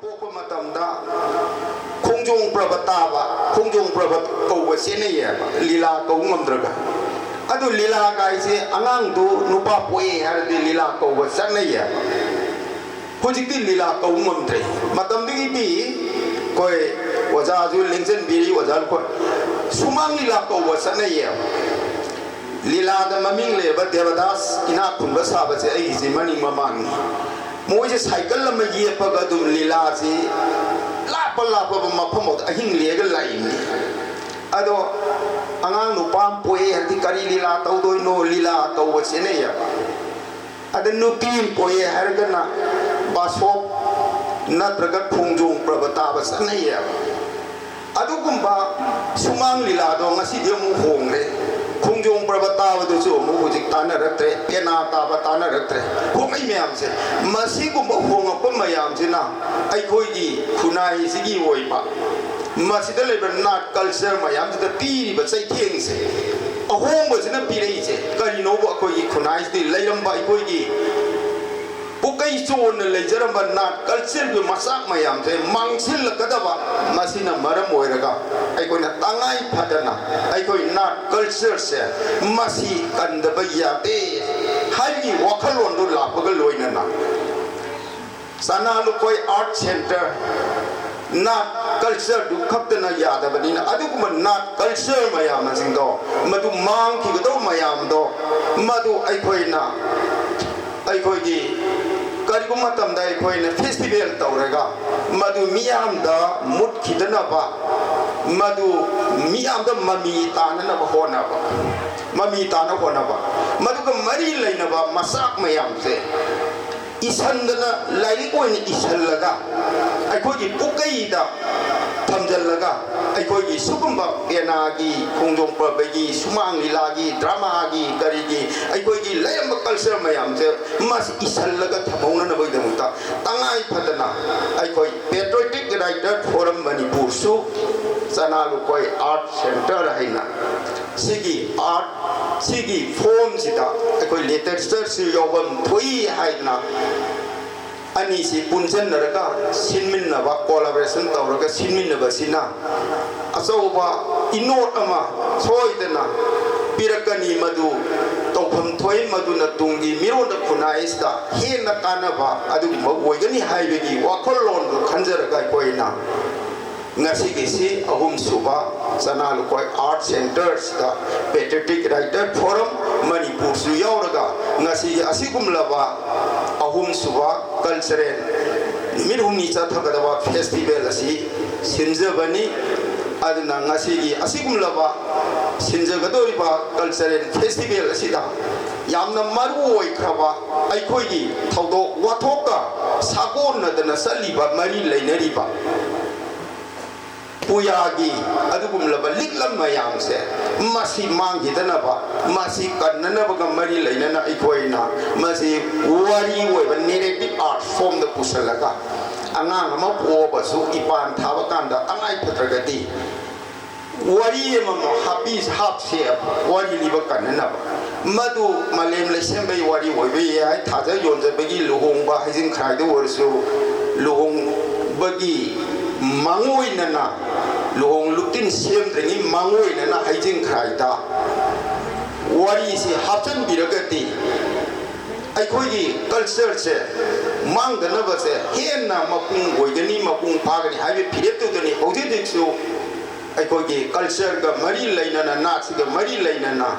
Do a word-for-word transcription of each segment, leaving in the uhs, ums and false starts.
ꯄꯣꯛꯄ ꯃꯇꯝꯗ ꯈꯣꯡꯖꯣꯝ ꯄ꯭ꯔꯕ ꯇꯥꯕ, ꯈꯣꯡꯖꯣꯝ ꯄ꯭ꯔꯕ ꯀꯧꯕ ꯆꯦꯟꯅꯩꯌꯦꯕ, ꯂꯤꯂꯥ ꯀꯧꯕ ꯉꯝꯗ꯭ꯔꯒ꯫ ꯑꯗꯨ ꯂꯤꯂꯥ ꯀꯥꯏꯁꯦ ꯑꯉꯥꯡꯗꯨ ꯅꯨꯄꯥ ꯄꯣꯛꯑꯦ ꯍꯥꯏꯔꯗꯤ ꯂꯤꯂꯥ ꯀꯧꯕ ꯆꯠꯅꯩꯌꯦꯕ꯫ ꯍꯧꯖꯤꯛꯇꯤ ꯂꯤꯂꯥ ꯀꯧꯕ ꯉꯝꯗ꯭ꯔꯦ꯫ ꯃꯇꯝꯗꯨꯒꯤꯗꯤ ꯑꯩꯈꯣꯏ ꯑꯣꯖꯥꯁꯨ ꯂꯦꯡꯁꯤꯟꯕꯤꯔꯤ, ꯑꯣꯖꯥ ꯑꯩꯈꯣꯏ ꯁꯨꯃꯥꯡ ꯂꯤꯂꯥ ꯀꯧꯕ ꯆꯠꯅꯩꯌꯦꯕ꯫ ꯂꯤꯂꯥꯗ ꯃꯃꯤꯡ ꯂꯩꯔꯕ ꯗꯦꯕꯗꯥꯁ ꯏꯅꯥꯛ ꯈꯨꯟꯕ ꯁꯥꯕꯁꯦ ꯑꯩꯒꯤꯁꯦ ꯃꯅꯤꯡ ꯃꯃꯥꯡꯅꯤ꯫ ꯃꯣꯏꯁꯦ ꯁꯥꯏꯀꯜ ꯑꯃ ꯌꯦꯞꯄꯒ ꯑꯗꯨꯝ ꯂꯤꯂꯥꯁꯤ ꯂꯥꯞꯄ ꯂꯥꯞꯄꯕ ꯃꯐꯝ ꯐꯥꯎꯗ ꯑꯍꯤꯡ ꯂꯦꯛꯑꯒ ꯂꯥꯛꯏꯅꯤ꯫ ꯑꯗꯣ ꯑꯉꯥꯡ ꯅꯨꯄꯥ ꯑꯃ ꯄꯣꯛꯑꯦ ꯍꯥꯏꯔꯗꯤ ꯀꯔꯤ ꯂꯤꯂꯥ ꯇꯧꯗꯣꯏꯅꯣ? ꯂꯤꯂꯥ ꯇꯧꯕ ꯆꯦꯟꯅꯩꯌꯦꯕ꯫ ꯑꯗ ꯅꯨꯄꯤ ꯑꯃ ꯄꯣꯛꯑꯦ ꯍꯥꯏꯔꯒꯅ ꯕꯥꯁꯣꯞ ꯅꯠꯇ꯭ꯔꯒ ꯈꯣꯡꯖꯣꯝ ꯄ꯭ꯔꯕ ꯇꯥꯕ ꯆꯠꯅꯩꯌꯦꯕ꯫ ꯑꯗꯨꯒꯨꯝꯕ ꯁꯨꯃꯥꯡ ꯂꯤꯂꯥꯗꯣ ꯉꯁꯤꯗꯤ ꯑꯃꯨꯛ ꯍꯣꯡꯈ꯭ꯔꯦ꯫ ꯈꯣꯡꯖꯣꯝ ꯄ꯭ꯔꯕ ꯇꯥꯕꯗꯨꯁꯨ ꯑꯃꯨꯛ ꯍꯧꯖꯤꯛ ꯇꯥꯟꯅꯔꯛꯇ꯭ꯔꯦ, ꯄꯦꯅꯥ ꯇꯥꯕ ꯇꯥꯟꯅꯔꯛꯇ꯭ꯔꯦ꯫ ꯍꯣꯡꯉꯛꯏ ꯃꯌꯥꯝꯁꯦ, ꯃꯁꯤꯒꯨꯝꯕ ꯍꯣꯡꯉꯛꯄ ꯃꯌꯥꯝꯁꯤꯅ ꯑꯩꯈꯣꯏꯒꯤ ꯈꯨꯟꯅꯥꯏꯁꯤꯒꯤ ꯑꯣꯏꯕ, ꯃꯁꯤꯗ ꯂꯩꯕ ꯅꯥꯠ ꯀꯜꯆꯔ ꯃꯌꯥꯝꯁꯤꯗ ꯄꯤꯔꯤꯕ ꯆꯩꯊꯦꯡꯁꯦ, ꯑꯍꯣꯡꯕꯁꯤꯅ ꯄꯤꯔꯛꯏꯁꯦ ꯀꯔꯤꯅꯣꯕ? ꯑꯩꯈꯣꯏꯒꯤ ꯈꯨꯟꯅꯥꯏꯁꯤꯗ ꯂꯩꯔꯝꯕ ꯑꯩꯈꯣꯏꯒꯤ ꯄꯨꯀꯩ ꯆꯣꯟꯅ ꯂꯩꯖꯔꯝꯕ ꯅꯥꯠ ꯀꯜꯆꯔꯒꯤ ꯃꯆꯥꯛ ꯃꯌꯥꯝꯁꯦ ꯃꯥꯡꯁꯤꯜꯂꯛꯀꯗꯕ, ꯃꯁꯤꯅ ꯃꯔꯝ ꯑꯣꯏꯔꯒ ꯑꯩꯈꯣꯏꯅ ꯇꯉꯥꯏ ꯐꯗꯅ ꯑꯩꯈꯣꯏ ꯅꯥꯠ ꯀꯜꯆꯔꯁꯦ ꯃꯁꯤ ꯀꯟꯗꯕ ꯌꯥꯗꯦ ꯍꯥꯏꯕꯒꯤ ꯋꯥꯈꯜꯂꯣꯟꯗꯨ ꯂꯥꯛꯄꯒ ꯂꯣꯏꯅꯅ ꯆꯅꯥ ꯂꯨꯀꯣꯏ ꯑꯥꯔꯠ ꯁꯦꯟꯇꯔ, ꯅꯥꯠ ꯀꯜꯆꯔꯗꯨ ꯈꯛꯇꯅ ꯌꯥꯗꯕꯅꯤꯅ, ꯑꯗꯨꯒꯨꯝꯕ ꯅꯥꯠ ꯀꯜꯆꯔ ꯃꯌꯥꯝꯁꯤꯡꯗꯣ, ꯃꯗꯨ ꯃꯥꯡꯈꯤꯒꯗꯧꯕ ꯃꯌꯥꯝꯗꯣ, ꯃꯗꯨ ꯑꯩꯈꯣꯏꯅ, ꯑꯩꯈꯣꯏꯒꯤ ꯀꯔꯤꯒꯨꯝꯕ ꯃꯇꯝꯗ ꯑꯩꯈꯣꯏꯅ ꯐꯦꯁꯇꯤꯚꯦꯜ ꯇꯧꯔꯒ ꯃꯗꯨ ꯃꯤꯌꯥꯝꯗ ꯃꯨꯠꯈꯤꯗꯅꯕ, ꯃꯗꯨ ꯃꯤꯌꯥꯝꯗ ꯃꯃꯤ ꯇꯥꯅꯅꯕ ꯍꯣꯠꯅꯕ, ꯃꯃꯤ ꯇꯥꯅ ꯍꯣꯠꯅꯕ, ꯃꯗꯨꯒ ꯃꯔꯤ ꯂꯩꯅꯕ ꯃꯆꯥꯛ ꯃꯌꯥꯝꯁꯦ ꯏꯁꯟꯗꯅ, ꯂꯥꯏꯔꯤꯛ ꯑꯣꯏꯅ ꯏꯁꯜꯂꯒ ꯑꯩꯈꯣꯏꯒꯤ ꯄꯨꯀꯩꯗ ꯊꯝꯖꯤꯜꯂꯒ, ꯑꯩꯈꯣꯏꯒꯤ ꯁꯤꯒꯨꯝꯕ ꯄꯦꯅꯥꯒꯤ, ꯈꯣꯡꯖꯣꯝ ꯄꯔꯕꯒꯤ, ꯁꯨꯃꯥꯡ ꯂꯤꯂꯥꯒꯤ, ꯗ꯭ꯔꯃꯥꯒꯤ, ꯀꯔꯤꯒꯤ, ꯑꯩꯈꯣꯏꯒꯤ ꯂꯩꯔꯝꯕ ꯀꯜꯆꯔ ꯃꯌꯥꯝꯁꯦ ꯃꯁꯤ ꯏꯁꯜꯂꯒ ꯊꯝꯍꯧꯅꯅꯕꯒꯤꯗꯃꯛꯇ ꯇꯉꯥꯏ ꯐꯗꯅ ꯑꯩꯈꯣꯏ ꯄꯦꯇ꯭ꯔꯣꯏꯇꯤꯛ ꯔꯥꯏꯇꯔ ꯐꯣꯔꯝ ꯃꯅꯤꯄꯨꯔꯁꯨ ꯆꯅꯥ ꯂꯨꯀꯣꯏ ꯑꯥꯔꯠ ꯁꯦꯟꯇꯔ ꯍꯥꯏꯅ ꯁꯤꯒꯤ ꯑꯥꯔꯠ, ꯁꯤꯒꯤ ꯐꯣꯝꯁꯤꯗ ꯑꯩꯈꯣꯏ ꯂꯤꯇꯔꯦꯆꯔꯁꯤ ꯌꯥꯎꯐꯝ ꯊꯣꯛꯏ ꯍꯥꯏꯗꯅ ꯑꯅꯤꯁꯤ ꯄꯨꯟꯁꯤꯟꯅꯔꯒ ꯁꯤꯟꯃꯤꯟꯅꯕ, ꯀꯣꯂꯥꯕꯣꯔꯦꯁꯟ ꯇꯧꯔꯒ ꯁꯤꯟꯃꯤꯟꯅꯕꯁꯤꯅ ꯑꯆꯧꯕ ꯏꯅꯣꯠ ꯑꯃ ꯁꯣꯏꯗꯅ ꯄꯤꯔꯛꯀꯅꯤ꯫ ꯃꯗꯨ ꯇꯧꯐꯝ ꯊꯣꯛꯏ꯫ ꯃꯗꯨꯅ ꯇꯨꯡꯒꯤ ꯃꯤꯔꯣꯟꯗ ꯈꯨꯟꯅꯥꯏꯁꯤꯗ ꯍꯦꯟꯅ ꯀꯥꯟꯅꯕ ꯑꯗꯨꯒꯨꯝꯕ ꯑꯣꯏꯒꯅꯤ ꯍꯥꯏꯕꯒꯤ ꯋꯥꯈꯜꯂꯣꯟꯗꯨ ꯈꯟꯖꯔꯒ ꯑꯩꯈꯣꯏꯅ ꯉꯁꯤꯒꯤꯁꯤ ꯑꯍꯨꯝꯁꯨꯕ ꯆꯅꯥ ꯂꯨꯀꯣꯏ ꯑꯥꯔꯠ ꯁꯦꯟꯇꯔꯁꯤꯗ ꯄꯦꯇ꯭ꯔꯤꯌꯣꯇꯤꯛ ꯔꯥꯏꯇꯔ ꯐꯣꯔꯝ ꯃꯅꯤꯄꯨꯔꯁꯨ ꯌꯥꯎꯔꯒ ꯉꯁꯤꯒꯤ ꯑꯁꯤꯒꯨꯝꯂꯕ ꯑꯍꯨꯝꯁꯨꯕ ꯀꯜꯆꯔꯦꯜ ꯅꯨꯃꯤꯠ ꯍꯨꯝꯅꯤ ꯆꯠꯊꯒꯗꯕ ꯐꯦꯁꯇꯤꯚꯦꯜ ꯑꯁꯤ ꯁꯤꯟꯖꯕꯅꯤ꯫ ꯑꯗꯨꯅ ꯉꯁꯤꯒꯤ ꯑꯁꯤꯒꯨꯝꯂꯕ ꯁꯤꯟꯖꯒꯗꯧꯔꯤꯕ ꯀꯜꯆꯔꯦꯜ ꯐꯦꯁꯇꯤꯚꯦꯜ ꯑꯁꯤꯗ ꯌꯥꯝꯅ ꯃꯔꯨ ꯑꯣꯏꯈ꯭ꯔꯕ ꯑꯩꯈꯣꯏꯒꯤ ꯊꯧꯗꯣꯛ ꯋꯥꯊꯣꯛꯀ ꯁꯥꯒꯣꯟꯅꯗꯅ ꯆꯠꯂꯤꯕ, ꯃꯔꯤ ꯂꯩꯅꯔꯤꯕ ꯄꯨꯌꯥꯒꯤ ꯑꯗꯨꯒꯨꯝꯂꯕ ꯂꯤꯛꯂꯝ ꯃꯌꯥꯝꯁꯦ ꯃꯁꯤ ꯃꯥꯡꯈꯤꯗꯅꯕ, ꯃꯁꯤ ꯀꯟꯅꯅꯕꯒ ꯃꯔꯤ ꯂꯩꯅꯅ ꯑꯩꯈꯣꯏꯅ ꯃꯁꯤ ꯋꯥꯔꯤ ꯑꯣꯏꯕ ꯅꯦꯔꯦꯇꯤꯚ ꯑꯥꯔꯠ ꯐꯣꯝꯗ ꯄꯨꯁꯤꯜꯂꯒ ꯑꯉꯥꯡ ꯑꯃ ꯄꯣꯛꯑꯕꯁꯨ ꯏꯄꯥꯟ ꯊꯥꯕ ꯀꯥꯟꯗ ꯇꯉꯥꯏ ꯐꯗ꯭ꯔꯒꯗꯤ ꯋꯥꯔꯤ ꯑꯃꯃꯝ ꯍꯥꯞꯄꯤ, ꯍꯥꯞꯁꯦ, ꯋꯥꯔꯤ ꯂꯤꯕ ꯀꯟꯅꯅꯕ꯫ ꯃꯗꯨ ꯃꯥꯂꯦꯝ ꯂꯩꯁꯦꯝꯕꯒꯤ ꯋꯥꯔꯤ ꯑꯣꯏꯕ ꯌꯥꯏ꯫ ꯊꯥꯖ ꯌꯣꯟꯖꯕꯒꯤ ꯂꯨꯍꯣꯡꯕ ꯍꯩꯖꯤꯡ ꯈꯔꯥꯏꯗ ꯑꯣꯏꯔꯁꯨ, ꯂꯨꯍꯣꯡꯕꯒꯤ ꯃꯥꯡꯑꯣꯏꯅꯅ, ꯂꯨꯍꯣꯡ ꯂꯨꯞꯇꯤꯟ ꯁꯦꯝꯗ꯭ꯔꯤꯉꯩ ꯃꯥꯡꯑꯣꯏꯅꯅ ꯍꯩꯖꯤꯡ ꯈꯔꯥꯏꯗ ꯋꯥꯔꯤꯁꯤ ꯍꯥꯞꯆꯤꯟꯕꯤꯔꯒꯗꯤ ꯑꯩꯈꯣꯏꯒꯤ ꯀꯜꯆꯔꯁꯦ ꯃꯥꯡꯗꯅꯕꯁꯦ ꯍꯦꯟꯅ ꯃꯄꯨꯡ ꯑꯣꯏꯒꯅꯤ, ꯃꯄꯨꯡ ꯐꯥꯒꯅꯤ ꯍꯥꯏꯕꯒꯤ ꯐꯤꯔꯦꯞꯇꯨꯗꯅꯤ ꯍꯧꯖꯤꯛ ꯍꯧꯖꯤꯛꯁꯨ ꯑꯩꯈꯣꯏꯒꯤ ꯀꯜꯆꯔꯒ ꯃꯔꯤ ꯂꯩꯅꯅ, ꯅꯥꯠꯁꯤꯒ ꯃꯔꯤ ꯂꯩꯅꯅ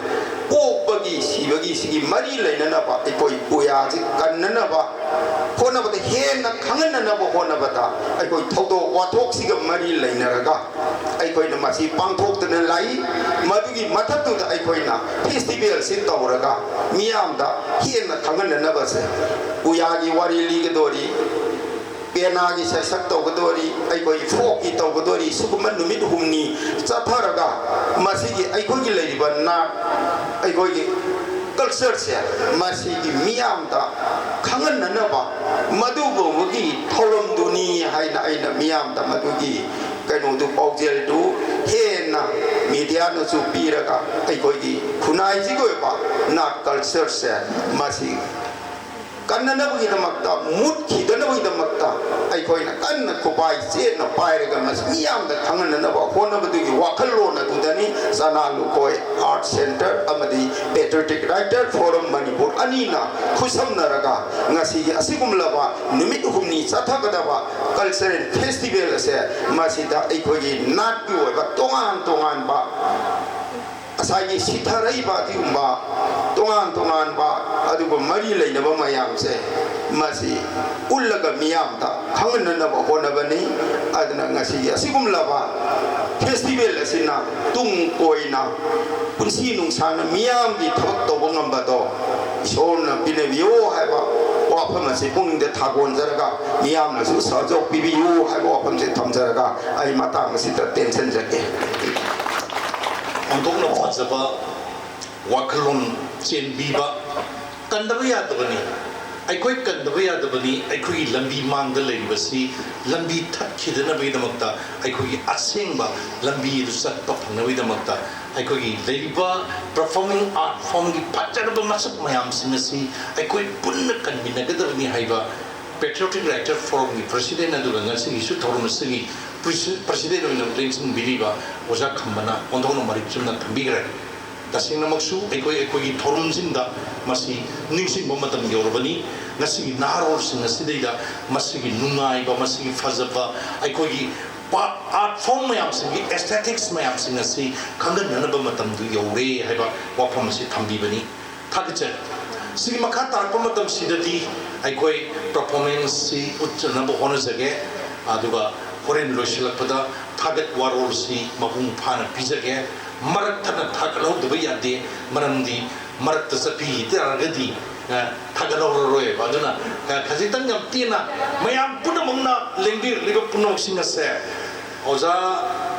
ꯄꯣꯛꯄꯒꯤ, ꯁꯤꯕꯒꯤ, ꯁꯤꯒꯤ ꯃꯔꯤ ꯂꯩꯅꯅꯕ ꯑꯩꯈꯣꯏ ꯄꯨꯌꯥꯁꯤ ꯀꯟꯅꯅꯕ ꯍꯣꯠꯅꯕꯗ, ꯍꯦꯟꯅ ꯈꯪꯍꯟꯅꯅꯕ ꯍꯣꯠꯅꯕꯗ ꯑꯩꯈꯣꯏ ꯊꯧꯗꯣꯛ ꯋꯥꯊꯣꯛꯁꯤꯒ ꯃꯔꯤ ꯂꯩꯅꯔꯒ ꯑꯩꯈꯣꯏꯅ ꯃꯁꯤ ꯄꯥꯡꯊꯣꯛꯇꯨꯅ ꯂꯥꯛꯏ꯫ ꯃꯗꯨꯒꯤ ꯃꯊꯛꯇꯨꯗ ꯑꯩꯈꯣꯏꯅ ꯐꯦꯁꯇꯤꯚꯦꯜꯁꯤ ꯇꯧꯔꯒ ꯃꯤꯌꯥꯝꯗ ꯍꯦꯟꯅ ꯈꯪꯍꯟꯅꯅꯕꯁꯦ ꯄꯨꯌꯥꯒꯤ ꯋꯥꯔꯤ ꯂꯤꯒꯗꯣꯔꯤ, ꯄꯦꯅꯥꯒꯤ ꯁꯩꯁꯛ ꯇꯧꯒꯗꯣꯔꯤ, ꯑꯩꯈꯣꯏꯒꯤ ꯐꯣꯛꯀꯤ ꯇꯧꯒꯗꯣꯔꯤ꯫ ꯁꯤꯒꯨꯝꯕ ꯅꯨꯃꯤꯠ ꯍꯨꯝꯅꯤ ꯆꯠꯊꯔꯒ ꯃꯁꯤꯒꯤ ꯑꯩꯈꯣꯏꯒꯤ ꯂꯩꯔꯤꯕ ꯅꯥꯠ, ꯑꯩꯈꯣꯏꯒꯤ ꯀꯜꯆꯔꯁꯦ ꯃꯁꯤꯒꯤ ꯃꯤꯌꯥꯝꯗ ꯈꯪꯍꯟꯅꯅꯕ ꯃꯗꯨꯒꯨꯝꯕꯒꯤ ꯊꯧꯔꯝꯗꯨꯅꯤ ꯍꯥꯏꯅ ꯑꯩꯅ ꯃꯤꯌꯥꯝꯗ ꯃꯗꯨꯒꯤ ꯀꯩꯅꯣꯗꯨ, ꯄꯥꯎꯖꯦꯜꯗꯨ ꯍꯦꯟꯅ ꯃꯤꯗꯤꯌꯥꯅꯁꯨ ꯄꯤꯔꯒ ꯑꯩꯈꯣꯏꯒꯤ ꯈꯨꯟꯅꯥꯏꯁꯤꯒꯤ ꯑꯣꯏꯕ ꯅꯥꯠ ꯀꯜꯆꯔꯁꯦ ꯃꯁꯤ ꯀꯟꯅꯅꯕꯒꯤꯗꯃꯛꯇ, ꯃꯨꯠꯈꯤꯗꯅꯕꯒꯤꯗꯃꯛꯇ ꯑꯩꯈꯣꯏꯅ ꯀꯟꯅ ꯈꯨꯄꯥꯏ ꯆꯦꯠꯅ ꯄꯥꯏꯔꯒ ꯃꯁꯤ ꯃꯤꯌꯥꯝꯗ ꯈꯪꯍꯟꯅꯅꯕ ꯍꯣꯠꯅꯕꯗꯨꯒꯤ ꯋꯥꯈꯜꯂꯣꯟ ꯑꯗꯨꯗꯅꯤ ꯆꯅꯥ ꯂꯨꯈꯣꯏ ꯑꯥꯔꯠ ꯁꯦꯟꯇꯔ ꯑꯃꯗꯤ ꯄꯦꯇ꯭ꯔꯤꯌꯣꯇꯤꯛ ꯔꯥꯏꯇꯔ ꯐꯣꯔꯝ ꯃꯅꯤꯄꯨꯔ ꯑꯅꯤꯅ ꯈꯨꯠꯁꯝꯅꯔꯒ ꯉꯁꯤꯒꯤ ꯑꯁꯤꯒꯨꯝꯂꯕ ꯅꯨꯃꯤꯠ ꯍꯨꯝꯅꯤ ꯆꯠꯊꯒꯗꯕ ꯀꯜꯆꯔꯦꯜ ꯐꯦꯁꯇꯤꯚꯦꯜ ꯑꯁꯦ ꯃꯁꯤꯗ ꯑꯩꯈꯣꯏꯒꯤ ꯅꯥꯠꯀꯤ ꯑꯣꯏꯕ ꯇꯣꯉꯥꯟ ꯇꯣꯉꯥꯟꯕ ꯉꯁꯥꯏꯒꯤ ꯁꯤꯊꯔꯛꯏꯕ ꯑꯗꯨꯒꯨꯝꯕ ꯇꯣꯉꯥꯟ ꯇꯣꯉꯥꯟꯕ ꯑꯗꯨꯒ ꯃꯔꯤ ꯂꯩꯅꯕ ꯃꯌꯥꯝꯁꯦ ꯃꯁꯤ ꯎꯠꯂꯒ ꯃꯤꯌꯥꯝꯗ ꯈꯪꯍꯟꯅꯅꯕ ꯍꯣꯠꯅꯕꯅꯤ꯫ ꯑꯗꯨꯅ ꯉꯁꯤꯒꯤ ꯑꯁꯤꯒꯨꯝꯂꯕ ꯐꯦꯁꯇꯤꯚꯦꯜ ꯑꯁꯤꯅ ꯇꯨꯡ ꯀꯣꯏꯅ ꯄꯨꯟꯁꯤ ꯅꯨꯡꯁꯥꯡꯅ ꯃꯤꯌꯥꯝꯒꯤ ꯊꯕꯛ ꯇꯧꯕ ꯉꯝꯕꯗꯣ ꯏꯁꯣꯔꯅ ꯄꯤꯅꯕꯤꯌꯨ ꯍꯥꯏꯕ ꯋꯥꯐꯝ ꯑꯁꯤ ꯄꯨꯛꯅꯤꯡꯗ ꯊꯥꯒꯣꯟꯖꯔꯒ ꯃꯤꯌꯥꯝꯅꯁꯨ ꯁꯍꯖꯣꯒ ꯄꯤꯕꯤꯌꯨ ꯍꯥꯏꯕ ꯋꯥꯐꯝꯁꯦ ꯊꯝꯖꯔꯒ ꯑꯩ ꯃꯇꯥꯡ ꯑꯁꯤꯗ ꯇꯦꯟꯁꯤꯟꯖꯒꯦ꯫ ꯑꯣꯟꯊꯣꯛꯅ ꯐꯖꯕ ꯋꯥꯈꯜꯂꯣꯟ ꯆꯦꯟꯕꯤꯕ꯫ ꯀꯟꯗꯕ ꯌꯥꯗꯕꯅꯤ꯫ ꯑꯩꯈꯣꯏ ꯀꯟꯗꯕ ꯌꯥꯗꯕꯅꯤ꯫ ꯑꯩꯈꯣꯏꯒꯤ ꯂꯝꯕꯤ ꯃꯥꯡꯗ ꯂꯩꯔꯤꯕꯁꯤ ꯂꯝꯕꯤ ꯊꯠꯈꯤꯗꯅꯕꯒꯤꯗꯃꯛꯇ, ꯑꯩꯈꯣꯏꯒꯤ ꯑꯁꯦꯡꯕ ꯂꯝꯕꯤ ꯑꯗꯨ ꯆꯠꯄ ꯐꯪꯅꯕꯒꯤꯗꯃꯛꯇ ꯑꯩꯈꯣꯏꯒꯤ ꯂꯩꯔꯤꯕ performing art formꯒꯤ ꯐꯖꯔꯕ ꯃꯁꯛ ꯃꯌꯥꯝꯁꯤꯡ ꯑꯁꯤ ꯑꯩꯈꯣꯏ ꯄꯨꯟꯅ ꯀꯟꯃꯤꯟꯅꯒꯗꯕꯅꯤ ꯍꯥꯏꯕ Patriotic Writer Forumꯒꯤ president ꯑꯗꯨꯒ ꯉꯁꯤꯒꯤꯁꯨ ꯊꯧꯔꯝ ꯑꯁꯤꯒꯤ president ꯑꯣꯏꯅ ꯂꯦꯡꯁꯤꯟꯕꯤꯔꯤꯕ ꯑꯣꯖꯥ ꯈꯝꯕꯅ ꯑꯣꯟꯊꯣꯛꯅ ꯃꯔꯤꯛ ꯆꯨꯝꯅ ꯊꯝꯕꯤꯈ꯭ꯔꯦ꯫ ꯇꯁꯦꯡꯅꯃꯛꯁꯨ ꯑꯩꯈꯣꯏ ꯑꯩꯈꯣꯏꯒꯤ ꯊꯧꯔꯝꯁꯤꯡꯗ ꯃꯁꯤ ꯅꯤꯡꯁꯤꯡꯕ ꯃꯇꯝ ꯌꯧꯔꯕꯅꯤ꯫ ꯉꯁꯤꯒꯤ ꯅꯍꯥꯔꯣꯜꯁꯤꯡ ꯑꯁꯤꯗꯩꯗ ꯃꯁꯤꯒꯤ ꯅꯨꯡꯉꯥꯏꯕ, ꯃꯁꯤꯒꯤ ꯐꯖꯕ, ꯑꯩꯈꯣꯏꯒꯤ art form ꯃꯌꯥꯝꯁꯤꯡꯒꯤ aesthetics ꯃꯌꯥꯝꯁꯤꯡ ꯑꯁꯤ ꯈꯪꯍꯟꯅꯅꯕ ꯃꯇꯝꯗꯨ ꯌꯧꯔꯦ ꯍꯥꯏꯕ ꯋꯥꯐꯝ ꯑꯁꯤ ꯊꯝꯕꯤꯕꯅꯤ꯫ ꯊꯥꯒꯠꯆꯔꯤ꯫ ꯁꯤꯒꯤ ꯃꯈꯥ ꯇꯥꯔꯛꯄ ꯃꯇꯝꯁꯤꯗꯗꯤ ꯑꯩꯈꯣꯏ performanceꯁꯤ ꯎꯠꯆꯅꯕ ꯍꯣꯠꯅꯖꯒꯦ꯫ ꯑꯗꯨꯒ ꯍꯣꯔꯦꯟ ꯂꯣꯏꯁꯤꯜꯂꯛꯄꯗ ꯊꯥꯒꯠ ꯋꯥꯔꯣꯜꯁꯤ ꯃꯄꯨꯡ ꯐꯥꯅ ꯄꯤꯖꯒꯦ꯫ ꯃꯔꯛ ꯊꯠꯅ ꯊꯥꯒꯠꯍꯧꯗꯕ ꯌꯥꯗꯦ, ꯃꯔꯝꯗꯤ ꯃꯔꯛꯇ ꯆꯠꯄꯤꯈꯤ ꯇꯥꯔꯒꯗꯤ, ꯑ, ꯊꯥꯒꯠꯍꯧꯔꯔꯣꯏꯕ꯫ ꯑꯗꯨꯅ, ꯑ, ꯈꯖꯤꯛꯇꯪ ꯌꯥꯝ ꯇꯦꯟꯅ ꯃꯌꯥꯝ ꯄꯨꯝꯅꯃꯛꯅ ꯂꯦꯡꯕꯤꯔꯛꯂꯤꯕ ꯄꯨꯝꯅꯃꯛꯁꯤꯡ ꯑꯁꯦ ꯑꯣꯖꯥ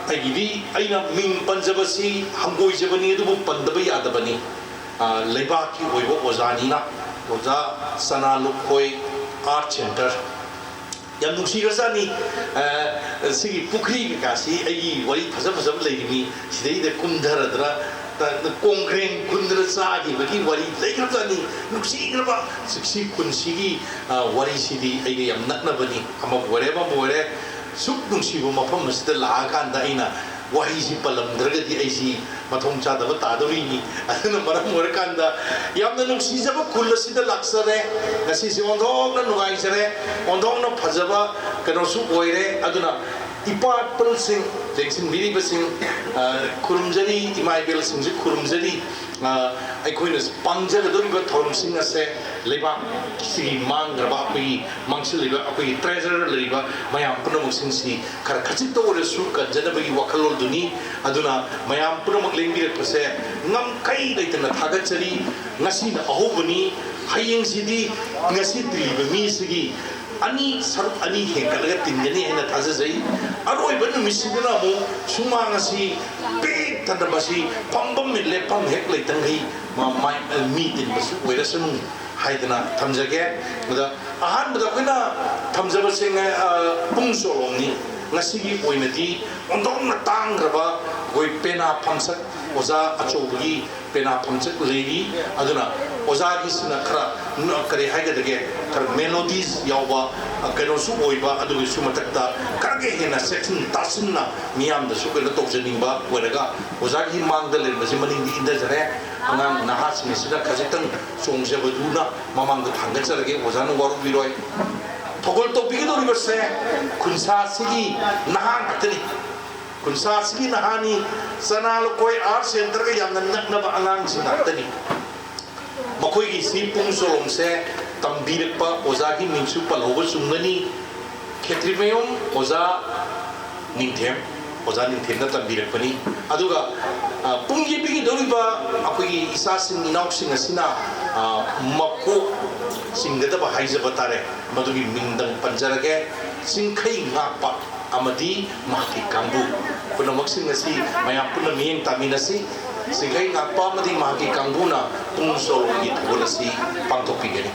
ꯑꯩꯒꯤꯗꯤ ꯑꯩꯅ ꯃꯤꯡ ꯄꯟꯖꯕꯁꯤ ꯍꯪꯒꯣꯏꯖꯕꯅꯤ, ꯑꯗꯨꯕꯨ ꯄꯟꯗꯕ ꯌꯥꯗꯕꯅꯤ꯫ ꯑ, ꯂꯩꯕꯥꯛꯀꯤ ꯑꯣꯏꯕ ꯑꯣꯖꯥꯅꯤꯅ ꯑꯣꯖꯥ ꯁꯅꯥ ꯂꯨꯈꯣꯏ Art Centre ꯌꯥꯝ ꯅꯨꯡꯁꯤꯈ꯭ꯔꯖꯥꯠꯅꯤ꯫ ꯑ, ꯁꯤꯒꯤ ꯄꯨꯈ꯭ꯔꯤ ꯀꯩꯀꯥꯁꯤ ꯑꯩꯒꯤ ꯋꯥꯔꯤ ꯐꯖ ꯐꯖꯕ ꯂꯩꯔꯤꯅꯤ꯫ ꯁꯤꯗꯩꯗ ꯀꯨꯝꯊꯔꯗ꯭ꯔꯥ ꯀꯣꯡꯒ꯭ꯔꯦꯡ ꯈꯨꯟꯗꯅ ꯆꯥꯈꯤꯕꯒꯤ ꯋꯥꯔꯤ ꯂꯩꯈ꯭ꯔꯕꯖꯥꯠꯅꯤ꯫ ꯅꯨꯡꯁꯤꯈ꯭ꯔꯕ ꯁꯤ ꯈꯨꯟꯁꯤꯒꯤ, ꯑ, ꯋꯥꯔꯤꯁꯤꯗꯤ ꯑꯩꯒ ꯌꯥꯝ ꯅꯛꯅꯕꯅꯤ꯫ ꯑꯃꯕꯨ ꯑꯣꯏꯔꯦ, ꯑꯃꯕꯨ ꯑꯣꯏꯔꯦ, ꯁꯨꯛ ꯅꯨꯡꯁꯤꯕ ꯃꯐꯝ ꯑꯁꯤꯗ ꯂꯥꯛꯑꯀꯥꯟꯗ ꯑꯩꯅ ꯋꯥꯍꯩꯁꯤ ꯄꯜꯂꯝꯗ꯭ꯔꯒꯗꯤ ꯑꯩꯁꯤ ꯃꯊꯣꯡ ꯆꯥꯗꯕ ꯇꯥꯗꯧꯔꯤꯅꯤ꯫ ꯑꯗꯨꯅ ꯃꯔꯝ ꯑꯣꯏꯔꯀꯥꯟꯗ ꯌꯥꯝꯅ ꯅꯨꯡꯁꯤꯖꯕ ꯈꯨꯜ ꯑꯁꯤꯗ ꯂꯥꯛꯆꯔꯦ꯫ ꯉꯁꯤꯁꯦ ꯑꯣꯟꯊꯣꯛꯅ ꯅꯨꯡꯉꯥꯏꯖꯔꯦ, ꯑꯣꯟꯊꯣꯛꯅ ꯐꯖꯕ ꯀꯩꯅꯣꯁꯨ ꯑꯣꯏꯔꯦ꯫ ꯑꯗꯨꯅ ꯏꯄꯥ ꯏꯄꯨꯁꯤꯡ, ꯂꯦꯡꯁꯤꯟꯕꯤꯔꯤꯕꯁꯤꯡ, ꯑ, ꯈꯨꯔꯨꯝꯖꯔꯤ, ꯏꯃꯥ ꯏꯕꯦꯜꯁꯤꯡꯁꯨ ꯈꯨꯔꯨꯝꯖꯔꯤ꯫ ꯑ, ꯑꯩꯈꯣꯏꯅ ꯄꯥꯡꯖꯒꯗꯧꯔꯤꯕ ꯊꯧꯔꯝꯁꯤꯡ ꯑꯁꯦ ꯂꯩꯕꯥꯛꯁꯤꯒꯤ ꯃꯥꯡꯈ꯭ꯔꯕ, ꯑꯩꯈꯣꯏꯒꯤ ꯃꯥꯡꯁꯤꯜꯂꯤꯕ, ꯑꯩꯈꯣꯏꯒꯤ ꯇ꯭ꯔꯦꯖꯔ ꯂꯩꯔꯤꯕ ꯃꯌꯥꯝ ꯄꯨꯝꯅꯃꯛꯁꯤꯡꯁꯤ ꯈꯔ ꯈꯖꯤꯛꯇ ꯑꯣꯏꯔꯁꯨ ꯀꯟꯖꯅꯕꯒꯤ ꯋꯥꯈꯜꯂꯣꯟꯗꯨꯅꯤ꯫ ꯑꯗꯨꯅ ꯃꯌꯥꯝ ꯄꯨꯝꯅꯃꯛ ꯂꯦꯡꯕꯤꯔꯛꯄꯁꯦ ꯉꯝꯈꯩ ꯂꯩꯇꯅ ꯊꯥꯒꯠꯆꯔꯤ꯫ ꯉꯁꯤꯅ ꯑꯍꯧꯕꯅꯤ, ꯍꯌꯦꯡꯁꯤꯗꯤ ꯉꯁꯤ ꯇꯤꯜꯂꯤꯕ ꯃꯤꯁꯤꯒꯤ ꯑꯅꯤ, ꯁꯔꯨꯛ ꯑꯅꯤ ꯍꯦꯟꯒꯠꯂꯒ ꯇꯤꯟꯒꯅꯤ ꯍꯥꯏꯅ ꯊꯥꯖꯖꯩ꯫ ꯑꯔꯣꯏꯕ ꯅꯨꯃꯤꯠꯁꯤꯗꯅ ꯑꯃꯨꯛ ꯁꯨꯃꯥꯡ ꯑꯁꯤ ꯄꯤꯛ ꯊꯟꯅ ꯃꯁꯤ ꯐꯝꯐꯝ ꯂꯦꯞꯐꯝ ꯍꯦꯛ ꯂꯩꯇꯪꯈꯩ ꯃ-, ꯃꯥꯏ-, ꯃꯤ ꯇꯤꯟꯕꯁꯨ ꯑꯣꯏꯔꯁꯅꯨ ꯍꯥꯏꯗꯅ ꯊꯝꯖꯒꯦ꯫ ꯑꯗ ꯑꯍꯥꯟꯕꯗ ꯑꯩꯈꯣꯏꯅ ꯊꯝꯖꯕꯁꯦ ꯉ-, ꯑ, ꯄꯨꯡ ꯆꯣꯂꯣꯝꯅꯤ꯫ ꯉꯁꯤꯒꯤ ꯑꯣꯏꯅꯗꯤ ꯑꯣꯟꯊꯣꯛꯅ ꯇꯥꯡꯈ꯭ꯔꯕ ꯑꯩꯈꯣꯏ ꯄꯦꯅꯥ ꯐꯝꯁꯛ ꯑꯣꯖꯥ ꯑꯆꯧꯕꯒꯤ ꯄꯦꯅꯥ ꯐꯝꯁꯛ ꯂꯩꯔꯤ꯫ ꯑꯗꯨꯅ ꯑꯣꯖꯥꯒꯤꯁꯤꯅ ꯈꯔ ꯅ-, ꯀꯔꯤ ꯍꯥꯏꯒꯗꯒꯦ, ꯈꯔ ꯃꯦꯂꯣꯗꯤꯁ ꯌꯥꯎꯕ, ꯑ, ꯀꯩꯅꯣꯁꯨ ꯑꯣꯏꯕ, ꯑꯗꯨꯒꯤꯁꯨ ꯃꯊꯛꯇ ꯈꯔꯒ ꯍꯦꯟꯅ ꯆꯦꯛꯁꯤꯟ ꯇꯥꯁꯤꯟꯅ ꯃꯤꯌꯥꯝꯗꯁꯨ ꯀꯩꯅꯣ ꯇꯧꯖꯅꯤꯡꯕ ꯑꯣꯏꯔꯒ ꯑꯣꯖꯥꯒꯤ ꯃꯥꯡꯗ ꯂꯩꯔꯝꯕꯁꯤ ꯃꯅꯤꯡꯗ ꯏꯟꯊꯖꯔꯦ꯫ ꯑꯉꯥꯡ ꯅꯍꯥꯁꯤꯡ ꯑꯁꯤꯅ ꯈꯖꯤꯛꯇꯪ ꯆꯣꯡꯖꯕꯗꯨꯅ ꯃꯃꯥꯡꯗ ꯊꯥꯡꯒꯠꯆꯔꯒꯦ, ꯑꯣꯖꯥꯅ ꯋꯥꯔꯧꯕꯤꯔꯣꯏ꯫ ꯊꯧꯒꯜ ꯇꯧꯕꯤꯒꯗꯧꯔꯤꯕꯁꯦ ꯈꯨꯟꯁꯥꯁꯤꯒꯤ ꯅꯍꯥ ꯉꯥꯛꯇꯅꯤ꯫ ꯈꯨꯟꯁꯥꯁꯤꯒꯤ ꯅꯍꯥꯅꯤ꯫ ꯆꯅꯥ ꯂꯨꯀꯣꯏ ꯑꯥꯔꯠ ꯁꯦꯟꯇꯔꯒ ꯌꯥꯝꯅ ꯅꯛꯅꯕ ꯑꯉꯥꯡꯁꯤꯡ ꯉꯥꯛꯇꯅꯤ꯫ ꯃꯈꯣꯏꯒꯤ ꯁꯤ ꯄꯨꯡ ꯆꯣꯂꯣꯝꯁꯦ ꯇꯝꯕꯤꯔꯛꯄ ꯑꯣꯖꯥꯒꯤ ꯃꯤꯡꯁꯨ ꯄꯜꯍꯧꯕ ꯆꯨꯝꯒꯅꯤ꯫ ꯈꯦꯇ꯭ꯔꯤꯃꯌꯨꯝ ꯑꯣꯖꯥ ꯅꯤꯡꯊꯦꯝ, ꯑꯣꯖꯥ ꯅꯤꯡꯊꯦꯝꯅ ꯇꯝꯕꯤꯔꯛꯄꯅꯤ꯫ ꯑꯗꯨꯒ, ꯑ, ꯄꯨꯡ ꯌꯩꯕꯤꯒꯗꯧꯔꯤꯕ ꯑꯩꯈꯣꯏꯒꯤ ꯏꯆꯥꯁꯤꯡ ꯏꯅꯥꯎꯁꯤꯡ ꯑꯁꯤꯅ, ꯑ, ꯃꯀꯣꯛ ꯆꯤꯡꯒꯗꯕ ꯍꯥꯏꯖꯕ ꯇꯥꯔꯦ, ꯃꯗꯨꯒꯤ ꯃꯤꯡꯗꯪ ꯄꯟꯖꯔꯒꯦ꯫ ꯆꯤꯡꯈꯩ ꯉꯥꯛꯄ ꯑꯃꯗꯤ ꯃꯍꯥꯛꯀꯤ ꯀꯥꯡꯕꯨ ꯄꯨꯝꯅꯃꯛꯁꯤꯡ ꯑꯁꯤ ꯃꯌꯥꯝ ꯄꯨꯟꯅ ꯃꯤꯠꯌꯦꯡ ꯇꯥꯃꯤꯟꯅꯁꯤ꯫ ꯆꯤꯡꯈꯩ ꯉꯥꯛꯄ ꯑꯃꯗꯤ ꯃꯍꯥꯛꯀꯤ ꯀꯥꯡꯕꯨꯅ ꯄꯨꯡ ꯆꯣꯂꯣꯝꯒꯤ ꯊꯧꯒꯜ ꯑꯁꯤ ꯄꯥꯡꯊꯣꯛꯄꯤꯒꯅꯤ꯫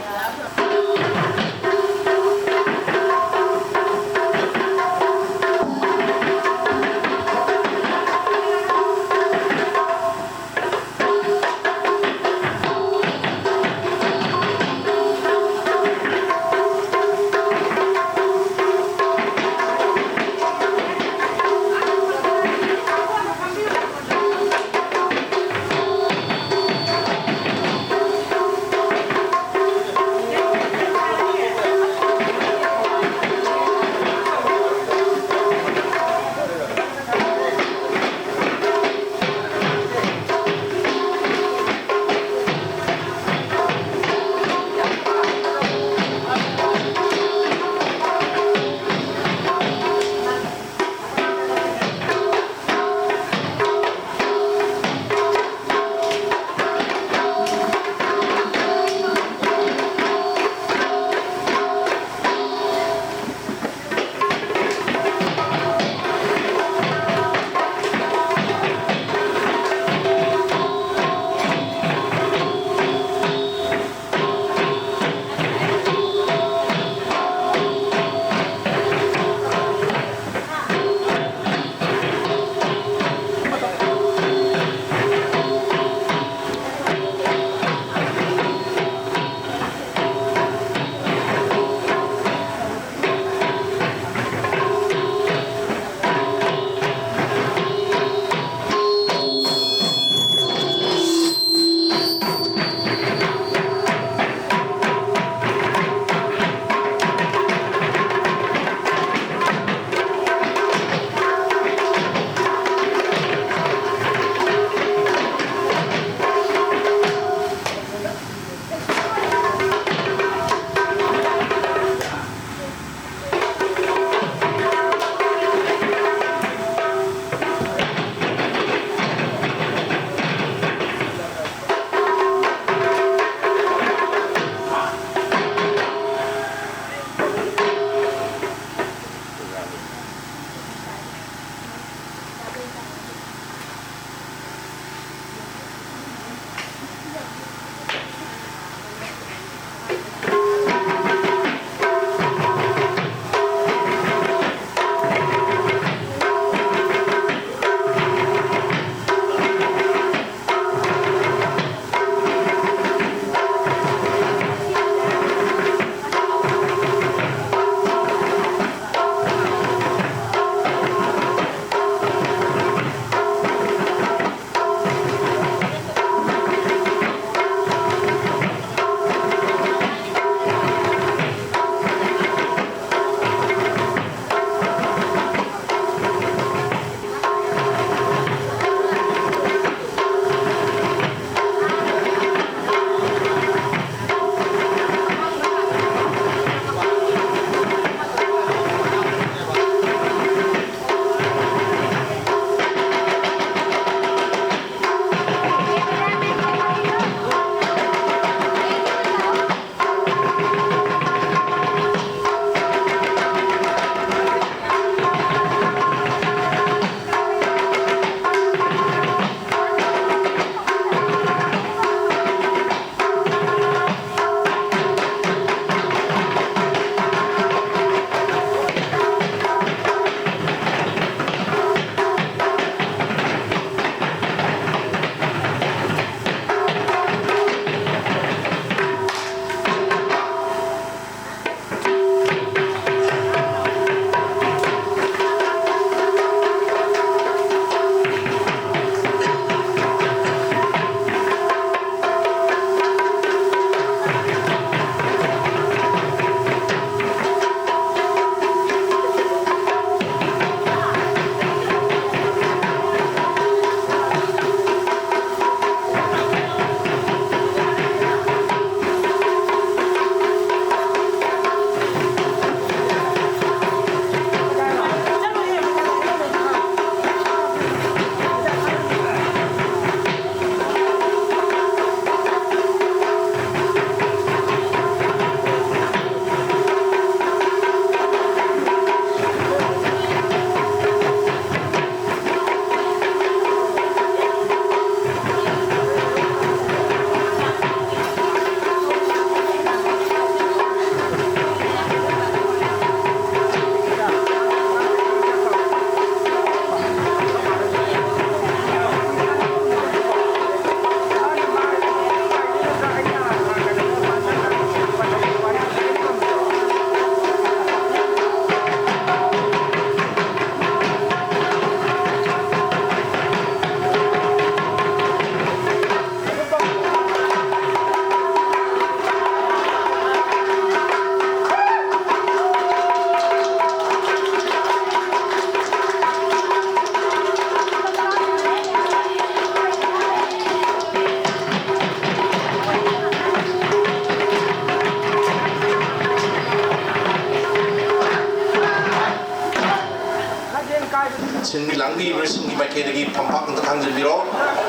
ꯁꯤꯡꯒꯤ ꯃꯥꯏꯀꯩꯗꯒꯤ ꯐꯝꯄꯥꯛ ꯑꯝꯇ ꯊꯥꯡꯖꯤꯟꯕꯤꯔꯣ꯫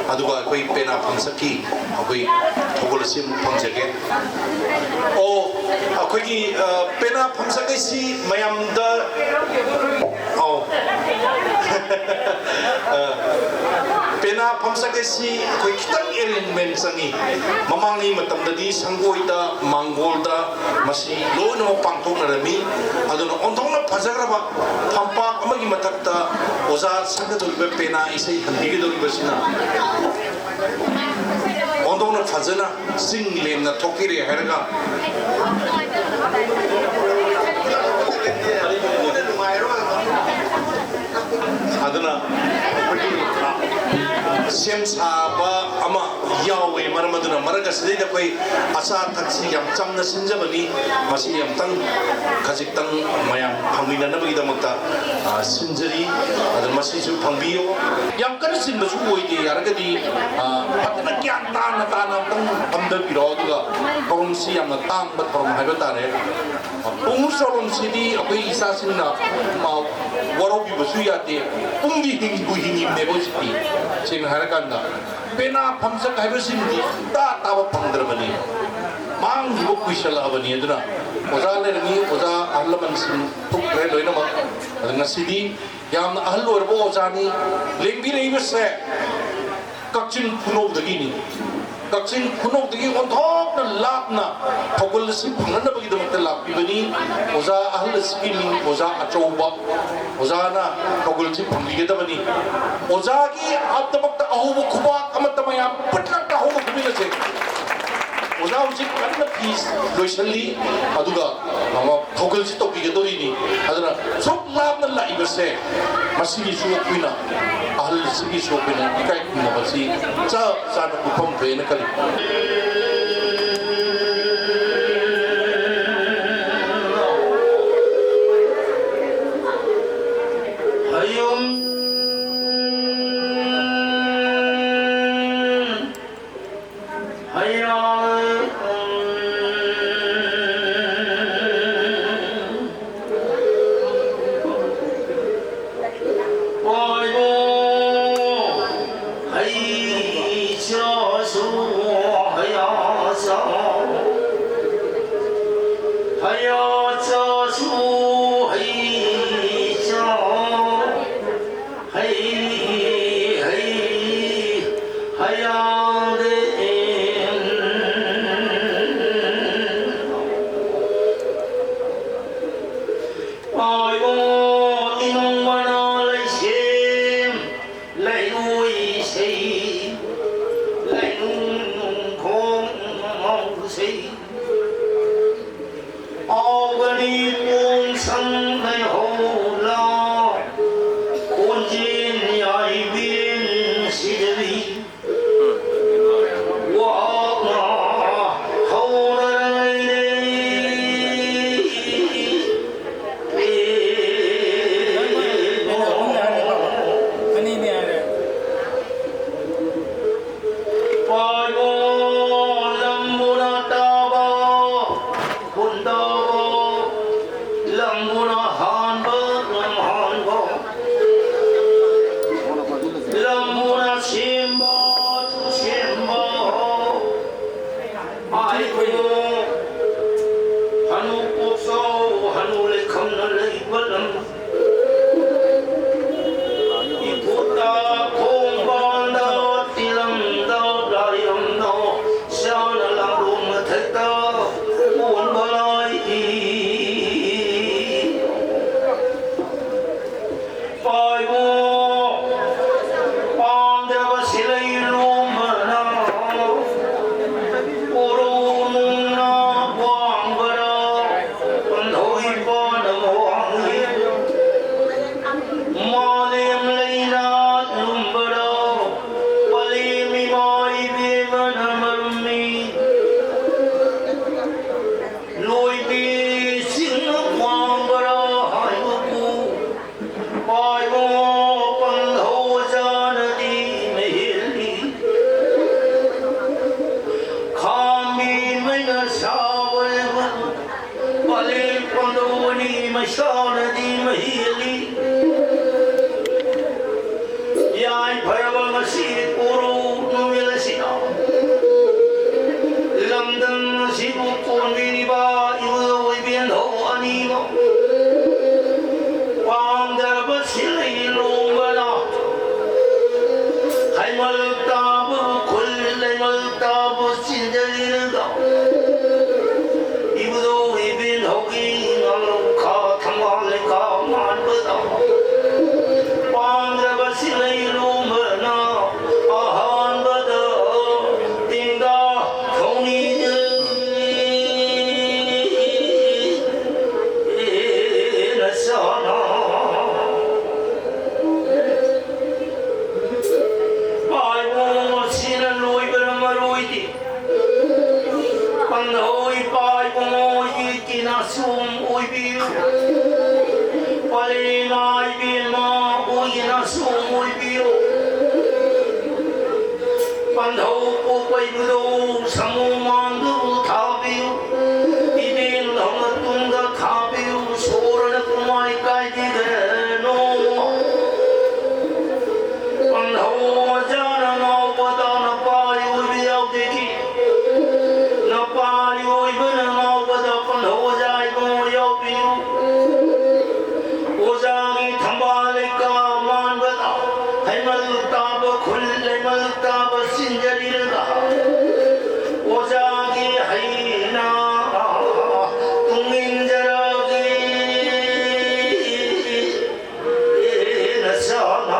ꯑꯗꯨꯒ ꯑꯩꯈꯣꯏ ꯄꯦꯅꯥ ꯐꯝꯁꯛꯀꯤ ꯑꯩꯈꯣꯏ ꯊꯧꯒꯜ ꯑꯁꯤ ꯑꯃꯨꯛ ꯐꯝꯖꯒꯦ꯫ ꯑꯣ, ꯑꯩꯈꯣꯏꯒꯤ, ꯑ, ꯄꯦꯅꯥ ꯐꯝꯁꯛ ꯑꯁꯤ ꯃꯌꯥꯝꯗ, ꯑꯧ꯫ ꯑ, ꯄꯦꯅꯥ ꯐꯝꯁꯛ ꯑꯁꯤ ꯑꯩꯈꯣꯏ ꯈꯤꯇꯪ arrangement ꯆꯪꯉꯤ꯫ ꯃꯃꯥꯡꯉꯩ ꯃꯇꯝꯗꯗꯤ ꯁꯪꯒꯣꯏꯗ, ꯃꯥꯡꯒꯣꯜꯗ ꯃꯁꯤ ꯂꯣꯏꯅꯃꯛ ꯄꯥꯡꯊꯣꯛꯅꯔꯝꯃꯤ꯫ ꯑꯗꯨꯅ ꯑꯣꯟꯊꯣꯛꯅ ꯐꯖꯈ꯭ꯔꯕ ꯐꯝꯄꯥꯛ ꯑꯃꯒꯤ ꯃꯊꯛꯇ ꯑꯣꯖꯥ ꯁꯛꯀꯗꯧꯔꯤꯕ ꯄꯦꯅꯥ ꯏꯁꯩ ꯍꯟꯕꯤꯒꯗꯧꯔꯤꯕꯁꯤꯅ ꯑꯣꯟꯊꯣꯛꯅ ꯐꯖꯅ ꯆꯤꯡ ꯂꯦꯝꯅ ꯊꯣꯛꯄꯤꯔꯦ ꯍꯥꯏꯔꯒ, ꯑꯗꯨꯅ ꯑꯩꯈꯣꯏꯒꯤ ꯁꯦꯝ ꯁꯥꯕ ꯑꯃ ꯌꯥꯎꯋꯦ꯫ ꯃꯔꯝ ꯑꯗꯨꯅ ꯃꯔꯛ ꯑꯁꯤꯗꯩꯗ ꯑꯩꯈꯣꯏ ꯑꯆꯥ ꯑꯊꯛꯁꯤ ꯌꯥꯝ ꯆꯝꯅ ꯁꯤꯟꯖꯕꯅꯤ꯫ ꯃꯁꯤ ꯑꯃꯨꯛꯇꯪ ꯈꯖꯤꯛꯇꯪ ꯃꯌꯥꯝ ꯐꯪꯃꯤꯟꯅꯅꯕꯒꯤꯗꯃꯛꯇ, ꯑ, ꯁꯤꯟꯖꯔꯤ꯫ ꯑꯗꯨ ꯃꯁꯤꯁꯨ ꯐꯪꯕꯤꯌꯨ꯫ ꯌꯥꯝ ꯀꯟꯅ ꯆꯤꯟꯕꯁꯨ ꯑꯣꯏꯗꯦ꯫ ꯌꯥꯔꯒꯗꯤ, ꯑ, ꯐꯖꯅ ꯒ꯭ꯌꯥꯟ ꯇꯥꯅ ꯇꯥꯅ ꯑꯃꯨꯛꯇꯪ ꯐꯝꯊꯕꯤꯔꯣ꯫ ꯑꯗꯨꯒ ꯊꯧꯔꯝꯁꯤ ꯌꯥꯝꯅ ꯇꯥꯡꯕ ꯊꯧꯔꯝ ꯍꯥꯏꯕ ꯇꯥꯔꯦ꯫ ꯄꯨꯡ ꯆꯣꯂꯣꯝꯁꯤꯗꯤ ꯑꯩꯈꯣꯏ ꯏꯆꯥꯁꯤꯡꯅ, ꯃꯥ, ꯋꯥꯔꯧꯕꯤꯕꯁꯨ ꯌꯥꯗꯦ꯫ ꯄꯨꯡꯗꯤ ꯍꯤꯡꯕꯨ ꯍꯤꯡꯉꯤꯕꯅꯦꯕ ꯍꯧꯖꯤꯛꯇꯤ꯫ ꯁꯦꯡꯅ ꯍꯥꯏꯔꯀꯥꯟꯗ ꯄꯦꯅꯥ ꯐꯝꯁꯛ ꯍꯥꯏꯕꯁꯤꯃꯗꯤ ꯁꯨꯡꯇꯥ ꯇꯥꯕ ꯐꯪꯗ꯭ꯔꯕꯅꯤ꯫ ꯃꯥꯡꯈꯤꯕ ꯀꯨꯏꯁꯜꯂꯛꯑꯕꯅꯤ꯫ ꯑꯗꯨꯅ ꯑꯣꯖꯥ ꯂꯩꯔꯝꯃꯤ, ꯑꯣꯖꯥ ꯑꯍꯜ ꯂꯃꯟꯁꯤꯡ ꯊꯣꯛꯈ꯭ꯔꯦ ꯂꯣꯏꯅꯃꯛ꯫ ꯑꯗꯨ ꯉꯁꯤꯗꯤ ꯌꯥꯝꯅ ꯑꯍꯜ ꯑꯣꯏꯔꯕ ꯑꯣꯖꯥꯅꯤ꯫ ꯂꯦꯡꯕꯤꯔꯛꯏꯕꯁꯦ ꯀꯛꯆꯤꯡ ꯈꯨꯅꯧꯗꯒꯤꯅꯤ꯫ ꯀꯛꯆꯤꯡ ꯈꯨꯅꯧꯗꯒꯤ ꯑꯣꯟꯊꯣꯛꯅ ꯂꯥꯞꯅ ꯊꯧꯒꯜ ꯑꯁꯤ ꯐꯪꯅꯅꯕꯒꯤꯗꯃꯛꯇ ꯂꯥꯛꯄꯤꯕꯅꯤ꯫ ꯑꯣꯖꯥ ꯑꯍꯜ ꯑꯁꯤꯒꯤ ꯃꯤꯡ ꯑꯣꯖꯥ ꯑꯆꯧꯕ꯫ ꯑꯣꯖꯥꯅ ꯊꯧꯒꯜꯁꯤ ꯐꯪꯕꯤꯒꯗꯕꯅꯤ꯫ ꯑꯣꯖꯥꯒꯤꯗꯃꯛꯇ ꯑꯍꯧꯕ ꯈꯨꯕꯥꯛ ꯑꯃꯠꯇ ꯃꯌꯥꯝ ꯄꯨꯠꯂꯛꯇ ꯍꯧꯕ ꯈꯨꯕꯤꯅꯁꯦ꯫ ꯑꯣꯖꯥ ꯍꯧꯖꯤꯛ ꯀꯟꯅ ꯐꯤ ꯂꯣꯏꯁꯤꯜꯂꯤ, ꯑꯗꯨꯒ ꯑꯃ ꯊꯧꯒꯜꯁꯤ ꯇꯧꯕꯤꯒꯗꯧꯔꯤꯅꯤ꯫ ꯑꯗꯨꯅ ꯁꯨꯛ ꯂꯥꯞꯅ ꯂꯥꯛꯏꯕꯁꯦ, ꯃꯁꯤꯒꯤꯁꯨ ꯑꯩꯈꯣꯏꯅ, ꯑꯍꯜꯁꯤꯒꯤꯁꯨ ꯑꯩꯈꯣꯏꯅ ꯏꯀꯥꯏ ꯈꯨꯝꯅꯕꯁꯤ ꯆꯞ ꯆꯥꯅ ꯎꯠꯐꯝ ꯊꯣꯛꯑꯦꯅ ꯈꯜꯂꯤ꯫ ꯆꯥꯁꯨ ꯍꯌꯥ ꯆꯥ ꯍꯌꯥ ꯆꯥꯁꯨ ꯍꯩ ꯆꯥ ꯍꯩ ꯍꯩ ꯍꯌꯥꯗꯦ꯫ ꯄꯥꯏꯕꯣ ꯏꯅꯨꯡ ꯃꯅꯥ ꯂꯩꯁꯦꯝ ꯂꯩꯔꯣꯏ ꯏꯁꯩ ꯂꯩꯅꯨꯡ ꯅꯨꯡꯈꯣꯡ ꯃꯧꯁꯩ ꯑꯥꯎꯒꯅꯤ ꯄꯣꯡꯁꯪ ꯂꯩꯍꯧꯂꯥ ꯀꯣꯟꯖꯦꯟ ꯌꯥꯏꯕꯦꯟ ꯁꯤꯗꯕꯤ ꯋꯥꯅ ꯍꯧꯅꯔꯩ ꯑꯅꯤꯅꯦ ꯍꯥꯏꯔꯦ꯫ ꯄꯥꯏꯕꯣ ꯂꯝꯕꯨꯅ ꯇꯥꯕ ꯈꯨꯟꯗꯥꯕ ꯂꯝꯕꯨꯅ ꯍꯥꯟꯕ ꯂꯝꯍꯥꯟꯕ ꯂꯝꯕꯨꯅ ꯁꯦꯝꯕ ꯁꯦꯝꯕ ꯍꯥꯏꯕꯣ ꯍꯅꯨ ꯀꯣꯛꯆꯥꯎ ꯍꯅꯨ ꯂꯩꯈꯝꯅ ꯂꯩꯕ ꯂꯝ ꯏꯐꯨꯠꯇ ꯈꯣꯡꯕꯥꯟꯗ ꯇꯤꯂꯝꯗ ꯂꯥꯏꯔꯝꯗ ꯆꯥꯅ ꯂꯥꯡꯂꯣꯡ ꯃꯊꯛꯇ ꯀꯣꯟꯕ ꯂꯥꯏ ꯄꯥꯏꯕꯣ ꯄꯥꯝꯗ꯭ꯔꯕ ꯁꯤꯂꯩ ꯇꯥꯕ ꯎꯈ꯭ꯔꯨꯜ ꯂꯩꯃꯜ ꯇꯥꯕ ꯆꯤꯟꯖꯔꯤꯔꯒ, ꯏꯕꯨꯙꯧ ꯏꯕꯦꯟ ꯍꯧꯒꯤ ꯉꯥꯂꯧ ꯈꯥ ꯊꯝꯕꯥꯜ ꯂꯩꯈꯥ ꯃꯥꯟꯕꯗ, ꯄꯥꯟꯗ꯭ꯔꯕ ꯁꯤꯂꯩ ꯂꯣꯝꯕꯅ ꯑꯍꯥꯟꯕꯗ ꯇꯦꯡꯗꯥ ꯊꯧꯅꯤꯗꯨ ꯅꯁꯥꯅ꯫ ꯄꯥꯏꯕꯣ ꯁꯤꯅ ꯂꯣꯏꯕꯅ ꯃꯔꯣꯏꯗꯤ꯫ ꯄꯟꯊꯧ ꯏꯄꯥ ꯏꯕꯨꯡꯉꯣ ꯏꯀꯤꯅ ꯁꯨꯝ ꯑꯣꯏꯕꯤꯌꯨ꯫ ꯄꯂꯦꯝ ꯏꯃꯥ ꯏꯕꯦꯝꯃ ꯑꯣꯏꯒꯤꯅ ꯁꯨꯝ ꯑꯣꯏꯕꯤꯌꯨ꯫ ꯄꯟꯊꯧ ꯄꯣꯛꯄ ꯏꯕꯨꯙꯧ ꯁꯥꯃꯨ ꯃꯥꯟꯗꯨꯕꯨ ꯊꯥꯕꯤꯌꯨ꯫ ꯏꯕꯦꯟ ꯂꯧꯅ ꯇꯨꯡꯗ ꯊꯥꯕꯤꯌꯨ꯫ ꯁꯣꯔꯅ ꯀꯨꯃꯥꯏ ꯀꯥꯏꯕꯤꯒꯅꯨ꯫ ꯄꯟꯊꯧ ꯑꯣꯖꯥꯅ ꯉꯥꯎꯕꯗ ꯅꯄꯥꯔꯤ ꯑꯣꯏꯕ ꯌꯥꯎꯖꯈꯤ꯫ ꯅꯄꯥꯔꯤ ꯑꯣꯏꯕꯅ ꯉꯥꯎꯕꯗ ꯄꯟꯊꯧ ꯑꯣꯖꯥ ꯏꯕꯨꯡꯉꯣ ꯌꯥꯎꯕꯤꯌꯨ꯫ ꯑꯣꯖꯥꯒꯤ ꯊꯝꯕꯥꯜ ꯂꯩꯀꯥ ꯃꯥꯟꯕꯗ ꯍꯩꯃꯜ ꯇꯥꯕ ꯈꯨꯜ ꯂꯩꯃꯜ ꯇꯥꯕ ꯁꯤꯟꯖꯔꯤꯔꯒ ꯑꯣꯖꯥꯒꯤ ꯍꯩꯅ ꯇꯨꯡ ꯏꯟꯖꯔꯒꯦ꯫ ꯅꯁꯥꯅ꯫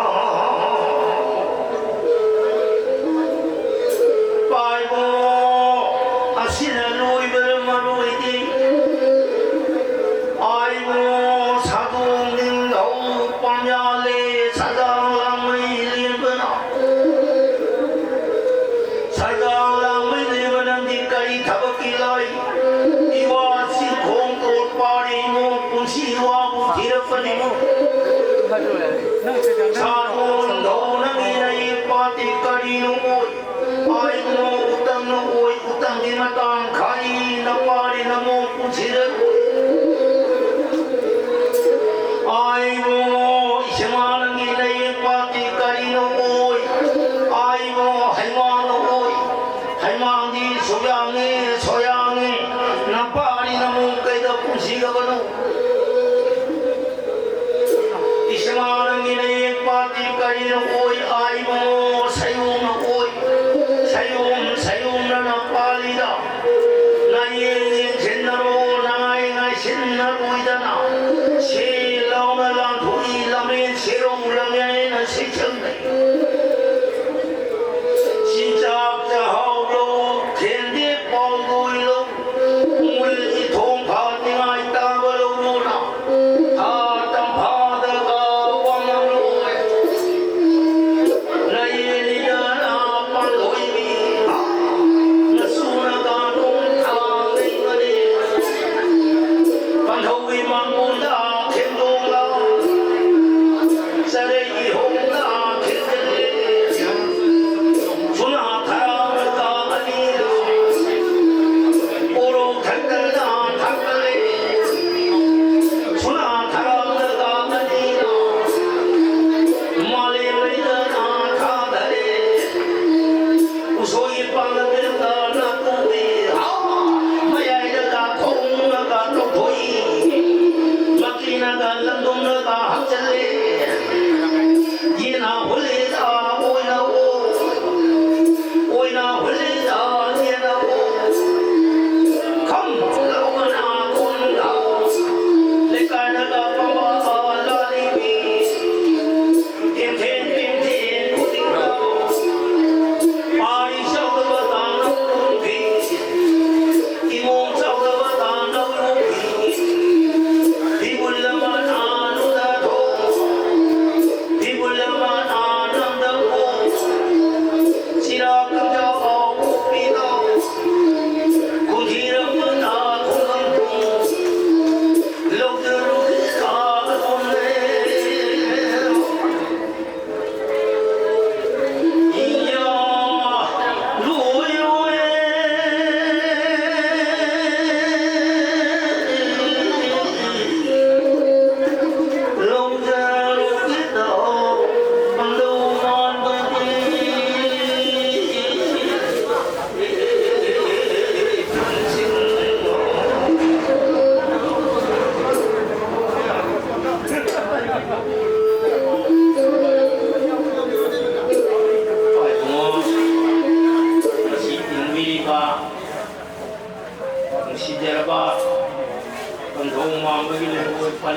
ꯄꯥꯏꯕꯣ ꯑꯁꯤꯅ ꯂꯣꯏꯕ ꯃꯔꯣꯏꯗꯤ꯫ ꯑꯥꯏꯕꯣ ꯁꯥꯗꯣꯡ ꯅꯤꯡꯊꯧ ꯄꯥꯝꯌꯥꯂꯦ ꯁꯖꯥꯡ ꯂꯥꯡꯃꯩ ꯂꯦꯝꯕꯅ꯫ ꯁꯖꯥꯡ ꯂꯥꯡꯃꯩ ꯂꯦꯝꯕꯅꯗꯤ ꯀꯔꯤ ꯊꯕꯛꯀꯤ ꯂꯥꯏ? ꯏꯋꯥ ꯆꯤꯡꯈꯣꯡ ꯇꯣꯠ ꯄꯥꯔꯤ ꯏꯃꯣ ꯄꯨꯟꯁꯤ ꯋꯥꯕꯨ ꯊꯤꯔꯛꯄꯅꯤ꯫ ꯁꯥꯗꯣꯟ ꯅꯤꯡꯊꯧ ꯅꯪꯒꯤ ꯅꯌꯦꯛ ꯄꯥꯠꯇꯤ ꯀꯔꯤꯅꯣ ꯑꯣꯏ? ꯑꯥꯏ ꯏꯃꯣ ꯎꯇꯝꯅ ꯑꯣꯏ, ꯎꯇꯝꯒꯤ ꯃꯇꯥꯡ ꯈꯥꯏ ꯅꯄꯥꯔꯤ ꯅꯃꯣ ꯄꯨꯟꯁꯤꯔꯛ꯫ ꯑꯥꯏꯕꯣ ꯏꯁꯃꯥ ꯅꯪꯒꯤ ꯅꯌꯦꯛ ꯄꯥꯠꯇꯤ ꯀꯔꯤꯅꯣ ꯑꯣꯏ? ꯑꯥꯏꯕꯣ ꯍꯩꯃꯥꯡꯅ ꯑꯣꯏ꯫ ꯍꯩꯃꯥꯡꯗꯤ ꯁꯨꯌꯥꯡꯉꯤ, ꯁꯣꯌꯥꯡꯉꯤ꯫ ꯅꯄꯥꯔꯤ ꯅꯃꯣ ꯀꯩꯗ ꯄꯨꯟꯁꯤꯒꯕꯅꯣ? ꯏꯁꯃꯥ ꯅꯪꯒꯤ ꯅꯌꯦꯛ ꯄꯥꯠꯇꯤ ꯀꯔꯤꯅꯣ ꯑꯣꯏ? ꯑꯥꯏꯕꯣ ꯁꯌꯣꯡꯅ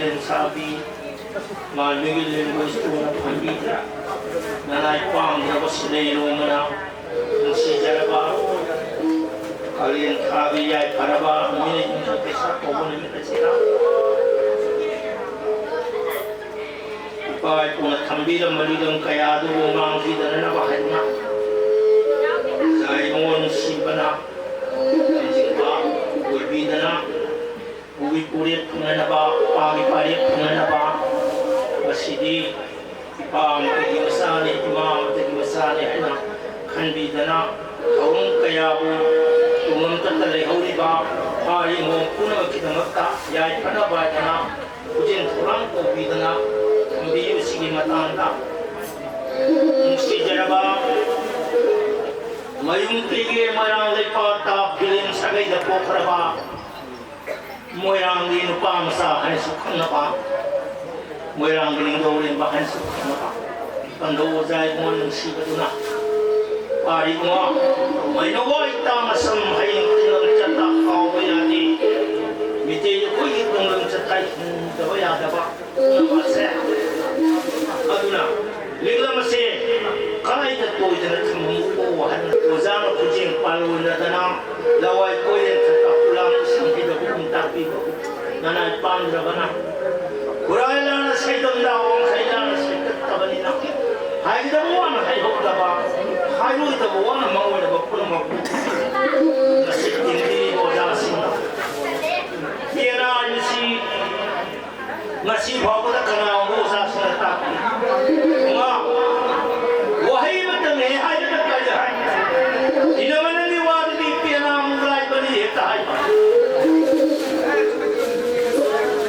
ꯂꯦꯟꯁꯥꯕꯤ, ꯃꯥꯟꯕꯤꯒꯤ ꯂꯦꯡꯒꯣꯏ ꯁ꯭ꯀꯨꯜꯅ ꯐꯝꯕꯤꯗ꯭ꯔꯥ? ꯅꯅꯥꯏ ꯄꯥꯝꯗ꯭ꯔꯕ ꯁꯤꯂꯩꯔꯣꯡ ꯃꯅꯥ, ꯅꯨꯡꯁꯤꯖꯔꯕ ꯀꯥꯂꯦꯟ ꯊꯥꯒꯤ ꯌꯥꯏꯐꯔꯕ ꯃꯤꯅ ꯌꯨꯝꯗ ꯄꯩꯁꯥ ꯀꯧꯕ ꯅꯨꯃꯤꯠ ꯑꯁꯤꯗ ꯏꯄꯥ ꯏꯄꯨꯅ ꯊꯝꯕꯤꯔꯝꯕ ꯂꯤꯂꯣꯡ ꯀꯌꯥꯗꯨꯕꯨ ꯃꯥꯡꯈꯤꯗꯅꯅꯕ ꯍꯥꯏꯗꯨꯅ ꯏꯆꯥ ꯏꯕꯨꯡꯉꯣ ꯅꯨꯡꯁꯤꯕꯅ ꯂꯝꯖꯤꯡꯕ ꯑꯣꯏꯕꯤꯗꯅ ꯄꯨꯒꯤ ꯄꯨꯔꯦꯞ ꯐꯪꯅꯅꯕ, ꯏꯄꯥꯒꯤ ꯄꯥꯔꯦꯞ ꯐꯪꯅꯅꯕ ꯉꯁꯤꯗꯤ ꯏꯄꯥ ꯑꯃꯠꯇꯒꯤ ꯃꯆꯥꯅꯤ, ꯏꯃꯥ ꯑꯃꯠꯇꯒꯤ ꯃꯆꯥꯅꯤ ꯍꯥꯏꯅ ꯈꯟꯕꯤꯗꯅ ꯊꯧꯔꯝ ꯀꯌꯥꯕꯨ ꯇꯨꯡꯂꯝꯆꯠꯇ ꯂꯩꯍꯧꯔꯤꯕ ꯍꯥꯏꯔꯤꯕ ꯄꯨꯝꯅꯃꯛꯀꯤꯗꯃꯛꯇ ꯌꯥꯏꯐꯅꯕ ꯍꯥꯏꯗꯅ ꯄꯨꯛꯆꯦꯜ ꯊꯧꯔꯥꯡ ꯇꯧꯕꯤꯗꯅ ꯊꯝꯕꯤꯔꯤꯕꯁꯤꯒꯤ ꯃꯇꯥꯡꯗ ꯅꯨꯡꯁꯤꯖꯔꯕ ꯃꯌꯨꯝ ꯀꯩꯒꯤ ꯃꯣꯏꯔꯥꯡ ꯂꯩꯄꯥꯛꯇ ꯐꯤꯂꯝ ꯁꯥꯒꯩꯗ ꯄꯣꯛꯈ꯭ꯔꯕ ꯃꯣꯏꯔꯥꯡꯒꯤ ꯅꯨꯄꯥ ꯃꯆꯥ ꯍꯥꯏꯅꯁꯨ ꯈꯪꯅꯕ, ꯃꯣꯏꯔꯥꯡꯒꯤ ꯅꯤꯡꯊꯧꯔꯦꯝꯕ ꯍꯥꯏꯅꯁꯨ ꯈꯪꯅꯕ ꯄꯟꯊꯧ ꯑꯣꯖꯥ ꯏꯕꯨꯡꯉꯣ ꯅꯨꯡꯁꯤꯕꯗꯨꯅ ꯄꯥꯔꯤꯉꯣ ꯃꯩꯅꯧ ꯋꯥꯏ ꯇꯥꯡ ꯑꯁꯝ ꯍꯌꯦꯡ ꯇꯨꯡꯂꯝꯆꯠꯇ ꯀꯥꯎꯕ ꯌꯥꯗꯦ꯫ ꯃꯤꯇꯩ ꯑꯩꯈꯣꯏꯒꯤ ꯇꯨꯡꯂꯝꯆꯠꯇ ꯍꯤꯡꯗꯕ ꯌꯥꯗꯕ ꯄꯨꯝꯅꯃꯛꯁꯦ꯫ ꯑꯗꯨꯅ ꯂꯤꯛꯂꯝ ꯑꯁꯦ ꯀꯗꯥꯏꯗ ꯇꯣꯏꯗꯅ ꯊꯝꯃꯝꯃꯨꯀꯣ ꯍꯥꯏꯅ ꯑꯣꯖꯥꯅ ꯈꯨꯖꯦꯡ ꯄꯥꯜꯂꯣꯏꯅꯗꯅ ꯂꯋꯥꯏ ꯀꯣꯏꯔꯦꯟ ꯊꯛꯇ ꯈꯨꯂꯥꯡ ꯏꯁꯤꯡ ꯍꯩꯗꯕꯒꯨꯝ ꯇꯥꯛꯄꯤꯕ ꯅꯅꯥꯏ ꯄꯥꯝꯗ꯭ꯔꯕꯅ ꯈꯨꯔꯥꯏ ꯂꯥꯟꯅ ꯁꯩꯗꯝꯗ ꯋꯥꯡꯈꯩ ꯂꯥꯟꯅ ꯁꯩꯀꯠꯇꯕꯅꯤꯅ ꯍꯥꯏꯒꯗꯕ ꯋꯥꯅ ꯍꯩꯍꯧꯗꯕ, ꯍꯥꯏꯔꯣꯏꯗꯕ ꯋꯥꯅ ꯃꯥꯡꯑꯣꯏꯗꯕ ꯄꯨꯝꯅꯃꯛꯄꯨ ꯉꯁꯤ ꯇꯤꯟꯕꯤꯔꯤꯕ ꯑꯣꯖꯥꯁꯤꯡꯅ ꯄꯦꯅꯥ ꯍꯥꯏꯕꯁꯤ ꯉꯁꯤ ꯐꯥꯎꯕꯗ ꯀꯅꯥꯒꯨꯝꯕ ꯑꯣꯖꯥꯁꯤꯡꯅ ꯇꯥꯛꯄꯤ꯫ ꯉꯥ, ꯋꯥꯍꯩ ꯑꯃꯇꯪ ꯍꯦꯛ ꯍꯥꯏꯕꯗ ꯀꯔꯤ ꯍꯥꯏ? ꯏꯅꯃ ꯅꯪꯒꯤ ꯋꯥꯗꯨꯗꯤ ꯄꯦꯅꯥ ꯃꯨꯒꯥꯏꯕꯅꯤ ꯍꯦꯛꯇ ꯍꯥꯏꯕ꯫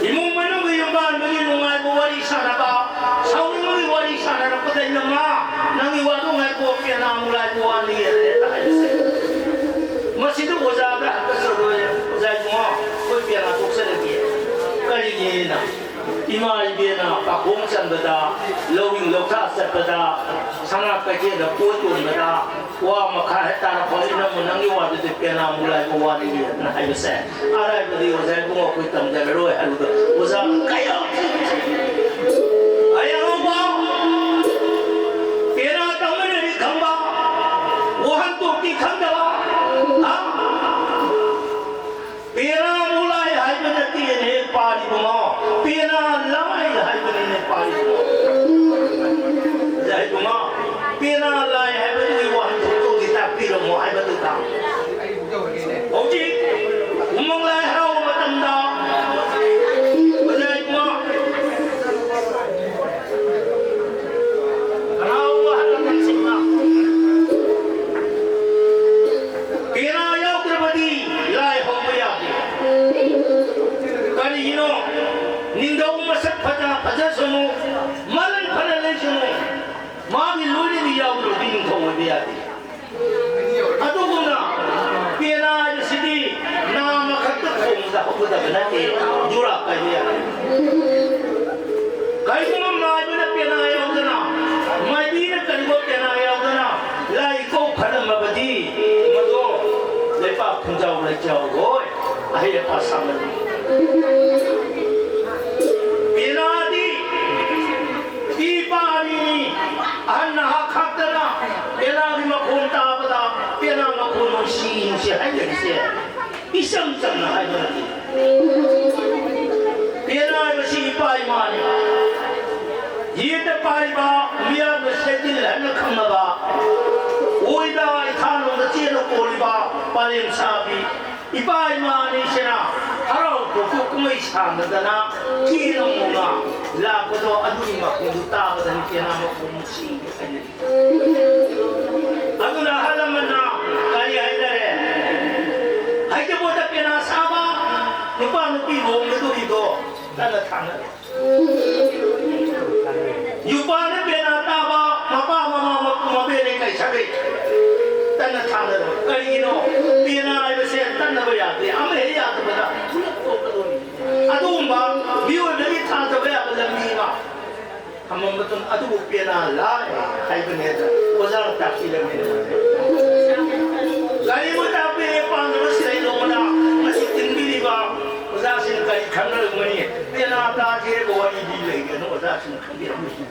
ꯏꯃꯨꯡ ꯃꯅꯨꯡꯒꯤ ꯌꯨꯝꯕꯥꯟꯕꯒꯤ ꯅꯨꯡꯉꯥꯏꯕ ꯋꯥꯔꯤ ꯁꯥꯟꯅꯕ, ꯁꯥꯎꯅꯤꯡꯕꯒꯤ ꯋꯥꯔꯤ ꯁꯥꯟꯅꯔꯛꯄꯗ ꯏꯅꯃ ꯅꯪꯒꯤ ꯋꯥꯗꯨ ꯉꯥꯏꯈꯣ ꯄꯦꯅꯥ ꯃꯨꯒꯥꯏꯕ ꯋꯥꯅꯤ ꯍꯦꯛꯇ ꯍꯥꯏꯕꯁꯦ꯫ ꯃꯁꯤꯗ ꯑꯣꯖꯥꯗ ꯍꯥꯀꯠꯆꯔꯣꯏ, ꯑꯣꯖꯥ ꯏꯕꯨꯡꯉꯣ, ꯑꯩꯈꯣꯏ ꯄꯦꯅꯥ ꯊꯣꯛꯆꯔꯒꯦ꯫ ꯀꯔꯤꯒꯤꯅ? ꯏꯃꯥ ꯏꯕꯦꯟꯅ ꯄꯥꯈꯣꯡ ꯆꯟꯕꯗ, ꯂꯧꯔꯤꯡ ꯂꯧꯊꯥ ꯆꯠꯄꯗ, ꯁꯅꯥ ꯀꯩꯊꯦꯜꯗ ꯄꯣꯠ ꯌꯣꯟꯕꯗ, ꯋꯥ ꯃꯈꯥ ꯍꯦꯛ ꯇꯥꯔꯛꯄ, "ꯏꯅꯝꯃ, ꯅꯪꯒꯤ ꯋꯥꯗꯨꯗꯤ ꯄꯦꯅꯥ ꯃꯨꯂꯥꯏꯕ ꯋꯥꯔꯤꯅꯤ" ꯍꯥꯏꯕꯁꯦ ꯑꯔꯥꯏꯕꯗꯤ ꯑꯣꯖꯥ ꯏꯕꯨꯡꯉꯣ ꯑꯩꯈꯣꯏ ꯇꯝꯖꯔꯔꯣꯏ ꯍꯥꯏꯕꯗꯣ ꯑꯣꯖꯥ ꯀꯌꯥ ꯑꯌꯥꯝꯕ ꯄꯦꯅꯥ ꯇꯧꯅꯔꯤ ꯈꯪꯕ, ꯋꯥꯍꯟꯊꯣꯛꯇꯤ ꯈꯪꯗꯕ, ꯍꯥ? ꯄꯦꯅꯥ ꯃꯨꯂꯥꯏ ꯍꯥꯏꯕ ꯅꯠꯇꯦꯅꯦ ꯄꯥꯔꯤꯕꯉꯣ, ꯄꯦꯅꯥ ꯂꯥꯏ ꯍꯥꯏꯕꯅꯤꯅꯦ ꯄꯥꯔꯤꯕꯉꯣ꯫ ꯌꯥꯏꯕꯉꯣ, ꯄꯦꯅꯥ ꯂꯥꯏ ꯍꯥꯏꯕꯗꯨꯒꯤ ꯋꯥꯍꯟꯊꯣꯛꯇꯨꯗꯤ ꯇꯥꯛꯄꯤꯔꯝꯃꯣ ꯍꯥꯏꯕꯗꯨꯗ꯫ ꯍꯧꯖꯤꯛ ꯎꯃꯪ ꯂꯥꯏ ꯍꯔꯥꯎꯕ ꯃꯇꯝꯗ, ꯑꯣꯖꯥ ꯏꯕꯨꯡꯉꯣ, ꯀꯅꯥꯒꯨꯝꯕ ꯑꯍꯜ ꯂꯃꯟꯁꯤꯡꯅ ꯄꯦꯅꯥ ꯌꯥꯎꯗ꯭ꯔꯕꯗꯤ ꯂꯥꯏ ꯍꯧꯕ ꯌꯥꯗꯦ꯫ ꯀꯔꯤꯒꯤꯅꯣ? ꯅꯤꯡꯊꯧ ꯃꯁꯛ ꯐꯖ ꯐꯖꯁꯅꯨ, ꯃꯔꯟ ꯐꯅ ꯂꯩꯁꯅꯨ, ꯃꯥꯒꯤ ꯂꯣꯏꯅꯕꯤ ꯌꯥꯎꯗ꯭ꯔꯕꯗꯤ ꯅꯤꯡꯊꯧ ꯑꯣꯏꯕ ꯌꯥꯗꯦ꯫ ꯑꯗꯨꯒꯨꯝꯅ ꯄꯦꯅꯥ ꯍꯥꯏꯕꯁꯤꯗꯤ ꯅꯥꯝ ꯑꯃꯈꯛꯇ ꯈꯣꯡꯕꯗ ꯍꯧꯒꯗꯕ ꯅꯠꯇꯦ, ꯖꯨꯔꯥ ꯀꯥꯏꯕ ꯌꯥꯏ꯫ ꯀꯔꯤꯒꯨꯝꯕ ꯃꯥꯏꯕꯅ ꯄꯦꯅꯥ ꯌꯥꯎꯗꯅ, ꯃꯥꯏꯕꯤꯅ ꯀꯔꯤꯒꯨꯝꯕ ꯄꯦꯅꯥ ꯌꯥꯎꯗꯅ ꯂꯥꯏ ꯏꯀꯧ ꯈꯠꯂꯝꯃꯕꯗꯤ, ꯃꯗꯣ ꯂꯩꯄꯥꯛ ꯈꯨꯟꯖꯥꯎ ꯂꯩꯆꯥꯎꯔꯣꯏ, ꯑꯍꯩ ꯑꯄꯥ ꯁꯥꯃꯜꯂꯤ꯫ ꯄꯦꯅꯥꯗꯤ ꯏ ꯄꯥꯔꯤꯅꯤ꯫ ꯑꯍꯟ ꯅꯍꯥ ꯈꯥꯛꯇꯅ ꯄꯦꯅꯥꯒꯤ ꯃꯈꯣꯟ ꯇꯥꯕꯗ ꯄꯦꯅꯥ ꯃꯈꯣꯟ ꯅꯨꯡꯁꯤ ꯅꯨꯡꯁꯤ ꯍꯥꯏꯅꯔꯤꯁꯦ ꯏꯆꯝ ꯆꯝꯅ ꯍꯥꯏꯕ ꯅꯠꯇꯦ꯫ ꯄꯦꯅꯥ ꯍꯥꯏꯕꯁꯤ ꯏꯄꯥ ꯏꯃꯥꯅꯤ꯫ ꯌꯦꯠꯇ ꯄꯥꯔꯤꯕ ꯃꯤꯌꯥꯝꯅ ꯁꯦꯇꯤꯜ ꯍꯥꯏꯅ ꯈꯪꯅꯕ, ꯑꯣꯏꯗ ꯏꯊꯥꯂꯣꯝꯗ ꯆꯦꯅ ꯀꯣꯜꯂꯤꯕ ꯄꯔꯦꯡ ꯁꯥꯕꯤ ꯏꯄꯥ ꯏꯃꯥ ꯑꯅꯤꯁꯤꯅ ꯍꯔꯥꯎ ꯀꯨꯝꯍꯩ ꯀꯨꯝꯍꯩ ꯁꯥꯟꯅꯗꯅ ꯀꯦꯅ ꯃꯧꯅ ꯂꯥꯛꯄꯗꯣ, ꯑꯗꯨꯒꯤ ꯃꯈꯣꯟꯗꯨ ꯇꯥꯕꯗ ꯄꯦꯅꯥ ꯃꯈꯣꯟ ꯅꯨꯡꯁꯤ ꯍꯥꯏꯅꯔꯤ꯫ ꯑꯗꯨꯅ ꯑꯍꯜ ꯂꯃꯟꯅ ꯀꯔꯤ ꯍꯥꯏꯅꯔꯦ? ꯍꯩꯇꯕꯣꯗ ꯄꯦꯅꯥ ꯁꯥꯕ, ꯅꯨꯄꯥ ꯅꯨꯄꯤ ꯂꯨꯍꯣꯡꯒꯗꯧꯔꯤꯗꯣ ꯀꯟꯅ ꯊꯥꯅꯔꯦ꯫ ꯌꯨꯄꯥꯅ ꯄꯦꯅꯥ ꯇꯥꯕ, ꯃꯄꯥ ꯃꯃꯥ ꯃꯄꯨ ꯃꯕꯦꯟ ꯂꯩꯀꯥꯏ ꯁꯥꯒꯩ ꯇꯟꯅ ꯊꯥꯅꯔꯣꯏ꯫ ꯀꯔꯤꯒꯤꯅꯣ? ꯄꯦꯅꯥ ꯍꯥꯏꯕꯁꯦ ꯇꯟꯅꯕ ꯌꯥꯗꯦ꯫ ꯑꯃ ꯍꯦꯛ ꯌꯥꯗꯕꯗ ꯄꯨꯂꯞ ꯇꯣꯛꯀꯗꯧꯔꯤꯅꯤ꯫ ꯑꯗꯨꯒꯨꯝꯕ ꯃꯤꯑꯣꯏꯕꯒꯤ ꯊꯥꯖꯕ ꯌꯥꯕ ꯂꯝꯕꯤ ꯑꯃ ꯊꯝꯃꯝꯕꯗꯨꯅ ꯑꯗꯨꯕꯨ ꯄꯦꯅꯥ ꯂꯥꯏ ꯍꯥꯏꯕꯅꯦꯅ ꯑꯣꯖꯥꯅ ꯇꯥꯛꯄꯤꯔꯝꯃꯦ꯫ ꯒꯥꯔꯤ ꯑꯃ ꯇꯥꯛꯄꯤꯔꯦ, ꯄꯥꯝꯗꯕ ꯁꯤꯗꯩ ꯅꯣꯡꯃꯗ ꯃꯁꯤ ꯇꯤꯟꯕꯤꯔꯤꯕ ꯑꯣꯖꯥꯁꯤꯡ ꯀꯔꯤ ꯈꯪꯅꯔꯝꯒꯅꯤ? ꯄꯦꯅꯥ ꯇꯥꯁꯦ ꯍꯥꯏꯕ ꯋꯥꯔꯤꯗꯤ ꯂꯩꯒꯅꯨ, ꯑꯣꯖꯥꯁꯤꯡꯅ ꯈꯪꯕꯤꯔꯝꯒꯅꯤ꯫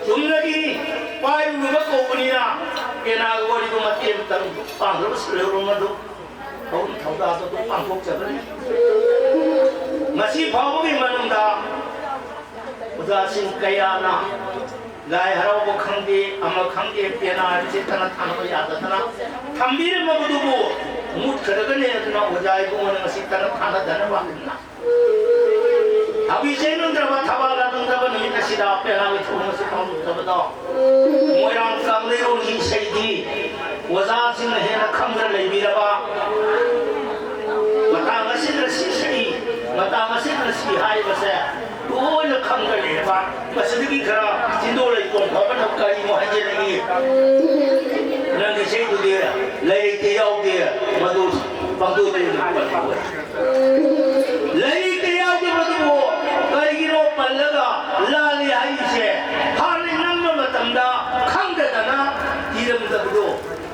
ꯆꯨꯝꯅꯒꯤ ꯄꯥꯏꯔꯨꯔꯕ ꯀꯧꯕꯅꯤꯅ ꯄꯦꯅꯥꯒꯤ ꯋꯥꯔꯤꯗꯣ ꯃꯇꯦꯛ ꯑꯃꯇꯪ ꯄꯥꯝꯗꯕ ꯁꯤꯜꯂꯨꯔꯣ ꯃꯗꯨ꯫ ꯊꯧꯔꯝ ꯊꯧꯗꯥꯗꯨ ꯑꯗꯨꯝ ꯄꯥꯡꯊꯣꯛꯆꯕꯅꯤ꯫ ꯉꯁꯤ ꯐꯥꯎꯕꯒꯤ ꯃꯅꯨꯡꯗ ꯑꯣꯖꯥꯁꯤꯡ ꯀꯌꯥꯅ ꯂꯥꯏ ꯍꯔꯥꯎꯕ ꯈꯪꯗꯦ, ꯑꯃ ꯈꯪꯗꯦ, ꯄꯦꯅꯥ ꯍꯥꯏꯕꯁꯤ ꯇꯅ ꯊꯥꯅꯕ ꯌꯥꯗꯗꯅ ꯊꯝꯕꯤꯔꯝꯃꯕꯗꯨꯕꯨ ꯃꯨꯠꯈ꯭ꯔꯒꯅꯤ ꯑꯗꯨꯅ ꯑꯣꯖꯥ ꯏꯕꯨꯡꯉꯣꯅ ꯉꯁꯤ ꯇꯅ ꯊꯥꯅꯗꯅꯕ ꯊꯕꯤ ꯆꯦꯟꯅꯤꯡꯗ꯭ꯔꯕ, ꯊꯕꯥꯜ ꯂꯥꯛꯅꯤꯡꯗ꯭ꯔꯕ ꯅꯨꯃꯤꯠ ꯑꯁꯤꯗ ꯄꯦꯅꯥꯒꯤ ꯊꯧꯔꯝ ꯑꯁꯤ ꯄꯥꯡꯊꯣꯛꯆꯕꯗꯣ ꯃꯣꯏꯔꯥꯡ ꯀꯪꯂꯩꯔꯣꯜꯒꯤ ꯏꯁꯩꯗꯤ ꯑꯣꯖꯥꯁꯤꯡꯅ ꯍꯦꯟꯅ ꯈꯪꯗꯅ ꯂꯩꯕꯤꯔꯕ, ꯃꯇꯥꯡ ꯑꯁꯤꯗ ꯁꯤ ꯁꯛꯏ, ꯃꯇꯥꯡ ꯑꯁꯤꯗ ꯁꯤ ꯍꯥꯏꯕꯁꯦ ꯂꯣꯏꯅ ꯈꯪꯗꯅ ꯂꯩꯔꯕ, ꯃꯁꯤꯗꯒꯤ ꯈꯔ ꯆꯤꯟꯗꯣ ꯂꯩꯇꯣꯟ ꯐꯕꯅ ꯀꯔꯤꯅꯣ ꯍꯥꯏꯖꯔꯛꯏ꯫ ꯅꯪꯒꯤ ꯏꯁꯩꯗꯨꯗꯤ ꯂꯩꯇꯦ ꯌꯥꯎꯗꯦ, ꯃꯗꯨ ꯄꯥꯡꯊꯣꯛꯇꯣꯏꯅꯤ꯫ ꯂꯥꯏꯔꯤꯛꯇ ꯌꯥꯎꯗꯕꯗꯨꯕꯨ ꯀꯔꯤꯒꯤꯅꯣ ꯄꯜꯂꯒ ꯂꯥꯜꯂꯤ ꯍꯥꯏꯔꯤꯁꯦ? ꯍꯥꯟꯅ ꯅꯝꯕ ꯃꯇꯝꯗ ꯈꯪꯗꯗꯅ ꯏꯔꯝꯗꯕꯗꯣ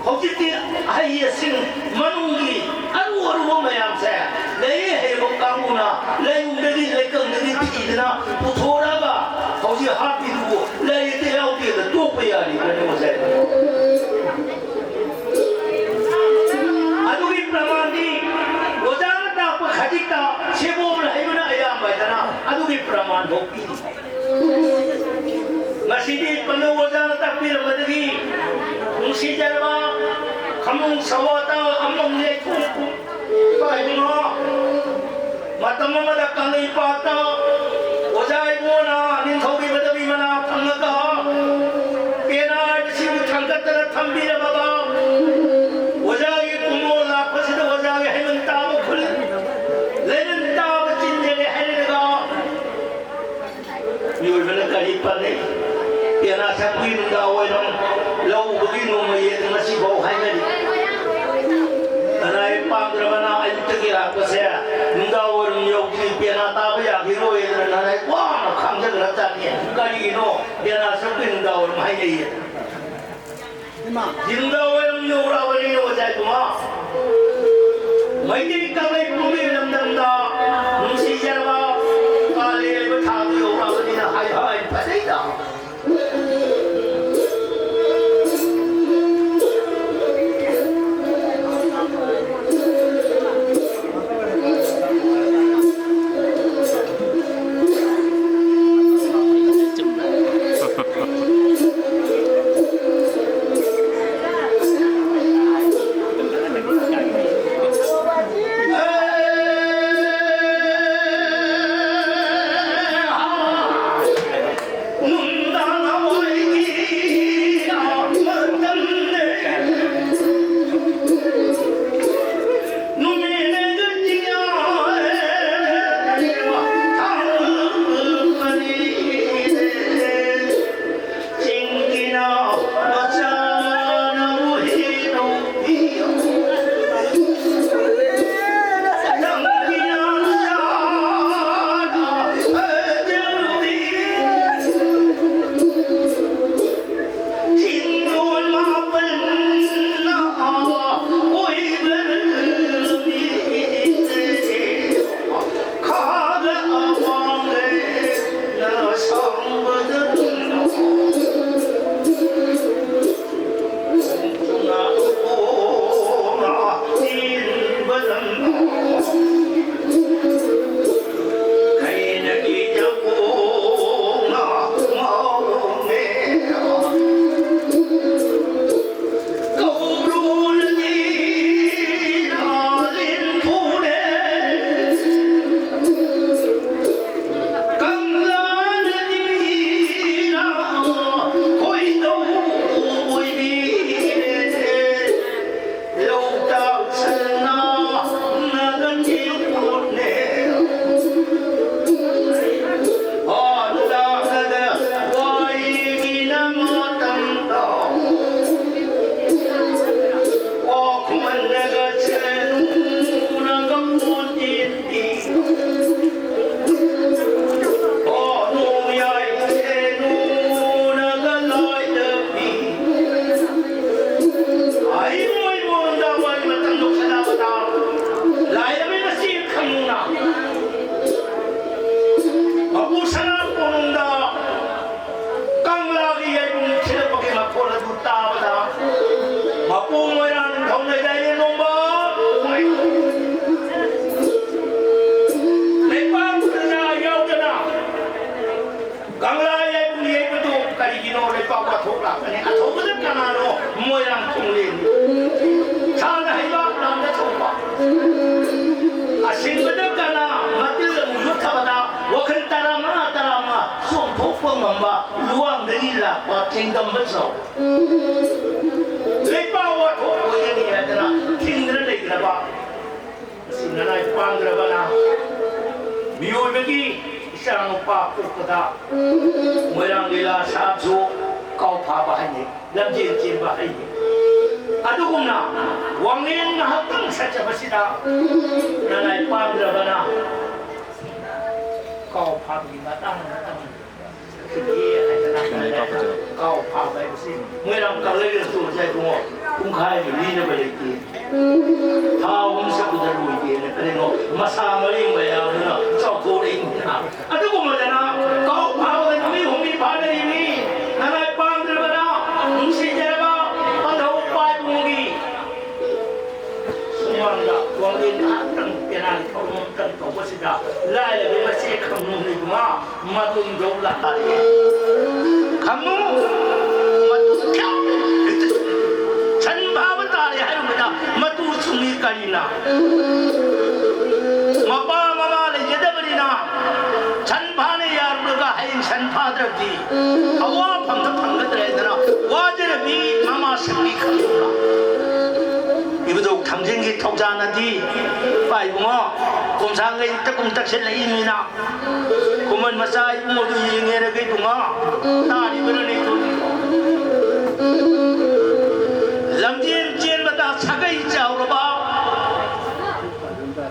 ꯍꯧꯖꯤꯛꯇꯤ ꯑꯍꯩ ꯑꯁꯤꯡ ꯃꯅꯨꯡꯒꯤ ꯑꯔꯨ ꯑꯔꯨꯕ ꯃꯌꯥꯝꯁꯦ ꯂꯥꯏꯔꯤꯛ ꯍꯩꯕ ꯀꯥꯡꯕꯨꯅ ꯂꯥꯏꯕꯨꯡꯗꯒꯤ ꯂꯩꯀꯪꯗꯒꯤ ꯊꯤꯗꯅ ꯄꯨꯊꯣꯔꯛꯑꯒ ꯍꯧꯖꯤꯛ ꯍꯥꯞꯄꯤꯗꯨꯕꯨ ꯂꯥꯏꯔꯤꯛꯇ ꯌꯥꯎꯗꯦꯅ ꯇꯣꯛꯄ ꯌꯥꯔꯤꯕ꯭ꯔꯅꯦ ꯑꯣꯖꯥ? ꯑꯗꯨꯒꯤ ꯄ꯭ꯔꯃꯥꯟꯗꯤ ꯑꯣꯖꯥꯅ ꯇꯥꯛꯄ ꯈꯖꯤꯛꯇ ꯁꯦꯕꯣꯠ ꯍꯩꯕꯅ ꯑꯌꯥꯝꯕ ꯍꯥꯏꯗꯅ ꯑꯗꯨꯒꯤ ꯄ꯭ꯔꯃꯥꯟ ꯐꯥꯎ ꯄꯤꯔꯤ꯫ ꯉꯁꯤꯗꯤ ꯄꯟꯗꯧ ꯑꯣꯖꯥꯅ ꯇꯥꯛꯄꯤꯔꯝꯕꯗꯒꯤ ꯅꯨꯡꯁꯤꯖꯔꯕ ꯈꯃꯨꯡ ꯁꯋꯥꯇ ꯑꯃꯃꯝ ꯂꯩꯈꯣꯝ ꯄꯥꯏꯗꯨꯅ ꯃꯇꯝ ꯑꯃꯗ ꯀꯪꯂꯩꯄꯥꯛꯇ ꯑꯣꯖꯥ ꯏꯕꯣꯅ ꯅꯤꯡꯊꯧꯒꯤ ꯄꯗꯕꯤ ꯃꯅꯥ ꯐꯪꯉꯒ ꯄꯦꯅꯥ ꯍꯥꯏꯕꯁꯤꯕꯨ ꯊꯥꯡꯒꯠꯇꯅ ꯊꯝꯕꯤꯔꯝꯃꯕ ꯑꯣꯖꯥꯒꯤ ꯀꯨꯝꯑꯣꯟ ꯂꯥꯛꯄꯁꯤꯗ ꯑꯣꯖꯥꯒꯤ ꯍꯩꯃꯟ ꯇꯥꯕ ꯈꯨꯜ, ꯂꯩꯃꯟ ꯇꯥꯕ ꯆꯤꯟꯖꯒꯦ ꯍꯥꯏꯔꯒ ꯃꯤꯑꯣꯏꯕꯅ ꯀꯔꯤ ꯄꯥꯅꯩ? ꯄꯦꯅꯥ ꯁꯛꯄꯒꯤ ꯅꯨꯡꯗꯥꯡ ꯋꯥꯏꯔꯝ ꯂꯧ ꯎꯕꯒꯤ ꯅꯣꯡꯃ ꯌꯦꯟ ꯉꯁꯤꯐꯥꯎ ꯍꯥꯏꯅꯔꯤ꯫ ꯀꯅꯥ ꯄꯥꯝꯗ꯭ꯔꯕꯅ ꯑꯌꯨꯛꯇꯒꯤ ꯂꯥꯛꯄ ꯀꯔꯤꯒꯤꯅꯣ ꯕꯦꯅꯥꯁ ꯕ꯭ꯔꯤꯟꯗꯥꯋꯟ ꯍꯥꯏꯅꯩꯌꯦ? ꯕ꯭ꯔꯤꯟꯗꯥꯋꯟ ꯌꯧꯔꯛꯑꯕꯅꯤꯅ ꯑꯣꯖꯥ ꯏꯕꯨꯡꯉꯣ꯫ ꯃꯩꯇꯩ ꯀꯪꯂꯩ ꯄꯨꯝꯕꯒꯤ ꯂꯝꯗꯝꯗ ꯅꯨꯡꯁꯤꯖꯔꯕ ꯀꯥꯂꯦꯟ ꯍꯥꯏꯕ ꯊꯥꯗꯨ ꯌꯧꯔꯛꯑꯕꯅꯤꯅ ꯍꯥꯏ ꯍꯥꯏ ꯐꯖꯩꯗ꯫ ꯑꯊꯧꯕꯗ ꯀꯅꯥꯅꯣ? ꯃꯣꯏꯔꯥꯡ ꯊꯣꯡꯂꯦꯟ꯫ ꯁꯥꯅ ꯍꯩꯕ ꯂꯥꯟꯗ ꯊꯣꯛꯄ꯫ ꯑꯁꯤꯡꯕꯗ ꯀꯅꯥ? ꯃꯇꯤꯜ ꯑꯃꯨꯛ ꯌꯨꯠꯊꯕꯗ ꯋꯥꯈꯜ ꯇꯔꯥꯃꯉꯥ ꯇꯔꯥꯃꯉꯥ ꯆꯣꯡꯊꯣꯛꯄ ꯉꯝꯕ ꯂꯨꯋꯥꯡꯗꯒꯤ ꯂꯥꯛꯄ ꯊꯦꯡꯗꯝꯕ ꯆꯥꯎ꯫ ꯂꯩꯄꯥꯛ ꯋꯥꯊꯣꯛ ꯑꯣꯏꯒꯅꯤ ꯍꯥꯏꯗꯅ ꯊꯤꯡꯗꯨꯅ ꯂꯩꯈ꯭ꯔꯕ ꯃꯁꯤ ꯅꯅꯥꯏ ꯄꯥꯡꯗ꯭ꯔꯕꯅ ꯃꯤꯑꯣꯏꯕꯒꯤ ꯏꯆꯥꯅꯨꯄꯥ ꯄꯣꯛꯄꯗ ꯃꯣꯏꯔꯥꯡ ꯂꯤꯂꯥ ꯁꯥꯕꯁꯨ ꯀꯥꯎ ꯐꯥꯕ ꯍꯥꯏꯅꯩ, ꯂꯝꯖꯦꯟ ꯆꯦꯟꯕ ꯍꯥꯏꯅꯩ꯫ ꯑꯗꯨꯒꯨꯝꯅ ꯋꯥꯡꯂꯦꯟ ꯉꯥꯏꯍꯥꯛꯇꯪ ꯁꯠꯆꯕꯁꯤꯗ ꯅꯅꯥꯏ ꯄꯥꯡꯗ꯭ꯔꯕꯅ ꯀꯥꯎ ꯐꯥꯕꯒꯤ ꯃꯇꯥꯡ ꯑꯃꯇꯪ ꯀꯥꯎ ꯐꯥꯕ ꯍꯥꯏꯕꯁꯤ ꯃꯣꯏꯔꯥꯡ ꯀꯪꯂꯩ ꯔꯦꯁꯇꯨꯔꯦꯟꯁꯦ ꯏꯕꯨꯡꯉꯣ, ꯄꯨꯡꯈꯥꯏ ꯑꯃ ꯂꯤꯅꯕ ꯂꯩꯇꯦ꯫ ꯊꯥ ꯑꯍꯨꯝ ꯆꯠꯄꯗ ꯂꯣꯏꯗꯦꯅ ꯀꯔꯤꯅꯣ ꯃꯁꯥ ꯃꯔꯦꯡ ꯃꯌꯥꯝꯗꯨꯅ ꯆꯥꯎꯊꯣꯔꯛꯏꯅꯤꯅ꯫ ꯑꯗꯨꯒꯨꯝꯕꯗꯅ ꯀꯥꯎ ꯐꯥꯕꯗ ꯅꯨꯃꯤꯠ ꯍꯨꯝꯅꯤ ꯐꯥꯅꯔꯤꯅꯤ꯫ ꯅꯅꯥꯏ ꯄꯥꯝꯗ꯭ꯔꯕꯅ ꯅꯨꯡꯁꯤꯖꯔꯕ ꯄꯟꯊꯧ ꯄꯥꯏꯕꯨꯡꯒꯤ ꯁꯨꯃꯥꯡꯗ ꯋꯥꯡꯂꯦꯟ ꯉꯥꯏꯍꯥꯛꯇꯪ ꯄꯦꯅꯥꯒꯤ ꯊꯧꯔꯝ ꯑꯃꯇꯪ ꯇꯧꯕꯁꯤꯗ ꯂꯥꯏꯔꯕ ꯃꯆꯦ ꯈꯪꯅꯨ ꯂꯩꯕꯨꯡꯉꯣ ꯃꯇꯨꯝꯗꯧ ꯂꯥꯛꯑꯦ꯫ ꯈꯪꯅꯨ ꯃꯇꯨ ꯁꯟ ꯐꯥꯕ ꯇꯥꯔꯦ ꯍꯥꯏꯔꯨꯕꯗ ꯃꯇꯨ ꯆꯨꯝꯃꯤ ꯀꯔꯤꯅ? ꯃꯄꯥ ꯃꯃꯥ ꯂꯩꯖꯗꯕꯅꯤꯅ ꯁꯟ ꯐꯥꯅ ꯌꯥꯔꯨꯔꯒ ꯍꯌꯦꯡ ꯁꯟ ꯐꯥꯗ꯭ꯔꯗꯤ ꯑꯋꯥꯐꯝꯗ ꯐꯪꯒꯗ꯭ꯔꯦ ꯍꯥꯏꯗꯅ ꯋꯥꯖꯔꯕꯤ ꯃꯃꯥ ꯁꯛꯄꯤ ꯈꯪꯗ꯭ꯔꯥ? ꯏꯕꯨꯙꯧ ꯊꯥꯡꯖꯤꯡꯒꯤ ꯊꯧꯖꯥꯅꯗꯤ ꯄꯥꯏꯕꯨꯡꯉꯣ ꯀꯨꯝꯁꯥꯡꯒꯩ ꯇꯛ ꯀꯨꯝ ꯇꯛꯁꯤꯜꯂꯛꯏꯅꯤꯅ ꯈꯨꯃꯟ ꯃꯆꯥ ꯏꯕꯨꯡꯉꯣꯗꯨ ꯌꯦꯡꯉꯦꯔꯒ ꯏꯕꯨꯡꯉꯣ ꯇꯥꯔꯤꯕꯅꯅꯦ꯫ ꯂꯝꯖꯦꯟ ꯆꯦꯟꯕꯗ ꯁꯥꯒꯩ ꯆꯥꯎꯔꯕ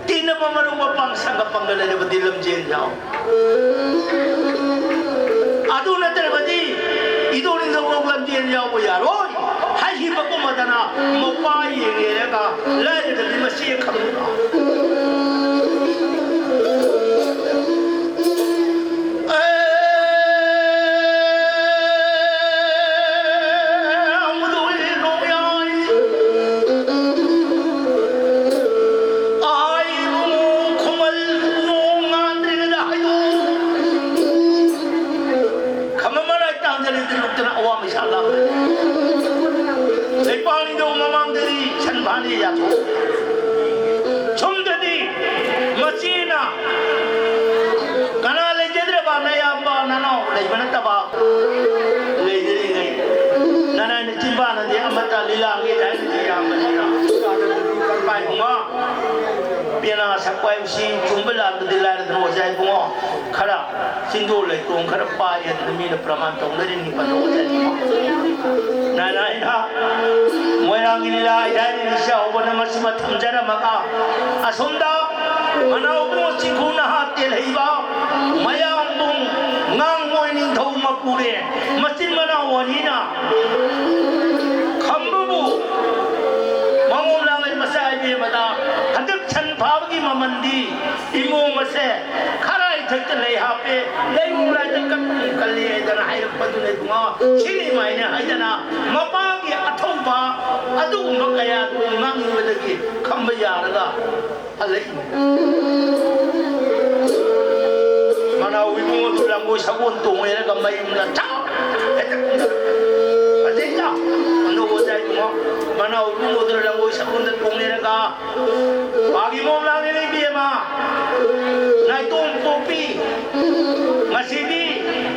ꯇꯤꯟꯅꯕ ꯃꯔꯨꯞ ꯃꯄꯥꯡ ꯁꯪꯒ ꯄꯪꯒ ꯂꯩꯔꯕꯗꯤ ꯂꯝꯖꯦꯟ ꯌꯥꯎ꯫ ꯑꯗꯨ ꯅꯠꯇ꯭ꯔꯕꯗꯤ ꯏꯗꯣ ꯅꯤꯡꯊꯧꯔꯣꯛ ꯂꯝꯖꯦꯟ ꯌꯥꯎꯕ ꯌꯥꯔꯣꯏ ꯍꯥꯏꯈꯤꯕꯒꯨꯝꯕꯗꯅ ꯃꯄꯥ ꯌꯦꯡꯉꯦꯔꯒ ꯂꯥꯏꯔꯗꯕꯤ ꯃꯆꯦ ꯈꯪꯗꯅ꯫ ꯈꯝꯕ ꯃꯔꯥꯏ ꯇꯥꯡꯖꯔꯤꯗꯤ ꯂꯨꯞꯇꯅ ꯑꯋꯥ ꯃꯩꯁꯥ ꯂꯥꯡ ꯃꯃꯥꯡꯗꯗꯤ ꯁꯟ ꯐꯥꯅꯤ ꯌꯥꯊꯣꯛ꯫ ꯁꯣꯝꯗꯗꯤ ꯃꯆꯦꯅ ꯀꯅꯥ ꯂꯩꯖꯗ꯭ꯔꯕ? ꯅꯌꯥꯝꯕ ꯅꯅꯥꯎ ꯂꯩꯕ ꯅꯠꯇꯕ ꯂꯩꯖꯔꯤꯉꯩ꯫ ꯅꯅꯥꯏꯅ ꯆꯤꯟꯕꯥꯅꯗꯤ ꯑꯃꯠꯇ ꯂꯤꯂꯥꯒꯤ ꯂꯥꯏꯔꯤꯛꯇꯤ ꯌꯥꯝꯕꯅꯤꯅ꯫ ꯄꯥꯏꯕꯨꯡꯉꯣ, ꯄꯦꯅꯥ ꯁꯛꯄ ꯍꯥꯏꯕꯁꯤ ꯆꯨꯝꯕ ꯂꯥꯟꯕꯗꯤ ꯂꯥꯏꯔꯗꯅ ꯑꯣꯖꯥ ꯏꯕꯨꯡꯉꯣ꯫ ꯈꯔ ꯆꯤꯡꯗꯣꯜ ꯂꯩꯇꯣꯟ ꯈꯔ ꯄꯥꯏ ꯍꯥꯏꯗꯅ ꯃꯤꯅ ꯄ꯭ꯔꯃꯥꯟ ꯇꯧꯅꯔꯤꯅꯤ ꯄꯟꯊꯧ ꯍꯥꯏꯖꯔꯤꯕ꯫ ꯅꯥꯏꯅ ꯑꯩꯅ ꯃꯣꯏꯔꯥꯡꯒꯤ ꯂꯤꯂꯥ ꯍꯥꯏꯗꯤ ꯍꯥꯏꯔꯤꯕꯁꯤ ꯍꯧꯕꯅ ꯃꯁꯤꯃ ꯊꯝꯖꯔꯝꯃꯒ, ꯑꯁꯣꯝꯗ ꯃꯅꯥꯎꯕꯨꯡ ꯆꯤꯡꯈꯨ ꯅꯍꯥ ꯇꯦꯜꯍꯩꯕ ꯃꯌꯥꯝꯕꯨꯡ ꯉꯥꯡꯃꯣꯏ ꯅꯤꯡꯊꯧ ꯃꯄꯨꯔꯦ ꯃꯆꯤꯟ ꯃꯅꯥꯎ ꯑꯅꯤꯅ ꯈꯝꯕꯕꯨ ꯃꯉꯣꯟ ꯂꯥꯡꯂꯩ ꯃꯆꯥ ꯏꯕꯦꯝꯃꯗ ꯍꯟꯗꯛ ꯁꯟ ꯐꯥꯕꯒꯤ ꯃꯃꯜꯗꯤ ꯏꯃꯣꯝ ꯑꯁꯦ ꯈꯔ ꯏꯊꯛꯇ ꯂꯩ ꯍꯥꯞꯄꯦ, ꯂꯩꯔꯨ ꯂꯥꯏꯗ ꯀꯟ ꯀꯜꯂꯤ ꯍꯥꯏꯗꯅ ꯍꯥꯏꯔꯛꯄꯗꯨꯅ ꯏꯕꯨꯡꯉꯣ, ꯁꯤꯅꯤ ꯃꯥꯏꯅ ꯍꯥꯏꯗꯅ ꯃꯄꯥꯒꯤ ꯑꯊꯧꯕ ꯑꯗꯨꯒꯨꯝꯕ ꯀꯌꯥꯗꯨ ꯉꯥꯡꯅꯤꯡꯕꯗꯒꯤ ꯈꯝꯕ ꯌꯥꯔꯒ ꯍꯜꯂꯛꯏ꯫ ꯃꯅꯥꯎ ꯏꯕꯨꯡꯉꯣꯗꯨ ꯂꯪꯒꯣꯏ ꯁꯒꯣꯜ ꯇꯣꯡꯉꯦꯔꯒ ꯃꯌꯨꯝꯗ ꯆꯥꯎ ꯍꯦꯛꯇ ꯀꯨꯝꯊꯔꯛꯄ꯫ ꯑꯗꯩꯗ ꯃꯅꯥꯎ ꯑꯣꯖꯥ ꯏꯕꯨꯡꯉꯣ, ꯃꯅꯥꯎ ꯏꯕꯨꯡꯉꯣꯗꯨ ꯂꯪꯒꯣꯏ ꯁꯒꯣꯜꯗ ꯇꯣꯡꯉꯦꯔꯒ ꯃꯥꯒꯤ ꯃꯣꯝ ꯂꯥꯡꯅꯦ ꯂꯩꯕꯤ ꯑꯃ ꯅꯥꯏꯇꯣꯝ ꯄꯣꯛꯄꯤ꯫ ꯉꯁꯤꯗꯤ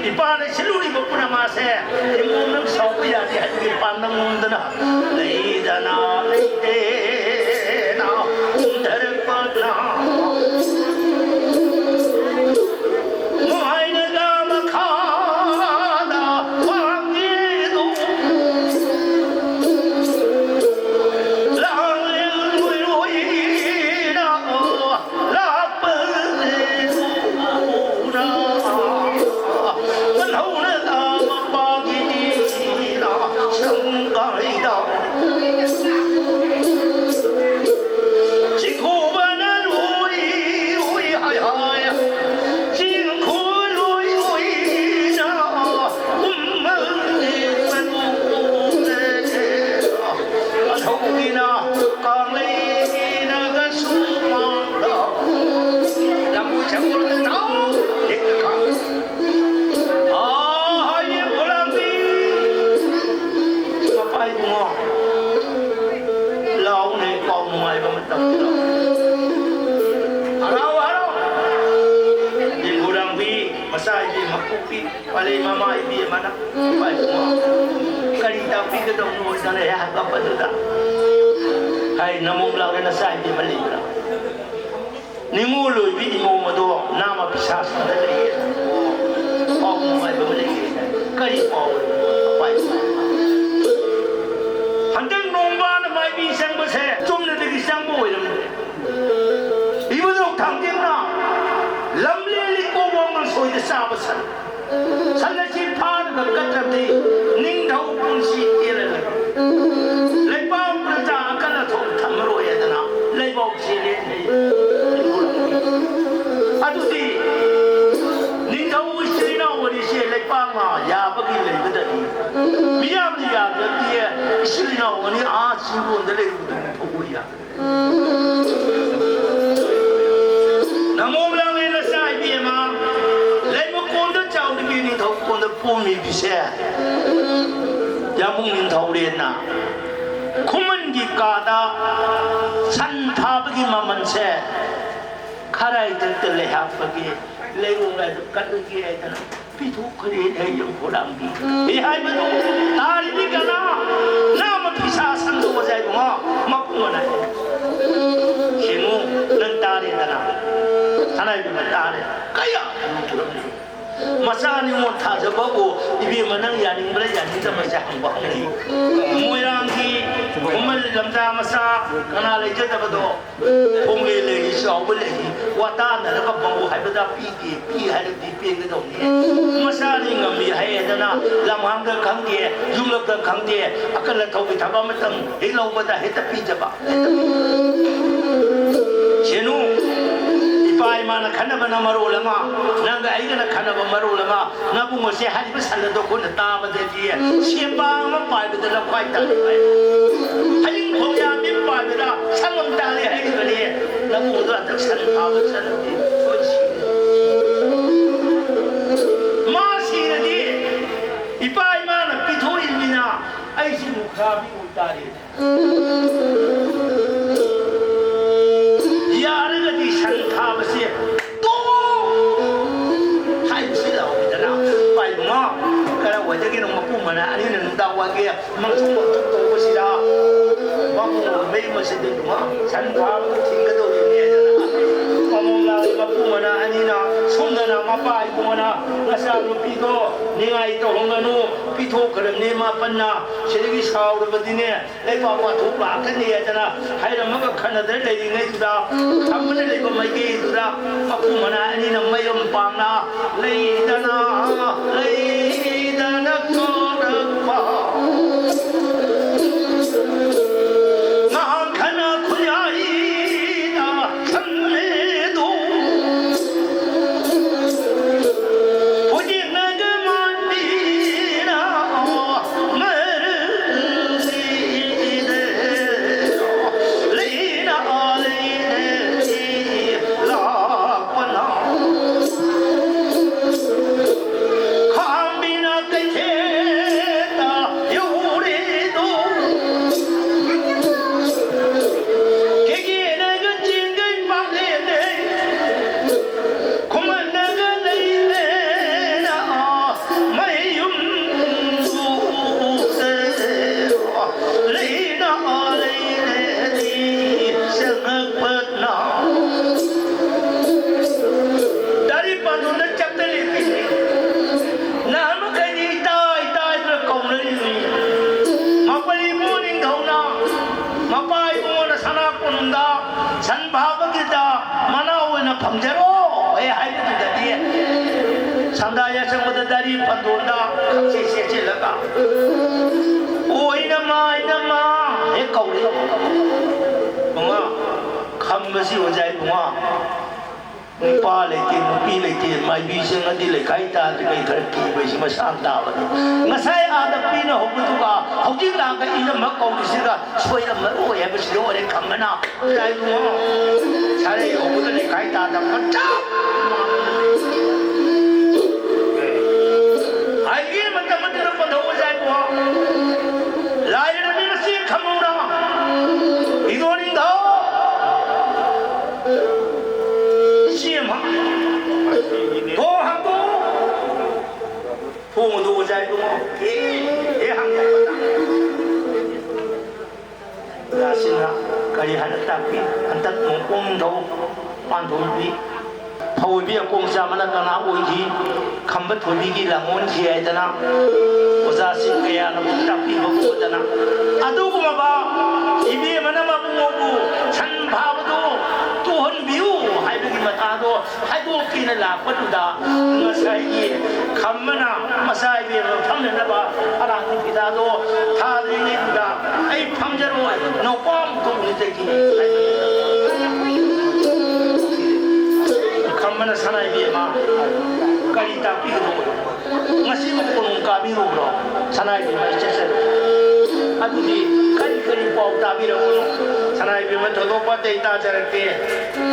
ꯏꯄꯥꯅ ꯁꯤꯜꯂꯨꯔꯤꯕ ꯄꯨꯝꯅꯃꯛ ꯑꯁꯦ ꯏꯃꯣꯝꯅ ꯁꯥꯎꯕ ꯌꯥꯗꯦ ꯍꯥꯏꯕꯒꯤ ꯄꯥꯟꯗꯝ ꯅꯣꯝꯗꯅ ꯂꯩꯗꯅ ꯂꯩꯇꯦꯅ ꯀꯨꯝꯊꯔꯛꯄꯅ ꯃꯥꯏꯅꯒ ꯃꯈꯥꯗ ꯋꯥꯡꯉꯦꯗꯨ ꯂꯥꯡꯂꯦ ꯂꯣꯏꯔꯣꯏꯅ ꯂꯥꯛꯄꯅꯦ ꯎꯅ ꯃꯜꯍꯧꯅ ꯃꯄꯥꯒꯤꯅꯤꯅ ꯁꯪꯒꯥꯏꯗ ꯆꯤꯡꯈꯨꯕꯅ ꯂꯣꯏ ꯂꯣꯏ ꯍꯥꯏ ꯍꯥꯏ ꯆꯤꯡꯈꯨ ꯂꯣꯏ ꯂꯣꯏꯅ ꯀꯨꯝꯃꯜꯂꯤ ꯃꯅꯨꯡꯗ ꯃꯊꯧꯒꯤꯅ ꯀꯥꯡꯂꯩꯅꯒꯁꯨ ꯃꯥꯡꯗ ꯂꯝꯕꯨ ꯁꯪꯒꯨꯔꯗ ꯊꯥꯎ ꯍꯦꯛꯇ ꯈꯥ꯫ ꯑꯥ, ꯍꯥꯏꯌꯦ ꯄꯣꯂꯥꯡꯕꯤ꯫ ꯃꯄꯥ ꯏꯕꯨꯡꯉꯣ꯫ ꯄꯥꯂꯦ ꯃꯃꯥ ꯏꯕꯦꯝꯃꯅ, ꯀꯔꯤ ꯇꯥꯛꯄꯤꯒꯗꯧꯅꯣ ꯍꯥꯏꯅ ꯍꯦꯛ ꯍꯪꯉꯛꯄꯗꯨꯗ, ꯍꯥꯏ, ꯅꯃꯣꯝ ꯂꯥꯡꯂꯦꯟ ꯅꯆꯥ ꯏꯕꯦꯝꯃ ꯂꯩꯕ꯭ꯔꯥ? ꯅꯤꯉꯣꯜ ꯑꯣꯏꯕꯤ ꯏꯃꯣꯝ ꯑꯗꯣ ꯅꯥꯃ ꯄꯤꯁꯥꯁꯤꯡꯗ ꯂꯩꯌꯦ꯫ ꯄꯥꯎ ꯅꯨꯡꯉꯥꯏꯕ ꯑꯃ ꯂꯩꯌꯦ꯫ ꯀꯔꯤ ꯄꯥꯎ? ꯑꯄꯥꯏ꯫ ꯍꯟꯗꯛ ꯅꯣꯡꯕꯥꯅ ꯃꯥꯏꯕꯤ ꯆꯪꯕꯁꯦ ꯆꯨꯝꯅꯗꯒꯤ ꯆꯪꯕ ꯑꯣꯏꯔꯝꯗ꯭ꯔꯦ꯫ ꯏꯕꯨꯙꯧ ꯊꯥꯡꯖꯤꯡꯅ ꯂꯝꯂꯦꯟ ꯏꯀꯣꯛ ꯋꯥꯡꯃꯜ ꯁꯣꯏꯗ ꯆꯥꯕ ꯁꯟ꯫ ꯁꯟ ꯑꯁꯤ ꯐꯥꯔꯒ ꯀꯠꯇ꯭ꯔꯕꯗꯤ ꯅꯤꯡꯊꯧ ꯄꯨꯟꯁꯤ ꯇꯦꯜꯂꯔꯣꯏ꯫ ꯂꯩꯕꯥꯛ ꯄ꯭ꯔꯖꯥ ꯑꯀꯜ ꯑꯊꯧ ꯊꯝꯃꯔꯣꯏ ꯍꯥꯏꯗꯅ ꯂꯩꯕꯥꯛ ꯆꯦꯜꯂꯦ ꯍꯥꯏꯌꯦ꯫ ꯑꯗꯨꯗꯤ ꯅꯤꯡꯊꯧ ꯏꯆꯤꯜ ꯏꯅꯥꯎ ꯑꯅꯤꯁꯦ ꯂꯩꯄꯥꯛꯅ ꯌꯥꯕꯒꯤ ꯂꯩꯕꯗꯅꯤ꯫ ꯃꯤꯌꯥꯝꯅ ꯌꯥꯗ꯭ꯔꯗꯤ ꯏꯆꯤꯜ ꯏꯅꯥꯎ ꯑꯅꯤ ꯑꯥ ꯆꯤꯡꯒꯣꯟꯗ ꯂꯩꯔꯨꯕꯗꯨ ꯐꯥꯎꯕ ꯌꯥꯗ꯭ꯔꯦ꯫ ꯅꯃꯣꯝ ꯂꯥꯡꯂꯦꯟ ꯅꯆꯥ ꯏꯕꯦꯝꯃ, ꯂꯩꯃꯀꯣꯟꯗ ꯆꯥꯎꯔꯤꯕꯤ ꯅꯤꯡꯊꯧ ꯀꯣꯟꯗ ꯄꯣꯝꯃꯤꯕꯤꯁꯦ, ꯌꯥꯝꯕꯨꯡ ꯅꯤꯡꯊꯧꯔꯦꯟꯅ ꯈꯨꯃꯟꯒꯤ ꯀꯥꯗ ꯁꯟ ꯊꯥꯕꯒꯤ ꯃꯃꯜꯁꯦ ꯈꯔ ꯍꯦꯛꯇ ꯂꯩꯍꯥꯛꯄꯒꯤ ꯂꯩꯔꯣꯡ ꯍꯥꯏꯗꯨ ꯀꯠꯂꯨꯒꯦ ꯍꯥꯏꯗꯅ ꯄꯤꯊꯣꯛꯈ꯭ꯔꯦ ꯍꯥꯏ ꯌꯦꯡꯈꯣꯂꯥꯡꯕꯤ꯫ ꯑꯦ ꯍꯥꯏꯕꯗꯨ ꯇꯥꯔꯤꯕꯤ ꯀꯅꯥ? ꯅꯥꯃ ꯐꯤꯁꯥ ꯁꯟꯗꯣꯛꯑꯁꯦ ꯍꯥꯏꯕ ꯃꯄꯨꯡ ꯑꯅꯥꯏ꯫ ꯁꯦꯡꯉꯨ, ꯅꯪ ꯇꯥꯔꯦꯗꯅ꯫ ꯁꯅꯥꯏꯕꯤꯃ ꯇꯥꯔꯦ꯫ ꯀꯌꯥ ꯂꯨꯈ꯭ꯔꯕꯅꯤ꯫ ꯃꯆꯥ ꯅꯤꯉꯣꯜ ꯊꯥꯖꯕꯕꯨ ꯏꯕꯦꯝꯃ ꯅꯪ ꯌꯥꯅꯤꯡꯕ꯭ꯔꯥ ꯌꯥꯅꯤꯡꯗꯕ꯭ꯔꯥ ꯍꯪꯕ ꯍꯪꯅꯩ꯫ ꯃꯣꯏꯔꯥꯡꯒꯤ ꯈꯨꯃꯟ ꯂꯝꯖꯥ ꯃꯆꯥ ꯀꯅꯥ ꯂꯩꯖꯗꯕꯗꯣ? ꯈꯣꯡꯂꯦ ꯂꯩꯔꯤ, ꯆꯥꯎꯕ ꯂꯩꯔꯤ, ꯋꯥꯇꯥꯅꯔꯒ ꯄꯥꯎ ꯍꯥꯏꯕꯗ ꯄꯤꯗꯦ, ꯄꯤ ꯍꯥꯏꯔꯗꯤ ꯄꯦꯟꯒꯗꯧꯅꯤ꯫ ꯃꯆꯥꯅꯤ ꯉꯝꯃꯤ ꯍꯥꯏꯗꯅ ꯂꯝꯍꯥꯡꯗ ꯈꯪꯗꯦ, ꯌꯨꯝꯂꯛꯇ ꯈꯪꯗꯦ, ꯑꯀꯜ ꯑꯊꯧꯒꯤ ꯊꯕꯛ ꯑꯃꯇꯪ ꯍꯦꯛ ꯂꯧꯕꯗ ꯍꯦꯛꯇ ꯄꯤꯖꯕ꯫ ꯁꯦꯅꯨ, ꯏꯄꯥ ꯏꯃꯥꯅ ꯈꯟꯅꯕꯅ ꯃꯔꯣꯜ ꯑꯃ, ꯅꯪꯒ ꯑꯩꯒꯅ ꯈꯟꯅꯕ ꯃꯔꯣꯜ ꯑꯃ, ꯅꯕꯨꯡ ꯑꯁꯦ ꯍꯥꯏꯔꯤꯕ ꯁꯟ ꯑꯗꯣ ꯑꯩꯈꯣꯏꯅ ꯇꯥꯕꯗꯗꯤ ꯁꯦꯝꯕꯥꯡ ꯑꯃ ꯄꯥꯏꯕꯗ ꯂꯐꯥꯏ ꯇꯥꯔꯤ ꯍꯥꯏ꯫ ꯍꯌꯤꯡ ꯈꯣꯡꯌꯥꯝꯕꯤ ꯄꯥꯏꯕꯗ ꯁꯪꯒꯝ ꯇꯥꯔꯤ ꯍꯥꯏꯔꯤꯕꯅꯤ꯫ ꯅꯕꯨꯡ ꯑꯗꯣ ꯍꯟꯗꯛ ꯁꯟ ꯊꯥꯕ ꯆꯠꯂꯗꯤ ꯑꯩꯈꯣꯏ ꯁꯤꯔꯦ꯫ ꯃꯥ ꯁꯤꯔꯗꯤ ꯏꯄꯥ ꯏꯃꯥꯅ ꯄꯤꯊꯣꯛꯏꯕꯅꯤꯅ ꯑꯩꯁꯤ ꯃꯨꯈ꯭ꯔꯥꯕꯤ ꯑꯣꯏꯇꯥꯔꯦ꯫ ꯌꯥꯔꯒꯗꯤ ꯁꯟ ꯊꯥꯕꯁꯦ ꯇꯣꯛꯑꯣ ꯍꯥꯏꯕꯁꯤ ꯂꯥꯎꯕꯤꯗꯅ ꯅꯨꯡꯗꯥꯡ ꯋꯥꯏꯒꯤ ꯃꯪꯁꯨ ꯃꯪꯁꯨ ꯇꯧꯕꯁꯤꯗ ꯃꯄꯨ ꯃꯩ ꯃꯁꯤꯗꯤ ꯏꯕꯨꯡꯉꯣ ꯁꯟ ꯐꯥꯕꯗ ꯊꯤꯡꯒꯗꯧꯔꯤꯕꯅꯤ ꯍꯥꯏꯗꯅ ꯃꯃꯣꯝ ꯂꯥꯛꯂꯤ ꯃꯄꯨ ꯃꯅꯥ ꯑꯅꯤꯅ ꯁꯣꯝꯗꯅ ꯃꯄꯥ ꯏꯕꯨꯡꯉꯣꯅ ꯅꯆꯥꯅꯨꯄꯤꯗꯣ ꯅꯤꯡꯉꯥꯏ ꯇꯧꯍꯧꯒꯅꯨ, ꯄꯤꯊꯣꯛꯈ꯭ꯔꯕꯅꯤ ꯃꯥꯄꯟꯅ, ꯁꯤꯗꯒꯤ ꯁꯥꯎꯔꯕꯗꯤꯅꯦ ꯂꯩꯕꯥꯛ ꯋꯥꯊꯣꯛ ꯂꯥꯛꯀꯅꯤ ꯍꯥꯏꯗꯅ ꯍꯥꯏꯔꯝꯃꯒ ꯈꯟꯅꯗꯅ ꯂꯩꯔꯤꯉꯩꯗꯨꯗ ꯊꯝꯕꯅ ꯂꯩꯕ ꯃꯥꯏꯀꯩꯗꯨꯗ ꯃꯄꯨ ꯃꯅꯥ ꯑꯅꯤꯅ ꯃꯌꯨꯝ ꯄꯥꯡꯅ ꯂꯩꯗꯅ ꯂꯩꯗꯅ ꯀꯧꯔꯛꯄ ꯉꯍꯥꯛ ꯈꯟꯅ ꯈꯨꯟꯌꯥꯏꯗ ꯁꯪꯂꯦꯗꯣ ꯍꯧꯖꯤꯛꯅꯒ ꯃꯥꯟꯕꯤꯅ ꯃꯔꯨꯁꯤꯗ ꯂꯩꯅ ꯂꯩꯅ ꯂꯥꯛꯄꯅ ꯈꯥꯝꯕꯤꯅ ꯀꯩꯊꯦꯜꯗ ꯌꯧꯔꯦꯗꯣ ꯀꯦꯒꯦꯅꯒ ꯆꯦꯡꯒꯩ ꯄꯥꯛꯂꯦꯅꯦ ꯈꯨꯃꯟꯅꯒ ꯂꯩꯔꯦꯅ ꯃꯌꯨꯝ ꯂꯩꯅ ꯂꯩꯔꯦꯗꯤ ꯆꯪꯉꯛꯄꯅ ꯗꯥꯔꯤ ꯄꯥꯟꯗꯣꯟꯗ ꯆꯞꯇ ꯂꯦꯞꯄꯤꯁꯦ ꯅꯍꯥꯟ ꯃꯈꯩꯗꯤ ꯏꯇꯥ ꯏꯇꯥ ꯍꯥꯏꯗꯨꯅ ꯀꯧꯅꯔꯤꯕꯅꯤ꯫ ꯃꯄꯔꯤ ꯏꯕꯨꯡ ꯅꯤꯡꯊꯧꯅ ꯃꯄꯥ ꯏꯕꯨꯡꯉꯣꯅ ꯁꯅꯥ ꯀꯣꯅꯨꯡꯗ ꯁꯟ ꯐꯥꯕꯒꯤꯗ ꯃꯅꯥ ꯑꯣꯏꯅ ꯐꯪꯖꯔꯣ ꯍꯦ ꯍꯥꯏꯕꯗꯨꯗꯗꯤ ꯁꯟꯗꯥ ꯌꯥꯁꯪꯕꯗ ꯗꯥꯔꯤ ꯄꯟꯗꯣꯟꯗ ꯈꯪꯆꯦ ꯆꯦꯠꯁꯤꯜꯂꯒ ꯑꯣꯏꯅ ꯃꯥꯏꯅ ꯃꯥ ꯍꯦꯛ ꯀꯧꯔꯦ꯫ ꯃꯉꯥ ꯈꯝꯕꯁꯤ ꯑꯣꯖꯥ ꯏꯕꯨꯡꯉꯣ ꯅꯨꯄꯥ ꯂꯩꯇꯦ, ꯅꯨꯄꯤ ꯂꯩꯇꯦ, ꯃꯥꯏꯕꯤ ꯆꯪꯉꯗꯤ ꯂꯩꯈꯥꯏ ꯇꯥꯗ꯭ꯔꯤꯉꯩ ꯈꯔ ꯀꯤꯕꯁꯤ ꯃꯁꯥꯅ ꯇꯥꯕꯅꯤ꯫ ꯉꯁꯥꯏ ꯑꯥꯗ ꯄꯤꯅ ꯍꯧꯕꯗꯨꯒ ꯍꯧꯖꯤꯛ ꯂꯥꯛꯑꯒ ꯏꯅꯝꯃ ꯀꯧꯔꯤꯁꯤꯒ ꯁꯣꯏꯔꯝꯃꯔꯣꯏ ꯍꯥꯏꯕꯁꯤꯗ ꯍꯣꯔꯦꯟ ꯈꯪꯒꯅ꯫ ꯂꯥꯏꯕꯨꯡꯉꯣ, ꯁꯥꯔꯩ ꯍꯧꯕꯗ ꯂꯩꯈꯥꯏ ꯇꯥꯗꯕ ꯆꯞ ꯃꯥꯟꯅꯕꯅꯤ꯫ ꯍꯥꯏꯒꯦ ꯃꯇꯝ ꯑꯗꯨꯗ ꯄꯟꯊꯧ ꯑꯣꯖꯥ ꯏꯕꯨꯡꯉꯣ꯫ ꯂꯥꯏꯔꯕꯤ ꯃꯆꯦ ꯈꯝꯍꯧꯔ ꯏꯗꯣ ꯅꯤꯡꯊꯧ꯫ ꯏꯆꯦ ꯑꯃ꯫ ꯊꯣꯡ ꯍꯥꯡꯗꯣꯛꯎ꯫ ꯊꯣꯡ ꯑꯗꯨ ꯑꯣꯖꯥ ꯏꯕꯨꯡꯉꯣ꯫ ꯑꯦ, ꯑꯦ, ꯍꯥꯡ- ꯁꯤꯅ ꯀꯔꯤ ꯍꯥꯏꯅ ꯇꯥꯛꯄꯤ? ꯍꯟꯗꯛ ꯅꯣꯡꯄꯣꯛ ꯅꯤꯡꯊꯧ ꯄꯥꯟꯊꯣꯏꯕꯤ, ꯐꯧ ꯑꯣꯏꯕꯤ ꯑꯀꯣꯡ ꯆꯥꯝꯃꯅ ꯀꯅꯥ ꯑꯣꯏꯈꯤ? ꯈꯝꯕ ꯊꯣꯏꯕꯤꯒꯤ ꯂꯥꯡꯑꯣꯟꯈꯤ ꯍꯥꯏꯗꯅ ꯑꯣꯖꯥꯁꯤꯡ ꯀꯌꯥꯅ ꯇꯥꯛꯄꯤꯕ ꯎꯗꯅ, ꯑꯗꯨꯒꯨꯝꯂꯕ ꯏꯕꯦꯝꯃꯅ ꯃꯕꯨꯡꯉꯣꯕꯨ ꯁꯟ ꯐꯥꯕꯗꯨ ꯇꯣꯛꯍꯟꯕꯤꯌꯨ ꯍꯥꯏꯕꯒꯤ ꯃꯇꯥꯗꯣ ꯍꯥꯏꯗꯣꯛꯀꯦꯅ ꯂꯥꯛꯄꯗꯨꯗ, ꯉꯁꯥꯏꯒꯤ ꯈꯝꯕꯅ ꯃꯆꯥ ꯏꯕꯦꯝꯃ ꯐꯝꯅꯅꯕ ꯑꯔꯥꯡꯕ ꯐꯤꯗꯥꯗꯣ ꯊꯥꯗ꯭ꯔꯤꯉꯩꯗꯨꯗ, "ꯑꯩ ꯐꯝꯖꯔꯣꯏ, ꯅꯧꯄꯥ ꯑꯃꯨꯛꯇ ꯎꯅꯖꯒꯦ" ꯍꯥꯏꯕꯅꯤ꯫ ꯈꯝꯕꯅ ꯁꯅꯥ ꯏꯕꯦꯝꯃ ꯀꯔꯤ ꯇꯥꯛꯄꯤꯒꯗꯧꯕꯅꯣ? ꯉꯁꯤꯕꯨ ꯀꯣꯅꯨꯡ ꯀꯥꯕꯤꯔꯨꯕ꯭ꯔꯣ? ꯁꯅꯥ ꯏꯕꯦꯝꯃ, ꯑꯩ ꯆꯠꯆꯔꯦ꯫ ꯑꯗꯨꯗꯤ ꯀꯔꯤ ꯀꯔꯤ ꯄꯥꯎ ꯇꯥꯕꯤꯔꯛꯄꯅꯣ? ꯁꯅꯥ ꯏꯕꯦꯝꯃ, ꯊꯣꯏꯗꯣꯛꯄ ꯑꯇꯩ ꯇꯥꯖꯔꯛꯇꯦ꯫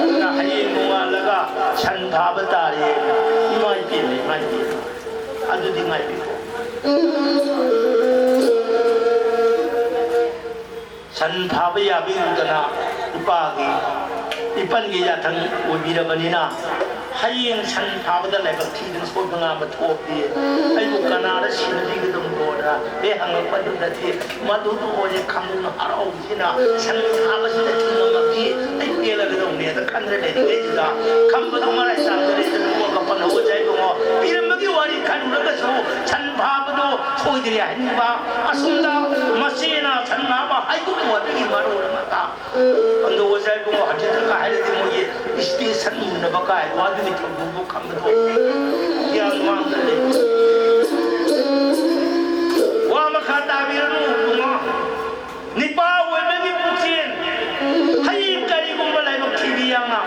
ꯑꯗꯨꯅ ꯍꯌꯦꯡ ꯅꯣꯡꯉꯥꯜꯂꯒ ꯁꯟ ꯐꯥꯕ ꯇꯥꯔꯦ꯫ ꯏꯃꯥ ꯏꯕꯦꯝꯃ, ꯏꯃꯥ ꯏꯕꯦꯝꯃ꯫ ꯑꯗꯨꯗꯤ ꯉꯥꯏꯕꯤꯌꯨ꯫ ꯁꯟ ꯐꯥꯕ ꯌꯥꯕꯤꯔꯨꯗꯅ ꯏꯄꯥꯒꯤ, ꯏꯄꯟꯒꯤ ꯌꯥꯊꯪ ꯑꯣꯏꯕꯤꯔꯕꯅꯤꯅ, ꯍꯌꯦꯡ ꯁꯟ ꯐꯥꯕꯗ ꯂꯥꯏꯕꯛ ꯊꯤꯗꯅ ꯁꯣꯏꯕ ꯉꯥꯝꯕ ꯊꯣꯛꯑꯕꯗꯤ ꯑꯩꯕꯨ ꯀꯅꯥꯗ ꯁꯤꯟꯅꯕꯤꯒꯗꯕꯅꯣꯅ ꯍꯦꯛ ꯍꯪꯉꯛꯄꯗꯨꯗꯗꯤ, ꯃꯗꯨꯗ ꯑꯣꯏꯔꯦ ꯈꯝꯕꯅ ꯍꯔꯥꯎꯕꯁꯤꯅ, ꯁꯟ ꯐꯥꯕꯁꯤꯗ ꯊꯤꯡꯉꯝꯃꯕꯗꯤ ꯑꯩ ꯄꯦꯜꯂꯒꯗꯧꯅꯦꯅ ꯈꯟꯗ꯭ꯔ ꯂꯩꯔꯤꯉꯩꯁꯤꯗ, ꯈꯝꯕꯗꯣ ꯃꯔꯥꯏ ꯆꯥꯡꯗ ꯂꯩꯗꯅ ꯅꯣꯛꯑꯒ ꯄꯟꯍꯧꯕꯁꯦ ꯏꯕꯨꯡꯉꯣ꯫ ꯄꯤꯔꯝꯕꯒꯤ ꯋꯥꯔꯤ ꯈꯜꯂꯨꯔꯒꯁꯨ ꯁꯟ ꯐꯥꯕꯗꯣ ꯁꯣꯏꯗ꯭ꯔꯦ ꯍꯥꯏꯅꯤꯡꯕ꯫ ꯑꯁꯣꯝꯗ ꯃꯆꯦꯅ ꯁꯟ ꯐꯥꯕ ꯍꯥꯏꯗꯣꯛꯄ ꯑꯗꯨꯒꯤ ꯃꯔꯣꯜ ꯑꯃ ꯇꯥ꯫ ꯑꯗꯣ ꯑꯣꯖꯥ ꯏꯕꯨꯡꯉꯣ, ꯍꯧꯖꯤꯛꯇꯒ ꯍꯥꯏꯔꯗꯤ ꯃꯣꯏꯒꯤ station ꯃꯨꯟꯅꯕ ꯀꯥꯏ ꯋꯥꯗꯨꯒꯤ ꯊꯧꯗꯣꯛꯇꯣ ꯈꯪꯕꯗꯣ ꯒ꯭ꯌꯥꯟ ꯃꯥꯡꯗ ꯂꯩ꯫ ꯋꯥ ꯃꯈꯥ ꯇꯥꯕꯤꯔꯅꯨ ꯏꯕꯨꯡꯉꯣ꯫ ꯅꯤꯄꯥ ꯑꯣꯏꯕꯒꯤ ꯄꯨꯛꯆꯦꯜ꯫ ꯍꯌꯦꯡ ꯀꯔꯤꯒꯨꯝꯕ ꯂꯥꯏꯕꯛ ꯊꯤꯕꯤ ꯌꯥꯝꯅ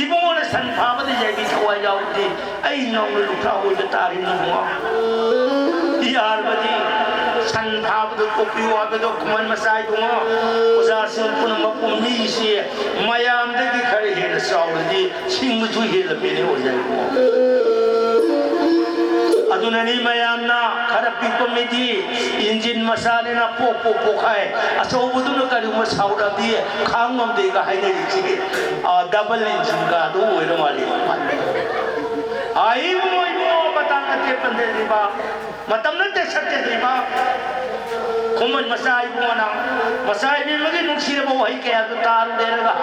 ꯏꯕꯨꯡꯉꯣꯅ ꯁꯟ ꯐꯥꯕꯗ ꯌꯥꯏꯕꯤ ꯊꯋꯥꯏ ꯌꯥꯎꯗꯦ꯫ ꯑꯩ ꯅꯧꯅ ꯂꯨꯈ꯭ꯔꯥ ꯑꯣꯏꯕ ꯇꯥꯔꯦ ꯏꯕꯨꯡꯉꯣ꯫ ꯌꯥꯔꯕꯗꯤ ꯁꯟ ꯐꯥꯕꯗꯣ ꯇꯣꯛꯄꯤꯌꯨ ꯍꯥꯏꯕꯗꯣ ꯈꯨꯃꯟ ꯃꯆꯥ ꯏꯕꯨꯡꯉꯣ꯫ ꯑꯣꯖꯥꯁꯤꯡ ꯄꯨꯝꯅꯃꯛꯄꯨ ꯃꯤꯁꯦ ꯃꯌꯥꯝꯗꯒꯤ ꯈꯔ ꯍꯦꯟꯅ ꯆꯥꯎꯔꯗꯤ ꯁꯤꯡꯕꯁꯨ ꯍꯦꯜꯂꯝꯃꯦꯅꯦ ꯑꯣꯖꯥ ꯏꯕꯨꯡꯉꯣ꯫ ꯑꯗꯨꯅꯅꯤ ꯃꯌꯥꯝꯅ ꯈꯔ ꯄꯤꯛꯄ ꯃꯤꯗꯤ ꯏꯟꯖꯤꯟ ꯃꯆꯥꯅꯤꯅ ꯄꯣꯛ ꯄꯣꯛ ꯄꯣꯛꯈꯥꯏ, ꯑꯆꯧꯕꯗꯨꯅ ꯀꯔꯤꯒꯨꯝꯕ ꯁꯥꯎꯔꯛꯑꯗꯤ ꯈꯥꯡ ꯉꯝꯗꯦꯒ ꯍꯥꯏꯅꯔꯤꯁꯤꯒꯤ, ꯑ, double engine ꯒ ꯑꯗꯨ ꯑꯣꯏꯔ ꯃꯥꯜꯂꯦ꯫ ꯑꯥ, ꯏꯕꯨꯡꯉꯣ, ꯏꯕꯨꯡꯉꯣ, ꯃꯇꯥꯡ ꯅꯠꯇꯦ ꯄꯟꯖꯗ꯭ꯔꯤꯕ, ꯃꯇꯝ ꯅꯠꯇꯦ ꯁꯠꯆꯗ꯭ꯔꯤꯕ, ꯃꯃꯜ ꯃꯆꯥ ꯏꯕꯨꯡꯉꯣ ꯅꯪ, ꯃꯆꯥ ꯏꯕꯦꯝꯃꯒꯤ ꯅꯨꯡꯁꯤꯔꯕ ꯋꯥꯍꯩ ꯀꯌꯥꯗꯨ ꯇꯥꯔꯨꯗꯦꯔꯒ꯫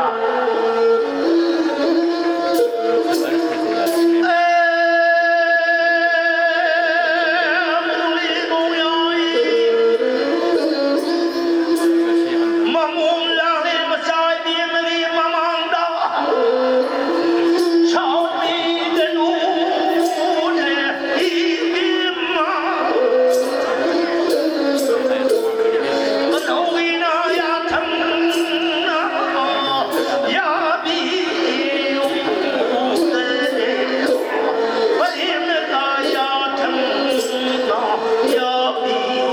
ꯃꯃꯣꯝ ꯂꯥꯡꯂꯦ ꯃꯆꯥ ꯏꯕꯦꯝꯃꯒꯤ ꯃꯃꯥꯡꯗ꯫ ꯁꯥꯎꯕꯤꯒꯅꯨꯅꯦ ꯏꯕꯦꯝꯃ꯫ ꯀꯅꯧꯒꯤꯅ ꯌꯥꯊꯪꯅ ꯌꯥꯕꯤꯌꯨ꯫ ꯄꯔꯦꯝꯅ ꯌꯥꯊꯪꯅ ꯌꯥꯕꯤꯌꯨ꯫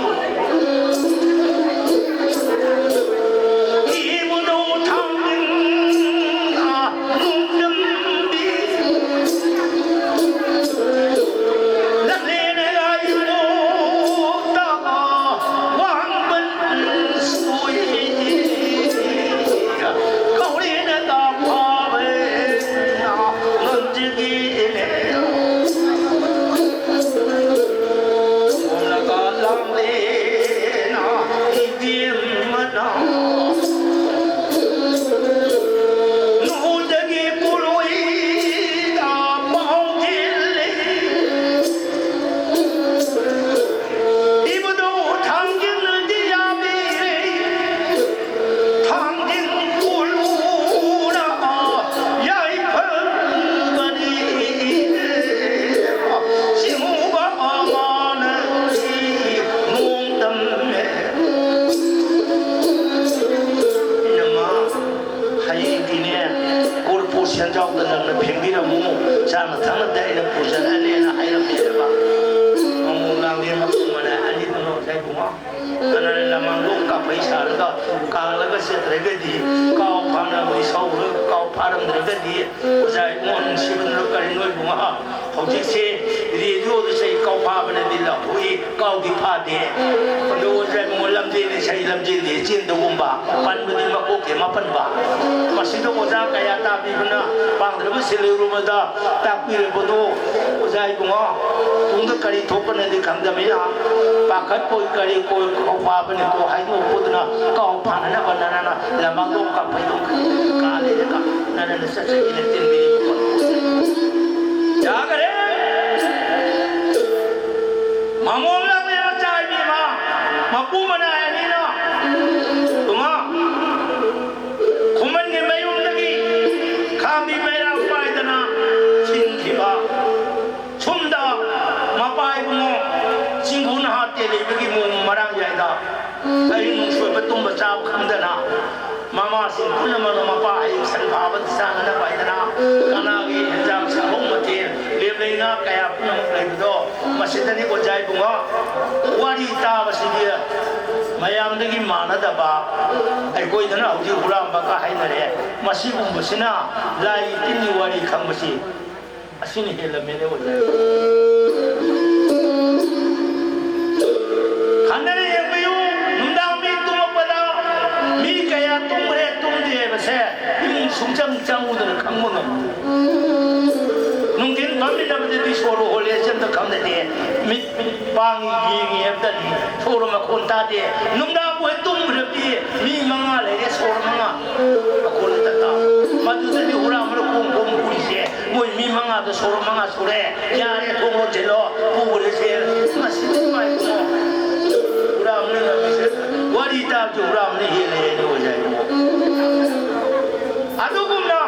ꯏꯕꯨꯙꯧ ꯊꯥꯡꯖꯤꯡꯅ ꯅꯣꯡꯗꯝꯕꯤ꯫ ꯂꯝꯂꯦꯟ ꯂꯥꯏꯕꯨ ꯋꯥꯡꯕꯟ ꯁꯣꯏ꯫ ꯀꯧꯔꯦꯅ ꯐꯥꯕꯅ ꯉꯝꯖꯒꯦꯅꯦ꯫ ꯁꯣꯝꯅꯒ ꯂꯥꯡꯂꯦꯅ ꯏꯕꯦꯝꯃꯅ ꯅꯣꯡꯗꯒꯤ ꯄꯣꯂꯣꯏꯗ ꯄꯥꯎ ꯆꯦꯜꯂꯦ꯫ ꯏꯕꯨꯙꯧ ꯊꯥꯡꯖꯤꯡꯅꯗꯤ ꯌꯥꯕꯤꯔꯦ꯫ ꯊꯥꯡꯖꯤꯡ ꯀꯣꯜꯂꯨꯅ ꯌꯥꯏꯐꯕꯅꯤ꯫ ꯁꯤꯃꯨꯕ ꯑꯃꯅ ꯅꯣꯡꯗꯝꯃꯦ꯫ ꯏꯅꯝꯃ, ꯍꯌꯦꯡꯗꯤꯅꯦ, ꯀꯣꯔꯐꯨ ꯁꯦꯟꯖꯥꯎꯗ ꯅꯪꯅ ꯐꯦꯡꯕꯤꯔꯝꯃꯨ, ꯆꯥꯅ ꯊꯛꯅꯕꯗ ꯑꯩꯅ ꯄꯨꯖꯔꯛꯑꯅꯦꯅ ꯍꯥꯏꯔꯝꯃꯦꯕ꯫ ꯃꯃꯣꯝ ꯂꯥꯡꯂꯦ ꯃꯇꯨꯡ ꯑꯃꯅ ꯑꯅꯤꯗꯨꯅ ꯉꯁꯥꯏ ꯏꯕꯨꯡꯉꯣ꯫ ꯑꯗꯨꯅ ꯂꯃꯥꯡꯂꯣꯝ ꯀꯥꯐꯩ ꯁꯥꯔꯒ ꯀꯥꯜꯂꯒ ꯆꯠꯇ꯭ꯔꯒꯗꯤ, ꯀꯥꯎ ꯐꯥꯅꯕ ꯏꯁꯧ ꯀꯥꯎ ꯐꯥꯔꯝꯗ꯭ꯔꯒꯗꯤ, ꯑꯣꯖꯥ ꯏꯕꯨꯡꯉꯣ ꯅꯨꯡꯁꯤꯕꯅ ꯀꯔꯤ ꯅꯣꯏ ꯏꯕꯨꯡꯉꯣ? ꯍꯧꯖꯤꯛꯁꯤ ꯔꯦꯗꯤꯑꯣꯗ ꯏꯁꯩ ꯀꯥꯎ ꯐꯥꯕꯅꯗꯤ ꯂꯥꯎꯊꯣꯛꯏ, ꯀꯥꯎꯗꯤ ꯐꯥꯗꯦ꯫ ꯑꯗꯨ ꯑꯣꯖꯥ ꯏꯕꯨꯡꯉꯣ ꯂꯝꯖꯦꯟ ꯏꯁꯩ ꯂꯝꯖꯦꯟꯗꯤ ꯆꯦꯟꯗꯒꯨꯝꯕ, ꯄꯟꯕꯗꯤ ꯃꯀꯣꯛꯀꯤ ꯃꯥꯄꯟꯕ꯫ ꯃꯁꯤꯗ ꯑꯣꯖꯥ ꯀꯌꯥ ꯇꯥꯕꯤꯕꯅ ꯄꯥꯡꯗ꯭ꯔꯕ ꯁꯦꯜ ꯂꯩꯔꯨꯕꯗ ꯇꯥꯛꯄꯤꯔꯕꯗꯣ ꯑꯣꯖꯥ ꯏꯕꯨꯡꯉꯣ, ꯇꯨꯡꯗ ꯀꯔꯤ ꯊꯣꯛꯀꯅꯤꯗꯤ ꯈꯪꯗꯕꯅꯤꯅ, ꯄꯥꯈꯠꯄꯣꯏ ꯀꯔꯤ ꯀꯣꯏ ꯈꯧꯐꯥꯕꯅꯤꯀꯣ ꯍꯥꯏꯗꯣꯛꯄꯗꯨꯅ ꯀꯥꯎ ꯐꯥꯅꯅꯕ ꯅꯅꯥꯅ ꯂꯃꯥꯡꯗꯣꯡ ꯀꯥꯐꯩꯗꯣꯡ ꯀꯥ ꯂꯩꯔꯒ ꯅꯅꯥꯅ ꯆꯠꯆꯒꯦꯅ ꯇꯤꯟꯕꯤꯔꯤꯕ ꯄꯣꯠ ꯌꯥꯈꯔꯦ꯫ ꯃꯃꯣꯝ ꯂꯥꯡꯂꯦ ꯃꯆꯥ ꯏꯕꯦꯝꯃ, ꯃꯄꯨ ꯃꯅꯥꯏ ꯑꯅꯤꯅ ꯇꯨꯃ ꯈꯨꯃꯟꯒꯤ ꯃꯌꯨꯝꯗꯒꯤ ꯈꯥꯝꯕꯤ ꯃꯩꯔꯥ ꯄꯥꯏꯗꯅ ꯊꯤꯟꯈꯤꯕ꯫ ꯁꯨꯝꯗ ꯃꯄꯥ ꯏꯕꯨꯡꯉꯣ ꯆꯤꯡꯒꯨ ꯅꯍꯥ ꯇꯦꯜꯂꯤꯕꯒꯤ ꯃꯑꯣꯡ ꯃꯔꯥꯡ ꯌꯥꯏꯗ ꯑꯍꯤꯡ ꯅꯨꯡꯁꯣꯏꯕ ꯇꯨꯝꯕ ꯆꯥꯕ ꯈꯪꯗꯅ ꯃꯃꯥꯁꯤꯡ ꯄꯨꯝꯅꯃꯛꯅ ꯃꯄꯥ ꯍꯌꯦꯡ ꯁꯟ ꯐꯥꯕꯗ ꯆꯥꯅꯅꯕ ꯍꯥꯏꯗꯅ ꯀꯅꯥꯒꯤ ꯍꯦꯟꯖꯥꯡ ꯁꯪꯒꯣꯝ ꯃꯊꯦꯜ ꯂꯦꯝꯂꯩ ꯉꯥ ꯀꯌꯥ ꯄꯨꯝꯅꯃꯛ ꯂꯩꯕꯗꯣ ꯃꯁꯤꯗꯅꯤ ꯑꯣꯖꯥ ꯏꯕꯨꯡꯉꯣ꯫ ꯋꯥꯔꯤ ꯇꯥꯕꯁꯤꯗꯤ ꯃꯌꯥꯝꯗꯒꯤ ꯃꯥꯟꯅꯗꯕ ꯑꯩꯈꯣꯏꯗꯅ ꯍꯧꯖꯤꯛ ꯍꯨꯔꯥꯟꯕꯒ ꯍꯥꯏꯅꯔꯦ꯫ ꯃꯁꯤꯒꯨꯝꯕꯁꯤꯅ ꯂꯥꯏꯒꯤ ꯇꯤꯟꯒꯤ ꯋꯥꯔꯤ ꯈꯪꯕꯁꯤ ꯑꯁꯤꯅ ꯍꯦꯜꯂꯝꯃꯦꯅꯦ ꯑꯣꯖꯥ꯫ ꯈꯟꯅꯅ ꯌꯦꯡꯕꯤꯌꯨ, ꯅꯨꯡꯗꯥꯡ ꯃꯤ ꯇꯨꯝꯃꯛꯄꯗ ꯃꯤ ꯀꯌꯥ ꯇꯨꯝꯈ꯭ꯔꯦ ꯇꯨꯝꯗꯦ ꯍꯥꯏꯕꯁꯦ ꯏꯃꯨꯡ ꯁꯨꯡꯆꯪ ꯆꯪꯉꯨꯗꯅ ꯈꯪꯕ ꯉꯝꯗꯦ꯫ ꯅꯨꯡꯊꯤꯜ ꯐꯝꯃꯤꯟꯅꯕꯗꯗꯤ ꯁꯣꯔ ꯍꯣꯜꯂꯦ ꯁꯤ ꯑꯝꯇ ꯈꯪꯅꯗꯦ꯫ ꯃꯤꯠ ꯄꯥꯡꯉꯤ ꯌꯦꯡꯉꯤ ꯍꯥꯏꯕꯗꯅꯤ ꯁꯣꯔ ꯃꯈꯣꯟ ꯇꯥꯗꯦ꯫ ꯅꯨꯡꯗꯥꯡꯕꯨ ꯍꯦꯛ ꯇꯨꯝꯈ꯭ꯔꯕꯗꯤ ꯃꯤ ꯃꯉꯥ ꯂꯩꯔꯦ ꯁꯣꯔ ꯃꯉꯥ ꯃꯈꯣꯟ ꯑꯝꯇ ꯇꯥ꯫ ꯃꯗꯨꯗꯅꯤ ꯍꯨꯔꯥꯟꯕꯅ ꯀꯣꯡ ꯀꯣꯡ ꯄꯨꯔꯤꯁꯦ꯫ ꯃꯣꯏ ꯃꯤ ꯃꯉꯥꯗꯣ ꯁꯣꯔ ꯃꯉꯥ ꯁꯨꯔꯦ꯫ ꯌꯥꯔꯦ, ꯊꯣꯡ ꯂꯣꯟꯁꯤꯜꯂꯣ, ꯄꯨꯈ꯭ꯔꯁꯦ꯫ ꯃꯁꯤꯗꯤ ꯅꯨꯡꯉꯥꯏꯇ꯭ꯔꯣ? ꯍꯨꯔꯥꯟꯕꯅ ꯉꯝꯃꯤꯁꯦ꯫ ꯋꯥꯔꯤ ꯇꯥꯕꯁꯦ ꯍꯨꯔꯥꯟꯕꯅ ꯍꯦꯜꯂꯦ ꯍꯥꯏꯅ ꯑꯣꯏꯖꯩ꯫ ꯑꯗꯨꯒꯨꯝꯅ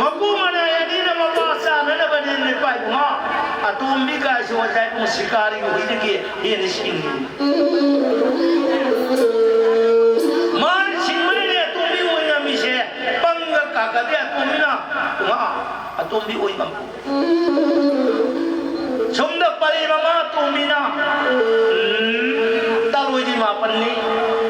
ꯃꯄꯨ ꯃꯅꯥꯏ ꯑꯅꯤꯅ ꯃꯄꯥ ꯆꯥꯅꯅꯕꯅꯦꯅ ꯏꯄꯥ ꯏꯕꯨꯡꯉꯣ꯫ ꯑꯇꯣꯝꯕꯤ ꯀꯥꯏꯁꯨ ꯑꯣꯖꯥ ꯏꯕꯨꯡ ꯁꯤꯀꯥꯔꯤꯒꯤ ꯍꯨꯏꯗꯒꯤ ꯍꯦꯟꯅ ꯁꯤꯡꯉꯤ꯫ ꯃꯥꯅ ꯁꯤꯡꯕꯅꯤꯅꯦ ꯑꯇꯣꯝꯕꯤ ꯑꯣꯏ ꯉꯝꯃꯤꯁꯦ꯫ ꯄꯪꯒ ꯀꯥꯒꯗꯦ ꯑꯇꯣꯝꯕꯤꯅ꯫ ꯏꯃꯥ, ꯑꯇꯣꯝꯕꯤ ꯑꯣꯏ ꯉꯝꯃꯤ꯫ ꯁꯣꯝꯗ ꯄꯔꯦꯡ ꯑꯃ ꯇꯣꯝꯕꯤꯅ, ꯎꯝ, ꯇꯔꯣꯏꯗꯤ ꯃꯥꯄꯟꯅꯤ꯫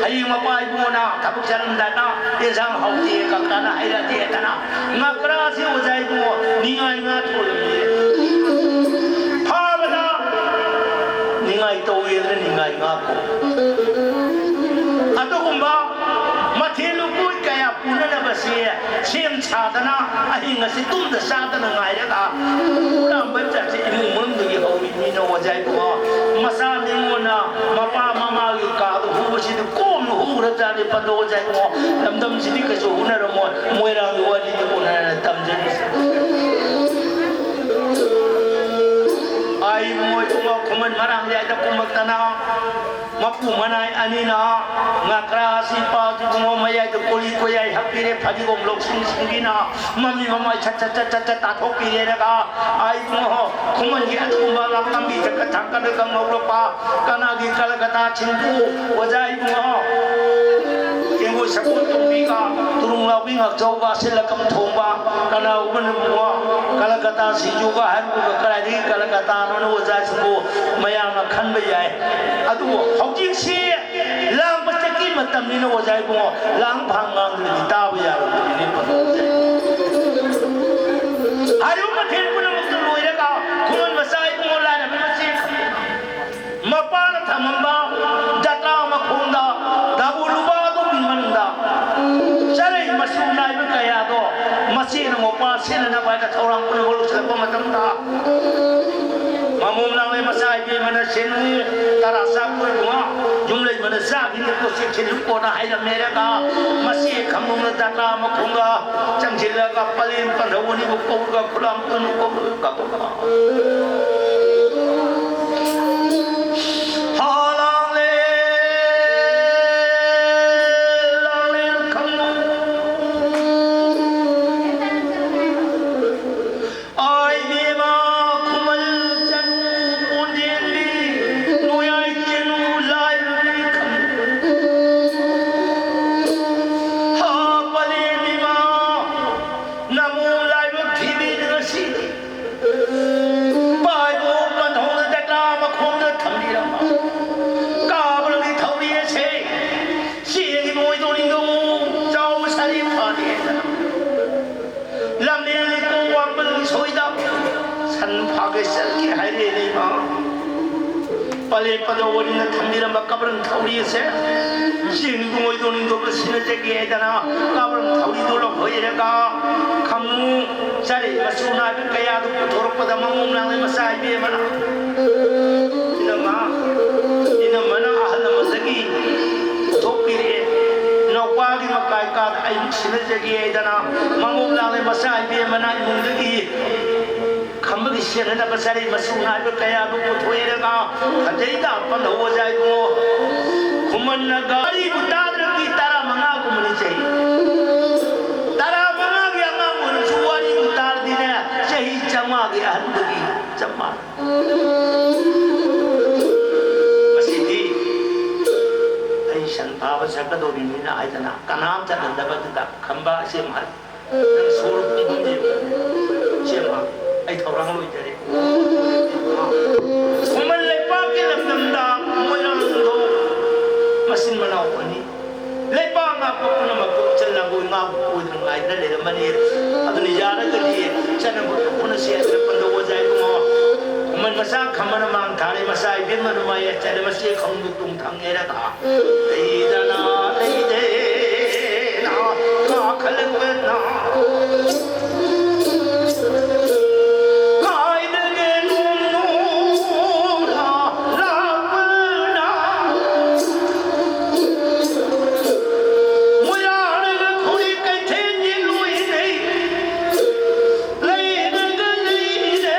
ꯍꯌꯦꯡ ꯃꯄꯥ ꯏꯕꯨꯡꯉꯣꯅ ꯊꯕꯛ ꯆꯠꯂꯝꯗꯥꯏꯗ ꯌꯦꯟꯁꯥꯡ ꯍꯥꯎꯇꯦ ꯀꯀꯥꯅ ꯍꯥꯏꯔꯛꯑꯗꯤ ꯍꯦꯛꯇꯅ ꯉꯀ꯭ꯔꯥꯁꯤ ꯑꯣꯖꯥ ꯏꯕꯨꯡꯉꯣ ꯅꯤꯡꯉꯥꯏ ꯉꯥ ꯊꯣꯡꯉꯤ꯫ ꯐꯥꯕꯗ ꯅꯤꯡꯉꯥꯏ ꯇꯧꯋꯦꯗꯅ ꯅꯤꯡꯉꯥꯏ ꯉꯥ ꯀꯧꯏ꯫ ꯑꯗꯨꯒꯨꯝꯕ ꯃꯊꯦꯜ ꯂꯨꯀꯣꯏ ꯀꯌꯥ ꯄꯨꯅꯅꯕ ꯁꯦ ꯁꯦꯝ ꯁꯥꯗꯅ ꯑꯍꯤꯡ ꯑꯁꯤ ꯇꯨꯝꯗ ꯆꯥꯗꯅ ꯉꯥꯏꯔꯒ ꯍꯨꯔꯥꯟꯕ ꯖꯥꯠꯁꯦ ꯏꯃꯨꯡ ꯃꯅꯨꯡꯗꯒꯤ ꯍꯧꯔꯤꯕꯅꯤꯅ ꯑꯣꯖꯥ ꯏꯕꯨꯡꯉꯣ꯫ ꯃꯆꯥ ꯅꯤꯉꯣꯟꯅ ꯃꯄꯥ ꯃꯃꯥꯒꯤ ꯀꯥꯗ ꯍꯨꯕꯁꯤꯗꯤ ꯀꯣꯝꯅ ꯍꯨꯈ꯭ꯔꯖꯥꯠꯅꯤ ꯄꯟꯗꯣ ꯑꯣꯖꯥ ꯏꯕꯨꯡꯉꯣ꯫ ꯂꯝꯗꯝꯁꯤꯗꯤ ꯀꯩꯁꯨ ꯍꯨꯅꯔꯝꯃꯣꯏ꯫ ꯃꯣꯏꯔꯥꯡꯒꯤ ꯋꯥꯔꯤꯅꯤ ꯎꯅꯔꯅ ꯇꯝꯖꯔꯤꯁꯦ꯫ ꯑꯩ ꯃꯣꯏ ꯏꯕꯨꯡꯉꯣ ꯈꯨꯃꯟ ꯃꯔꯥꯡ ꯌꯥꯏꯗ ꯀꯨꯝꯃꯛꯇꯅ ꯃꯄꯨ ꯃꯅꯥꯏ ꯑꯅꯤꯅ ꯉꯥꯀ꯭ꯔꯥ ꯑꯁꯤ ꯄꯥꯎꯗꯨ ꯏꯕꯨꯡꯉꯣ ꯃꯌꯥꯏꯗ ꯀꯣꯔꯤ ꯀꯣꯌꯥꯏ ꯍꯥꯞꯄꯤꯔꯦ, ꯐꯗꯤꯒꯣꯝ ꯂꯧꯁꯤꯡ ꯁꯤꯡꯕꯤꯅ ꯃꯃꯤ ꯃꯃꯥꯏ ꯁꯠ ꯁꯠ ꯁꯠ ꯁꯠ ꯁꯠ ꯇꯥꯊꯣꯛꯄꯤꯔꯦꯅꯒ ꯑꯩ ꯏꯕꯨꯡꯉꯣ ꯈꯨꯃꯟꯒꯤ ꯑꯗꯨꯒꯨꯝꯕ ꯂꯥꯛꯇꯝꯕꯤ ꯆꯠꯀ ꯊꯥꯡꯀꯠꯂꯒ ꯉꯧꯔꯛꯄ ꯀꯅꯥꯒꯤ ꯀꯂꯀꯇꯥ ꯁꯤꯡꯕꯨ ꯑꯣꯖꯥ ꯏꯕꯨꯡꯉꯣ ꯀꯦꯡꯒꯣꯏ ꯁꯒꯣꯜ ꯇꯣꯡꯕꯤꯒ ꯇꯨꯔꯨꯡ ꯂꯥꯎꯕꯤ ꯉꯥꯛꯆꯧꯒ ꯁꯤꯜꯂꯀꯝ ꯊꯣꯡꯕ ꯀꯅꯥꯒꯨꯝꯕꯅ ꯏꯕꯨꯡꯉꯣ ꯀꯂꯀꯇꯥ ꯁꯤꯡꯖꯨꯒ ꯍꯥꯏꯔꯨꯕꯒ ꯀꯗꯥꯏꯗꯒꯤ ꯀꯂꯀꯇꯥꯅꯣꯅ ꯑꯣꯖꯥꯁꯤꯡꯕꯨ ꯃꯌꯥꯝꯅ ꯈꯟꯕ ꯌꯥꯏ꯫ ꯑꯗꯨꯕꯨ ꯍꯧꯖꯤꯛꯁꯤ ꯂꯥꯡꯕ ꯆꯠꯀꯤ ꯃꯇꯝꯅꯤꯅ ꯑꯣꯖꯥ ꯏꯕꯨꯡꯉꯣ, ꯂꯥꯡ ꯐꯥꯡ ꯉꯥꯡꯗ꯭ꯔꯗꯤ ꯇꯥꯕ ꯌꯥꯔꯣꯏꯗꯕꯅꯤ꯫ ꯍꯥꯏꯔꯤꯕ ꯃꯊꯦꯜ ꯄꯨꯝꯅꯃꯛꯇꯨ ꯂꯣꯏꯔꯒ ꯈꯨꯃꯟ ꯃꯆꯥ ꯏꯕꯨꯡꯉꯣ ꯂꯥꯏꯔꯕ ꯃꯆꯦ ꯃꯄꯥꯅ ꯊꯝꯃꯝꯕ ꯖꯇ꯭ꯔꯥ ꯃꯈꯣꯡꯗ ꯗꯥꯕꯨ ꯂꯨꯕꯥꯗꯨꯒꯤ ꯃꯅꯨꯡꯗ ꯆꯔꯩ ꯃꯆꯨ ꯅꯥꯏꯕ ꯀꯌꯥꯗꯣ ꯃꯆꯦꯅ ꯃꯄꯥ ꯁꯤꯟꯅꯅꯕ ꯍꯥꯏꯅ ꯊꯧꯔꯥꯡ ꯄꯨꯝꯅꯃꯛ ꯂꯣꯏꯁꯤꯜꯂꯛꯄ ꯃꯇꯝꯗ ꯃꯃꯣꯝ ꯂꯥꯡꯂꯦ ꯃꯆꯥ ꯏꯕꯦꯝꯃꯅ ꯁꯦꯟꯅꯨ ꯇꯔꯥ ꯆꯥꯛ ꯀꯣꯏꯕꯨꯉꯣ ꯌꯨꯝꯂꯩꯃꯅ ꯆꯥꯈꯤꯅꯤꯀꯣ ꯆꯦꯛꯁꯤꯜꯂꯨꯀꯣꯅ ꯍꯥꯏꯔꯝꯃꯦꯔꯒ ꯃꯆꯦ ꯈꯝꯅꯨꯡꯅ ꯖꯇ꯭ꯔꯥ ꯃꯈꯣꯡꯗ ꯆꯪꯁꯤꯜꯂꯒ ꯄꯂꯦꯝ ꯄꯟꯊꯧ ꯑꯅꯤꯕꯨ ꯀꯧꯔꯒ ꯈꯨꯂꯥꯡ ꯀꯧꯔꯒ ꯀꯞꯄꯒ ꯅꯃꯣ ꯂꯥꯏꯕꯛ ꯊꯤꯕꯤꯗꯨꯅ ꯁꯤꯔꯦ꯫ ꯄꯥꯏꯕ ꯄꯟꯊꯧꯅ ꯖꯇ꯭ꯔꯥ ꯃꯈꯣꯡꯗ ꯊꯝꯕꯤꯔꯝꯕ ꯀꯥꯕ꯭ꯔꯒꯤ ꯊꯧꯔꯤ ꯑꯁꯦ ꯆꯦꯡꯒꯤ ꯃꯣꯏꯗꯣꯅꯤꯡꯗꯣ ꯆꯥꯎꯕ ꯁꯥꯔꯤ ꯐꯥꯅꯤ ꯍꯥꯏꯗꯅ ꯂꯝꯂꯦꯟ ꯂꯩꯀꯣꯜ ꯋꯥꯡꯕ ꯂꯣꯏꯁꯣꯏꯗ ꯁꯟ ꯐꯥꯒꯦ ꯆꯠꯀꯦ ꯍꯥꯏꯔꯦꯅꯦ ꯏꯃꯥ꯫ ꯄꯂꯦ ꯄꯗꯧ ꯋꯥꯔꯤꯅ ꯊꯝꯕꯤꯔꯝꯕ ꯀꯕ꯭ꯔꯪ ꯊꯧꯔꯤ ꯑꯁꯦ ꯆꯦꯡ ꯏꯕꯨꯡꯉꯣꯏꯗꯣ ꯅꯤꯡꯊꯧꯗ ꯁꯤꯟꯅꯖꯒꯦ ꯍꯥꯏꯗꯅ ꯀꯥꯕ꯭ꯔꯪ ꯊꯧꯔꯤꯗꯣ ꯂꯧꯊꯣꯛꯏꯔꯒ ꯈꯥꯃꯨ ꯆꯔꯦ ꯃꯆꯨ ꯅꯥꯏꯕ ꯀꯌꯥꯗꯨ ꯄꯨꯊꯣꯔꯛꯄꯗ ꯃꯃꯣꯝ ꯂꯥꯡꯂꯦ ꯃꯆꯥ ꯏꯕꯦꯝꯃꯅ꯫ ꯏꯅꯝꯃ, ꯏꯅꯝꯃꯅ ꯑꯍꯜ ꯂꯃꯟꯗꯒꯤ ꯄꯨꯊꯣꯛꯄꯤꯔꯛꯑꯦ꯫ ꯏꯅꯥꯎꯄꯥꯒꯤ ꯃꯀꯥꯏ ꯀꯥꯗ ꯑꯩ ꯁꯤꯟꯅꯖꯒꯦ ꯍꯥꯏꯗꯅ ꯃꯃꯣꯝ ꯂꯥꯡꯂꯦ ꯃꯆꯥ ꯏꯕꯦꯝꯃꯅ ꯏꯃꯨꯡꯗꯒꯤ ꯈꯝꯕꯒꯤ ꯁꯦꯠꯅꯅꯕ ꯆꯔꯩ ꯃꯆꯨ ꯅꯥꯏꯕ ꯀꯌꯥꯗꯨ ꯄꯨꯊꯣꯛꯏꯔꯒ ꯐꯖꯩꯗ ꯄꯟꯊꯧ ꯑꯣꯖꯥ ꯏꯕꯨꯡꯉꯣ꯫ ꯈꯨꯃꯟꯅ ꯋꯥꯔꯤꯕꯨ ꯇꯥꯗ꯭ꯔꯗꯤ ꯇꯔꯥ ꯃꯉꯥꯒꯨꯝꯕꯅꯤ ꯆꯍꯤ꯫ ꯇꯔꯥ ꯃꯉꯥꯒꯤ ꯑꯉꯥꯡ ꯑꯣꯏꯔꯁꯨ ꯋꯥꯔꯤꯕꯨ ꯇꯥꯔꯗꯤꯅꯦ ꯆꯍꯤ ꯆꯥꯝꯃꯉꯥꯒꯤ ꯑꯍꯟꯗꯒꯤ ꯆꯞ ꯃꯥꯟꯅꯩ꯫ ꯃꯁꯤꯗꯤ ꯑꯩ ꯁꯟ ꯐꯥꯕ ꯆꯠꯀꯗꯧꯔꯤꯕꯅꯤꯅ ꯍꯥꯏꯗꯅ ꯀꯅꯥꯝ ꯆꯠꯍꯟꯗꯕꯗꯨꯗ ꯈꯝꯕ ꯑꯁꯦꯝ ꯍꯥꯏ꯫ ꯅꯪ ꯁꯣꯔ ꯄꯨꯝꯐꯝ ꯌꯦꯡꯉꯨ꯫ ꯁꯦꯝꯕ, ꯑꯩ ꯊꯧꯔꯥꯡ ꯂꯣꯏꯖꯔꯦ꯫ ꯈꯨꯃꯟ ꯂꯩꯄꯥꯛꯀꯤ ꯂꯝꯗꯝꯗ ꯃꯣꯏꯔꯥꯡꯗꯣ ꯃꯆꯤꯟ ꯃꯅꯥꯎ ꯑꯅꯤ꯫ ꯂꯩꯄꯥꯛ ꯉꯥꯛꯄ ꯄꯨꯝꯅꯃꯛꯄꯨ ꯏꯆꯜ ꯅꯪꯕꯨ ꯉꯥꯛꯄ ꯑꯣꯏꯗꯨꯅ ꯉꯥꯏꯗꯨꯅ ꯂꯩꯔꯝꯃꯅꯤ꯫ ꯑꯗꯨꯅ ꯌꯥꯔꯒꯗꯤ ꯆꯠꯅꯕ ꯄꯨꯟꯅ ꯁꯦꯟꯗ꯭ꯔ ꯄꯟꯗꯧ ꯑꯣꯖꯥ ꯏꯕꯨꯡꯉꯣ꯫ ꯈꯨꯃꯟ ꯃꯆꯥ ꯈꯝꯕꯅ ꯃꯥꯡ ꯊꯥꯔꯦ, ꯃꯆꯥ ꯏꯕꯦꯝꯃꯅ ꯃꯥꯏ ꯆꯠꯂꯦ, ꯃꯆꯦ ꯈꯝꯕ ꯇꯨꯡ ꯊꯪꯉꯦꯔꯒ ꯂꯩꯗꯅ ꯂꯩꯗꯦꯅ ꯀꯥꯈꯠꯂꯛꯄꯅ ꯀꯥꯏꯗꯒꯦ ꯅꯣꯡꯅ ꯂꯥꯛꯄꯅ ꯃꯣꯏꯔꯥꯡꯒ ꯈꯧꯔꯤ ꯀꯩꯊꯦꯜꯒꯤ ꯂꯣꯏꯅꯩ ꯂꯩꯔꯒ ꯂꯩꯔꯦ꯫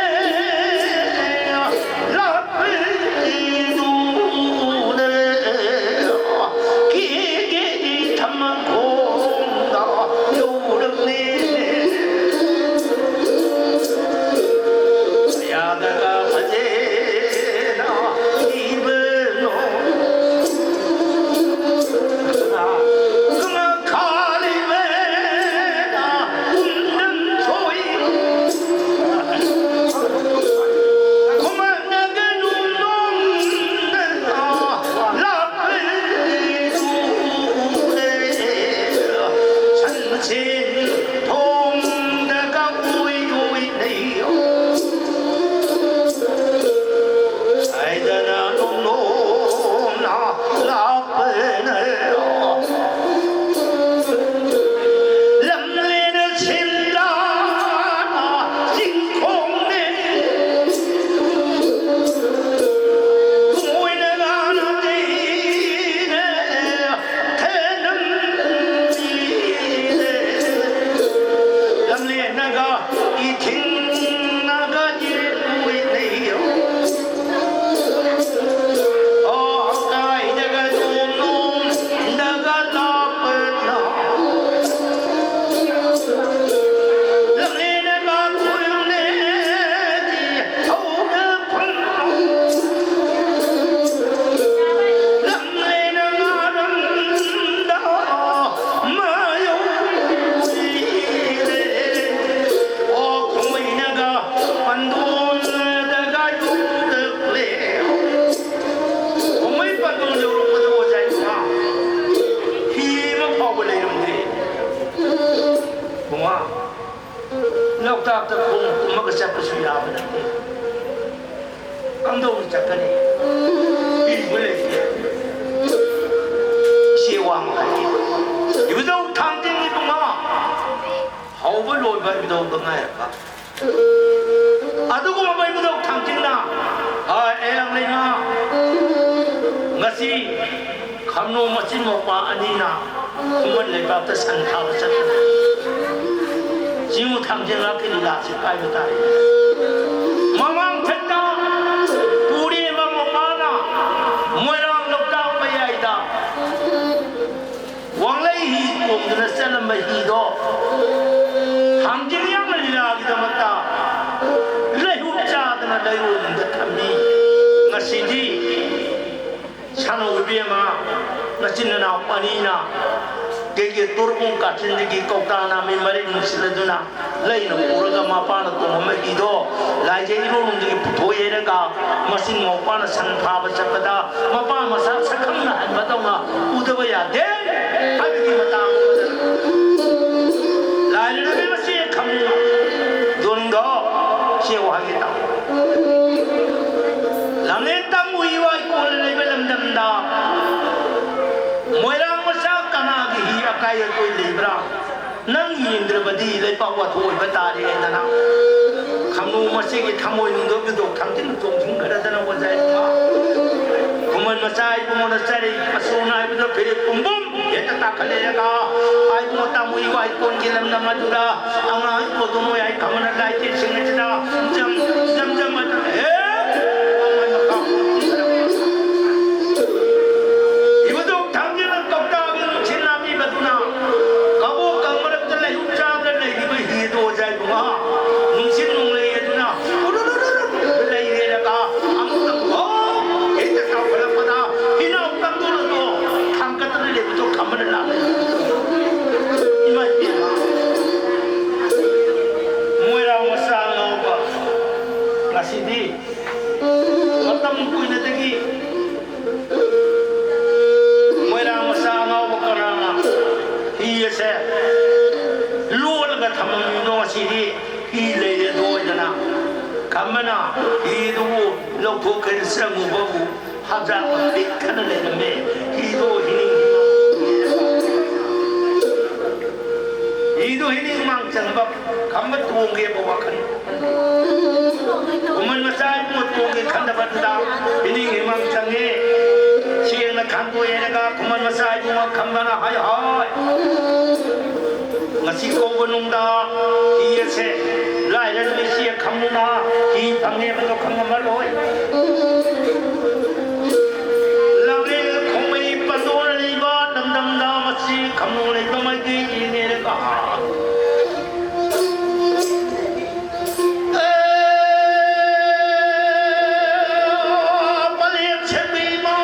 ꯂꯥꯛꯄꯤꯔꯨꯅꯦ꯫ ꯂꯣꯛꯇꯥꯛꯇ ꯈꯣꯡ ꯀꯨꯝꯃꯒ ꯆꯠꯄꯁꯨ ꯌꯥꯕ ꯅꯠꯇꯦ꯫ ꯀꯝꯗꯧꯅ ꯆꯠꯀꯅꯤ? ꯄꯤꯕ ꯂꯩꯇꯦ꯫ ꯏꯆꯦ ꯋꯥꯡꯃ ꯍꯥꯏꯒꯦ꯫ ꯏꯕꯨꯙꯧ ꯊꯥꯡꯖꯤꯡ ꯏꯕꯨꯡꯉꯣ꯫ ꯍꯧꯕ ꯂꯣꯏꯕ ꯏꯕꯨꯙꯧꯗ ꯉꯥꯏꯔꯕ꯫ ꯑꯗꯨꯒꯨꯝꯂꯕ ꯏꯕꯨꯙꯧ ꯊꯥꯡꯖꯤꯡꯅ, ꯍꯣꯏ, ꯑꯩꯔꯥꯡ ꯂꯩꯃ, ꯉꯁꯤ ꯈꯝꯅꯨ ꯃꯆꯤꯟ ꯃꯧꯄ꯭ꯋꯥ ꯑꯅꯤꯅ ꯈꯨꯃꯟ ꯂꯩꯕꯥꯛꯇ ꯁꯟ ꯊꯥꯕ ꯆꯠꯄꯅꯤ꯫ ꯆꯤꯡꯉꯨ ꯊꯥꯡꯖꯤꯡ ꯉꯥꯛꯀꯤ ꯂꯤꯂꯥꯁꯤ ꯀꯥꯏꯕ ꯇꯥꯔꯦ꯫ ꯃꯃꯥꯡ ꯊꯛꯇ ꯄꯨꯔꯦꯝꯕ ꯃꯄꯥꯅ ꯃꯣꯏꯔꯥꯡ ꯂꯣꯛꯇꯥꯛ ꯃꯌꯥꯏꯗ ꯋꯥꯡꯂꯩ ꯍꯤ ꯇꯣꯡꯗꯨꯅ ꯆꯠꯂꯝꯕ ꯍꯤꯗꯣ ꯊꯥꯡꯖꯤꯡ ꯌꯥꯝꯅ ꯂꯤꯂꯥꯒꯤꯗꯃꯛꯇ ꯂꯩꯍꯨꯞ ꯆꯥꯗꯅ ꯂꯩꯔꯣꯡꯗ ꯊꯝꯃꯤ꯫ ꯉꯁꯤꯗꯤ ꯁꯥꯅꯧ ꯏꯕꯦꯝꯃ, ꯅꯆꯤꯟ ꯅꯅꯥꯎ ꯑꯅꯤꯅ ꯀꯩꯒꯤ ꯇꯣꯔꯕꯨꯡ ꯀꯥꯆꯤꯟꯗꯒꯤ ꯀꯧꯇꯥ ꯅꯥꯃꯤ ꯃꯔꯤꯛ ꯅꯨꯡꯁꯤꯠ ꯑꯗꯨꯅ ꯂꯩꯅ ꯄꯨꯔꯒ ꯃꯄꯥꯅ ꯇꯣꯡꯉꯝꯕ ꯍꯤꯗꯣ ꯂꯥꯏꯖ ꯏꯔꯣꯂꯣꯝꯗꯒꯤ ꯄꯨꯊꯣꯛꯑꯦꯔꯒ ꯃꯆꯤꯟ ꯃꯧꯄꯥꯅ ꯁꯟ ꯐꯥꯕ ꯆꯠꯄꯗ ꯃꯄꯥ ꯃꯆꯥ ꯁꯛꯈꯪꯅꯍꯟꯕꯗꯧꯅ ꯎꯗꯕ ꯌꯥꯗꯦ ꯍꯥꯏꯕꯒꯤ ꯃꯇꯥꯡ ꯑꯃꯗ ꯂꯥꯏꯔꯦꯝꯕꯤ ꯃꯆꯦ ꯈꯝꯅꯨ ꯗꯣꯟꯗꯣ ꯁꯦ ꯋꯥꯍꯩ ꯇꯥꯎ꯫ ꯂꯝꯂꯦꯟ ꯇꯝ ꯎꯏ ꯋꯥꯏ ꯀꯣꯟꯅ ꯂꯩꯕ ꯂꯝꯗꯝꯗ ꯃꯣꯏꯔꯥꯡ ꯃꯆꯥ ꯀꯅꯥꯒꯤ ꯍꯤ ꯑꯀꯥꯏ ꯑꯇꯣꯏ ꯂꯩꯕ꯭ꯔꯥ? ꯅꯪ ꯌꯦꯡꯗ꯭ꯔꯕꯗꯤ ꯂꯩꯄꯥꯛ ꯋꯥꯊꯣꯛ ꯑꯣꯏꯕ ꯇꯥꯔꯦꯗꯅ ꯈꯝꯅꯨ ꯃꯁꯤꯒꯤ ꯊꯃꯣꯏꯅꯨꯡꯗ ꯕꯤꯗꯣꯛ ꯊꯝꯖꯤꯟ ꯆꯣꯡꯁꯤꯟꯈ꯭ꯔꯗꯅ ꯑꯣꯖꯥ ꯏꯕꯨꯡꯉꯣ꯫ ꯈꯨꯃꯟ ꯃꯆꯥ ꯏꯕꯨꯡꯉꯣꯅ ꯆꯔꯩ ꯃꯆꯣꯟ ꯍꯥꯏꯕꯗꯣ ꯐꯤꯔꯦꯞ ꯄꯨꯝꯕꯨꯝ ꯍꯦꯛꯇ ꯇꯥꯈꯠꯂꯛꯑꯒ ꯏꯕꯨꯡꯉꯣ ꯇꯥꯃꯨ ꯏꯕꯥꯏ ꯀꯣꯟꯒꯤ ꯂꯝꯗꯝ ꯑꯗꯨꯗ ꯑꯉꯥꯡ ꯏꯕꯣꯗꯣ ꯃꯣꯏ ꯍꯥꯏ ꯈꯝꯕꯅ ꯂꯥꯏ ꯇꯤꯟꯁꯤꯡ ꯑꯁꯤꯗ ꯖꯝ ꯖꯝ ꯖꯝ ꯍꯥꯏꯗꯅ ꯍꯦꯛ ꯋꯥꯡꯃꯩ ꯃꯈꯥ ꯏꯕꯨꯗꯧ ꯊꯥꯡꯖꯤꯡꯅ ꯀꯧꯇꯥꯒꯤ ꯅꯨꯡꯁꯤꯠ ꯅꯥꯕꯤꯕꯗꯨꯅ ꯀꯕꯣꯛꯀ ꯃꯔꯛꯇ ꯂꯩꯍꯨꯞ ꯆꯥꯗꯅ ꯂꯩꯔꯤꯕ ꯍꯤ ꯑꯗꯨ ꯑꯣꯖꯥ ꯏꯕꯨꯡꯉꯣ, ꯅꯨꯡꯁꯤꯠ ꯅꯣꯡꯂꯩ ꯑꯗꯨꯅ ꯎꯔꯨꯔꯨꯔꯨꯔꯨ ꯂꯩꯔꯦꯔꯒ ꯑꯃꯨꯛꯇꯪ ꯍꯣ ꯍꯦꯛꯇ ꯆꯥꯎꯈꯠꯂꯛꯄꯗ ꯍꯤꯅꯥꯎ ꯀꯥꯡꯊꯣꯟ ꯑꯗꯣ ꯊꯥꯡꯒꯠꯇꯅ ꯂꯩꯕꯗꯣ ꯈꯝꯕꯅ ꯂꯥꯛꯂꯦ꯫ ꯏꯃꯥ ꯏꯕꯦꯝꯃ, ꯃꯣꯏꯔꯥꯡ ꯃꯆꯥ ꯉꯥꯎꯕ ꯍꯤ ꯂꯩꯔꯦ ꯗꯣꯏꯗꯅ꯫ ꯈꯝꯕꯅ ꯍꯤꯗꯨꯕꯨ ꯂꯧꯊꯣꯛꯀꯦꯅ ꯆꯪꯉꯨꯕꯕꯨ ꯍꯛꯆꯥꯡ ꯄꯤꯛ ꯊꯟꯅ ꯂꯩꯔꯝꯃꯦ꯫ ꯍꯤꯗꯣ ꯍꯤꯅꯤꯡ ꯍꯤꯗꯣ ꯍꯤꯅꯤꯡ ꯃꯥꯡ ꯆꯪꯕ ꯈꯝꯕ ꯇꯣꯡꯒꯦꯕ ꯋꯥꯈꯜ꯫ ꯈꯨꯃꯟ ꯃꯆꯥ ꯏꯕꯨꯡꯉꯣ ꯇꯣꯡꯒꯦ ꯈꯟꯗꯕꯗꯨꯗ ꯍꯤꯅꯤꯡ ꯍꯤꯃꯥꯡ ꯆꯪꯉꯦ꯫ ꯁꯦꯡꯅ ꯈꯟꯗꯣꯛꯑꯦꯅꯒ ꯈꯨꯃꯟ ꯃꯆꯥ ꯏꯕꯨꯡꯉꯣ ꯈꯝꯕꯅ ꯍꯥꯏ ꯍꯥꯏ꯫ ꯉꯁꯤ ꯀꯧꯕ ꯅꯨꯡꯗ ꯍꯤ ꯑꯁꯦ ꯂꯥꯏꯔ ꯅꯨꯃꯤꯠꯁꯤ ꯈꯪꯗꯨꯅ ꯍꯤ ꯐꯪꯉꯦꯕꯗꯣ ꯈꯪꯉꯝꯃꯔꯣꯏ꯫ ꯂꯝꯂꯦꯟ ꯈꯣꯡꯃꯩ ꯄꯟꯗꯣꯅ ꯂꯩꯕ ꯂꯝꯗꯝꯗ ꯃꯁꯤ ꯈꯝꯅꯨ ꯂꯩꯕ ꯃꯥꯏꯀꯩ ꯌꯦꯡꯉꯦꯔꯒ ꯄꯂꯦꯝ ꯁꯦꯝꯕꯤꯃ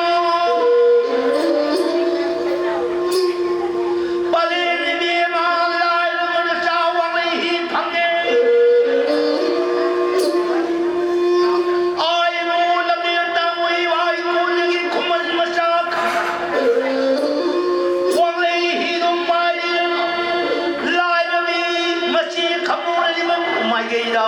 ꯄꯂꯦꯝ ꯏꯕꯦꯝꯃ ꯂꯥꯏꯔꯕꯅ ꯆꯥ ꯋꯥꯡꯂꯩ ꯍꯤ ꯐꯪꯉꯦ꯫ ꯑꯥꯏꯕꯨ ꯂꯝꯕꯦꯜ ꯇꯥꯡꯉꯨꯏ ꯋꯥꯏ ꯀꯣꯟꯗꯒꯤ ꯈꯨꯃꯟ ꯃꯆꯥ ꯋꯥꯡꯂꯩ ꯍꯤꯗꯨ ꯄꯥꯏꯔꯤ꯫ ꯂꯥꯏꯔꯕꯤ ꯃꯆꯤ ꯈꯝꯅꯨꯔꯤꯕ ꯃꯥꯏꯀꯩꯗ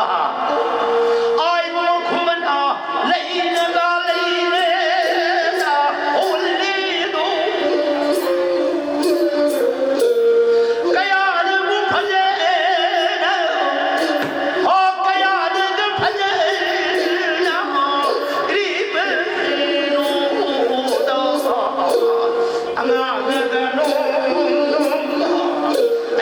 ꯑꯥꯏꯕꯨ ꯈꯨꯃꯟ ꯑꯥ ꯂꯩꯅꯒ ꯂꯩꯔꯦꯅ ꯍꯣꯜꯂꯤꯗꯨ ꯀꯌꯥꯗꯕꯨ ꯐꯖꯩꯅ ꯍꯣ ꯀꯌꯥꯗꯒ ꯐꯖꯩꯅ ꯔꯤꯕꯅꯨꯗ ꯑꯉꯥꯡꯅꯒ ꯅꯣꯡ ꯅꯣꯡ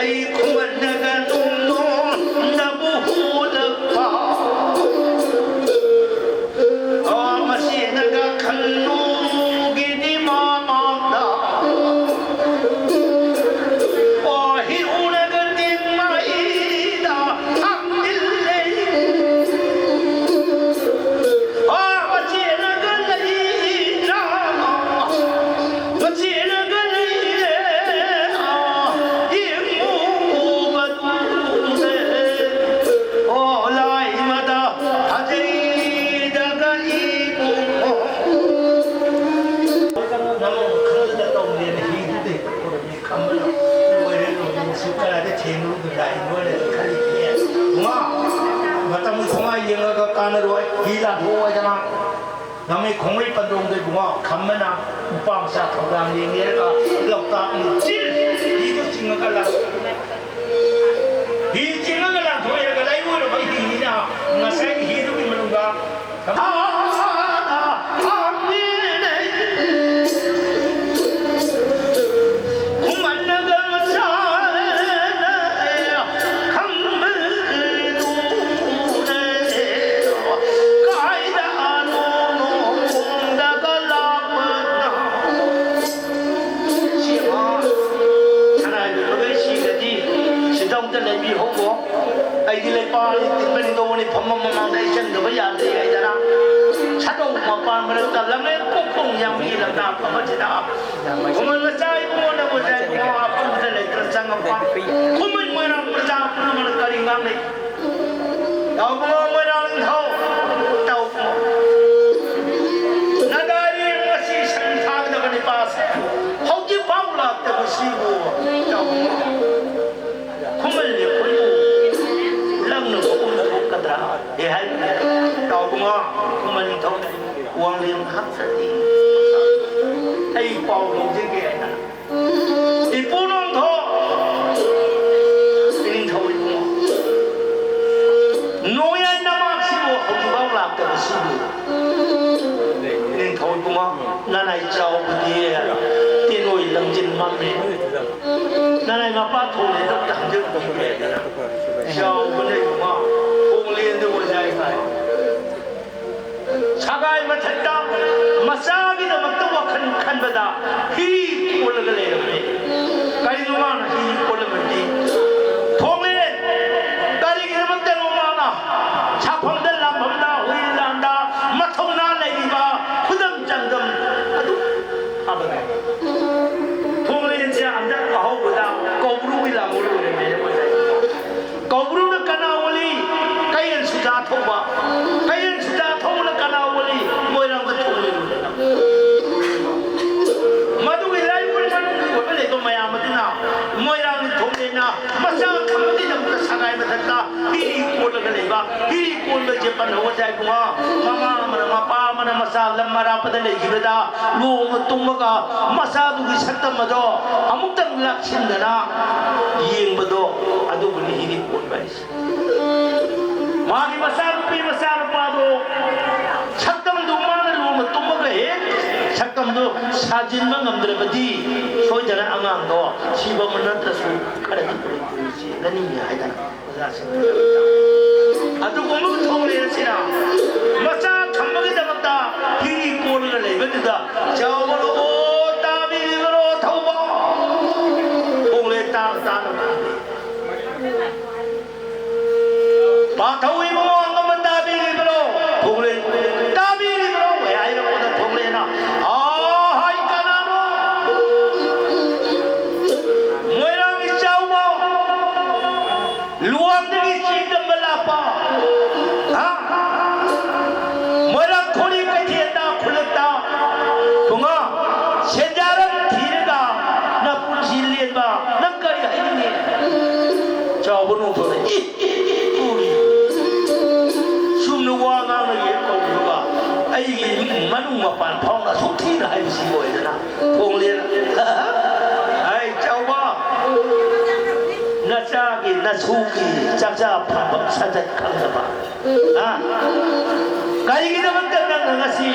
ꯑꯩ ꯈꯨꯃꯟꯅꯒ ꯅꯣꯡ ꯅꯣꯡ ꯅꯕꯨ ꯍꯨꯂꯛꯄ ꯑꯣ ꯃꯁꯤꯅꯒ ꯈꯜꯂꯨꯒꯤꯗꯤ ꯃꯃꯥꯡꯗ ꯑꯣ ꯍꯤꯎꯅꯒ ꯇꯤꯡꯃꯩꯗ ꯊꯝꯖꯤꯜꯂꯦ꯫ ꯑꯣ ꯃꯁꯤꯅꯒ ꯂꯩꯔ ꯃꯁꯤꯅꯒ ꯂꯩꯔꯦ꯫ ꯑꯣ ꯏꯃꯨꯕ ꯑꯣ ꯂꯥꯏꯃꯗ ꯐꯖꯩꯗꯒ ꯏꯕꯨꯡꯉꯣ꯫ ꯅꯪ ꯈꯪꯗ ꯇꯧꯔꯦꯅ ꯍꯤꯗꯨꯗ ꯍꯦꯛꯇ ꯄꯨꯔꯝꯃꯤ ꯈꯝꯕꯅ ꯂꯣꯏꯔꯦ ꯂꯣꯏꯔꯦ ꯃꯁꯤ ꯀꯗꯥꯏꯗ ꯊꯦꯡꯅꯔꯨꯗꯣꯏꯅꯣ ꯑꯩ ꯂꯣꯏꯔꯦ ꯈꯜꯂꯤꯅꯦ꯫ ꯃꯥ ꯂꯣꯏ ꯍꯤ ꯂꯥꯟꯊꯣꯛꯑꯣꯏꯗꯅ꯫ ꯅꯃꯩ ꯈꯣꯡꯃꯩ ꯄꯟꯗꯣꯡꯗ ꯏꯕꯨꯡꯉꯣ ꯈꯝꯕꯅ ꯅꯨꯄꯥ ꯃꯆꯥ ꯊꯧꯗꯥꯡ ꯌꯦꯡꯉꯦꯔꯒ ꯂꯣꯛꯇꯥꯛ ꯅꯤꯡꯆꯤꯜ ꯍꯤꯗꯨ ꯆꯤꯡꯉꯒ ꯂꯥꯛ-, ꯍꯤ ꯆꯤꯡꯉꯒ ꯂꯥꯟꯊꯣꯛꯑꯦꯔꯒ ꯂꯩꯔꯨꯔꯕ ꯍꯤꯅꯤꯅ ꯉꯁꯥꯏꯒꯤ ꯍꯤꯗꯨꯒꯤ ꯃꯅꯨꯡꯗ ꯁꯤ ꯑꯉꯥꯡ ꯁꯅꯥꯏꯕ ꯃꯈꯩ ꯁꯤꯗꯗꯤ ꯁꯤꯗ ꯑꯝꯇ ꯂꯩꯕꯤꯍꯧꯀꯣ꯫ ꯑꯩꯗꯤ ꯂꯩꯄꯥꯛ ꯇꯤꯟꯕꯅꯤ ꯇꯧꯕꯅꯤ, ꯐꯝꯐꯝ ꯃꯃꯥꯡꯗ ꯑꯩ ꯆꯪꯗꯕ ꯌꯥꯗꯦ ꯍꯥꯏꯗꯅ ꯁꯥꯗꯧ ꯃꯄꯥꯟ ꯃꯔꯛꯇ ꯂꯝꯂꯦꯟ ꯄꯣꯛꯈꯣꯡ ꯌꯥꯝꯕꯤ ꯂꯝꯇꯥ ꯐꯝꯕꯁꯤꯗ ꯈꯨꯃꯟ ꯃꯆꯥ ꯏꯕꯨꯡꯉꯣ ꯅꯕꯨ ꯉꯁꯥꯏ ꯏꯕꯨꯡꯉꯣ ꯃꯐꯝꯗ ꯂꯩꯇ꯭ꯔ ꯆꯪꯉꯛꯄ ꯈꯨꯃꯟ ꯃꯣꯏꯔꯥꯡ ꯄ꯭ꯔꯖꯥ ꯄꯨꯝꯅꯃꯛꯅ ꯀꯔꯤ ꯉꯥꯡꯅꯩ? ꯌꯥꯎꯕ ꯃꯣꯏꯔꯥꯡ ꯅꯤꯡꯊꯧ ꯇꯧ꯫ ꯅꯗꯥꯏ ꯉꯁꯤ ꯁꯟ ꯊꯥꯒꯗꯕ ꯅꯤꯄꯥꯁꯦ ꯍꯧꯖꯤꯛ ꯐꯥꯎ ꯂꯥꯛꯇꯕꯁꯤꯕꯨ ꯇꯧ꯫ ꯈꯨꯃꯟ ꯑꯩꯈꯣꯏꯕꯨ ꯂꯪꯅꯕ ꯑꯣꯟꯊꯣꯛꯀꯗ꯭ꯔꯥ? ꯑꯦ ꯍꯥꯏꯕꯅꯦ꯫ ꯇꯥꯎꯕꯉꯣ, ꯈꯨꯃꯟ ꯅꯤꯡꯊꯧ ꯋꯥꯡꯂꯦꯟ ꯍꯥꯞꯇ꯭ꯔꯗꯤ ꯑꯩ ꯄꯥꯎ ꯂꯧꯖꯒꯦ ꯍꯥꯏꯅ ꯏꯄꯨ ꯅꯣꯡꯊꯣ ꯅꯤꯡꯊꯧ ꯏꯕꯨꯡꯉꯣ, ꯅꯣꯡꯌꯥꯏ ꯅꯃꯥꯛꯁꯤꯕꯨ ꯍꯧꯖꯤꯛꯐꯥꯎ ꯂꯥꯛꯇꯕꯁꯤꯕꯨ ꯅꯤꯡꯊꯧ ꯏꯕꯨꯡꯉꯣ, ꯅꯅꯥꯏ ꯆꯥꯎꯕꯗꯤ ꯇꯦꯅꯣꯏ ꯂꯪꯖꯤꯟ ꯃꯝꯃꯦ꯫ ꯅꯅꯥꯏ ꯃꯄꯥ ꯊꯣꯡꯂꯦꯟꯗ ꯑꯝꯇ ꯍꯪꯖꯔꯨꯈꯤꯒꯦ꯫ ꯆꯥꯎꯕꯅ ꯏꯕꯨꯡꯉꯣ, ꯊꯣꯡꯂꯦꯟꯗ ꯑꯣꯏꯖꯥꯏ ꯍꯥꯏ꯫ ꯁꯒꯥꯏ ꯃꯊꯛꯇ ꯃꯆꯥꯒꯤꯗꯃꯛꯇ ꯋꯥꯈꯜ ꯈꯟꯕꯗ ꯍꯤ ꯀꯣꯜꯂꯒ ꯂꯩꯔꯝꯃꯤ꯫ ꯀꯔꯤꯅꯣ ꯃꯥꯅ ꯍꯤ ꯀꯣꯜꯂꯝꯃꯤꯗꯤ? ꯊꯣꯡꯂꯦꯟ ꯀꯔꯤꯒꯤꯗꯃꯛꯇꯅꯣ ꯃꯥꯅ ꯁꯥꯐꯝꯗ ꯂꯥꯟꯐꯝꯗ ꯍꯨꯏ ꯂꯥꯟꯗ ꯃꯊꯧꯅꯥ ꯂꯩꯔꯤꯕ ꯈꯨꯗꯝ ꯆꯥꯡꯗꯝ ꯑꯗꯨ ꯐꯕꯅꯤ꯫ ꯊꯣꯡꯂꯦꯟꯁꯦ ꯍꯟꯗꯛ ꯑꯍꯧꯕꯗ ꯀꯧꯕ꯭ꯔꯨꯒꯤ ꯂꯥꯡꯒꯣꯜ ꯑꯣꯏꯔꯝꯃꯦ꯫ ꯀꯧꯕ꯭ꯔꯨꯅ ꯀꯅꯥ ꯑꯣꯜꯂꯤ? ꯀꯩꯔꯦꯜ ꯁꯨꯖꯥ ꯊꯧꯕ꯫ ꯀꯩꯔꯦꯜ ꯁꯨꯖꯥ ꯊꯧꯕꯅ ꯀꯅꯥ ꯑꯣꯜꯂꯤ? ꯃꯣꯏꯔꯥꯡꯗ ꯊꯣꯡꯂꯦꯟ ꯑꯣꯜꯂꯦ꯫ ꯃꯗꯨꯒꯤ ꯂꯥꯏꯑꯣꯟ ꯃꯅꯨꯡꯒꯤ ꯑꯣꯏꯕ ꯍꯤ ꯀꯣꯟꯕꯁꯦ ꯄꯟꯍꯧꯕꯁꯦ ꯏꯕꯨꯡꯉꯣ, ꯃꯃꯥ ꯑꯃꯅ, ꯃꯄꯥ ꯑꯃꯅ ꯃꯆꯥ ꯂꯝ ꯑꯔꯥꯞꯄꯗ ꯂꯩꯈꯤꯕꯗ ꯂꯣꯡꯅ ꯇꯨꯝꯃꯒ ꯃꯆꯥꯗꯨꯒꯤ ꯁꯛꯇꯝ ꯑꯗꯣ ꯑꯃꯨꯛꯇꯪ ꯂꯥꯛꯁꯤꯟꯗꯅ ꯌꯦꯡꯕꯗꯣ, ꯑꯗꯨꯕꯨꯅꯤ ꯍꯤꯗꯤ ꯀꯣꯟꯕ ꯍꯥꯏꯁꯦ꯫ ꯃꯥꯒꯤ ꯃꯆꯥꯅꯨꯄꯤ ꯃꯆꯥꯅꯨꯄꯥꯗꯣ ꯁꯛꯇꯝꯗꯨ ꯃꯥꯅ ꯂꯣꯡꯅ ꯇꯨꯝꯃꯒ ꯍꯦꯛ ꯁꯛꯇꯝꯗꯨ ꯁꯥꯖꯤꯟꯕ ꯉꯝꯗ꯭ꯔꯕꯗꯤ ꯁꯣꯏꯗꯅ ꯑꯉꯥꯡꯗꯣ ꯁꯤꯕ ꯑꯃ ꯅꯠꯇ꯭ꯔꯁꯨ ꯈꯔꯗꯤ ꯆꯦꯟꯒꯅꯤ ꯍꯥꯏꯗꯅ ꯑꯣꯖꯥꯁꯤꯡꯅ ꯑꯗꯨꯒꯨꯝꯕ ꯊꯣꯡꯂꯦꯟ ꯑꯁꯤꯅ ꯃꯆꯥ ꯊꯝꯕꯒꯤꯗꯃꯛꯇ ꯍꯤꯔꯤ ꯀꯣꯜꯂꯒ ꯂꯩꯕꯗꯨꯗ ꯆꯥꯎꯕꯅ, "ꯑꯣ, ꯇꯥꯕꯤꯔꯤꯕꯔꯣ, ꯊꯧꯕ?" ꯊꯣꯡꯂꯦꯟ ꯇꯥꯅ ꯇꯥꯅ ꯄꯥꯊꯧ ꯏꯕꯨꯡꯉꯣ, ꯑꯉꯝꯕ ꯇꯥꯕꯤꯔꯤꯕ꯭ꯔꯣ? ꯊꯣꯡꯂꯦꯟ, "ꯇꯥꯕꯤꯔꯤꯕ꯭ꯔꯣ?" ꯍꯥꯏꯔꯛꯄꯗ ꯊꯣꯡꯂꯦꯟꯅ, "ꯑꯥ, ꯍꯥꯏ ꯀꯅꯥꯅꯣ? ꯃꯣꯏꯔꯥꯡ ꯏꯆꯥꯎꯕ, ꯂꯨꯋꯥꯡꯗꯒꯤ ꯆꯦꯡꯗꯝꯕ ꯂꯥꯛꯄ, ꯍꯥ? ꯃꯣꯏꯔꯥꯡ ꯈꯣꯔꯤ ꯀꯩꯊꯦꯜꯗ ꯈꯨꯜꯂꯛꯇ ꯇꯨꯡꯉꯥ ꯁꯦꯟꯖꯥꯔꯝ ꯊꯤꯔꯒ ꯅꯄꯨꯟꯁꯤ ꯂꯦꯟꯕ ꯅꯪ ꯀꯔꯤ ꯍꯥꯏꯅꯤꯡꯉꯤ?" ꯆꯥꯎꯕ ꯅꯣꯡꯊꯣꯔꯛꯏ꯫ ꯎꯔꯤ꯫ ꯆꯨꯝꯅ ꯋꯥ ꯉꯥꯡꯅ ꯌꯦꯡ ꯀꯧꯔꯒ ꯑꯩꯒꯤ ꯏꯃꯨꯡ ꯃꯅꯨꯡ ꯃꯄꯥꯟ ꯐꯥꯎꯅ ꯑꯁꯨꯛ ꯊꯤꯅ ꯍꯥꯏꯕꯁꯤ ꯑꯣꯏꯗꯅ ꯊꯣꯡꯂꯦꯟ꯫ ꯑꯩ ꯆꯥꯎꯕ, ꯅꯆꯥꯒꯤ ꯅꯁꯨꯒꯤ ꯆꯥꯛꯆꯥ ꯐꯝꯐꯝ ꯁꯥꯖꯠ ꯈꯪꯗꯕ꯫ ꯍꯥ? ꯀꯔꯤꯒꯤꯗꯃꯛꯇ ꯅꯪꯅ ꯉꯁꯤ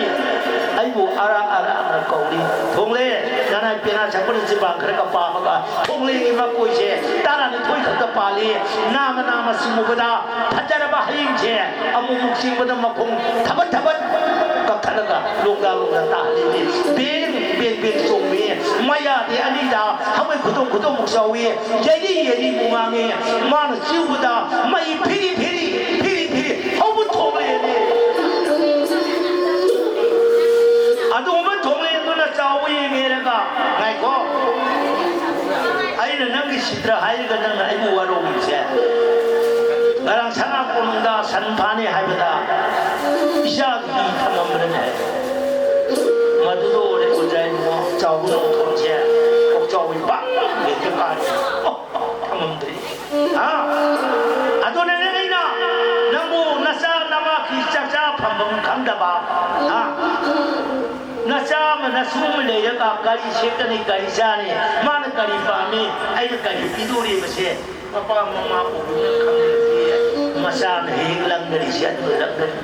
ꯑꯩꯕꯨ ꯑꯔꯥ ꯑꯔꯥ ꯑꯔꯥ ꯀꯧꯔꯤ? ꯊꯣꯡꯂꯦꯟ, ꯅꯅꯥꯏ ꯄꯦꯅꯥ ꯁꯛꯄꯅ ꯆꯤꯟꯕꯥꯡ ꯈꯔꯒ ꯄꯥꯝꯃꯒ ꯊꯣꯡꯂꯦꯟꯒꯤ ꯃꯀꯣꯏꯁꯦ ꯇꯔꯥꯅꯤꯊꯣꯏ ꯈꯛꯇ ꯄꯥꯜꯂꯤ꯫ ꯅꯥꯃ ꯅꯥꯃ ꯆꯤꯡꯉꯨꯕꯗ ꯐꯖꯔꯕ ꯍꯌꯤꯡꯁꯦ ꯑꯃꯨꯛꯃꯨꯛ ꯆꯤꯡꯕꯗ ꯃꯈꯣꯡ ꯊꯕꯠ ꯊꯕꯠ ꯀꯛꯊꯠꯂꯒ ꯂꯣꯡꯗꯥ ꯂꯣꯡꯗꯥ ꯇꯥꯍꯜꯂꯤꯅꯤ꯫ ꯕꯦꯡ ꯕꯦꯡ ꯕꯦꯡ ꯆꯣꯡꯉꯤ꯫ ꯃꯌꯥꯗꯤ ꯑꯅꯤꯗ ꯍꯋꯥꯏ ꯈꯨꯗꯣꯡ ꯈꯨꯗꯣꯡꯃꯨꯛ ꯆꯥꯎꯏ꯫ ꯌꯩꯔꯤ ꯌꯩꯔꯤ ꯃꯨꯉꯥꯡꯉꯤ꯫ ꯃꯥꯅ ꯆꯤꯡꯕꯗ ꯃꯩ ꯐꯤꯔꯤ ꯐꯤꯔꯤ ꯐꯤꯔꯤ ꯐꯤꯔꯤ ꯍꯧꯕ ꯊꯣꯛꯂꯛꯑꯦꯅꯦ꯫ ꯑꯗꯨꯒꯨꯝꯕ ꯊꯣꯛꯂꯛꯑꯦ ꯑꯗꯨꯅ ꯆꯥꯎꯕ ꯌꯦꯡꯉꯦꯔꯒ, ꯉꯥꯏꯈꯣ, ꯑꯩꯅ ꯅꯪꯒꯤ ꯁꯤꯇ꯭ꯔ ꯍꯥꯏꯔꯒ ꯅꯪꯅ ꯑꯩꯕꯨ ꯋꯥꯔꯧꯔꯤꯁꯦ꯫ ꯉꯔꯥꯡ ꯁꯅꯥ ꯀꯣꯅꯨꯡꯗ ꯁꯟ ꯐꯥꯅꯤ ꯍꯥꯏꯕꯗ ꯏꯆꯥꯒꯤ ꯊꯝꯃꯝꯕꯅꯦ꯫ ꯃꯗꯨꯗ ꯑꯣꯏꯔꯦ ꯑꯣꯖꯥ ꯏꯕꯨꯡꯉꯣ, ꯆꯥꯎꯕ ꯅꯣꯡꯊꯣꯟꯁꯦ ꯀꯣꯛꯆꯥꯎꯕꯤ ꯄꯥꯛ ꯍꯦꯛꯇ ꯀꯥꯔꯦ꯫ ꯑꯣ, ꯊꯝꯃꯝꯗ꯭ꯔꯤ꯫ ꯍꯥ? ꯑꯗꯨꯅꯅꯦ ꯑꯩꯅ ꯅꯪ ꯆꯥꯝꯃ ꯅꯁꯨ ꯑꯃ ꯂꯩꯔꯒ ꯀꯔꯤ ꯁꯦꯠꯀꯅꯤ, ꯀꯔꯤ ꯆꯥꯅꯤ, ꯃꯥꯅ ꯀꯔꯤ ꯄꯥꯝꯃꯤ, ꯑꯩꯅ ꯀꯔꯤ ꯄꯤꯗꯣꯔꯤꯕꯁꯦ ꯃꯄꯥ ꯃꯃꯥ ꯄꯨꯝꯕꯅ ꯈꯪꯗ꯭ꯔꯗꯤ ꯃꯆꯥꯅ ꯍꯦꯛ ꯂꯪꯒꯅꯤꯁꯦ ꯑꯗꯨ ꯂꯪꯒꯅꯤ꯫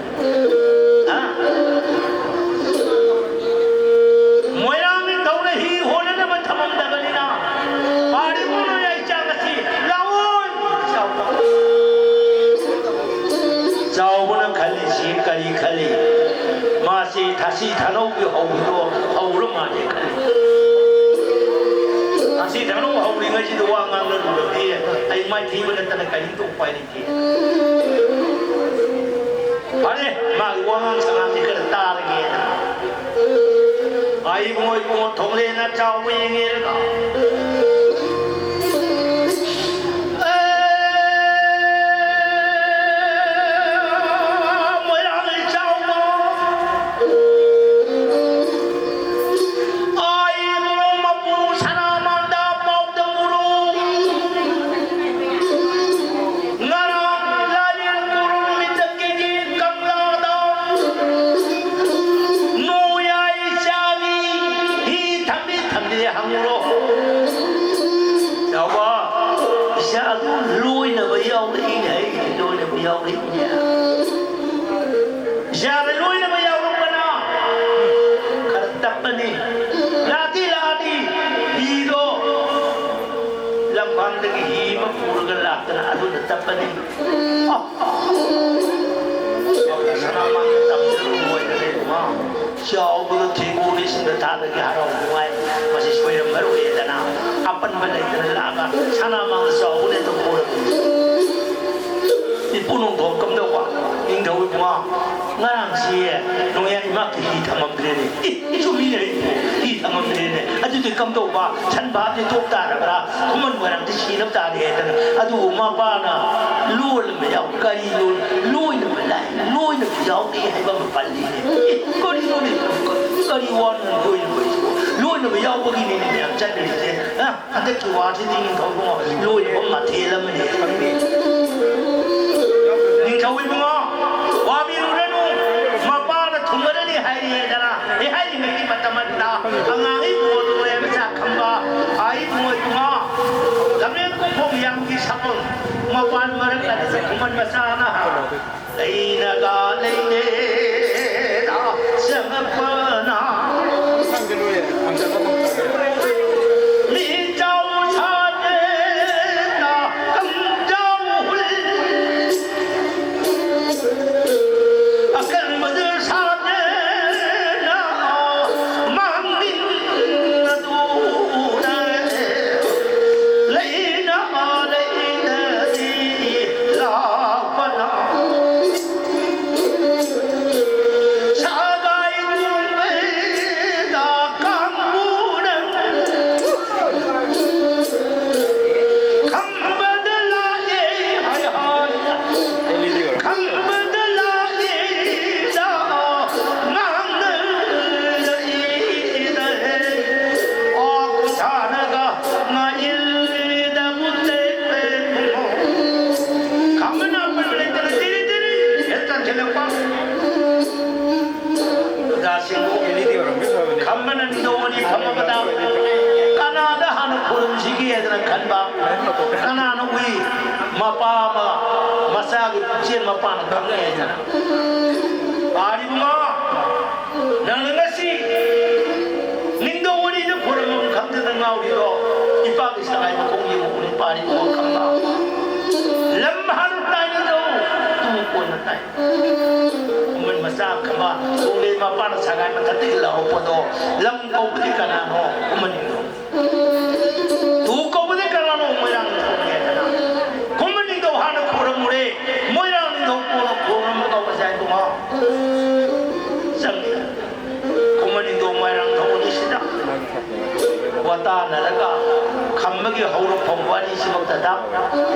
ꯍꯥ? ꯃꯣꯏꯔꯥꯡ ꯅꯤꯡꯊꯧꯅ ꯍꯤ ꯍꯣꯟꯅꯅꯕ ꯊꯝꯃꯝꯗꯕꯅꯤꯅ ꯄꯥꯔꯤꯕꯨ ꯅꯣꯏ ꯑꯩ ꯆꯥꯡ ꯑꯁꯤ ꯂꯥꯛꯑꯣꯏ꯫ ꯆꯥꯎꯕꯅ ꯈꯜꯂꯤꯁꯤ ꯀꯔꯤ ꯈꯜꯂꯤ? ꯃꯥꯁꯤ ꯊꯥꯁꯤ ꯊꯥꯅꯧꯒꯤ ꯍꯧꯕꯗꯣ ꯍꯧꯔ ꯃꯥꯜꯂꯦ ꯈꯜꯂꯤ꯫ ꯊꯥꯁꯤ ꯊꯥꯅꯧ ꯍꯧꯔꯤꯉꯩꯁꯤꯗ ꯋꯥ ꯉꯥꯡꯅꯔꯨꯔꯗꯤ ꯑꯩ ꯃꯥꯏꯊꯤꯕ ꯅꯠꯇꯅ ꯀꯔꯤꯝꯇ ꯎꯄꯥꯏ ꯂꯩꯇꯦ꯫ ꯐꯔꯦ, ꯃꯥꯒꯤ ꯋꯥꯉꯥꯡ ꯁꯉꯥꯡꯁꯤ ꯈꯔ ꯇꯥꯔꯒꯦꯅ꯫ ꯑꯩ ꯃꯣꯏ ꯄꯣꯠ ꯊꯣꯛꯂꯦꯅ ꯆꯥꯎꯕ ꯌꯦꯡꯉꯦꯔꯒ꯫ ꯑꯦ, ꯃꯣꯏꯔꯥꯡꯒꯤ ꯆꯥꯎꯕ꯫ ꯑꯩ ꯃꯄꯨ ꯁꯅꯥꯃꯥꯡꯗ ꯄꯥꯎꯗꯝ ꯎꯔꯨ꯫ ꯉꯔꯥꯡ ꯂꯥꯂꯦꯟ ꯀꯣꯅꯨꯡ ꯃꯤꯇꯛꯀꯤ ꯀꯪꯂꯥꯗ ꯅꯣꯡꯌꯥꯏ ꯆꯥꯕꯤ ꯍꯤ ꯊꯝꯕꯤ ꯊꯝꯕꯤ ꯍꯪꯉꯨꯔꯣ꯫ ꯆꯥꯎꯕ, ꯏꯆꯥ ꯑꯗꯨ ꯂꯣꯏꯅꯕ ꯌꯥꯎꯔꯛꯏꯅꯦ, ꯑꯩꯒꯤꯗꯤ ꯂꯣꯏꯅꯕ ꯌꯥꯎꯔꯛꯏꯅꯦ꯫ ꯏꯆꯥꯗ ꯂꯣꯏꯅꯕ ꯌꯥꯎꯔꯛꯄꯅ ꯈꯔ ꯇꯞꯄꯅꯤ꯫ ꯂꯥꯛꯇꯤ ꯂꯥꯛꯑꯗꯤ ꯍꯤꯗꯣ ꯂꯝꯐꯥꯡꯗꯒꯤ ꯍꯤ ꯑꯃ ꯄꯨꯔꯒ ꯂꯥꯛꯇꯅ ꯑꯗꯨꯅ ꯇꯞꯄꯅꯤ꯫ ꯑ, ꯁꯅꯥꯃꯥꯡꯗ ꯇꯝꯗꯅ ꯂꯣꯏꯈ꯭ꯔꯦ ꯏꯕꯨꯡꯉꯣ꯫ ꯆꯥꯎꯕꯗꯣ ꯊꯦꯡꯒꯨ ꯏꯁꯤꯡꯗ ꯊꯥꯗꯒꯤ ꯍꯔꯥꯎ ꯅꯨꯡꯉꯥꯏ꯫ ꯃꯁꯤ ꯁꯣꯏꯔꯝꯃꯔꯣꯏꯗꯅ ꯑꯄꯟꯕ ꯂꯩꯇꯅ ꯂꯥꯛꯑꯒ ꯁꯅꯥꯃꯥꯡꯗ ꯆꯥꯎꯕꯅꯦ ꯑꯗꯨꯝ ꯄꯨꯔꯛꯄꯅꯤ꯫ ꯏꯄꯨ ꯅꯣꯡꯊꯣꯝ ꯀꯝꯗꯧꯕ? ꯅꯤꯡꯊꯧ ꯏꯕꯨꯡꯉꯣ, ꯉꯔꯥꯡꯁꯤ ꯅꯣꯡꯌꯥꯏ ꯏꯃꯥ ꯀꯤꯂꯤ ꯊꯝꯃꯝꯗ꯭ꯔꯦꯅꯦ꯫ ꯏ, ꯆꯨꯝꯃꯤꯅꯦ ꯏꯄꯨ, ꯀꯤꯂꯤ ꯊꯝꯃꯝꯗ꯭ꯔꯦꯅꯦ꯫ ꯑꯗꯨꯗꯤ ꯀꯝꯗꯧꯕ? ꯁꯟ ꯚꯥꯞꯇꯤ ꯊꯣꯛ ꯇꯥꯔꯕ꯭ꯔꯥ? ꯈꯨꯃꯟ ꯃꯣꯏꯔꯥꯡꯗꯤ ꯁꯤꯅꯕ ꯇꯥꯔꯦ ꯍꯥꯏꯗꯅ꯫ ꯑꯗꯨꯕꯨ ꯃꯄꯥꯅ ꯂꯣꯜ ꯑꯃ ꯌꯥꯎ-, ꯀꯔꯤ ꯂꯣꯜ? ꯂꯣꯏꯅꯕ ꯂꯥꯏ, ꯂꯣꯏꯅꯕ ꯌꯥꯎꯗꯦ ꯍꯥꯏꯕ ꯑꯃ ꯄꯜꯂꯤꯅꯦ꯫ ꯏ, ꯀꯔꯤꯅꯣꯅꯦ? ꯀꯔꯤ ꯋꯥꯅꯣ ꯂꯣꯏꯅꯕ ꯍꯥꯏꯁꯤꯕꯣ? ꯂꯣꯏꯅꯕ ꯌꯥꯎꯕꯒꯤꯅꯤꯅꯦ ꯃꯌꯥꯝ ꯆꯠꯅꯔꯤꯁꯦ꯫ ꯑ? ꯍꯟꯗꯛꯀꯤ ꯋꯥꯁꯤꯗꯤ ꯅꯤꯡꯊꯧ ꯏꯕꯨꯡꯉꯣ, ꯂꯣꯏꯅꯕ ꯃꯊꯦꯜ ꯑꯃꯅꯤ꯫ ꯅꯤꯡꯊꯧ ꯏꯕꯨꯡꯉꯣ, ꯋꯥꯕꯤꯔꯨꯔꯅꯨ, ꯃꯄꯥꯅ ꯊꯨꯡꯒꯗꯅꯤ ꯍꯥꯏꯔꯤꯑꯦꯗꯅ꯫ ꯑꯦ, ꯍꯥꯏꯔꯤꯉꯩꯒꯤ ꯃꯇꯝ ꯆꯥꯅ ꯂꯩꯅꯒ ꯂꯩꯅꯦꯅ ꯆꯪꯉꯛꯄꯅ ꯃꯤ ꯆꯥꯎ ꯁꯥꯗꯦꯅ ꯀꯝꯖꯥꯎ ꯍꯨꯜ ꯑꯀꯟꯕꯗ ꯁꯥꯗꯦꯅ ꯃꯥꯡꯅꯤꯡ ꯑꯗꯨꯅ ꯂꯩꯅ ꯂꯩꯅꯗꯤ ꯂꯥꯛꯄꯅ ꯁꯒꯥꯏ ꯇꯨꯝꯕꯗ ꯀꯥꯡꯕꯨꯅ ꯈꯝꯕꯗ ꯂꯥꯛꯑꯦ ꯍꯥꯏ ꯍꯥꯏ ꯈꯝꯕꯗ ꯂꯥꯛꯑꯦꯗ ꯉꯥꯡꯅꯔꯛꯏꯗ ꯍꯦ ꯑꯣ ꯈꯨꯁꯥꯅꯒ ꯉꯥꯏꯜꯗꯕꯨ ꯂꯦꯞꯄꯦ ꯈꯝꯕꯅ ꯑꯄꯟꯕ ꯂꯩꯇꯅ ꯇꯤꯔꯤ ꯇꯤꯔꯤ ꯍꯦꯛ ꯆꯪꯁꯤꯜꯂꯛꯄ ꯑꯣꯖꯥꯁꯤꯡꯕꯨ ꯈꯝꯕꯅ ꯅꯤꯡꯊꯧ ꯑꯅꯤ ꯐꯝꯃꯕꯗ ꯀꯅꯥꯗ ꯍꯥꯟꯅ ꯈꯨꯔꯨꯝꯁꯤꯒꯦ ꯍꯥꯏꯗꯅ ꯈꯟꯕ ꯀꯅꯥꯅ ꯎꯏ? ꯃꯄꯥ ꯑꯃ ꯃꯆꯥꯒꯤ ꯄꯨꯛꯆꯦꯜ ꯃꯄꯥꯅ ꯈꯪꯅꯩ ꯍꯥꯏꯗꯅ ꯄꯥꯔꯤꯕꯉꯣ ꯅꯪꯅ ꯉꯁꯤ ꯅꯤꯡꯊꯧ ꯑꯅꯤꯗ ꯈꯨꯔꯨꯝꯐꯝ ꯈꯪꯗꯅ ꯉꯥꯎꯔꯤꯗꯣ ꯏꯄꯥꯒꯤ ꯁꯉꯥꯏ ꯃꯈꯣꯡ ꯌꯦꯡꯉꯨ ꯄꯥꯔꯤꯕꯉꯣ ꯈꯝꯕ ꯂꯝ ꯍꯥꯟꯅ ꯇꯥꯏ ꯅꯤꯡꯊꯧ ꯇꯨꯡ ꯀꯣꯟꯅ ꯇꯥꯏ ꯈꯨꯃꯟ ꯃꯆꯥ ꯈꯝꯕ ꯇꯨꯡꯂꯦꯟ ꯃꯄꯥꯅ ꯁꯉꯥꯏ ꯃꯊꯛꯇꯒꯤ ꯂꯥꯎꯔꯛꯄꯗꯣ ꯂꯝ ꯀꯧꯕꯗꯤ ꯀꯅꯥꯅꯣ? ꯈꯨꯃꯟ ꯅꯤꯡꯊꯧ꯫ ꯇꯨ ꯀꯧꯕꯗꯤ ꯀꯅꯥꯅꯣ? ꯃꯣꯏꯔꯥꯡ ꯅꯤꯡꯊꯧꯅꯦ ꯍꯥꯏꯗꯅ ꯈꯨꯃꯟ ꯅꯤꯡꯊꯧ ꯍꯥꯟꯅ ꯈꯨꯔꯝꯃꯨꯔꯦ꯫ ꯃꯣꯏꯔꯥꯡ ꯅꯤꯡꯊꯧ ꯀꯣꯟꯅ ꯈꯨꯔꯝꯃꯒ ꯑꯣꯖꯥ ꯏꯕꯨꯡꯉꯣ ꯆꯪꯉꯤ꯫ ꯈꯨꯃꯟ ꯅꯤꯡꯊꯧ ꯃꯣꯏꯔꯥꯡ ꯊꯧꯕꯅꯤꯁꯤꯗ ꯋꯥꯇꯥꯅꯔꯒ ꯈꯝꯕꯒꯤ ꯍꯧꯔꯛꯐꯝ ꯋꯥꯔꯤꯁꯤꯃꯛꯇꯗ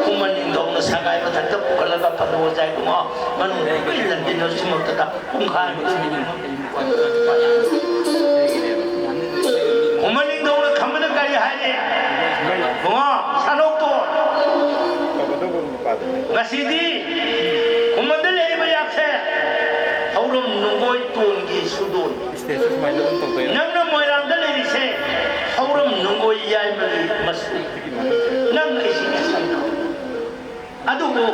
ꯈꯨꯃꯟ ꯅꯤꯡꯊꯧꯅ ꯁꯉꯥꯏ ꯃꯊꯛꯇ ꯄꯨꯈꯠꯂꯒ ꯐꯅ ꯑꯣꯖꯥ ꯏꯕꯨꯡꯉꯣ ꯃꯅꯨꯡꯗ ꯂꯣꯏ ꯂꯟꯗꯤꯟꯅꯕꯁꯤꯃꯛꯇꯗ ꯄꯨꯡꯈꯥꯏꯃꯨꯛꯇ ꯃꯤꯅꯤꯠ ꯈꯨꯃꯟ ꯅꯤꯡꯊꯧꯅ ꯈꯝꯕꯗ ꯀꯔꯤ ꯍꯥꯏꯔꯤ? ꯕꯨꯡꯉꯣ, ꯁꯥꯅꯧꯇꯣ꯫ ꯉꯁꯤꯗꯤ ꯈꯨꯃꯟꯗ ꯂꯩꯔꯤꯕ ꯌꯥꯛꯁꯦ ꯍꯧꯔꯝ ꯅꯨꯡꯒꯣꯏ ꯇꯣꯟꯒꯤ ꯁꯨꯗꯣꯟ꯫ ꯅꯪꯅ ꯃꯣꯏꯔꯥꯡꯗ ꯂꯩꯔꯤꯁꯦ ꯍꯧꯔꯝ ꯅꯨꯡꯒꯣꯏ ꯌꯥꯏꯃꯒꯤ ꯃꯁꯨ꯫ ꯅꯪ ꯑꯩꯁꯤ ꯅꯁꯥꯏꯅꯣ꯫ ꯑꯗꯨꯕꯨ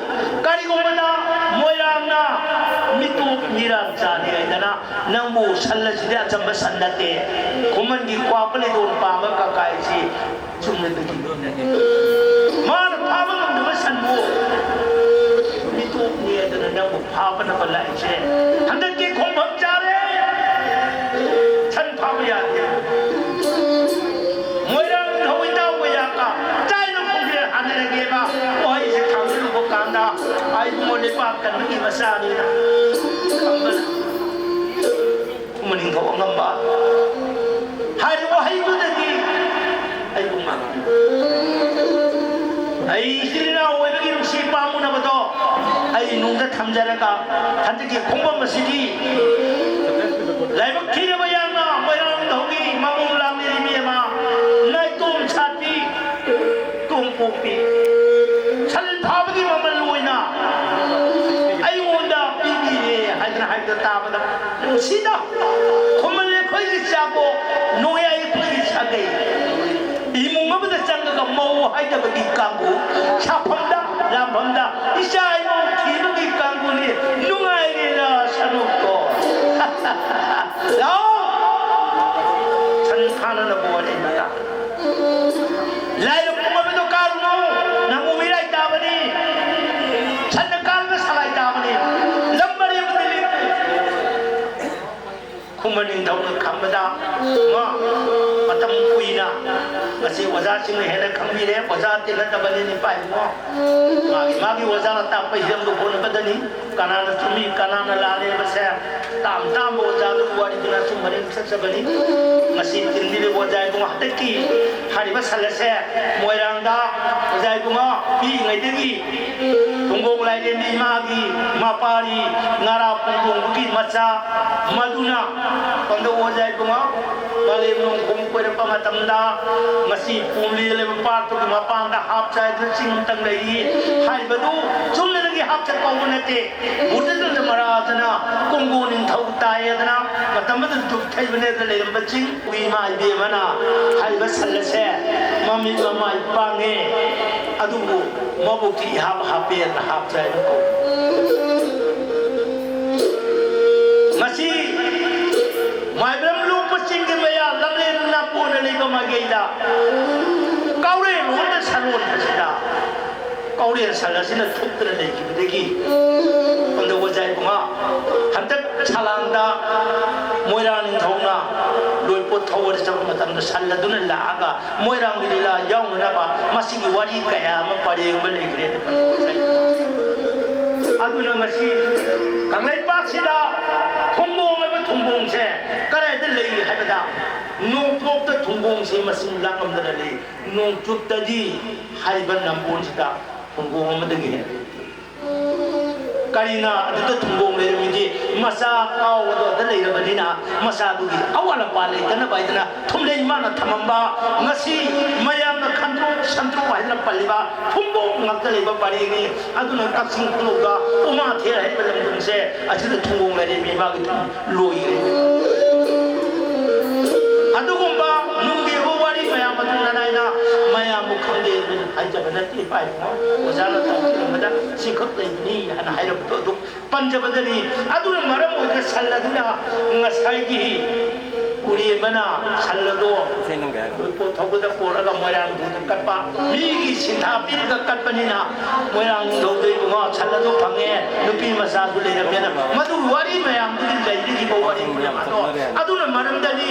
ꯀꯔꯤꯒꯨꯝꯕꯗ ꯃꯣꯏꯔꯥꯡꯅ ꯃꯤꯇꯣꯞ ꯃꯤꯔꯥꯡ ꯆꯥꯅꯤ ꯍꯥꯏꯗꯅ ꯅꯪꯕꯨ ꯁꯟ ꯑꯁꯤꯗꯤ ꯑꯆꯝꯕ ꯁꯟ ꯅꯠꯇꯦ, ꯈꯨꯃꯟꯒꯤ ꯀ꯭ꯋꯥꯛꯄ ꯂꯩꯗꯣꯟ ꯄꯥꯝꯕ ꯀꯀꯥꯏꯁꯤ ꯆꯨꯝꯅꯗꯒꯤ ꯃꯤꯅꯦ꯫ ꯃꯥꯅ ꯐꯥꯕ ꯉꯝꯗꯕ ꯁꯟꯕꯨ ꯃꯤꯇꯣꯞꯅꯤ ꯍꯥꯏꯗꯅ ꯅꯪꯕꯨ ꯐꯥꯕꯅꯕ ꯂꯥꯛꯏꯁꯦ ꯍꯟꯗꯛꯀꯤ ꯈꯣꯡꯐꯝ ꯆꯥꯔꯦ꯫ ꯁꯟ ꯐꯥꯕ ꯌꯥꯗꯦ꯫ ꯃꯣꯏꯔꯥꯡ ꯊꯧꯏ ꯇꯥꯎꯕ ꯌꯥꯀ ꯆꯥꯏꯅ ꯈꯣꯡꯖꯦꯜ ꯍꯥꯟꯅꯔꯒꯦꯕ ꯋꯥꯍꯩꯁꯦ ꯈꯪꯖꯤꯜꯂꯨꯕ ꯀꯥꯟꯗ ꯑꯩꯕꯨ ꯂꯩꯕꯥꯛ ꯀꯟꯕꯒꯤ ꯃꯆꯥꯅꯤꯅ ꯈꯪꯕꯅ ꯈꯨꯃꯟ ꯅꯤꯡꯊꯧ ꯑꯉꯝꯕ ꯍꯥꯏꯔꯤꯕ ꯋꯥꯍꯩꯗꯨꯗꯒꯤ ꯑꯩꯕꯨ ꯉꯥꯛꯄꯤꯌꯨ꯫ ꯑꯩ ꯏꯆꯤꯜ ꯏꯅꯥꯎ ꯑꯣꯏꯕꯒꯤ ꯅꯨꯡꯁꯤ ꯄꯥꯝꯃꯨꯅꯕꯗꯣ ꯑꯩ ꯅꯨꯡꯗ ꯊꯝꯖꯔꯒ ꯍꯟꯗꯛꯀꯤ ꯈꯣꯡꯕꯝ ꯑꯁꯤꯒꯤ ꯂꯥꯏꯕꯛ ꯊꯤꯔꯕ ꯌꯥꯝꯅ ꯃꯣꯏꯔꯥꯡꯊꯧꯒꯤ ꯃꯃꯣꯝ ꯂꯥꯡꯂꯤꯔꯤ ꯃꯤ ꯑꯃ ꯅꯥꯏꯇꯣꯝ ꯁꯥꯠꯄꯤ ꯇꯣꯝꯄꯣꯛꯄꯤ ꯁꯟ ꯐꯥꯕꯒꯤ ꯃꯃꯜ ꯑꯣꯏꯅ ꯑꯩꯉꯣꯟꯗ ꯄꯤꯕꯤꯔꯦ ꯍꯥꯏꯗꯅ ꯍꯥꯏꯕꯗ ꯇꯥꯕꯗ ꯅꯨꯡꯁꯤꯗ ꯈꯨꯃꯟ ꯑꯩꯈꯣꯏꯒꯤ ꯆꯥꯕꯣ ꯅꯣꯡꯌꯥꯏ ꯑꯩꯈꯣꯏꯒꯤ ꯁꯥꯒꯩ ꯏꯃꯨꯡ ꯑꯃꯗ ꯆꯪꯉꯒ ꯃꯧ ꯍꯥꯏꯗꯕꯒꯤ ꯀꯥꯡꯕꯨ ꯁꯥꯐꯝꯗ ꯂꯥꯝꯐꯝꯗ ꯏꯆꯥ ꯏꯃꯧ ꯊꯤꯕꯒꯤ ꯀꯥꯡꯕꯨꯅꯤ ꯅꯨꯡꯉꯥꯏꯔꯦꯗ ꯁꯅꯨꯛꯇꯣ꯫ ꯂꯥꯛꯑꯣ ꯁꯟ ꯊꯥꯅꯅꯕ ꯋꯥꯔꯤ ꯃꯇꯥ ꯂꯥꯏꯔ ꯄꯨꯝꯕꯗꯣ ꯀꯥꯔꯨꯅꯨ ꯅꯪꯕꯨ ꯃꯤꯔꯥꯏ ꯇꯥꯕꯅꯤ ꯁꯟꯅ ꯀꯥꯔꯒ ꯁꯂꯥꯏ ꯇꯥꯕꯅꯤ ꯂꯝ ꯃꯔꯦꯡꯗ ꯂꯦꯞꯄꯨ꯫ ꯈꯨꯃꯟ ꯅꯤꯡꯊꯧꯅ ꯈꯝꯕꯗ ꯃꯥ ꯃꯇꯝ ꯀꯨꯏꯅ ꯉꯁꯤ ꯑꯣꯖꯥꯁꯤꯡꯅ ꯍꯦꯟꯅ ꯈꯪꯕꯤꯔꯦ꯫ ꯑꯣꯖꯥ ꯇꯤꯟꯅꯗꯕꯅꯤꯅ ꯏꯄꯥ ꯏꯕꯨꯡꯉꯣ ꯃꯥꯒꯤ ꯃꯥꯒꯤ ꯑꯣꯖꯥꯅ ꯇꯥꯛꯄ ꯍꯤꯔꯝꯗꯨ ꯍꯣꯠꯅꯕꯗꯅꯤ꯫ ꯀꯅꯥꯅ ꯆꯨꯝꯃꯤ ꯀꯅꯥꯅ ꯂꯥꯜꯂꯦ ꯍꯥꯏꯕꯁꯦ ꯇꯥꯝ ꯇꯥꯝꯕ ꯑꯣꯖꯥꯗꯨꯒꯤ ꯋꯥꯔꯤꯗꯨꯅ ꯑꯆꯨꯝꯕꯅꯤ ꯆꯠꯆꯕꯅꯤ꯫ ꯉꯁꯤ ꯇꯤꯟꯕꯤꯔꯤꯕ ꯑꯣꯖꯥ ꯏꯕꯨꯡꯉꯣ ꯍꯟꯗꯛꯀꯤ ꯍꯥꯏꯔꯤꯕ ꯁꯟ ꯑꯁꯦ ꯃꯣꯏꯔꯥꯡꯗ ꯑꯣꯖꯥ ꯏꯕꯨꯡꯉꯣ ꯄꯤꯛꯏꯉꯩꯗꯒꯤ ꯊꯨꯡꯒꯣꯡ ꯂꯥꯏꯔꯦꯝꯕꯤ ꯏꯃꯥꯒꯤ ꯃꯄꯥꯔꯤ ꯉꯥꯔꯥ ꯄꯨꯡꯗꯣꯡꯕꯒꯤ ꯃꯆꯥ ꯃꯗꯨꯅ ꯄꯟꯗꯧ ꯑꯣꯖꯥ ꯏꯕꯨꯡꯉꯣ ꯃꯥꯂꯦꯝ ꯅꯣꯡꯈꯣꯡ ꯀꯣꯏꯔꯛꯄ ꯃꯇꯝꯗ ꯉꯁꯤ ꯄꯣꯝꯂꯤ ꯂꯩꯕ ꯄꯥꯠꯇꯨꯒꯤ ꯃꯄꯥꯟꯗ ꯍꯥꯞꯆꯥꯏꯗꯨꯅ ꯆꯤꯡ ꯑꯃꯇꯪ ꯂꯩꯔꯤ ꯍꯥꯏꯕꯗꯨ ꯆꯨꯝꯅꯗꯒꯤ ꯍꯥꯞꯆꯠ ꯀꯧꯕ ꯅꯠꯇꯦ꯫ ꯕꯨꯙꯤꯖꯝꯗ ꯃꯔꯥꯗꯅ ꯀꯣꯡꯒꯣ ꯅꯤꯡꯊꯧ ꯇꯥꯏꯌꯦꯗꯅ ꯃꯇꯝ ꯑꯗꯨꯗ ꯗꯨꯞ ꯊꯩꯕꯅꯦꯗꯅ ꯂꯩꯔꯝꯕ ꯆꯤꯡ ꯏꯃꯥ ꯏꯕꯦꯝꯃꯅ ꯍꯥꯏꯔꯤꯕ ꯁꯟ ꯑꯁꯦ ꯃꯃꯤꯠ ꯃꯃꯥꯏ ꯄꯥꯡꯉꯦ꯫ ꯑꯗꯨꯕꯨ ꯃꯕꯨꯛꯇꯤ ꯏꯍꯥꯞ ꯍꯥꯞꯄꯦꯅ ꯍꯥꯞꯆꯩꯅ ꯀꯧꯏ꯫ ꯉꯁꯤ ꯃꯥꯏꯕꯝ ꯂꯣꯛꯄ ꯆꯤꯡꯒꯤ ꯃꯌꯥ ꯂꯝꯂꯦꯟ ꯅꯥꯄꯣꯟꯅ ꯂꯩꯕ ꯃꯥꯏꯀꯩꯗ ꯀꯥꯎꯔꯦꯟ ꯍꯣꯟꯗ ꯁꯂꯣꯟ ꯑꯁꯤꯗ ꯀꯥꯎꯔꯦꯟ ꯁꯟ ꯑꯁꯤꯅ ꯊꯨꯞꯇꯨꯅ ꯂꯩꯈꯤꯕꯗꯒꯤ, ꯑꯟꯗ ꯑꯣꯖꯥ ꯏꯕꯨꯡꯉꯣ, ꯍꯟꯗꯛ ꯁꯂꯥꯡꯗ ꯃꯣꯏꯔꯥꯡ ꯅꯤꯡꯊꯧꯅ ꯂꯣꯏꯄꯣꯠ ꯊꯧꯕꯗ ꯆꯠꯄ ꯃꯇꯝꯗ ꯁꯟ ꯑꯗꯨꯅ ꯂꯥꯛꯑꯒ ꯃꯣꯏꯔꯥꯡꯒꯤ ꯂꯤꯂꯥ ꯌꯥꯎꯅꯅꯕ ꯃꯁꯤꯒꯤ ꯋꯥꯔꯤ ꯀꯌꯥ ꯑꯃ ꯄꯔꯦꯡ ꯑꯃ ꯂꯩꯈ꯭ꯔꯦ꯫ ꯑꯗꯨꯅ ꯉꯁꯤ ꯀꯪꯂꯩꯄꯥꯛꯁꯤꯗ ꯊꯨꯡꯒꯣꯡ ꯍꯥꯏꯕ ꯊꯨꯡꯒꯣꯡꯁꯦ ꯀꯗꯥꯏꯗ ꯂꯩ ꯍꯥꯏꯕꯗ, ꯅꯣꯡꯄꯣꯛꯇ ꯊꯨꯡꯒꯣꯡꯁꯤ ꯃꯁꯤꯡ ꯂꯥꯛꯂꯝꯗꯅ ꯂꯩ꯫ ꯅꯣꯡꯆꯨꯞꯇꯗꯤ ꯍꯥꯏꯔꯤꯕ ꯅꯝꯕꯣꯜꯁꯤꯗ ꯊꯨꯡꯒꯣꯡ ꯑꯃꯗꯒꯤ ꯍꯦꯟꯅ ꯀꯔꯤꯅ ꯑꯗꯨꯗ ꯊꯨꯡꯒꯣꯡ ꯂꯩꯔꯝꯃꯤꯗꯤ? ꯃꯆꯥ ꯀꯥꯎꯕꯗꯣ ꯑꯗ ꯂꯩꯔꯕꯅꯤꯅ, ꯃꯆꯥꯗꯨꯒꯤ ꯑꯋꯥꯠ ꯑꯄꯥ ꯂꯩꯇꯅꯕ ꯍꯥꯏꯗꯅ ꯊꯨꯝꯂꯩ ꯃꯥꯅ ꯊꯝꯃꯝꯕ, ꯉꯁꯤ ꯃꯌꯥꯝꯅ ꯈꯟꯗ꯭ꯔꯣꯛ ꯁꯟꯗ꯭ꯔꯣꯛ ꯍꯥꯏꯗꯅ ꯄꯜꯂꯤꯕ ꯊꯨꯡꯒꯣꯡ ꯉꯥꯛꯇ ꯂꯩꯕ ꯄꯔꯦꯡꯅꯤ꯫ ꯑꯗꯨꯅ ꯀꯛꯆꯤꯡ ꯈꯨꯅꯧꯗ ꯎꯃꯥꯊꯦꯜ ꯍꯥꯏꯕ ꯂꯝꯗꯝꯁꯦ ꯑꯁꯤꯗ ꯊꯨꯡꯒꯣꯡ ꯂꯩꯔꯦꯝꯃꯤ ꯃꯥꯒꯤ ꯊꯨꯝ ꯂꯣꯏꯔꯦ꯫ ꯑꯗꯨꯒꯨꯝꯕ ꯅꯨꯡꯒꯤ ꯑꯣꯏꯕ ꯋꯥꯔꯤ ꯃꯌꯥꯝ ꯑꯗꯨ ꯅꯅꯥꯏꯅ ꯃꯌꯥꯝꯕꯨ ꯈꯪꯗꯦ ꯍꯥꯏꯖꯕ ꯅꯠꯇꯦ꯫ ꯏꯄꯥ ꯏꯄꯨ ꯑꯣꯖꯥꯅ ꯇꯝꯕꯤꯔꯝꯕꯗ ꯁꯤ ꯈꯛ ꯂꯩꯕꯅꯤ ꯍꯥꯏꯅ ꯍꯥꯏꯔꯕꯗꯣ ꯑꯗꯨꯝ ꯄꯟꯖꯕꯗꯅꯤ꯫ ꯑꯗꯨꯅ ꯃꯔꯝ ꯑꯣꯏꯗꯨꯅ ꯁꯟ ꯑꯗꯨꯅ ꯉꯁꯥꯏꯒꯤ ꯎꯔꯤ ꯑꯃꯅ ꯁꯟ ꯑꯗꯣ ꯄꯣꯠ ꯊꯧꯕꯗ ꯄꯣꯔꯒ ꯃꯣꯏꯔꯥꯡꯗꯨꯗ ꯀꯠꯄ, ꯃꯤꯒꯤ ꯁꯤꯟꯊꯥ ꯄꯤꯔꯒ ꯀꯠꯄꯅꯤꯅ ꯃꯣꯏꯔꯥꯡ ꯅꯤꯡꯊꯧꯗ ꯏꯕꯨꯡꯉꯣ ꯁꯟ ꯑꯗꯨ ꯐꯪꯉꯦ, ꯅꯨꯄꯤ ꯃꯆꯥꯗꯨ ꯂꯩꯔꯝꯃꯦꯅ꯫ ꯃꯗꯨ ꯋꯥꯔꯤ ꯃꯌꯥꯝꯗꯨꯒꯤ ꯂꯩꯔꯤꯕ ꯋꯥꯔꯤ ꯃꯌꯥꯝ ꯑꯗꯣ ꯑꯗꯨꯅ ꯃꯔꯝꯗꯅꯤ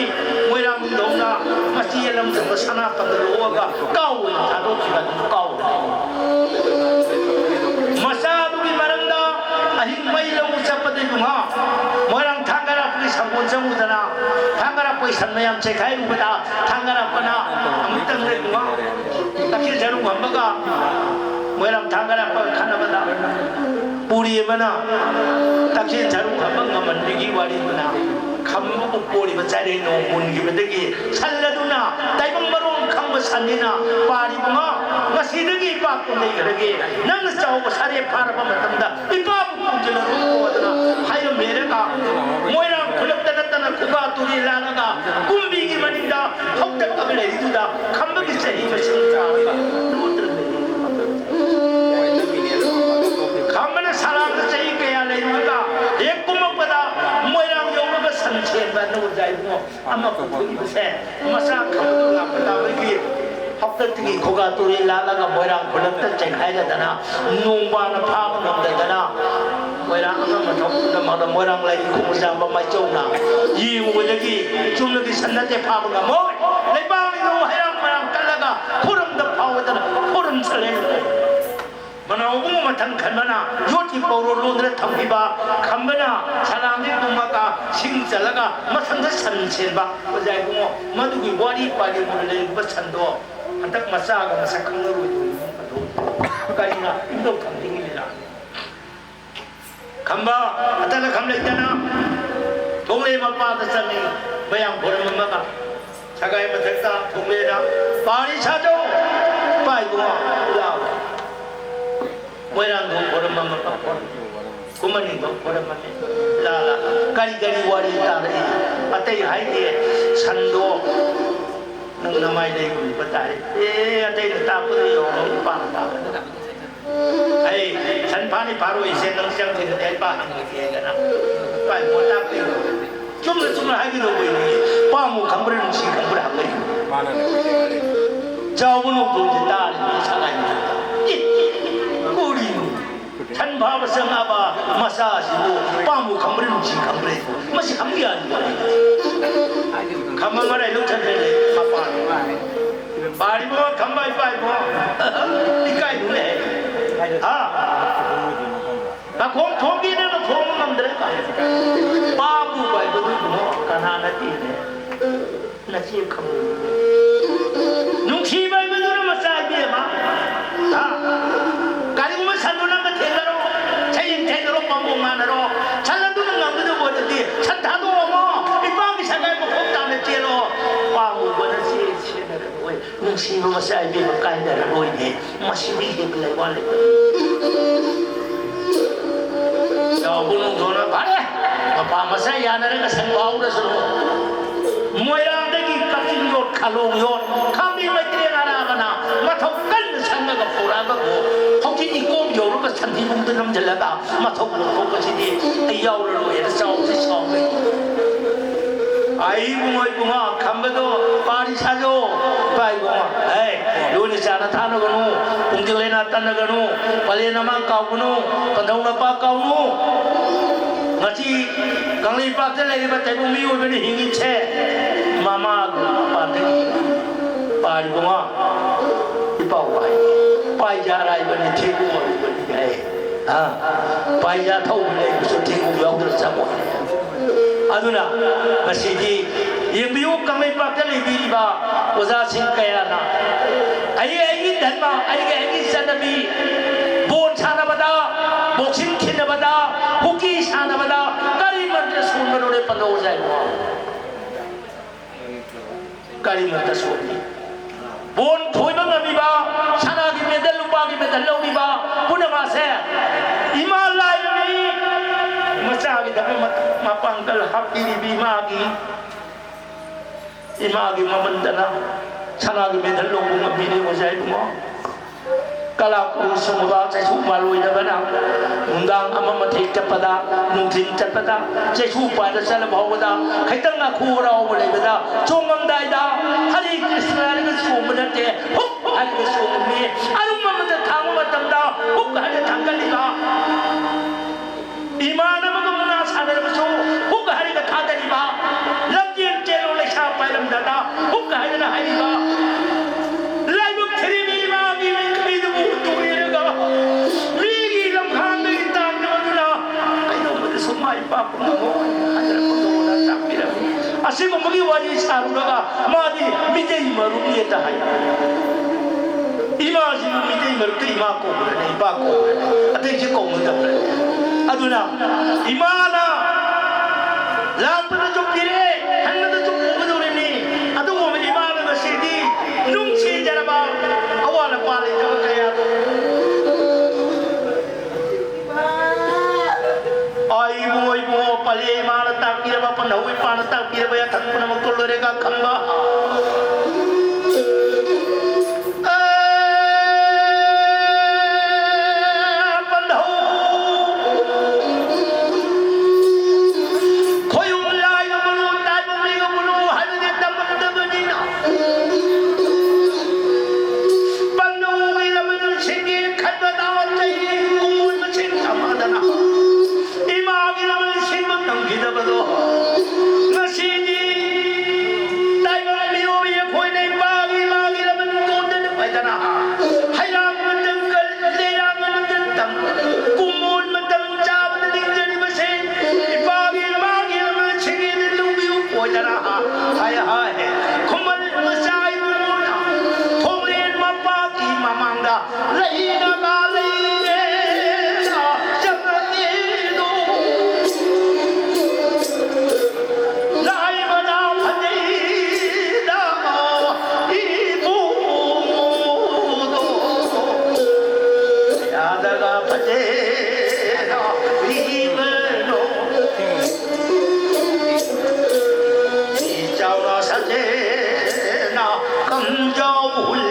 ꯃꯣꯏꯔꯥꯡ ꯅꯤꯡꯊꯧꯅ ꯃꯆꯤ ꯑꯦꯂꯝꯗꯕ ꯁꯅꯥ ꯀꯟꯗ ꯂꯣꯛꯑꯒ ꯀꯥꯎ ꯑꯣꯏꯅ ꯊꯥꯗꯣꯛꯈꯤꯕ ꯑꯗꯨ ꯀꯥꯎ꯫ ꯃꯆꯥꯗꯨꯒꯤ ꯃꯔꯝꯗ ꯑꯍꯤꯡ ꯃꯩ ꯂꯧꯕ ꯆꯠꯄꯗ ꯏꯕꯨꯡꯉꯣ ꯃꯣꯏꯔꯥꯡ ꯊꯥꯡꯒꯔꯥꯛꯄꯒꯤ ꯁꯪꯒꯣꯜ ꯆꯪꯉꯨꯗꯅ ꯊꯥꯡꯒꯔꯥꯛꯄꯒꯤ ꯁꯟ ꯃꯌꯥꯝ ꯆꯦꯈꯥꯏꯔꯨꯕꯗ ꯊꯥꯡꯒꯔꯥꯛꯄꯅ ꯑꯃꯨꯛꯇꯪꯗ ꯏꯕꯨꯡꯉꯣ ꯇꯈꯦꯜ ꯁꯔꯨ ꯉꯝꯕꯒ ꯃꯣꯏꯔꯥꯡ ꯊꯥꯡꯒꯔꯥꯛꯄꯒ ꯈꯠꯅꯕꯗ ꯄꯨꯔꯤ ꯑꯃꯅ ꯇꯈꯦꯜ ꯁꯔꯨ ꯉꯝꯕ ꯉꯝꯍꯟꯕꯒꯤ ꯋꯥꯔꯤꯗꯨꯅ ꯈꯝꯕꯕꯨ ꯄꯣꯔꯤꯕ ꯆꯥꯏꯔꯦꯟ ꯅꯣꯡ ꯃꯨꯟꯈꯤꯕꯗꯒꯤ ꯁꯟ ꯑꯗꯨꯅ ꯇꯥꯏꯕꯪ ꯃꯔꯣꯟ ꯈꯪꯕ ꯁꯟꯅꯤꯅ ꯄꯥꯔꯤꯕꯉꯣ, ꯉꯁꯤꯗꯒꯤ ꯏꯄꯥ ꯀꯣꯟꯗꯩ ꯈꯔꯒꯤ ꯅꯪꯅ ꯆꯥꯎꯕ ꯁꯥꯔꯦ ꯐꯥꯔꯕ ꯃꯇꯝꯗ ꯏꯄꯥꯕꯨ ꯄꯨꯟꯁꯤꯜꯂꯔꯨꯀꯣ ꯑꯗꯨꯅ ꯍꯥꯏꯔꯝꯃꯦꯔꯒ ꯃꯣꯏꯔꯥꯡ ꯈꯨꯂꯛꯇ ꯅꯠꯇꯅ ꯈꯨꯒꯥ ꯇꯨꯔꯦꯜ ꯂꯥꯜꯂꯒ ꯀꯨꯝꯕꯤꯒꯤ ꯃꯅꯤꯡꯗ ꯍꯧꯇꯛ ꯑꯃ ꯂꯩꯔꯤꯗꯨꯗ ꯈꯝꯕꯒꯤ ꯆꯍꯤ ꯃꯁꯤꯡ ꯆꯥꯔꯒ ꯂꯣꯠꯇꯅ ꯂꯩꯔꯤ꯫ ꯁꯦ, ꯃꯆꯥ ꯈꯪꯗꯨꯅ ꯂꯥꯛꯄ ꯇꯥꯕꯒꯤ ꯍꯥꯛꯇꯛꯇꯒꯤ ꯈꯨꯒꯥ ꯇꯨꯔꯦꯜ ꯂꯥꯜꯂꯒ ꯃꯣꯏꯔꯥꯡ ꯈꯨꯂꯛꯇ ꯆꯦꯟꯈꯥꯏꯔꯗꯅ, ꯅꯣꯡꯕꯥꯅ ꯐꯥꯕ ꯉꯝꯗꯗꯅ, ꯃꯣꯏꯔꯥꯡ ꯑꯉꯝꯕ ꯊꯣꯛꯄꯗ ꯃꯥꯅ ꯃꯣꯏꯔꯥꯡ ꯂꯥꯏꯔꯤ ꯈꯨꯃꯨꯖꯥꯝꯕ ꯃꯥꯏꯆꯧꯅ ꯌꯦꯡꯉꯨꯕꯗꯒꯤ ꯆꯨꯝꯅꯒꯤ ꯁꯟ ꯅꯠꯇꯦ ꯐꯥꯕ ꯉꯝꯃꯣꯏ, ꯂꯩꯕꯥꯛꯅꯤꯗꯨ ꯍꯩꯔꯥꯡ ꯃꯔꯥꯡ ꯀꯠꯂꯒ ꯈꯨꯔꯨꯝꯗ ꯐꯥꯎꯗꯅ ꯈꯨꯔꯨꯝ ꯆꯠꯂꯦ꯫ ꯃꯅꯥꯎ ꯏꯕꯨꯡꯉꯣ ꯃꯊꯪ ꯈꯟꯕꯅ ꯌꯣꯠꯀꯤ ꯄꯧꯔꯣ ꯂꯣꯟꯗꯨꯅ ꯊꯝꯈꯤꯕ, ꯈꯝꯕꯅ ꯁꯂꯥꯝꯗꯤ ꯄꯨꯝꯃꯒ ꯁꯤꯡ ꯆꯜꯂꯒ ꯃꯊꯪꯗ ꯁꯟ ꯁꯦꯟꯕ꯫ ꯑꯣꯖꯥ ꯏꯕꯨꯡꯉꯣ, ꯃꯗꯨꯒꯤ ꯋꯥꯔꯤ ꯄꯥꯔꯤꯕꯨ ꯂꯩꯔꯤꯕ ꯁꯟꯗꯣ ꯍꯟꯗꯛ ꯃꯆꯥꯒ ꯃꯁꯛ ꯈꯪꯅꯔꯣꯏꯗꯧꯔꯤꯕ ꯑꯗꯨ ꯀꯔꯤꯅ ꯏꯕꯨꯡꯗꯧ ꯊꯝꯅꯤꯡꯉꯤꯕꯅ? ꯈꯝꯕ ꯑꯇꯅ ꯈꯝ ꯂꯩꯇꯅ ꯊꯣꯡꯂꯦ ꯃꯄꯥꯗ ꯆꯪꯉꯤ꯫ ꯃꯌꯥꯝ ꯈꯣꯏꯔꯝꯃꯒ ꯁꯒꯥꯏ ꯃꯊꯛꯇ ꯊꯣꯡꯂꯦꯅ ꯄꯥꯔꯤ ꯁꯥꯗꯣ ꯄꯥꯏꯕꯣ ꯂꯥꯎ꯫ ꯃꯣꯏꯔꯥꯡꯗꯣ ꯈꯣꯏꯔꯝꯃꯒ ꯀꯨꯝꯃꯅꯤꯡꯕ ꯈꯣꯏꯔꯝꯃꯅꯤ꯫ ꯂꯥ ꯂꯥ꯫ ꯀꯔꯤ ꯀꯔꯤ ꯋꯥꯔꯤ ꯇꯥꯔꯛꯏ? ꯑꯇꯩ ꯍꯥꯏꯗꯦ꯫ ꯁꯟꯗꯣ ꯅꯪ ꯅꯃꯥꯏ ꯂꯩꯒꯨꯝꯕ ꯇꯥꯔꯦ꯫ ꯑꯦ, ꯑꯇꯩꯅ ꯇꯥꯛꯄꯗ ꯌꯧꯔꯣ, ꯅꯨꯄꯥꯅ ꯇꯥꯛꯄꯗ꯫ ꯑꯩ ꯁꯟ ꯐꯥꯅꯤ ꯐꯥꯔꯣꯏꯁꯦ ꯅꯪ ꯆꯪꯗ꯭ꯔꯤꯉꯩꯗ ꯑꯩ ꯄꯥ ꯍꯪꯉꯣꯏꯒꯦ ꯍꯥꯏꯗꯅ꯫ ꯄꯥ ꯏꯕꯣ ꯇꯥꯛꯄꯤꯌꯨ꯫ ꯆꯨꯝꯅ ꯆꯨꯝꯅ ꯍꯥꯏꯒꯗꯧꯕ ꯏꯕꯨꯡꯉꯣ꯫ ꯄꯥꯝꯃꯨ ꯈꯪꯕ꯭ꯔꯥ, ꯅꯨꯡꯁꯤ ꯈꯪꯕ꯭ꯔꯥ ꯍꯪꯉꯛꯏ꯫ ꯃꯥꯅꯅꯦ꯫ ꯆꯥꯎꯕ ꯅꯣꯡꯊꯣꯟꯁꯦ ꯇꯥꯔꯤꯕ ꯁꯉꯥꯏ ꯃꯊꯛꯇ꯫ ꯑꯦ, ꯀꯔꯤꯅꯣ? ꯁꯟ ꯐꯥꯕ ꯆꯪꯉꯛꯑꯕ ꯃꯆꯥꯁꯤꯕꯨ ꯄꯥꯝꯃꯨ ꯈꯪꯕ꯭ꯔꯥ, ꯅꯨꯡꯁꯤ ꯈꯪꯕ꯭ꯔꯥ? ꯃꯁꯤ ꯍꯪꯕ ꯌꯥꯔꯤꯕ ꯋꯥꯔꯤ꯫ ꯈꯝꯕ ꯃꯔꯥꯏ ꯂꯧꯊꯠꯈ꯭ꯔꯦ ꯃꯄꯥꯟ꯫ ꯄꯥꯔꯤꯕꯣ ꯈꯝꯕ ꯏꯄꯥ ꯏꯕꯣ꯫ ꯏꯀꯥꯏꯗꯨꯅꯦ꯫ ꯍꯥ? ꯃꯈꯣꯡ ꯊꯣꯝꯕꯤꯗꯅ ꯊꯣꯝꯕ ꯉꯝꯗ꯭ꯔꯦ꯫ ꯄꯥꯕꯨ ꯄꯥꯏꯕꯗꯨ ꯏꯕꯨꯡꯉꯣ ꯀꯅꯥꯅ ꯄꯤꯅꯦ? ꯅꯆꯦ ꯈꯪꯕ꯫ ꯅꯨꯡꯁꯤꯕ ꯍꯥꯏꯕꯗꯨꯅ ꯃꯆꯥ ꯏꯕꯦꯝꯃ꯫ ꯍꯥ? ꯀꯔꯤꯒꯨꯝꯕ ꯁꯟꯗꯨ ꯅꯪꯒ ꯊꯦꯡꯅꯔꯣ, ꯁꯌꯦꯡ ꯊꯦꯡꯅꯔꯣ, ꯄꯥꯝꯕꯣꯝ ꯃꯥꯟꯅꯔꯣ, ꯁꯟ ꯑꯗꯨꯅ ꯉꯝꯒꯗꯕ ꯑꯣꯏꯔꯗꯤ ꯁꯟ ꯊꯥꯗꯣꯛꯑꯝꯃꯣ, ꯏꯄꯥꯒꯤ ꯁꯒꯥꯏ ꯃꯈꯣꯡ ꯇꯥꯅ ꯆꯦꯜꯂꯣ꯫ ꯄꯥꯝꯃꯨꯕꯅ ꯆꯦ ꯁꯦꯟꯅꯔꯔꯣꯏ꯫ ꯅꯨꯡꯁꯤꯕ ꯃꯆꯥ ꯏꯕꯦꯝꯃ ꯀꯥꯏꯅꯔꯔꯣꯏꯅꯦ꯫ ꯃꯁꯤꯗꯤ ꯍꯦꯛ ꯂꯩ ꯋꯥ ꯂꯩꯇꯦ꯫ ꯆꯥꯎꯕ ꯅꯣꯡꯊꯣꯟꯅ ꯐꯔꯦ, ꯃꯄꯥ ꯃꯆꯥ ꯌꯥꯅꯔꯒ ꯁꯟ ꯐꯥꯍꯧꯔꯁꯅꯨ꯫ ꯃꯣꯏꯔꯥꯡꯗꯒꯤ ꯀꯛꯆꯤꯡ ꯌꯣꯠ, ꯈꯥꯂꯣꯡ ꯌꯣꯠ, ꯈꯥꯝꯕꯤ ꯃꯩꯇ꯭ꯔꯦ ꯑꯔꯥꯕꯅ ꯃꯊꯧ ꯀꯟꯅ ꯁꯪꯉꯒ ꯄꯨꯔꯛꯑꯒꯕꯨ ꯍꯧꯖꯤꯛ ꯏꯀꯣꯛ ꯌꯧꯔꯒ ꯁꯟꯊꯤꯕꯨꯡꯗ ꯅꯝꯁꯤꯜꯂꯒ ꯃꯊꯧ ꯂꯧꯊꯣꯛꯄꯁꯤꯗꯤ ꯑꯩ ꯌꯥꯎꯔꯔꯣꯏꯅ ꯆꯥꯎꯕꯁꯤ ꯁꯥꯎꯅꯩ꯫ ꯑꯩ ꯏꯕꯨꯡꯉꯣ, ꯏꯕꯨꯡꯉꯣ, ꯈꯝꯕꯗꯣ ꯄꯥꯔꯤ ꯁꯥꯖꯧ꯫ ꯏꯄꯥ ꯏꯕꯨꯡꯉꯣ, ꯑꯦ, ꯂꯨꯅ ꯆꯥꯅ ꯊꯥꯅꯒꯅꯨ, ꯄꯨꯡꯖꯤꯜ ꯂꯩꯅꯥ ꯇꯟꯅꯒꯅꯨ, ꯄꯂꯦꯟ ꯑꯃ ꯀꯥꯎꯒꯅꯨ, ꯄꯟꯊꯧꯅꯄꯥ ꯀꯥꯎꯅꯨ꯫ ꯉꯁꯤ ꯀꯪꯂꯩꯄꯥꯛꯇ ꯂꯩꯔꯤꯕ ꯇꯥꯏꯕꯪ ꯃꯤꯑꯣꯏꯕꯅ ꯍꯤꯡꯉꯤꯁꯦ ꯃꯃꯥꯒꯤ ꯃꯄꯥꯟꯗꯒꯤ꯫ ꯄꯥꯔꯤ ꯏꯕꯨꯡꯉꯣ, ꯏꯄꯥꯎ ꯍꯥꯏ, ꯄꯥꯏꯖꯥ ꯑꯔꯥꯏꯕꯅꯤ, ꯊꯦꯡꯒꯨ ꯑꯔꯨꯕꯅꯤ ꯍꯥꯏ꯫ ꯑ, ꯄꯥꯏꯖꯥ ꯊꯧꯕ ꯂꯩꯕꯁꯨ ꯊꯦꯡꯒꯨ ꯌꯥꯎꯗꯅ ꯆꯪꯉꯣꯏ꯫ ꯑꯗꯨꯅ ꯉꯁꯤꯗꯤ ꯌꯦꯡꯕꯤꯌꯨ, ꯀꯪꯂꯩꯄꯥꯛꯇ ꯂꯩꯕꯤꯔꯤꯕ ꯑꯣꯖꯥꯁꯤꯡ ꯀꯌꯥꯅ ꯑꯩ ꯑꯩꯒꯤ ꯙꯔꯃ, ꯑꯩꯒꯤ ꯑꯩꯒꯤ ꯆꯠꯅꯕꯤ, ꯕꯣꯜ ꯁꯥꯟꯅꯕꯗ, ꯕꯣꯛꯁꯤꯡ ꯊꯤꯟꯅꯕꯗ, ꯍꯣꯀꯤ ꯁꯥꯟꯅꯕꯗ ꯀꯔꯤ ꯃꯟꯇ꯭ꯔ ꯁꯣꯟꯕꯅꯣꯅꯦ ꯄꯟꯗꯧ ꯑꯣꯖꯥ ꯏꯕꯨꯡꯉꯣ? ꯀꯔꯤ ꯃꯟꯇ꯭ꯔ ꯁꯣꯜꯂꯤ? ꯕꯣꯜ ꯊꯣꯏꯕ ꯉꯝꯃꯤꯕ, ꯁꯅꯥꯒꯤ ꯃꯦꯗꯜ, ꯂꯨꯄꯥꯒꯤ ꯃꯦꯗꯜ ꯂꯧꯔꯤꯕ ꯄꯨꯝꯅꯃꯛꯁꯦ ꯏꯃꯥ ꯂꯥꯏꯔꯕꯤ ꯃꯆꯥꯒꯤꯗꯃꯛ ꯃꯄꯥꯡꯒꯜ ꯍꯥꯞꯄꯤꯔꯤꯕꯤ ꯏꯃꯥꯒꯤ, ꯏꯃꯥꯒꯤ ꯃꯃꯟꯗꯅ ꯁꯅꯥꯒꯤ ꯃꯦꯗꯜ ꯂꯧꯕ ꯉꯝꯃꯤꯅꯦ ꯑꯣꯖꯥ ꯏꯕꯨꯡꯉꯣ꯫ ꯀꯂꯥ ꯀꯨꯔꯨ ꯁꯨꯡꯕ ꯆꯩꯁꯨ ꯃꯥꯂꯣꯏꯗꯕꯅ ꯅꯨꯡꯗꯥꯡ ꯑꯃ ꯃꯊꯦꯛ ꯆꯠꯄꯗ, ꯅꯨꯡꯊꯤꯟ ꯆꯠꯄꯗ, ꯆꯩꯁꯨ ꯄꯥꯏꯗ ꯆꯠꯂꯕ ꯐꯥꯎꯕꯗ ꯈꯤꯇꯪ ꯑꯈꯨ ꯑꯔꯥꯎꯕ ꯂꯩꯕꯗ ꯆꯣꯡꯉꯝꯗꯥꯏꯗ ꯍꯔꯦ ꯀ꯭ꯔꯤꯁꯅ ꯍꯥꯏꯔꯒ ꯆꯣꯡꯕ ꯅꯠꯇꯦ, ꯍꯨꯞ ꯍꯥꯏꯔꯒ ꯆꯣꯡꯉꯝꯃꯤ꯫ ꯑꯔꯨꯝꯕ ꯑꯃꯗ ꯊꯥꯡꯕ ꯃꯇꯝꯗ ꯍꯨꯞ ꯍꯥꯏꯔꯒ ꯊꯥꯡꯒꯠꯂꯤꯕ꯫ ꯏꯃꯥꯟꯅꯕꯒ ꯃꯨꯛꯅꯥ ꯁꯥꯟꯅꯔꯕꯁꯨ ꯍꯨꯛ ꯍꯥꯏꯔꯒ ꯊꯥꯗꯔꯤꯕ, ꯂꯝꯖꯦꯜ ꯆꯦꯜꯂꯣ ꯂꯩꯁꯥ ꯄꯥꯏꯔꯝꯗꯅ ꯍꯨꯛ ꯍꯥꯏꯗꯅ ꯍꯥꯏꯔꯤꯕ, ꯂꯥꯏꯕꯛ ꯊꯤꯔꯤꯕꯤ ꯏꯃꯥꯒꯤ ꯃꯤꯡꯈꯩꯗꯨꯕꯨ ꯍꯨꯟꯗꯣꯛꯄꯤꯔꯒ ꯃꯤꯒꯤ ꯂꯝꯈꯥꯡꯗꯒꯤ ꯇꯥꯟꯗꯕꯗꯨꯅ ꯀꯩꯗꯧꯕꯗꯁꯨ ꯃꯥꯏ ꯄꯥꯛꯄ ꯉꯝꯃꯣꯏ ꯍꯥꯏꯗꯅ ꯈꯨꯗꯣꯜꯅ ꯇꯥꯛꯄꯤꯔꯝꯃꯤ꯫ ꯑꯁꯤꯒꯨꯝꯕꯒꯤ ꯋꯥꯔꯤ ꯁꯥꯔꯨꯔꯒ ꯃꯥꯗꯤ ꯃꯤꯇꯩ ꯃꯔꯨꯞꯅꯤ ꯍꯦꯛꯇ ꯍꯥꯏ꯫ ꯏꯃꯥꯁꯤꯕꯨ ꯃꯤꯇꯩ ꯃꯔꯨꯞꯇ ꯏꯃꯥ ꯀꯧꯕ꯭ꯔꯅꯦ, ꯏꯄꯥ ꯀꯧꯕ꯭ꯔꯅꯦ, ꯑꯇꯩꯁꯤ ꯀꯧꯅꯗꯕ꯭ꯔꯅꯦ? ꯑꯗꯨꯅ ꯏꯃꯥꯅ ꯂꯥꯛꯄꯗꯁꯨ ꯄꯤꯔꯛꯑꯦ, ꯍꯟꯕꯗꯁꯨ ꯄꯨꯒꯗꯧꯔꯤꯕꯅꯤ꯫ ꯑꯗꯨꯒꯨꯝꯕ ꯏꯃꯥꯅ ꯉꯁꯤꯗꯤ ꯅꯨꯡꯁꯤꯖꯔꯕ ꯑꯋꯥꯠ ꯑꯄꯥ ꯂꯩꯇꯕ ꯀꯌꯥꯗꯣ ꯑꯩꯕꯨ, ꯑꯩꯕꯨ ꯄꯂꯦ ꯏꯃꯥꯅ ꯇꯥꯛꯄꯤꯔꯕ, ꯄꯟꯊꯧ ꯏꯄꯥꯅ ꯇꯥꯛꯄꯤꯔꯕ ꯌꯥꯊꯪ ꯄꯨꯝꯅꯃꯛꯇꯣ ꯂꯣꯏꯔꯒ ꯈꯪꯕ꯫ ꯑꯦ, ꯄꯟꯊꯧ ꯈꯣꯌꯨꯝ ꯂꯥꯏꯕ ꯃꯔꯨ ꯇꯥꯏꯕ ꯃꯤ ꯍꯩꯔꯥꯡ ꯃꯇꯝ ꯀꯜ-, ꯂꯩꯔꯥꯡ ꯃꯇꯝ ꯇꯝ, ꯀꯨꯝꯑꯣꯟ ꯃꯇꯝ ꯆꯥꯕꯗ ꯂꯤꯡꯖꯔꯤꯕꯁꯦ ꯏꯄꯥꯒꯤ ꯏꯃꯥꯒꯤ ꯑꯃ ꯁꯤꯡꯒꯦꯗ ꯂꯧꯕꯤꯌꯨ ꯑꯣꯏꯗꯅ ꯍꯥꯏ ꯍꯥꯏ꯫ ꯈꯨꯃꯟ ꯃꯆꯥ ꯏꯕꯨꯡꯉꯣꯅ ꯊꯣꯡꯂꯦꯟ ꯃꯄꯥꯒꯤ ꯃꯃꯥꯡꯗ ꯂꯩꯅꯒ ꯂꯩꯔꯦ ꯆꯪꯉꯛꯑꯦꯗꯣ꯫ ꯂꯥꯏꯕꯅ ꯐꯖꯩꯗ ꯏꯕꯨꯡꯗꯣ꯫ ꯌꯥꯗꯒ ꯐꯖꯩꯗ ꯏꯕꯅꯣ꯫ ꯏꯆꯥꯎꯅ ꯁꯖꯦꯅ ꯀꯝꯖꯧ ꯍꯨꯏ꯫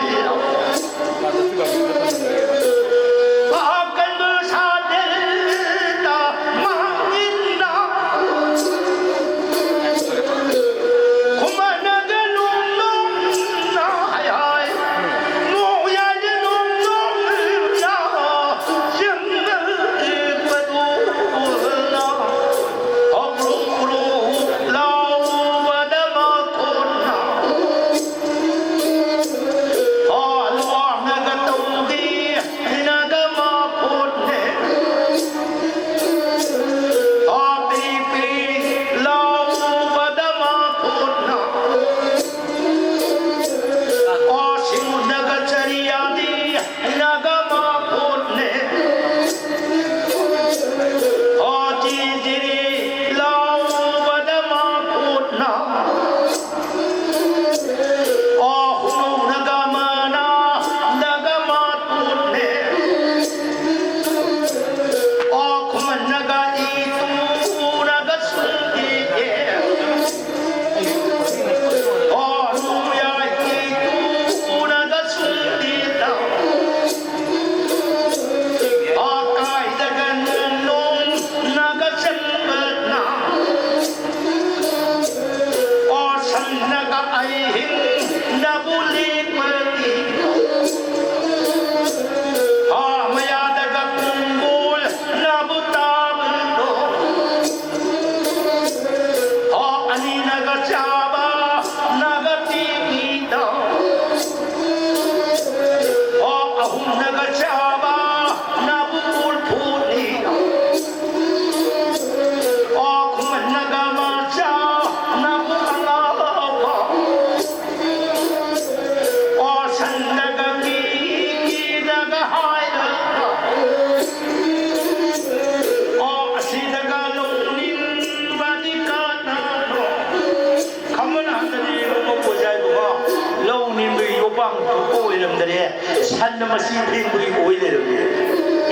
ꯁꯟꯅ ꯃꯆꯤ ꯐꯦꯡꯕꯒꯤ ꯑꯣꯏ ꯂꯩꯔꯝꯃꯦ꯫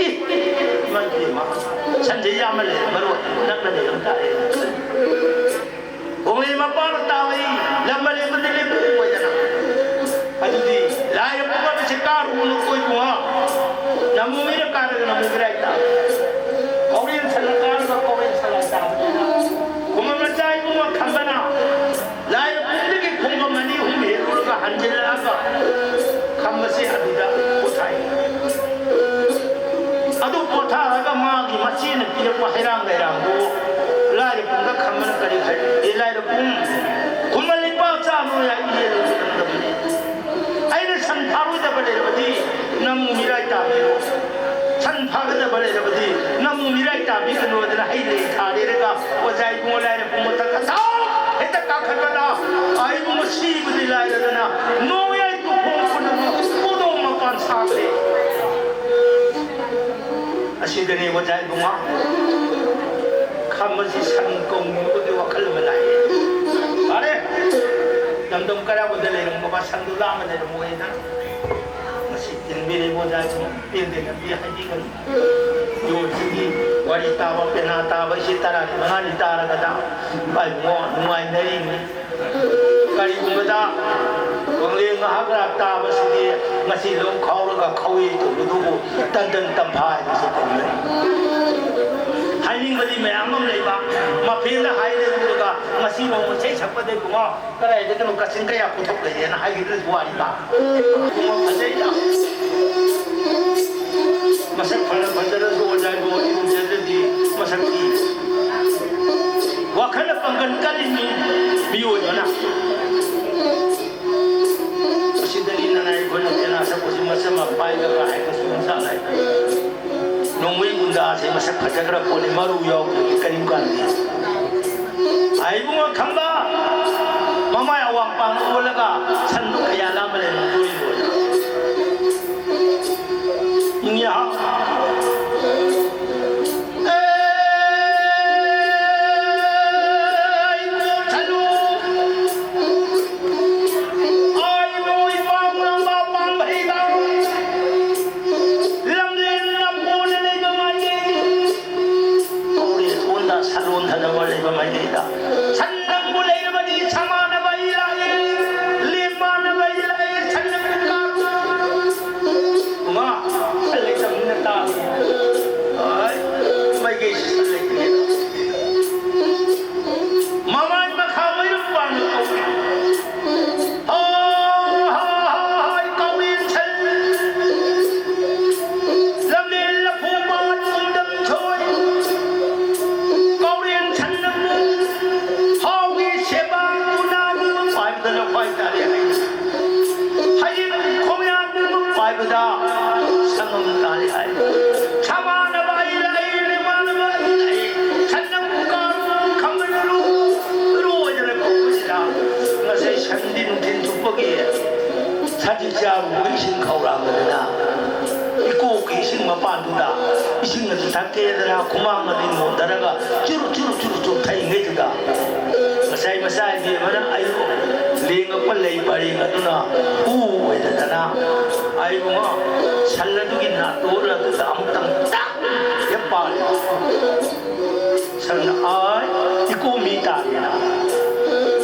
ꯏ, ꯏꯃꯥ ꯏꯕꯦꯝꯃ, ꯁꯟꯁꯦ ꯌꯥꯝꯅ ꯂꯩꯔꯝꯃꯔꯣꯏ, ꯅꯛꯅ ꯂꯩꯔꯝ ꯇꯥꯔꯦ꯫ ꯈꯣꯡꯂꯩ ꯃꯄꯥꯅ ꯇꯥꯕꯗꯤ ꯂꯝ ꯑꯔꯦꯝꯕꯗ ꯂꯦꯞꯄ ꯑꯣꯏꯗꯅ꯫ ꯑꯗꯨꯗꯤ ꯂꯥꯏꯔ ꯄꯨꯝꯕꯁꯦ ꯀꯥꯔꯨꯅꯨ ꯀꯣꯏꯕꯨ ꯍꯥ꯫ ꯅꯃꯨ ꯃꯤꯔ ꯀꯥꯔꯒ ꯅꯃꯨ ꯃꯤꯔꯥꯏ ꯇꯥꯕ꯫ ꯀꯧꯔꯦꯟ ꯁꯟꯅ ꯀꯥꯔꯒ ꯀꯧꯔꯦꯟ ꯁꯟꯅ ꯇꯥꯕꯅꯤꯅ꯫ ꯈꯨꯃꯟ ꯃꯆꯥ ꯏꯕꯨꯡꯉꯣ ꯈꯝꯕꯅ ꯂꯥꯏꯔ ꯄꯨꯝꯗꯒꯤ ꯈꯣꯡꯕꯝ ꯑꯅꯤ ꯑꯍꯨꯝ ꯍꯦꯜꯂꯨꯔꯒ ꯍꯟꯖꯤꯜꯂꯛꯑꯒ ꯈꯝꯕꯁꯦ ꯑꯗꯨꯗ ꯄꯣꯊꯥꯏ꯫ ꯑꯗꯨ ꯄꯣꯊꯥꯔꯒ ꯃꯥꯒꯤ ꯃꯆꯦꯅ ꯄꯤꯔꯛꯄ ꯍꯩꯔꯥꯡ ꯂꯩꯔꯥꯡꯗꯨ ꯂꯥꯏꯔ ꯄꯨꯝꯗ ꯈꯝꯕꯅ ꯀꯔꯤ ꯍꯥꯏ? "ꯑꯦ ꯂꯥꯏꯔ ꯄꯨꯝ, ꯈꯨꯃꯟ ꯂꯩꯄꯥꯛ ꯆꯥꯅꯨ ꯌꯥꯏ, ꯌꯦꯜꯂꯨ ꯆꯪꯗꯕꯅꯤ꯫ ꯑꯩꯅ ꯁꯟ ꯐꯥꯔꯣꯏꯗꯕ ꯂꯩꯔꯕꯗꯤ ꯅꯪ ꯃꯤꯔꯥꯏ ꯇꯥꯕꯤꯔꯣ꯫ ꯁꯟ ꯐꯥꯒꯗꯕ ꯂꯩꯔꯕꯗꯤ ꯅꯪ ꯃꯤꯔꯥꯏ ꯇꯥꯕꯤꯒꯅꯨ" ꯑꯗꯨꯅ ꯍꯩ ꯂꯩ ꯊꯥꯔꯦꯔꯒ ꯑꯣꯖꯥ ꯏꯕꯨꯡꯉꯣ ꯂꯥꯏꯔ ꯄꯨꯝ ꯃꯊꯛ ꯀꯊꯥꯎ ꯍꯦꯛꯇ ꯀꯥꯈꯠꯄꯗ ꯑꯩꯕꯨ ꯁꯤꯕꯗꯤ ꯂꯥꯏꯔꯗꯅ ꯅꯣꯡꯌꯥꯏ ꯇꯨꯈꯣꯡ ꯄꯨꯝꯅꯃꯛ ꯄꯣꯗꯣꯡ ꯃꯄꯥꯟ ꯁꯥꯈ꯭ꯔꯦ꯫ ꯑꯁꯤꯗꯅꯤ ꯑꯣꯖꯥ ꯏꯕꯨꯡꯉꯣ ꯈꯝꯕꯁꯤ ꯁꯟ ꯀꯧꯅꯤꯡꯕꯒꯤ ꯋꯥꯈꯜ ꯑꯃ ꯂꯥꯛꯏ꯫ ꯐꯔꯦ, ꯂꯝꯗꯝ ꯀꯔꯥꯕꯗ ꯂꯩꯔꯝꯃꯕ ꯁꯟꯗꯨ ꯂꯥꯞꯅ ꯂꯩꯔꯝꯃꯣꯏꯅ ꯉꯁꯤ ꯇꯤꯟꯕꯤꯔꯤꯕ ꯑꯣꯖꯥ ꯏꯕꯨꯡꯉꯣ ꯄꯦꯟꯗꯦ ꯂꯝꯕꯤ ꯍꯥꯏꯕꯤꯒꯅꯨ꯫ ꯌꯣꯠꯁꯤꯗꯤ ꯋꯥꯔꯤ ꯇꯥꯕ ꯄꯦꯅꯥ ꯇꯥꯕ ꯏꯆꯦ ꯇꯔꯥꯅꯤ ꯃꯉꯥꯅꯤ ꯇꯥꯔꯒꯗ ꯏꯕꯨꯡꯉꯣ ꯅꯨꯡꯉꯥꯏꯅꯔꯤꯅꯤ꯫ ꯀꯔꯤꯒꯨꯝꯕꯗ ꯋꯥꯡꯂꯦꯟ ꯉꯥꯏꯍꯥꯛ ꯉꯥꯏꯍꯥꯛ ꯇꯥꯕꯁꯤꯗꯤ ꯉꯁꯤ ꯂꯧ ꯈꯥꯎꯔꯒ ꯈꯥꯎꯋꯩ ꯇꯧꯕꯗꯨꯕꯨ ꯇꯟꯗꯟ ꯇꯝꯐꯥ ꯍꯥꯏꯕꯁꯨ ꯀꯧꯅꯩ꯫ ꯍꯥꯏꯅꯤꯡꯕꯗꯤ ꯃꯌꯥꯝ ꯑꯃ ꯂꯩꯕ, ꯃꯐꯦꯟꯗ ꯍꯥꯏꯔꯦ ꯑꯗꯨꯒ ꯉꯁꯤ ꯅꯣꯡꯃ ꯏꯁꯩ ꯁꯛꯄꯗ ꯏꯕꯨꯡꯉꯣ ꯀꯗꯥꯏꯗꯒꯤꯅꯣ ꯀꯛꯆꯤꯡ ꯀꯌꯥ ꯄꯨꯊꯣꯛꯂꯛꯑꯦꯅ ꯍꯥꯏꯈꯤꯗ꯭ꯔꯁꯨ ꯋꯥꯔꯤꯕ꯫ ꯏꯕꯨꯡꯉꯣ ꯐꯖꯩꯗ꯫ ꯃꯁꯛ ꯐꯅ ꯐꯖꯔꯁꯨ ꯑꯣꯖꯥ ꯏꯕꯨꯡꯉꯣ ꯏꯔꯨꯖꯗ꯭ꯔꯗꯤ ꯃꯁꯛ ꯊꯤ꯫ ꯋꯥꯈꯜꯅ ꯄꯥꯡꯒꯜ ꯀꯜꯂꯤꯅꯤ ꯃꯤꯑꯣꯏꯕꯅ꯫ ꯑꯁꯤꯗꯅꯤ ꯅꯅꯥꯏ ꯑꯩꯈꯣꯏꯅ ꯄꯦꯅꯥ ꯁꯛꯄꯁꯤ ꯃꯆꯝ ꯑꯃ ꯄꯥꯏꯔꯒ ꯍꯥꯏꯕꯁꯨ ꯃꯆꯥ ꯂꯩ꯫ ꯅꯣꯡꯃꯩ ꯒꯨꯟꯗꯥꯁꯦ ꯃꯁꯛ ꯐꯖꯈ꯭ꯔ ꯄꯣꯠꯅꯤ, ꯃꯔꯨ ꯌꯥꯎꯗ꯭ꯔꯗꯤ ꯀꯔꯤꯝ ꯀꯥꯟꯗꯦ꯫ ꯏꯕꯨꯡꯉꯣ ꯈꯝꯕ, ꯃꯃꯥꯏ ꯑꯋꯥꯡ ꯄꯥꯡꯅ ꯑꯣꯜꯂꯒ ꯁꯟꯗꯨ ꯀꯌꯥ ꯂꯥꯝꯕ ꯂꯩꯔꯝꯗꯣꯔꯤꯕꯣ? ꯏꯪꯌꯥ꯫ ꯑꯩ ꯃꯣꯏ ꯄꯥꯝ ꯉꯝꯕ ꯄꯥꯝꯕꯩꯗ ꯁꯪ ꯑꯃ ꯇꯥꯜꯂꯤ ꯍꯥꯏ꯫ ꯁꯃꯥꯟꯅꯕ ꯑꯩ ꯂꯩ, ꯏꯃꯥꯟꯅꯕ ꯑꯩ ꯂꯩ꯫ ꯁꯟꯅ ꯄꯨꯀꯥ ꯈꯪꯕꯅ ꯂꯨ, ꯂꯨ ꯑꯣꯏꯗꯅ ꯀꯧꯕꯁꯤꯗ ꯉꯁꯥꯏ ꯁꯟꯗꯤ ꯅꯨꯡꯊꯤꯜ ꯊꯨꯞꯄꯒꯤ ꯁꯖꯤꯛ ꯆꯥꯔꯨꯕꯒꯤ ꯏꯁꯤꯡ ꯈꯧꯔꯥꯡꯕꯗꯨꯅ ꯏꯀꯣꯛꯀꯤ ꯏꯁꯤꯡ ꯃꯄꯥꯟꯗꯨꯗ ꯏꯁꯤꯡ ꯑꯗꯨ ꯊꯛꯀꯦꯗꯅ ꯈꯨꯃꯥꯡ ꯑꯅꯤ ꯅꯣꯟꯊꯔꯒ ꯆꯨꯔꯨ ꯆꯨꯔꯨ ꯆꯨꯔꯨ ꯆꯨꯔꯨ ꯊꯛꯏꯉꯩꯗꯨꯗ ꯉꯁꯥꯏ ꯃꯆꯥ ꯏꯕꯦꯝꯃꯅ ꯑꯩꯕꯨ ꯂꯦꯡꯉꯛꯄ ꯂꯩ ꯄꯔꯦꯡ ꯑꯗꯨꯅ ꯍꯨ ꯑꯣꯏꯗꯗꯅ ꯑꯩꯕꯨ ꯁꯟ ꯑꯗꯨꯒꯤ ꯅꯥꯇꯣꯟ ꯑꯗꯨꯗ ꯑꯃꯨꯛꯇꯪ ꯇꯛ ꯍꯦꯛ ꯄꯥꯜꯂꯦ꯫ ꯁꯟꯅ ꯑꯥꯏ ꯏꯀꯣ ꯃꯤ ꯇꯥꯔꯦꯅ꯫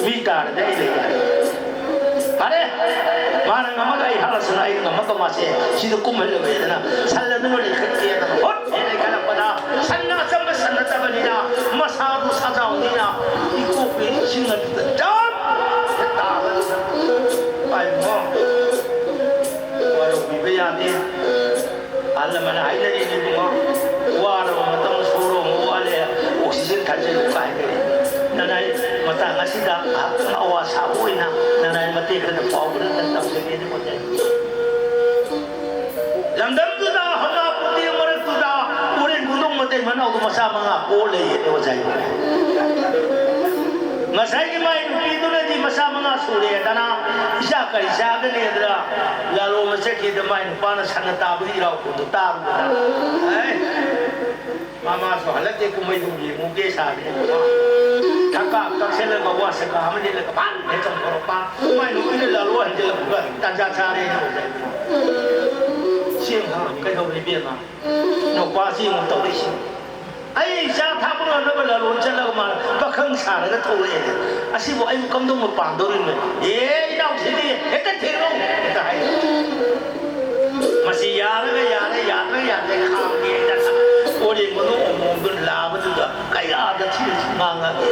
ꯃꯤ ꯇꯥꯔꯗꯤ ꯑꯩ ꯂꯩ ꯍꯥꯏ꯫ ꯐꯔꯦ, ꯃꯥꯅ ꯉꯝꯃꯒ ꯑꯩ ꯍꯥꯠꯂꯁꯨꯅ ꯑꯩ ꯉꯝꯃꯒ ꯃꯥꯁꯦ ꯁꯤꯗ ꯀꯨꯝꯍꯜꯂꯔꯣꯏꯗꯅ ꯁꯟ ꯑꯗꯨꯅ ꯂꯩꯈꯠꯀꯦꯗꯅ ꯍꯣꯠ ꯍꯦꯛ ꯂꯩꯈꯠꯂꯛꯄꯗ ꯁꯟꯅ ꯑꯆꯝꯕ ꯁꯟ ꯅꯠꯇꯕꯅꯤꯅ ꯃꯁꯥꯗꯨ ꯁꯖꯥꯎꯅꯤꯅ ꯏꯀꯣꯛꯀꯤ ꯏꯁꯤꯡ ꯑꯗꯨꯗ ꯖꯝ ꯍꯦꯛ ꯇꯥꯕꯗꯨꯗ ꯄꯥꯏꯕꯣ ꯋꯥꯔꯧꯕꯤꯕ ꯌꯥꯗꯦ꯫ ꯑꯍꯜ ꯂꯃꯟ ꯍꯥꯏꯅꯔꯤꯅꯤ ꯏꯕꯨꯡꯉꯣ, ꯋꯥꯔꯕ ꯃꯇꯝꯗ ꯁꯣꯔꯣ ꯑꯃ ꯋꯥꯠꯂꯦ, ꯑꯣꯛꯁꯤꯖꯦꯟ ꯊꯥꯖꯤꯜꯂꯨ ꯀꯥꯏꯅ꯫ ꯅꯅꯥꯏ ꯃꯇꯥꯡ ꯑꯁꯤꯗ ꯉꯥꯏꯍꯥꯛꯇꯪ ꯑꯋꯥ ꯁꯥꯕ ꯑꯣꯏꯅ ꯅꯅꯥꯏ ꯃꯇꯦꯛ ꯈꯔ ꯄꯥꯎ ꯈꯔ ꯇꯝꯖꯒꯦꯅ ꯈꯣꯠꯆꯩ꯫ ꯂꯝꯗꯝꯗꯨꯗ ꯍꯪꯒꯥꯝ ꯄꯨꯇꯦꯛ ꯃꯔꯛꯇꯨꯗ ꯎꯔꯦꯟ ꯈꯨꯗꯣꯡ ꯃꯇꯩ ꯃꯅꯥꯎꯗꯣ ꯃꯆꯥ ꯃꯉꯥ ꯄꯣꯛ ꯂꯩꯌꯦꯅ ꯑꯣꯖꯥ ꯏꯕꯨꯡꯉꯣ꯫ ꯉꯁꯥꯏꯒꯤ ꯃꯥꯏ ꯅꯨꯄꯤꯗꯨꯅꯗꯤ ꯃꯆꯥ ꯃꯉꯥ ꯁꯨꯔꯦꯗꯅ ꯏꯆꯥ ꯀꯔꯤ ꯆꯥꯒꯅꯤ ꯑꯗꯨꯅ ꯂꯥꯂꯣꯡꯗ ꯆꯠꯈꯤꯗ ꯃꯥꯏ ꯅꯨꯄꯥꯅ ꯁꯟꯅ ꯇꯥꯕꯒꯤ ꯏꯔꯥꯎ ꯈꯣꯟꯗꯣ ꯇꯥꯔꯨꯕꯗ ꯑꯩ ꯃꯃꯥꯁꯨ ꯍꯜꯂꯛꯇꯦ ꯀꯨꯝꯍꯩꯗꯨ ꯌꯦꯡꯉꯨꯒꯦ ꯁꯥꯕꯅꯤ꯫ ꯊꯛꯀꯥ ꯀꯛꯁꯤꯜꯂꯒ ꯋꯥꯁꯀꯥ ꯑꯃ ꯂꯤꯠꯂꯒ ꯐꯠ ꯍꯦꯛ ꯆꯪꯊꯣꯔꯛꯄ꯫ ꯃꯥꯏ ꯅꯨꯄꯤꯅ ꯂꯥꯂꯣ ꯍꯟꯖꯤꯜꯂꯛꯄꯒ ꯇꯥꯟꯖꯥ ꯆꯥꯔꯦꯅ ꯎꯖꯩ꯫ ꯆꯦꯡ ꯍꯥ ꯀꯩꯗꯧꯔꯤ ꯏꯕꯦꯝꯃ? ꯅꯨꯄꯥꯁꯤ ꯑꯃꯨꯛ ꯇꯧꯔꯛꯏꯁꯤ꯫ ꯑꯩ ꯏꯆꯥ ꯊꯥꯛꯄ ꯉꯝꯅꯕ ꯂꯥꯂꯣꯟ ꯆꯠꯂꯒ ꯃꯥꯅ ꯄꯥꯈꯪ ꯁꯥꯔꯒ ꯊꯣꯛꯂꯛꯑꯦ꯫ ꯑꯁꯤꯕꯨ ꯑꯩꯕꯨ ꯀꯝꯗꯧꯅ ꯄꯥꯝꯗꯧꯔꯤꯅꯣ? ꯑꯦ ꯏꯅꯥꯎꯁꯤꯗꯤ ꯍꯦꯛꯇ ꯊꯦꯡꯅꯧ ꯍꯦꯛꯇ ꯍꯥꯏ꯫ ꯃꯁꯤ ꯌꯥꯔꯒ ꯌꯥꯔꯦ, ꯌꯥꯗ꯭ꯔꯒ ꯌꯥꯗ꯭ꯔꯦ, ꯈꯥꯝꯒꯦ ꯍꯥꯏꯅ ꯑꯣꯔꯦꯡ ꯃꯅꯨꯡ ꯑꯃꯣꯝꯗꯨ ꯂꯥꯕꯗꯨꯗ ꯀꯌꯥꯗ ꯊꯤꯅ ꯉꯥꯡꯉꯒꯦ꯫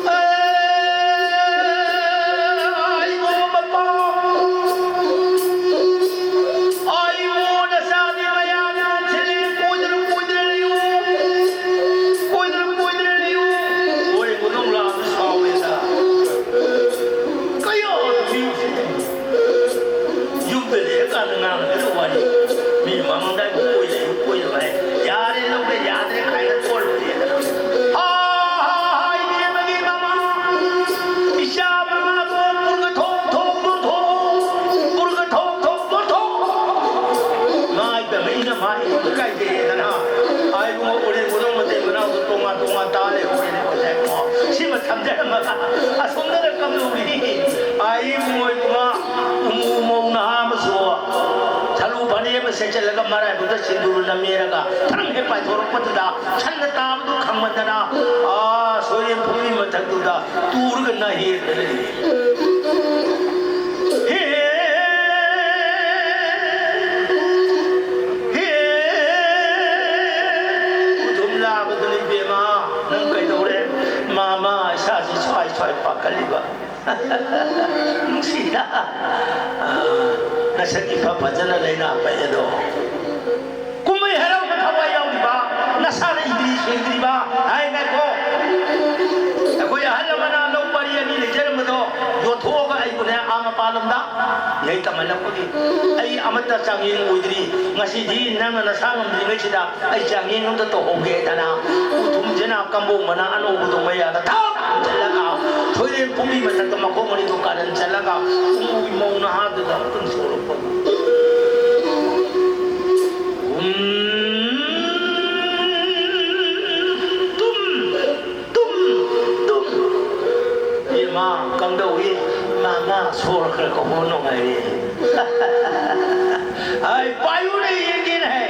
ꯑꯦ, ꯑꯩꯕꯨ ꯃꯄꯥ, ꯑꯩꯕꯨ ꯅꯆꯥꯗꯤ ꯃꯌꯥꯝ ꯁꯤꯜꯂꯤ, ꯀꯣꯏꯗꯅ ꯀꯣꯏꯗꯅ ꯂꯩꯌꯨ, ꯀꯣꯏꯗꯅ ꯀꯣꯏꯗꯅ ꯂꯩꯌꯨ꯫ ꯑꯣꯔꯦꯡ ꯆꯠꯂꯒ ꯃꯔꯥꯏꯕꯛꯇ ꯁꯤꯟꯗꯨꯔ ꯅꯝꯃꯦꯔꯒ ꯊꯔꯝ ꯍꯦꯛ ꯄꯥꯏꯊꯣꯔꯛꯄꯗꯨꯗ ꯁꯟꯅ ꯇꯥꯕꯗꯨ ꯈꯪꯃꯟꯗꯅ, ꯑꯥ, ꯁꯣꯏꯔꯦꯟ ꯐꯨꯝꯕꯤ ꯃꯊꯛꯇꯨꯗ ꯇꯨꯔꯒ ꯅꯥꯍꯦꯛꯇꯅ ꯂꯩꯔꯦ꯫ ꯍꯦ, ꯍꯦ, ꯎꯊꯨꯝ ꯂꯥꯕꯗꯨꯅ ꯏꯕꯦꯝꯃ, ꯅꯪ ꯀꯩꯗꯧꯔꯦ? ꯃꯥ, ꯃꯥ, ꯏꯁꯥꯁꯤ ꯁ꯭ꯋꯥꯏ ꯁ꯭ꯋꯥꯏ ꯄꯥꯈꯠꯂꯤꯕ꯫ ꯅꯨꯡꯁꯤꯗ꯫ ꯑꯥ, ꯅꯁꯛ ꯏꯐ ꯐꯖꯅ ꯂꯩꯅꯥ ꯄꯛꯑꯦꯗꯣ꯫ ꯀꯨꯝꯍꯩ ꯍꯔꯥꯎꯗ ꯊꯋꯥꯏ ꯌꯥꯎꯔꯤꯕ, ꯅꯁꯥꯅ ꯏꯟꯗ꯭ꯔꯤ ꯁꯦꯡꯗ꯭ꯔꯤꯕ, ꯍꯥꯏ ꯉꯥꯏꯈꯣ꯫ ꯑꯩꯈꯣꯏ ꯑꯍꯜ ꯂꯃꯟꯅ ꯂꯧ ꯄꯔꯤ ꯑꯅꯤ ꯂꯩꯖꯔꯝꯕꯗꯣ ꯌꯣꯟꯊꯣꯛꯑꯒ ꯑꯩꯕꯨꯅꯦ ꯑꯥ ꯃꯄꯥꯟ ꯂꯝꯗ ꯏꯍꯩ ꯇꯝꯍꯜꯂꯛꯄꯒꯤ ꯑꯩ ꯑꯃꯠꯇ ꯆꯥꯡꯌꯦꯡ ꯑꯣꯏꯗ꯭ꯔꯤ꯫ ꯉꯁꯤꯗꯤ ꯅꯪꯅ ꯅꯁꯥ ꯉꯝꯗ꯭ꯔꯤꯉꯩꯁꯤꯗ ꯑꯩ ꯆꯥꯡꯌꯦꯡ ꯑꯝꯇ ꯇꯧꯍꯧꯒꯦ ꯍꯥꯏꯗꯅ ꯎꯊꯨꯝꯁꯤꯅ ꯀꯝꯕꯣꯡ ꯃꯅꯥ ꯑꯅꯧꯕꯗꯣ ꯃꯌꯥꯗ ꯊꯛ ꯊꯝꯖꯤꯜꯂꯒ ꯁꯣꯏꯔꯦꯟ ꯐꯨꯝꯕꯤ ꯃꯊꯛꯇ ꯃꯈꯣꯡ ꯑꯅꯤꯗꯣ ꯀꯥꯔꯟ ꯆꯠꯂꯒ ꯎꯃꯨꯒꯤ ꯃꯧ ꯅꯍꯥꯗꯨꯗ ꯑꯃꯨꯛꯇꯪ ꯁꯣꯛꯂꯛꯄ꯫ ꯎꯝ, ꯇꯨꯝ, ꯇꯨꯝ, ꯇꯨꯝ꯫ ꯏꯃꯥ ꯀꯝꯗꯧꯏ? ꯃꯥ, ꯃꯥ ꯁꯣꯔ ꯈꯔ ꯀꯧꯕ ꯅꯨꯡꯉꯥꯏꯔꯦ꯫ ꯑꯩ ꯄꯥꯏꯌꯨꯅꯦ ꯌꯦꯡꯒꯦꯅꯦ ꯍꯥꯏ꯫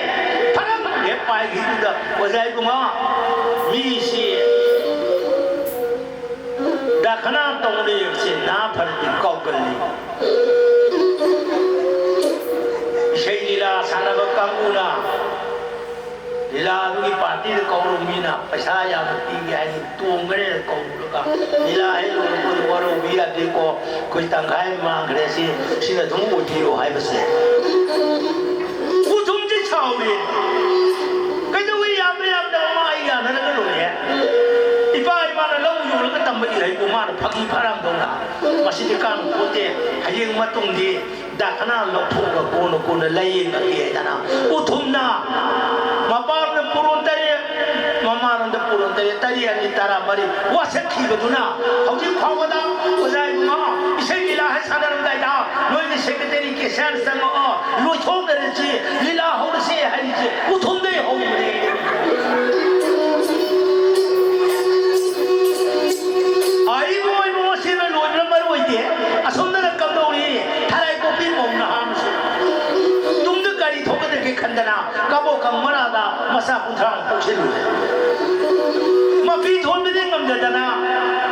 ꯐꯔꯝ ꯍꯦꯛ ꯄꯥꯏꯈꯤꯕꯗꯨꯗ, "ꯑꯣꯖꯥ ꯏꯕꯨꯡꯉꯣ, ꯃꯤꯁꯤ ꯗꯈꯅꯥ ꯇꯧꯅ ꯌꯦꯡꯁꯤ, ꯅꯥ ꯐꯔꯗꯤ ꯀꯥꯎꯒꯜꯂꯤ꯫ ꯏꯁꯩ ꯂꯤꯂꯥ ꯁꯥꯟꯅꯕ ꯀꯥꯡꯕꯨꯅ ꯂꯤꯂꯥꯗꯨꯒꯤ ꯄꯥꯔꯇꯤꯗ ꯀꯧꯔꯨ ꯃꯤꯅ ꯄꯩꯁꯥ ꯌꯥꯝꯅ ꯄꯤꯒꯦ ꯍꯥꯏꯅ ꯇꯣꯡꯒꯅꯦꯅ ꯀꯧꯔꯨꯔꯒ ꯂꯤꯂꯥ ꯍꯦꯛ ꯂꯣꯏꯔꯛꯄꯗ ꯋꯥꯔꯧꯕꯤ ꯌꯥꯗꯦꯀꯣ, ꯑꯩꯈꯣꯏ ꯇꯪꯈꯥꯏ ꯑꯃ ꯃꯥꯡꯈ꯭ꯔꯦ, ꯁꯤ, ꯁꯤꯅ ꯑꯗꯨꯝ ꯑꯣꯏꯕꯤꯔꯣ" ꯍꯥꯏꯕꯁꯦ꯫ ꯎꯊꯨꯝꯁꯦ ꯁꯥꯎꯔꯦ꯫ "ꯀꯩꯗꯧꯕꯩ ꯌꯥꯝꯕ ꯌꯥꯝꯗꯕ ꯃꯥ ꯑꯩ ꯌꯥꯅꯔꯒ ꯂꯣꯏꯔꯦ꯫ ꯏꯄꯥ ꯏꯃꯥꯅ ꯂꯧ ꯌꯣꯜꯂꯒ ꯇꯝꯕ ꯏꯍꯩꯕꯨ ꯃꯥꯅ ꯐꯥꯒꯤ ꯐꯔꯥꯡꯗꯧꯅ ꯃꯁꯤꯗꯤ ꯀꯥꯟꯅꯄꯣꯠꯇꯦ꯫ ꯍꯌꯦꯡ ꯃꯇꯨꯡꯗꯤ ꯗꯈꯅꯥ ꯂꯧꯊꯣꯛꯑꯒ ꯀꯣꯟꯅ ꯀꯣꯟꯅ ꯂꯥꯏꯌꯦꯡꯉꯒꯦ" ꯍꯥꯏꯗꯅ ꯎꯊꯨꯝꯅ ꯃꯄꯥꯔꯣꯝꯗ ꯄꯣꯔꯣꯟ ꯇꯔꯦꯠ, ꯃꯃꯥꯔꯣꯝꯗ ꯄꯣꯔꯣꯟ ꯇꯔꯦꯠ, ꯇꯔꯦꯠ ꯑꯅꯤ ꯇꯔꯥꯃꯔꯤ ꯋꯥꯁꯛꯈꯤꯕꯗꯨꯅ ꯍꯧꯖꯤꯛ ꯐꯥꯎꯕꯗ ꯑꯣꯖꯥ ꯏꯕꯨꯡꯉꯣ ꯏꯁꯩ ꯂꯤꯂꯥ ꯍꯦꯛ ꯁꯥꯟꯅꯔꯝꯗꯥꯏꯗ ꯅꯣꯏꯒꯤ ꯁꯦꯀ꯭ꯔꯦꯇꯔꯤ ꯀꯦꯁꯤꯌꯥꯔ ꯆꯪꯉꯛꯑꯣ, ꯂꯣꯏꯊꯣꯛꯅꯔꯁꯤ, ꯂꯤꯂꯥ ꯍꯧꯔꯁꯤ ꯍꯥꯏꯔꯤꯁꯦ ꯎꯊꯨꯝꯗꯩ ꯍꯧꯕꯅꯦ꯫ ꯑꯥ, ꯏꯕꯨꯡꯉꯣ, ꯏꯕꯨꯡꯉꯣ, ꯁꯤꯅ ꯂꯣꯏꯕ꯭ꯔꯥ ꯃꯔꯨ ꯑꯣꯏꯗꯦ꯫ ꯑꯁꯣꯝꯗꯅ ꯀꯝꯗꯧꯔꯤ? ꯊꯔꯥꯏ ꯀꯣꯛꯄꯤ ꯃꯧ ꯅꯍꯥ ꯑꯃꯁꯨ꯫ ꯇꯨꯡꯗ ꯀꯔꯤ ꯊꯣꯛꯀꯗꯒꯦ? ꯀꯨꯟꯊ꯭ꯔꯥ ꯄꯣꯛꯁꯤꯜꯂꯨꯔꯦ꯫ ꯃꯄꯤ ꯊꯣꯟꯕꯗꯤ ꯉꯝꯗꯗꯅ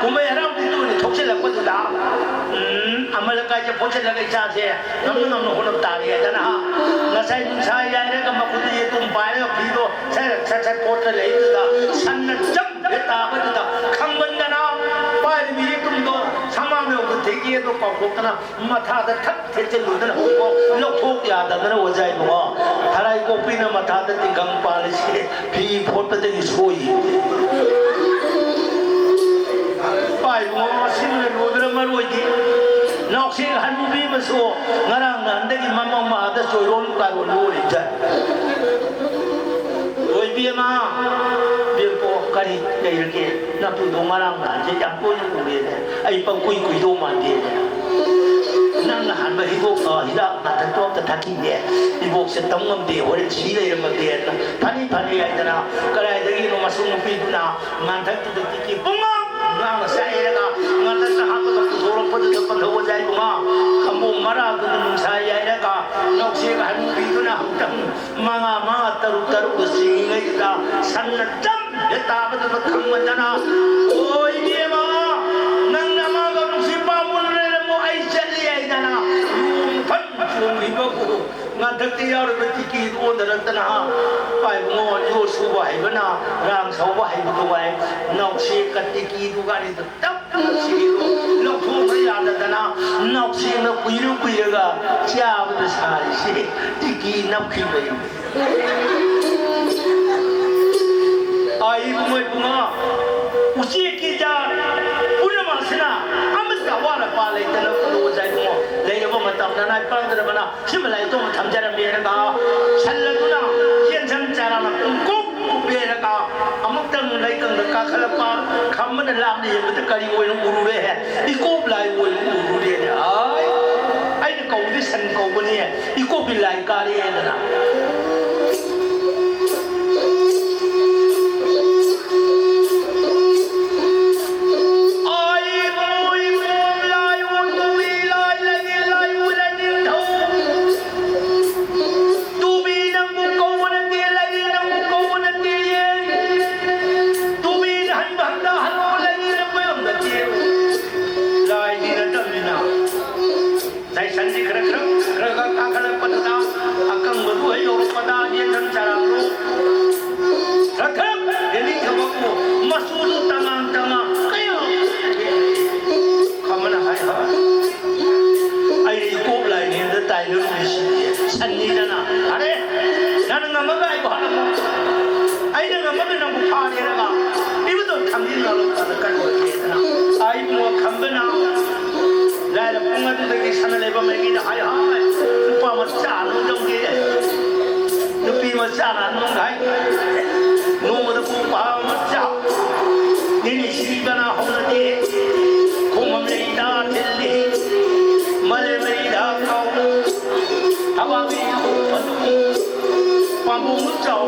ꯀꯨꯝꯍꯩ ꯍꯔꯥꯎꯗꯤ ꯇꯣꯏꯅ ꯊꯣꯛꯆꯤꯜꯂꯛꯄꯗꯨꯗ, ꯎꯝ, ꯑꯃ ꯂꯩꯀꯥꯏꯁꯦ ꯄꯣꯠꯁꯤꯜꯂꯒ ꯏꯆꯥꯁꯦ ꯉꯝꯅ ꯉꯝꯅ ꯍꯣꯠꯅꯕ ꯇꯥꯔꯦ ꯍꯥꯏꯗꯅ, ꯉꯁꯥꯏ ꯅꯨꯡꯁꯥ ꯌꯥꯏꯔꯒ ꯃꯈꯨꯠꯇ ꯌꯦꯇꯨꯝ ꯄꯥꯏꯔꯒ ꯐꯤꯗꯣ ꯁꯠ ꯁꯠ ꯁꯠ ꯄꯣꯠꯇ ꯂꯩꯕꯗꯨꯗ ꯁꯟꯅ ꯆꯞ ꯍꯦꯛ ꯇꯥꯕꯗꯨꯗ ꯈꯪꯃꯟꯗꯅ ꯄꯥꯏꯔꯤꯕ ꯌꯦꯇꯨꯝꯗꯣ ꯁꯃꯥꯡꯗ ꯌꯧꯕ ꯊꯦꯛꯏ ꯑꯗꯣ ꯀꯥꯎꯊꯣꯛꯇꯅ ꯃꯊꯥꯗ ꯊꯛ ꯊꯦꯠꯆꯤꯜꯂꯨꯗꯅ ꯍꯧꯖꯤꯛꯐꯥꯎ ꯂꯧꯊꯣꯛ ꯌꯥꯗꯗꯅ ꯑꯣꯖꯥ ꯏꯕꯨꯡꯉꯣ꯫ ꯊꯔꯥꯏ ꯀꯣꯛꯄꯤꯅ ꯃꯊꯥꯗ ꯇꯤꯡꯈꯪ ꯄꯥꯜꯂꯤꯁꯦ ꯐꯤ ꯐꯣꯠꯄꯗꯒꯤ ꯁꯣꯏ꯫ ꯄꯥꯏꯕꯨꯡꯉꯣ ꯁꯤꯅ ꯂꯣꯏꯕ꯭ꯔꯥ ꯃꯔꯣꯏꯗꯤ꯫ ꯅꯥꯎꯁꯦꯛ ꯍꯅꯨꯕꯤ ꯑꯃꯁꯨ ꯉꯔꯥꯡ ꯅꯍꯥꯟꯗꯒꯤ ꯃꯃꯧ ꯃꯥꯗ ꯆꯣꯏꯔꯣꯟ ꯀꯥꯔꯣꯟ ꯂꯣꯔꯤꯕ ꯖꯥꯠꯅꯤ꯫ ꯑꯣꯏꯕꯤ ꯑꯃ, ꯕꯦꯝꯄꯣ, ꯀꯔꯤ ꯂꯩꯔꯒꯦ? ꯅꯇꯨꯗꯣ ꯉꯔꯥꯡ ꯅꯍꯥꯟꯁꯦ ꯌꯥꯝ ꯇꯣꯏꯅ ꯎꯔꯦꯅꯦ꯫ ꯑꯩ ꯄꯪꯀꯨꯏ ꯀꯨꯏꯗꯧ ꯃꯥꯟꯗꯦꯅꯦ꯫ ꯅꯪꯅ ꯍꯥꯟꯕ ꯍꯤꯗꯣꯛ-, ꯑ, ꯍꯤꯗꯥꯛ ꯂꯥꯡꯊꯛꯇꯣ ꯑꯝꯇ ꯊꯛꯈꯤꯒꯦ꯫ ꯏꯕꯣꯛꯁꯦ ꯇꯝ ꯉꯝꯗꯦ, ꯍꯣꯔꯦꯟ ꯁꯤ ꯂꯩꯔꯝꯃꯒꯦꯅ꯫ ꯐꯅꯤ ꯐꯅꯤ ꯍꯥꯏꯗꯅ ꯀꯗꯥꯏꯗꯒꯤꯅꯣ ꯃꯁꯨ ꯅꯨꯄꯤꯗꯨꯅ ꯉꯥꯟꯊꯛꯇꯨꯗ ꯇꯤꯀꯤ ꯄꯨꯡꯉꯥꯡ ꯉꯥꯡꯅ ꯆꯥꯏꯔꯒ ꯉꯥꯟꯊꯛꯇ ꯍꯥꯞꯄꯒ ꯄꯨꯊꯣꯔꯛꯄꯗꯨꯗ ꯄꯟꯊꯧ ꯑꯣꯖꯥ ꯏꯕꯨꯡꯉꯣ꯫ ꯈꯝꯕꯣꯝ ꯃꯔꯥꯗꯨꯗ ꯅꯨꯡꯁꯥ ꯌꯥꯏꯔꯒ ꯅꯥꯎꯁꯦꯛ ꯍꯅꯨꯕꯤꯗꯨꯅ ꯑꯃꯨꯛꯇꯪ ꯃꯉꯥ ꯃꯉꯥ ꯇꯔꯨꯛ ꯇꯔꯨꯛ ꯆꯤꯡꯉꯤꯉꯩꯗꯨꯗ ꯁꯟꯅ ꯆꯝ ꯍꯦꯛ ꯇꯥꯕꯗꯨꯗ ꯈꯪꯃꯟꯗꯅ, "ꯑꯣ ꯏꯕꯦꯝꯃ, ꯅꯪ ꯅꯃꯥꯒ ꯅꯨꯡꯁꯤ ꯄꯥꯝꯃꯨꯅ ꯂꯩꯔꯝꯃꯣ, ꯑꯩ ꯆꯠꯂꯤ" ꯍꯥꯏꯗꯅ ꯂꯨꯝꯐꯟ ꯆꯣꯡꯈꯤꯕꯕꯨ ꯉꯥꯡꯊꯛꯇ ꯌꯥꯎꯔꯤꯕ ꯇꯤꯀꯤꯗꯨ ꯑꯣꯟꯊꯔꯛꯇꯅ, ꯄꯥꯏꯕꯨꯡꯉꯣ ꯌꯣ ꯁꯨꯕ ꯍꯩꯕꯅ ꯔꯥꯡ ꯁꯧꯕ ꯍꯩꯕꯗꯨ ꯋꯥꯏ꯫ ꯅꯥꯎꯁꯦꯛꯀ ꯇꯤꯀꯤꯗꯨꯒ ꯑꯅꯤꯗꯨ ꯇꯞ ꯇꯞꯅ ꯁꯤꯔꯤꯗꯨ ꯂꯧꯊꯣꯛꯅ ꯌꯥꯗꯗꯅ ꯅꯥꯎꯁꯦꯛꯅ ꯀꯨꯏꯔ ꯀꯨꯏꯔꯒ ꯆꯥꯕꯗ ꯁꯥꯔꯤꯁꯦ ꯇꯤꯀꯤ ꯅꯞꯈꯤꯕꯩ꯫ ꯑꯥ, ꯏꯕꯨꯡꯉꯣ, ꯏꯕꯨꯡꯉꯣ, ꯎꯆꯦꯛꯀꯤ ꯖꯥꯠ ꯄꯨꯝꯅꯃꯛꯁꯤꯅ ꯑꯃꯠꯇ ꯑꯋꯥꯠ ꯑꯄꯥ ꯂꯩꯇꯅ ꯈꯨꯗꯣꯡ ꯆꯥꯏ, ꯏꯕꯨꯡꯉꯣ꯫ ꯂꯩꯔꯕ ꯃꯇꯝꯗ ꯅꯥꯏ ꯄꯥꯡꯗ꯭ꯔꯕꯅ ꯁꯤꯃ ꯂꯥꯏꯔꯤꯛꯇꯣ ꯑꯃ ꯊꯝꯖꯔꯝꯃꯦꯅ ꯁꯜ ꯑꯗꯨꯅ ꯌꯦꯟꯁꯪ ꯆꯥꯔꯥꯅ ꯄꯨꯡꯀꯨꯞ ꯀꯨꯞꯄꯦꯔꯒ ꯑꯃꯨꯛꯇꯪ ꯂꯩꯀꯪꯗ ꯀꯥꯈꯠꯂꯛꯄ ꯈꯝꯕꯅ ꯂꯥꯞꯅ ꯌꯦꯡꯕꯗ ꯀꯔꯤ ꯑꯣꯏꯅ ꯎꯔꯨꯔꯦ? ꯏꯀꯣꯞ ꯂꯥꯏ ꯑꯣꯏꯅ ꯎꯔꯨꯔꯦꯅꯦ꯫ ꯑꯥꯏ, ꯑꯩꯅ ꯀꯧꯕꯗꯤ ꯁꯟ ꯀꯧꯕꯅꯤ, ꯏꯀꯣꯞꯄꯤ ꯂꯥꯏ ꯀꯥꯔꯦꯗꯅ꯫ ꯑꯥꯏ, ꯏꯕꯨꯡꯉꯣ, ꯏꯕꯨꯡꯉꯣ, ꯂꯥꯏ ꯑꯣꯟ ꯇꯨꯕꯤ, ꯂꯥꯏ ꯂꯩꯌꯦ, ꯂꯥꯏ ꯑꯣꯏꯅ ꯅꯤꯡꯊꯧ꯫ ꯇꯨꯕꯤ ꯅꯪꯕꯨ ꯀꯧꯕ ꯅꯠꯇꯦ, ꯂꯩ ꯅꯪꯕꯨ ꯀꯧꯕ ꯅꯠꯇꯦ꯫ ꯁꯅ ꯂꯩꯕ ꯃꯥꯏꯀꯩꯗ ꯍꯥꯏ ꯍꯥꯏ ꯅꯨꯄꯥ ꯃꯆꯥ ꯅꯨꯡ ꯇꯧꯒꯦ꯫ ꯅꯨꯄꯤ ꯃꯆꯥꯅ ꯅꯨꯡ ꯍꯥꯏ ꯅꯣꯡꯃꯗ ꯄꯨꯡ ꯄꯥ ꯃꯆꯥ ꯅꯤꯅꯤ ꯁꯤꯕꯅ ꯍꯧꯅꯗꯦ꯫ ꯈꯣꯡꯕꯝ ꯂꯩꯗ ꯊꯤꯜꯂꯤ ꯃꯂꯦ ꯂꯩꯗ ꯀꯥꯎ ꯊꯕꯥꯛ ꯂꯩꯗ ꯐꯠꯇꯨ ꯄꯥꯝꯕꯣꯝ ꯆꯥꯎ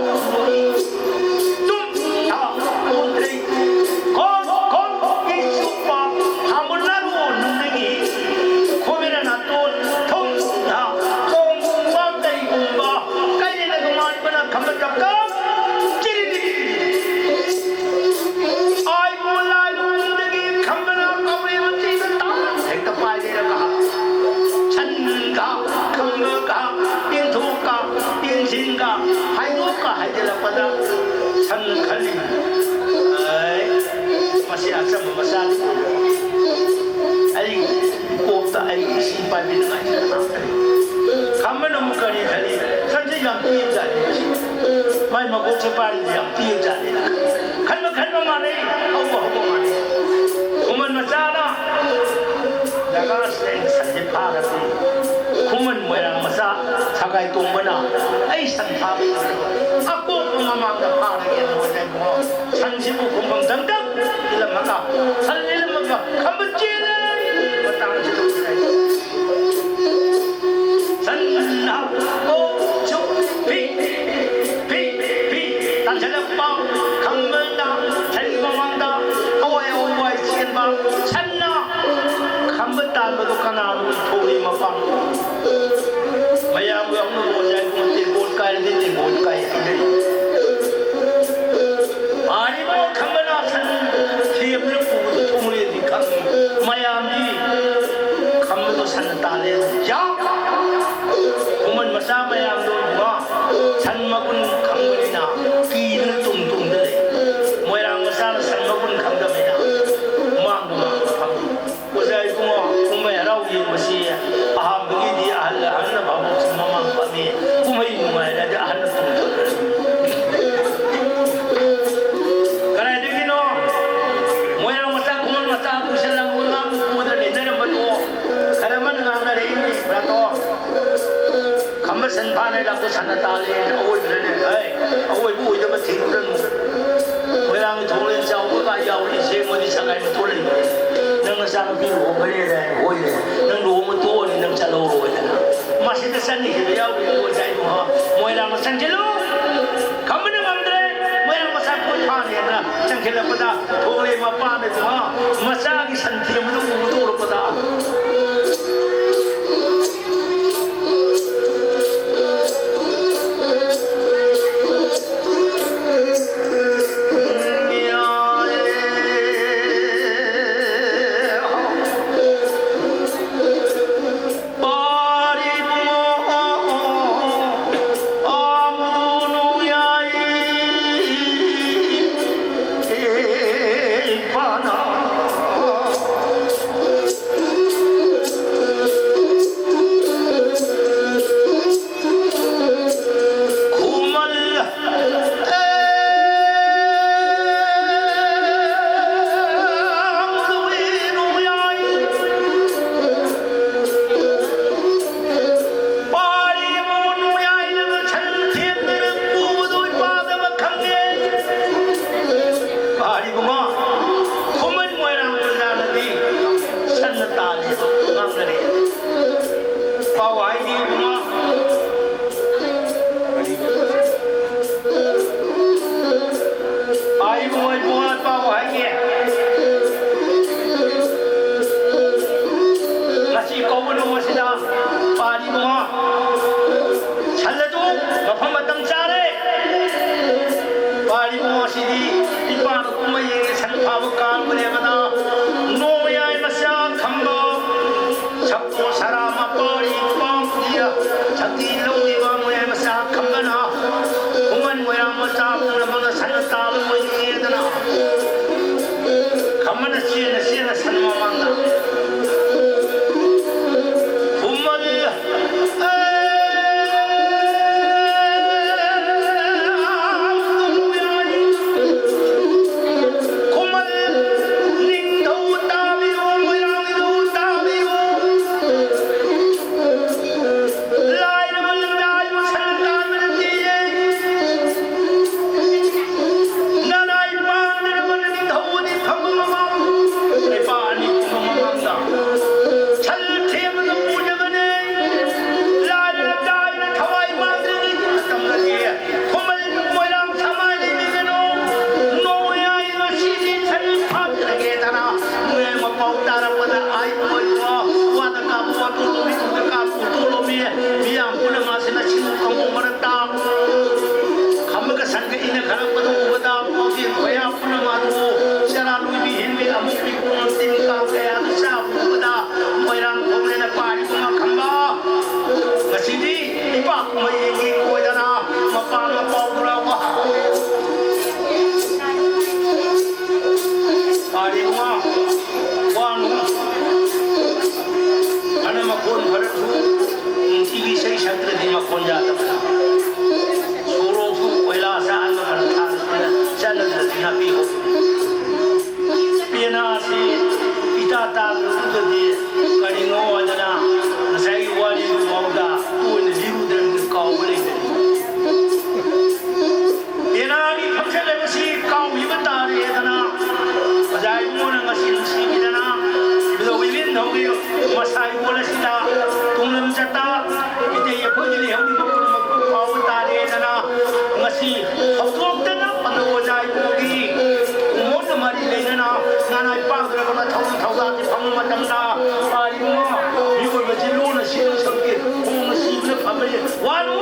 ꯇꯨꯝ ꯊꯥ ꯎꯗ꯭ꯔꯤ ꯀꯣꯟ ꯀꯣꯟ ꯏꯁꯨꯄ ꯍꯥꯃꯨꯅꯔꯨ ꯅꯨꯡꯗꯒꯤ ꯈꯣꯃꯤꯅ ꯅꯥꯇꯣꯟ ꯊꯨꯝ ꯊꯥ ꯀꯣꯡꯒꯨꯝꯕ ꯀꯩꯒꯨꯝꯕ ꯀꯩꯅ ꯅꯨꯡꯉꯥꯏꯕꯅ ꯈꯝꯕ ꯀꯞꯀ ꯆꯤꯔꯤꯗꯤ ꯑꯥꯏꯕꯨ ꯂꯥꯏꯕꯨꯗꯒꯤ ꯈꯝꯕꯅ ꯀꯧꯔꯤꯕ ꯆꯤꯡꯗ ꯇꯥ ꯍꯦꯛꯇ ꯄꯥꯏꯔꯦꯔꯒ ꯁꯟꯒ ꯈꯝꯕꯒ ꯏꯟꯊꯣꯛꯀ ꯏꯟꯁꯤꯟꯒ ꯍꯥꯏꯗꯣꯛꯀ ꯍꯥꯏꯖꯤꯜꯂꯛꯄꯗ ꯁꯟꯅ ꯈꯜꯂꯤ, "ꯑꯩ, ꯃꯁꯤ ꯑꯆꯝꯕ ꯃꯆꯥꯗꯤ ꯑꯣꯏꯔꯣꯏ꯫ ꯑꯩ ꯀꯣꯛꯇ ꯑꯩ ꯏꯁꯤꯡ ꯄꯥꯏꯕꯤꯅꯉꯥꯏ ꯀꯅꯥꯝꯇ ꯂꯩꯇꯦ꯫" ꯈꯝꯕꯅ ꯑꯃꯨꯛ ꯀꯔꯤ ꯈꯜꯂꯤ? "ꯁꯟꯁꯦ ꯌꯥꯝ ꯄꯤꯛꯏ ꯖꯥꯠꯅꯤ, ꯃꯥꯏ ꯃꯀꯣꯛꯁꯦ ꯄꯥꯏꯔꯤꯁꯦ ꯌꯥꯝ ꯄꯤꯛꯏ ꯖꯥꯠꯅꯤ꯫" ꯈꯟꯕ ꯈꯟꯕ ꯃꯥꯟꯅꯩ, ꯍꯧꯕ ꯍꯧꯕ ꯃꯥꯟꯅꯩ꯫ ꯈꯨꯃꯟ ꯃꯆꯥꯅ ꯖꯒꯥꯁꯤꯗ ꯑꯩꯅ ꯁꯟꯁꯦ ꯐꯥꯒꯗꯤ, ꯈꯨꯃꯟ ꯃꯣꯏꯔꯥꯡ ꯃꯆꯥ ꯁꯒꯥꯏ ꯇꯣꯡꯕꯅ ꯑꯩ ꯁꯟ ꯐꯥꯕ ꯉꯝꯂꯣꯏ꯫ ꯑꯄꯣꯛꯄ ꯃꯃꯥꯡꯗ ꯐꯥꯔꯒꯦ ꯍꯥꯏꯅ ꯍꯣꯠꯅꯩꯀꯣ꯫ ꯁꯟꯁꯤꯕꯨ ꯈꯨꯝꯐꯝ ꯗꯪꯗꯪ ꯏꯜꯂꯝꯃꯒ, ꯁꯟ ꯏꯜꯂꯝꯃꯒ ꯈꯝꯕ ꯆꯦꯜꯂꯦ꯫ ꯃꯇꯥꯡꯁꯤꯗ ꯁꯟꯅ ꯀꯣꯛ ꯆꯨꯞꯄꯤ꯫ ꯐꯤ, ꯐꯤ, ꯇꯥꯟꯁꯤꯜꯂꯛꯄ ꯈꯝꯕꯅ ꯁꯟ ꯃꯃꯥꯡꯗ ꯑꯋꯥꯏ ꯑꯋꯥꯏ ꯆꯦꯟꯕ ꯁꯟꯅ ꯈꯝꯕ ꯇꯥꯟꯕꯗꯨ ꯀꯅꯥꯅꯣ ꯊꯣꯛꯂꯤ ꯃꯄꯥꯡ? ꯃꯌꯥꯝꯒꯤ ꯍꯧꯅꯕ ꯑꯣꯖꯥꯒꯤ ꯇꯦꯡꯀꯣꯠ ꯀꯥꯏꯔꯗꯤ ꯇꯦꯡꯀꯣꯠ ꯀꯥꯏ ꯍꯥꯏꯅꯩ꯫ ꯄꯥꯔꯤꯕ ꯈꯝꯕꯅ ꯁꯟ ꯊꯦꯝꯗꯨꯅ ꯄꯨꯕꯗꯨ ꯊꯣꯡꯂꯦꯟꯗꯤ ꯈꯪꯉꯤ꯫ ꯃꯌꯥꯝꯗꯤ ꯈꯝꯕꯗꯣ ꯁꯟꯅ ꯇꯥꯜꯂꯦ꯫ ꯌꯥ! ꯈꯨꯃꯟ ꯃꯆꯥ ꯃꯌꯥꯝꯗꯣ ꯏꯕꯨꯡꯉꯣ, ꯁꯟ ꯃꯒꯨꯟ ꯈꯪꯕꯅꯤꯅ ꯀꯤꯗꯨꯅ ꯇꯨꯡ ꯇꯨꯡꯗ ꯂꯩ꯫ ꯃꯣꯏꯔꯥꯡ ꯃꯆꯥꯅ ꯁꯟ ꯃꯒꯨꯟ ꯈꯪꯗꯕꯅꯤꯅ ꯃꯥꯡꯗ ꯃꯥꯡꯗ ꯐꯝꯃꯤ꯫ ꯑꯣꯖꯥ ꯏꯕꯨꯡꯉꯣ, ꯀꯨꯝꯍꯩ ꯍꯔꯥꯎ ꯌꯦꯡꯕꯁꯤ ꯑꯍꯥꯟꯕꯒꯤꯗꯤ ꯑꯍꯜ ꯑꯍꯜꯅ ꯚꯥꯕꯣꯛꯁꯤ ꯃꯃꯥꯡ ꯐꯝꯃꯤ꯫ ꯀꯨꯝꯍꯩ ꯅꯨꯡꯉꯥꯏꯔꯗꯤ ꯑꯍꯜꯅ ꯇꯨꯡ ꯇꯨꯡꯗ ꯂꯩ꯫ ꯀꯗꯥꯏꯗꯒꯤꯅꯣ? ꯃꯣꯏꯔꯥꯡ ꯃꯆꯥ, ꯈꯨꯃꯟ ꯃꯆꯥ ꯄꯨꯁꯜꯂꯝꯃꯒ ꯉꯥꯡ ꯄꯨꯗꯅ ꯂꯩꯅꯔꯝꯕꯗꯣ ꯈꯔ ꯑꯃꯅ ꯇꯥꯜꯂꯦ, ꯑꯋꯣꯏꯕꯗꯅꯦ, ꯍꯩ, ꯑꯋꯣꯏꯕ ꯑꯣꯏꯗꯕ ꯊꯤꯔꯨꯔꯅꯨ꯫ ꯃꯣꯏꯔꯥꯡꯒꯤ ꯊꯣꯡꯂꯦꯟ ꯆꯥꯎꯕꯒ ꯌꯥꯎꯔꯤ, ꯁꯦꯡꯕꯗꯤ ꯁꯉꯥꯏ ꯃꯇꯣꯟ ꯂꯩ꯫ ꯅꯪ ꯅꯆꯥꯅꯨꯄꯤ ꯂꯨꯍꯣꯡꯕ ꯂꯦꯟꯅꯦ, ꯍꯣꯏꯅꯦ, ꯅꯪ ꯂꯨꯍꯣꯡꯕ ꯇꯣꯛꯑꯅꯤ, ꯅꯪ ꯆꯠꯍꯧꯔꯣꯏꯗꯅ꯫ ꯃꯁꯤꯗ ꯆꯠꯅꯤꯡꯈꯤꯕ ꯌꯥꯎꯔꯤ, ꯏꯕꯨꯡꯉꯣ꯫ ꯃꯣꯏꯔꯥꯡꯗ ꯆꯪꯁꯤꯜꯂꯨ꯫ ꯈꯝꯕꯅ ꯉꯝꯗ꯭ꯔꯦ, ꯃꯣꯏꯔꯥꯡ ꯃꯆꯥ ꯀꯣꯏ ꯐꯥꯅꯦꯅ ꯆꯪꯁꯤꯜꯂꯛꯄꯗ ꯊꯣꯡꯂꯦꯟ ꯃꯄꯥꯟꯗ, ꯏꯕꯨꯡꯉꯣ, ꯃꯆꯥꯒꯤ ꯁꯟ ꯊꯦꯝꯕꯗꯨ ꯎꯕꯗ ꯎꯔꯛꯄꯗ꯫ ꯄꯥꯔꯤꯕ ꯃꯌꯥꯏꯗ ꯁꯟ ꯊꯦꯟꯗꯨꯅ ꯄꯨꯕꯗꯨ ꯏꯄꯥꯗ ꯑꯃ ꯈꯪꯉꯦ꯫ ꯄꯥꯔꯤꯕ ꯃꯥ ꯈꯨꯃꯟ ꯃꯣꯏꯔꯥꯡ ꯄ꯭ꯔꯖꯥꯅꯗꯤ ꯁꯟꯅ ꯇꯥꯜꯂꯦꯕ ꯉꯥꯡꯅꯔꯦ꯫ ꯄꯥꯎ ꯍꯥꯏꯗꯤ ꯏꯕꯨꯡꯉꯣ꯫ ꯄꯥꯔꯤꯕ ꯃꯣꯏ ꯏꯕꯨꯡꯉꯣ ꯄꯥꯎ ꯍꯥꯏꯒꯦ꯫ ꯉꯁꯤ ꯀꯧꯕ ꯅꯨꯃꯤꯠꯁꯤꯗ ꯄꯥꯔꯤꯕꯨꯡꯉꯣ, ꯁꯜ ꯑꯗꯨ ꯃꯐꯝ ꯃꯇꯝ ꯆꯥꯔꯦ꯫ ꯄꯥꯔꯤꯕꯨꯡꯉꯣ ꯑꯁꯤꯗꯤ ꯏꯄꯥꯅ ꯀꯨꯝꯍꯩ ꯌꯦꯡꯉꯦ, ꯁꯟ ꯐꯥꯕ ꯀꯥꯡꯕꯅꯦꯕꯗ ꯅꯣꯡꯃꯌꯥꯏ ꯃꯆꯥ ꯈꯝꯕ ꯁꯛꯇꯣ ꯁꯔꯥ ꯃꯄꯥꯔꯤ ꯄꯥꯝꯄꯨꯗꯤꯗ ꯁꯛꯇꯤ ꯂꯧꯔꯤꯕ ꯃꯌꯥꯏ ꯃꯆꯥ ꯈꯝꯕꯅ ꯈꯨꯃꯟ ꯃꯣꯏꯔꯥꯡ ꯃꯆꯥ ꯄꯨꯝꯅꯃꯛꯅ ꯁꯟ ꯇꯥꯕ ꯑꯣꯏꯅꯤꯡꯉꯦꯗꯅ ꯈꯝꯕꯅ ꯆꯦꯟꯅ ꯆꯦꯟꯅ ꯁꯟ ꯃꯃꯥꯡꯗ ꯈꯨꯃꯟ, ꯈꯨꯃꯟ ꯅꯤꯡꯊꯧ ꯇꯥꯕꯤꯌꯨ, ꯃꯣꯏꯔꯥꯡ ꯅꯤꯡꯊꯧ ꯇꯥꯕꯤꯌꯨ꯫ ꯂꯥꯏꯔꯕ ꯃꯁꯥ ꯏꯀꯣꯟ ꯑꯁꯤꯗ ꯇꯨꯡꯂꯝ ꯆꯠꯇ ꯏꯇꯩ ꯑꯩꯈꯣꯏꯒꯤ ꯂꯩꯍꯧꯔꯤꯕ ꯄꯨꯝꯅꯃꯛꯄꯨ ꯀꯥꯎꯕ ꯇꯥꯔꯦꯗꯅ ꯉꯁꯤ ꯍꯧꯗꯣꯛꯇꯅ ꯄꯟꯗ ꯑꯣꯖꯥ ꯏꯕꯨꯡꯒꯤ ꯀꯨꯝꯑꯣꯟꯒ ꯃꯔꯤ ꯂꯩꯅꯅ ꯅꯅꯥꯏ ꯄꯥꯡꯗ꯭ꯔꯒ ꯃꯊꯧꯒꯤ ꯊꯧꯗꯥꯡꯁꯤ ꯐꯪꯕ ꯃꯇꯝꯗ ꯄꯥꯔꯤꯕ ꯃꯤꯑꯣꯏꯕꯁꯤ ꯂꯣꯟꯅ ꯁꯤꯅ ꯁꯛꯀꯦ ꯈꯣꯡꯅ ꯁꯤꯕꯅ ꯐꯕꯅꯤ꯫ ꯋꯥꯅꯨ!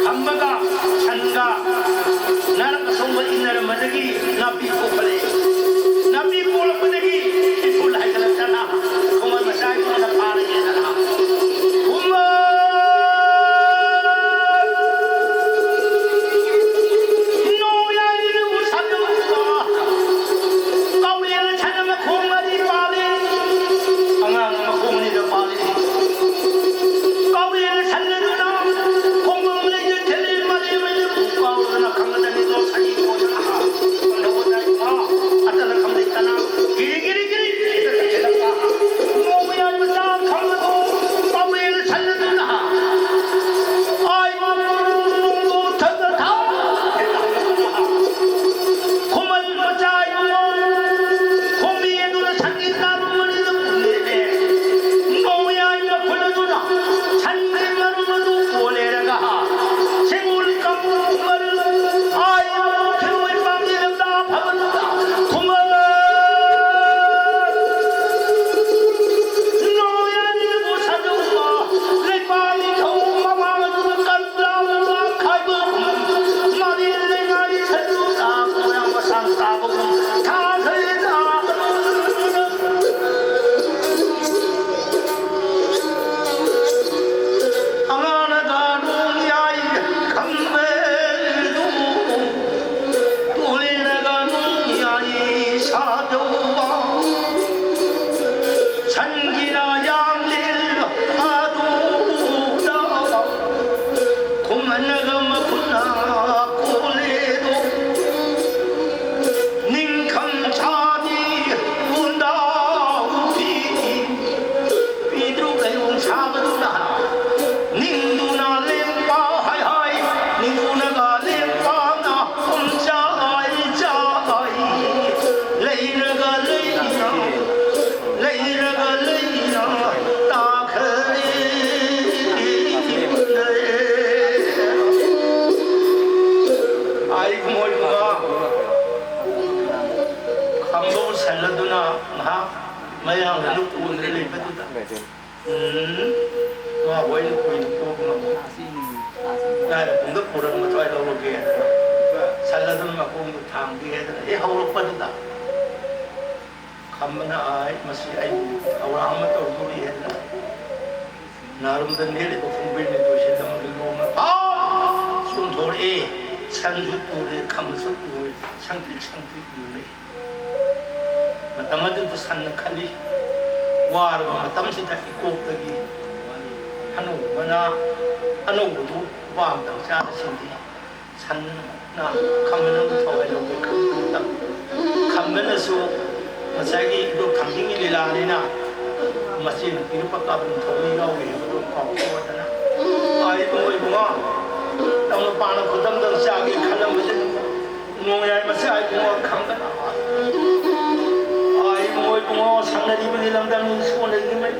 ꯈꯝꯕꯒ ꯁꯟꯒ ꯅꯔꯛ ꯑꯁꯣꯡꯕ ꯏꯟꯅꯔꯝꯕꯗꯒꯤ ꯅꯥꯄꯤ ꯄꯣꯛꯄ ꯂꯩ꯫ ꯅꯥꯄꯤ ꯄꯣꯛꯂꯛꯄꯗꯒꯤ ꯏꯐꯨꯜ ꯍꯥꯏꯒꯠꯂꯛꯇꯅ ꯈꯣꯡꯕꯥꯟ ꯃꯆꯥ ꯏꯐꯨꯜꯅ ꯐꯥꯔꯒꯦꯗꯅ ꯈꯨꯝꯕ ꯅꯣꯡ ꯌꯥꯏꯅ ꯎꯁꯟꯗ ꯀꯥꯎꯔꯦꯅ ꯁꯟ ꯑꯃ ꯈꯣꯡ ꯃꯔꯤ ꯄꯥꯜꯂꯤ꯫ ꯑꯉꯥꯡ ꯑꯃ ꯈꯣꯡ ꯑꯅꯤꯗ ꯄꯥꯜꯂꯤ꯫ ꯀꯥꯎꯔꯦꯅ ꯁꯟ ꯑꯗꯨꯅ ꯈꯣꯡꯕꯝ ꯂꯩꯇ ꯊꯤꯜꯂꯤ꯫ ꯃꯔꯤ ꯃꯔꯤ ꯀꯥꯎꯗꯅ ꯈꯪꯒꯗꯅꯤꯗꯣ ꯁꯅꯤ ꯀꯣꯟꯗꯅ ꯀꯣꯟꯗꯧꯕꯗ ꯏꯃꯥ ꯁꯟꯒꯤꯅ ꯌꯥꯝꯂꯦꯟ ꯑꯗꯨꯗ ꯈꯨꯃꯟꯅꯒ ꯃꯈꯨꯠꯅ ꯀꯣꯜꯂꯦꯗꯣ꯫ ꯅꯤꯡꯈꯝ ꯊꯥꯗꯤ ꯀꯣꯟꯗꯥꯎ ꯐꯤ ꯄꯤꯗ꯭ꯔꯨ ꯂꯩꯔꯣꯡ ꯁꯥꯕꯗꯨꯅ ꯅꯤꯡꯗꯨꯅ ꯂꯦꯡꯕ ꯍꯥꯏ ꯍꯥꯏ, ꯅꯤꯡꯗꯨꯅꯒ ꯂꯦꯡꯕꯅ ꯄꯨꯝꯆꯥꯏ ꯆꯥꯏ꯫ ꯂꯩꯔꯒ ꯂꯩꯅ, ꯂꯩꯔꯒ ꯂꯩꯅ ꯇꯥꯈ꯭ꯔꯦ꯫ ꯑꯩ ꯃꯣꯏꯕꯨ ꯈꯝꯕꯧ ꯁꯜꯂꯗꯨꯅ ꯉꯥꯏꯍꯥꯛ ꯃꯌꯥꯝꯒ ꯅꯨꯀꯨꯟꯗ ꯂꯩꯕꯗꯨꯗ, ꯎꯝ, ꯃꯥꯕꯨ ꯑꯩꯅ ꯀꯨꯏꯅ ꯄꯣꯛꯄ ꯉꯝꯃꯣꯏ꯫ ꯂꯥꯏꯔ ꯄꯨꯡꯗ ꯄꯨꯔꯒ ꯃꯊ꯭ꯋꯥꯏ ꯂꯧꯔꯒꯦ ꯍꯥꯏꯗꯅ ꯁꯜꯂꯗꯨꯅ ꯃꯈꯣꯡꯗ ꯊꯥꯡꯕꯤ ꯍꯥꯏꯗꯅ ꯍꯦꯛ ꯍꯧꯔꯛꯄꯗꯨꯗ ꯈꯝꯕꯅ ꯑꯥꯏ, ꯃꯁꯤ ꯑꯩ ꯊꯧꯔꯥꯡ ꯑꯃ ꯇꯧꯗꯣꯔꯤ ꯍꯥꯏꯗꯅ ꯅꯥꯔꯨꯝꯗ ꯅꯦꯠꯂꯤꯕ ꯈꯣꯡꯕꯩ ꯃꯤꯗꯣ ꯁꯤꯗ ꯑꯃꯨꯛ ꯂꯣꯡꯅ ꯐꯥ ꯆꯣꯡꯊꯣꯔꯛꯑꯦ꯫ ꯁꯟꯁꯨ ꯇꯨꯔꯦ, ꯈꯝꯕꯁꯨ ꯇꯨꯔꯦ, ꯁꯪꯇ꯭ꯔꯤꯛ ꯁꯪꯇ꯭ꯔꯤꯛ ꯌꯨꯔꯦ꯫ ꯃꯇꯝ ꯑꯗꯨꯗ ꯁꯟꯅ ꯈꯜꯂꯤ, ꯋꯥꯔꯕ ꯃꯇꯝꯁꯤꯗ ꯏꯀꯣꯛꯇꯒꯤ ꯑꯅꯧꯕꯅ ꯑꯅꯧꯕꯗꯨ ꯎꯄꯥꯝꯗꯪ ꯆꯥꯔꯁꯤꯡꯗꯤ ꯁꯟꯅ ꯈꯝꯕꯅ ꯊꯋꯥꯏ ꯂꯧꯕ ꯈꯪꯕ ꯃꯇꯝ, ꯈꯝꯕꯅꯁꯨ ꯉꯁꯥꯏꯒꯤ ꯏꯕꯣꯛ ꯊꯥꯡꯖꯤꯡꯒꯤ ꯂꯤꯂꯥꯅꯤꯅ ꯃꯆꯦ ꯅꯨꯄꯤꯗꯨ ꯄꯛꯀꯥꯕꯨꯡ ꯊꯧꯔꯤ ꯌꯥꯎꯔꯤ ꯍꯥꯏꯕꯗꯨ ꯀꯥꯎꯊꯣꯛꯑꯗꯅ, "ꯑꯥ, ꯏꯕꯨꯡꯉꯣ, ꯏꯕꯨꯡꯉꯣ, ꯅꯪ ꯅꯨꯄꯥꯅ ꯈꯨꯗꯝꯗ ꯆꯥꯒꯦ ꯈꯜꯂꯝꯕꯁꯦ ꯅꯣꯡꯌꯥꯏ ꯃꯆꯥ ꯏꯕꯨꯡꯉꯣ ꯈꯪꯗꯅ, ꯑꯥ, ꯏꯕꯨꯡꯉꯣ, ꯏꯕꯨꯡꯉꯣ, ꯁꯪꯅꯔꯤꯕꯒꯤ ꯂꯝꯗꯝ ꯁꯣꯟꯅꯔꯤꯕ ꯃꯩ